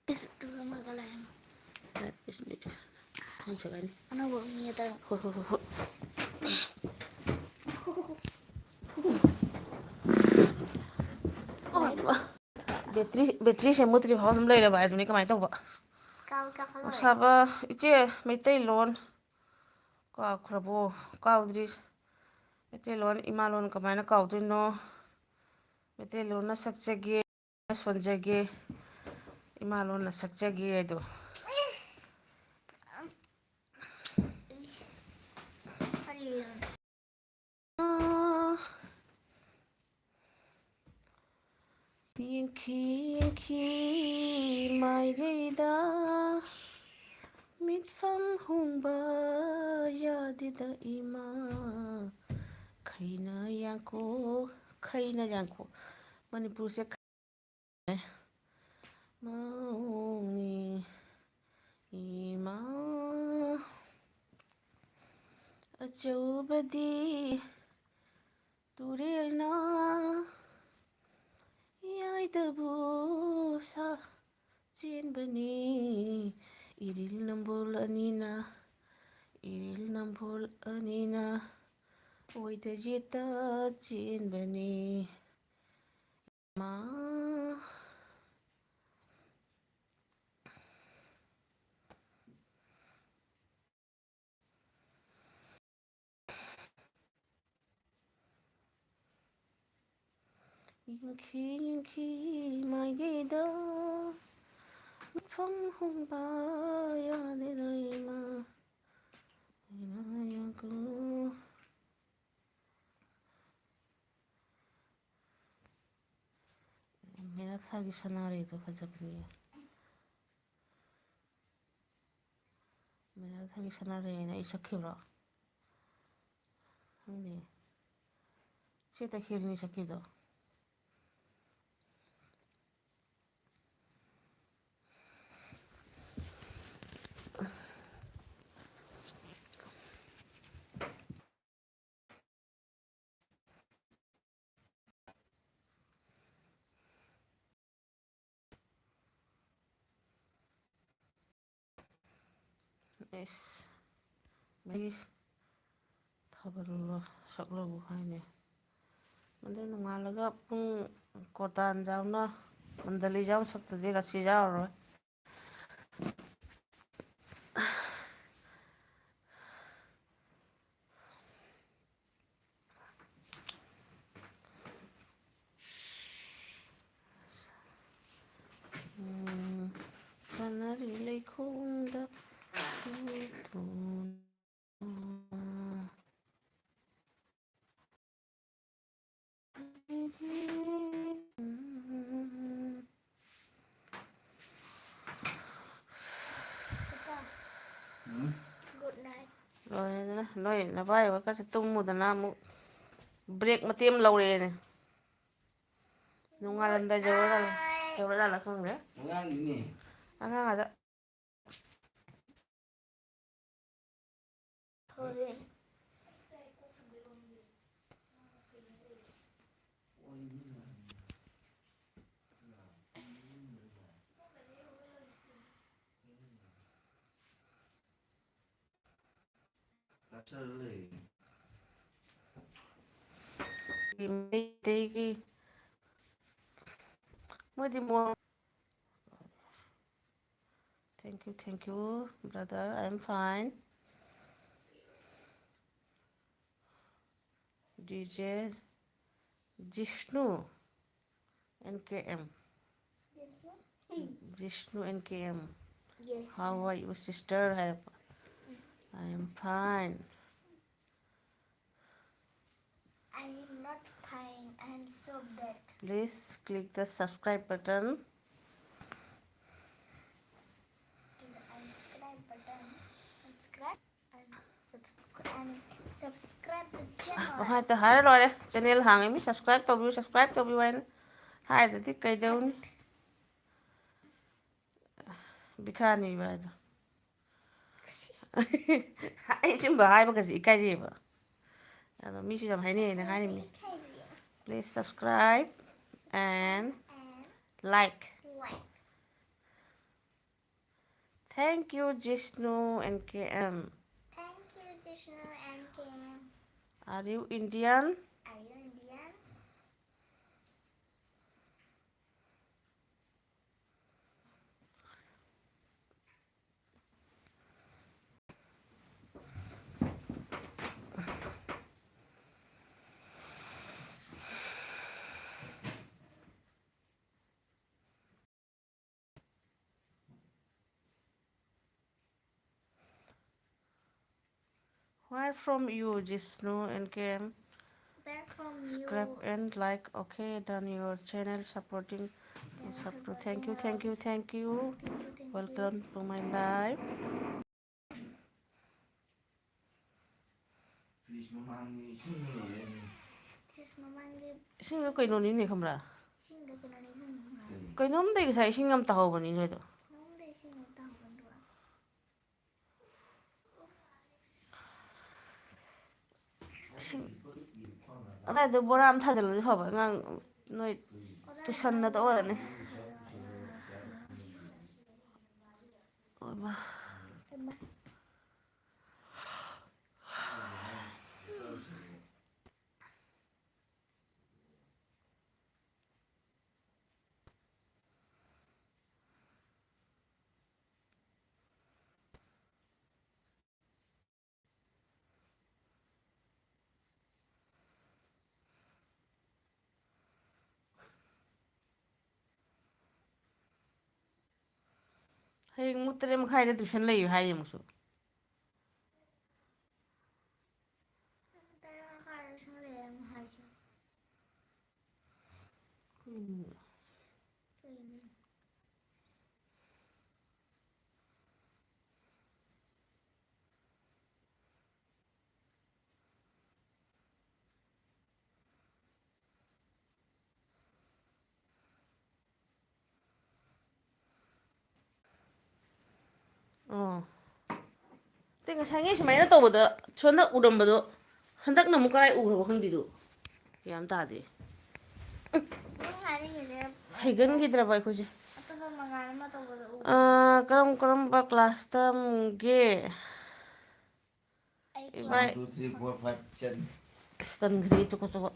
ꯐꯦꯁꯕꯨꯛꯇꯨ ꯑꯃꯒ ꯂꯩꯔꯝꯃꯣ꯫ ꯐꯦꯁꯕꯨꯛ꯫ ꯐꯣꯟ ꯁꯦꯒꯥꯏꯅꯤ꯫ ꯑꯅꯧꯕ ꯑꯃ ꯌꯦꯡꯒꯦ ꯇꯧꯔꯣ꯫ ꯍꯣꯏ, ꯍꯣꯏ, ꯍꯣꯏ, ꯍꯣꯏ꯫ ꯕꯦꯇ꯭ꯔꯤ, ꯕꯦꯇ꯭ꯔꯤꯁꯦ ꯃꯨꯠꯇ꯭ꯔꯤ ꯐꯥꯎ ꯑꯗꯨꯝ ꯂꯩꯔꯕ ꯍꯥꯏꯗꯨꯅꯤ꯫ ꯀꯃꯥꯏꯅ ꯇꯧꯕ? ꯀꯥꯎ-, ꯀꯥꯎꯈꯠꯂꯣꯏ꯫ ꯑꯣꯁꯥꯕ ꯏꯆꯦ, ꯃꯩꯇꯩꯂꯣꯟ ꯀꯥꯎꯈ꯭ꯔꯕꯣ? ꯀꯥꯎꯗ꯭ꯔꯤ꯫ ꯃꯩꯇꯩꯂꯣꯟ, ꯏꯃꯥꯂꯣꯟ ꯀꯃꯥꯏꯅ ꯀꯥꯎꯗꯣꯏꯅꯣ? ꯃꯩꯇꯩꯂꯣꯟꯅ ꯁꯛꯆꯒꯦ, ꯁꯣꯟꯖꯒꯦ, ꯏꯃꯥꯂꯣꯟꯅ ꯁꯛꯆꯒꯦ ꯍꯥꯏꯗꯣ꯫ ꯌꯦꯡꯈꯤ ꯌꯦꯡꯈꯤ ꯃꯥꯏꯀꯩꯗ ꯃꯤꯠꯐꯝ ꯍꯣꯡꯕ ꯌꯥꯗꯦꯗ ꯏꯃꯥ꯫ ꯈꯩꯅ ꯌꯥꯡꯀꯣꯛ, ꯈꯩꯅ ꯌꯥꯡꯀꯣꯛ꯫ ꯃꯅꯤꯄꯨꯔꯁꯦ ꯃꯑꯣꯡꯅꯤ ꯏꯃꯥ꯫ ꯑꯆꯧꯕꯗꯤ ꯇꯨꯔꯦꯜꯅ ꯌꯥꯏꯗꯕꯨ ꯁꯥ ꯆꯦꯟꯕꯅꯤ꯫ ꯏꯔꯤꯜ ꯅꯝꯕꯣꯜ ꯑꯅꯤꯅ, ꯏꯔꯤꯜ ꯅꯝꯕꯣꯜ ꯑꯅꯤꯅ ꯑꯣꯏꯗ ꯌꯦꯠꯇ ꯆꯦꯟꯕꯅꯤ꯫ ꯃꯥ ꯌꯦꯡꯈꯤ ꯌꯦꯡꯈꯤ ꯃꯥꯏꯀꯩꯗ ꯃꯐꯝ ꯍꯣꯡꯕ ꯌꯥꯗꯦꯗ ꯏꯃꯥ, ꯏꯃꯥ ꯌꯥꯡꯀꯨ꯫ ꯃꯦꯔꯥ ꯊꯥꯒꯤ ꯁꯅꯥꯔꯩꯗꯣ ꯐꯖꯕꯅꯦ꯫ ꯃꯦꯔꯥ ꯊꯥꯒꯤ ꯁꯅꯥꯔꯩ ꯍꯥꯏꯅ ꯑꯩ ꯁꯛꯈꯤꯕ꯭ꯔꯣ? ꯈꯪꯗꯦ꯫ ꯁꯤ ꯇꯈꯦꯜꯅꯤ ꯁꯛꯈꯤꯗꯣ꯫ ꯑꯦꯁ, ꯃꯩ ꯊꯥꯕꯜꯂꯣ ꯁꯛꯂꯣꯕꯨ ꯍꯥꯏꯅꯦ꯫ ꯑꯗꯨ ꯅꯣꯡꯉꯥꯜꯂꯒ ꯄꯨꯡ ꯀꯣꯇꯥꯟ ꯌꯥꯎꯅ ꯃꯟꯗꯂꯤ ꯌꯥꯎ ꯁꯛꯇꯗꯤ ꯉꯁꯤ ꯌꯥꯎꯔꯔꯣꯏ꯫ ꯎꯝ, ꯁꯥꯟꯅꯔꯤ ꯂꯩꯈꯣꯡꯗ ꯇꯨ ꯇꯨ꯫ ꯎꯝ꯫ ꯂꯣꯏꯔꯦꯗꯅ, ꯅꯣꯏ ꯅꯕꯥꯏ ꯍꯣꯏꯒꯁꯦ ꯇꯨꯝꯃꯨꯗꯅ ꯑꯃꯨꯛ break ꯃꯇꯦꯛ ꯑꯃ ꯂꯧꯔꯛꯑꯦꯅꯦ꯫ ꯅꯣꯡꯉꯥꯜꯂꯝꯗꯥꯏ ꯌꯧꯔꯖꯥꯠꯂ, ꯌꯧꯔꯖꯥꯠꯂ ꯈꯪꯗꯦ꯫ ꯑꯉꯥꯡꯅꯤꯅꯦ꯫ ꯑꯉꯥꯡ ꯑꯗ ꯍꯣꯔꯦꯟ꯫ ꯃꯩꯇꯩꯒꯤ ꯃꯣꯏꯗꯤ ꯃꯣ-, thank you, thank you, brother. I am fine. D J Jishnu N K M. Jishnu N K M. Yes, how are you, sister? I am, I am fine. I am not fine. I am so bad. Please click the subscribe button. Click the subscribe button. Subscribe and subscribe and subscribe the channel. ꯑꯣ, ꯍꯥꯏ, ꯍꯥꯏꯔ ꯂꯣꯏꯔꯦ꯫ Channel ꯍꯥꯡꯉꯤ ꯃꯤ subscribe ꯇꯧꯕꯤꯌꯨ, subscribe ꯇꯧꯕꯤꯌꯨ ꯍꯥꯏꯅ ꯍꯥꯏꯗ꯭ꯔꯗꯤ ꯀꯩꯗꯧꯅꯤ? ꯕꯤꯈꯥꯅꯤꯕ ꯍꯥꯏꯗꯣ꯫ ꯑꯩ ꯁꯨꯝꯕ ꯍꯥꯏꯕꯒꯁꯦ ꯏꯀꯥꯏꯖꯩꯌꯦꯕ꯫ ꯑꯗꯣ ꯃꯤꯁꯨ ꯌꯥꯝ ꯍꯥꯏꯅꯩ ꯍꯥꯏꯅ ꯍꯥꯏꯔꯤꯕꯅꯤ꯫ Please subscribe and like. Thank you, Jishnu N K M. Thank you, Jishnu N K M. Are you Indian? Are you Indian? Where from you, Jishnu N K M? Where from you? Subscribe and like. Okay, done your channel supporting. Thank you, thank you, thank you. Thank you, thank you. Welcome to my live. Fridge ꯃꯃꯥꯡꯒꯤ ꯏꯁꯤꯡꯗꯣ ꯂꯣꯏꯔꯦꯅꯦ꯫ Fridge ꯃꯃꯥꯡꯒꯤ ꯏꯁꯤꯡꯗꯣ ꯀꯩꯅꯣꯅꯤꯅꯦ, ꯈꯪꯕ꯭ꯔꯥ? ꯏꯁꯤꯡꯗꯣ ꯀꯩꯅꯣꯅꯤ, ꯈꯪꯕ꯭ꯔꯥ? ꯀꯩꯅꯣꯝꯗꯒꯤ ꯉꯁꯥꯏ ꯏꯁꯤꯡ ꯌꯥꯝ ꯇꯥꯍꯧꯕꯅꯤ ꯅꯣꯏꯗꯣ꯫ ꯀꯩꯅꯣꯝꯗ ꯏꯁꯤꯡ ꯌꯥꯝ ꯇꯥꯍꯧꯕꯅꯤ ꯑꯗꯨꯒ꯫ ꯏꯁꯤꯡ ꯑꯗꯥꯏꯗ ꯕꯣꯔꯥ ꯑꯃ ꯊꯥꯖꯤꯜꯂꯗꯤ ꯐꯕ, ꯑꯉꯥꯡ ꯅꯣꯏ ꯇꯨꯏꯁꯟꯅ ꯇꯧꯔꯅꯤ꯫ ꯑꯣꯏꯃꯥ꯫ ꯍꯌꯦꯡ ꯑꯃꯨꯛ ꯇꯔꯦꯠ ꯃꯈꯥꯏꯗ tuition ꯂꯩꯌꯨ ꯍꯥꯏꯔꯤ ꯑꯃꯨꯛꯁꯨ꯫ ꯑꯣ꯫ ꯑꯇꯩ ꯉꯁꯥꯏꯉꯩ ꯁꯨꯃꯥꯏꯅ ꯇꯧꯕꯗ ꯁꯣꯝꯗ ꯎꯔꯝꯕꯗꯣ ꯍꯟꯗꯛꯅ ꯑꯃꯨꯛ ꯀꯗꯥꯏ ꯎꯈ꯭ꯔꯕ ꯈꯪꯗꯦꯗꯣ꯫ ꯒ꯭ꯌꯥꯟ ꯇꯥꯗꯦ꯫ ꯅꯪ ꯍꯥꯏꯅꯤꯡꯉꯤꯁꯦ ꯍꯩꯒꯟꯈꯤꯗ꯭ꯔꯕ ꯑꯩꯈꯣꯏꯁꯦ꯫ ꯑꯇꯣꯞꯄ ꯃꯉꯥꯜ ꯑꯃ ꯇꯧꯕꯗ ꯎ꯫ ꯑꯥ, ꯀꯔꯝ ꯀꯔꯝꯕ class ꯇꯝꯒꯦ? ꯑꯩ ꯏꯕꯥꯏ꯫ Class two, three, four, five, seven꯫ ꯑꯁ, ꯇꯟꯈ꯭ꯔꯦ, ꯆꯨꯀꯣ, ꯆꯨꯀꯣ꯫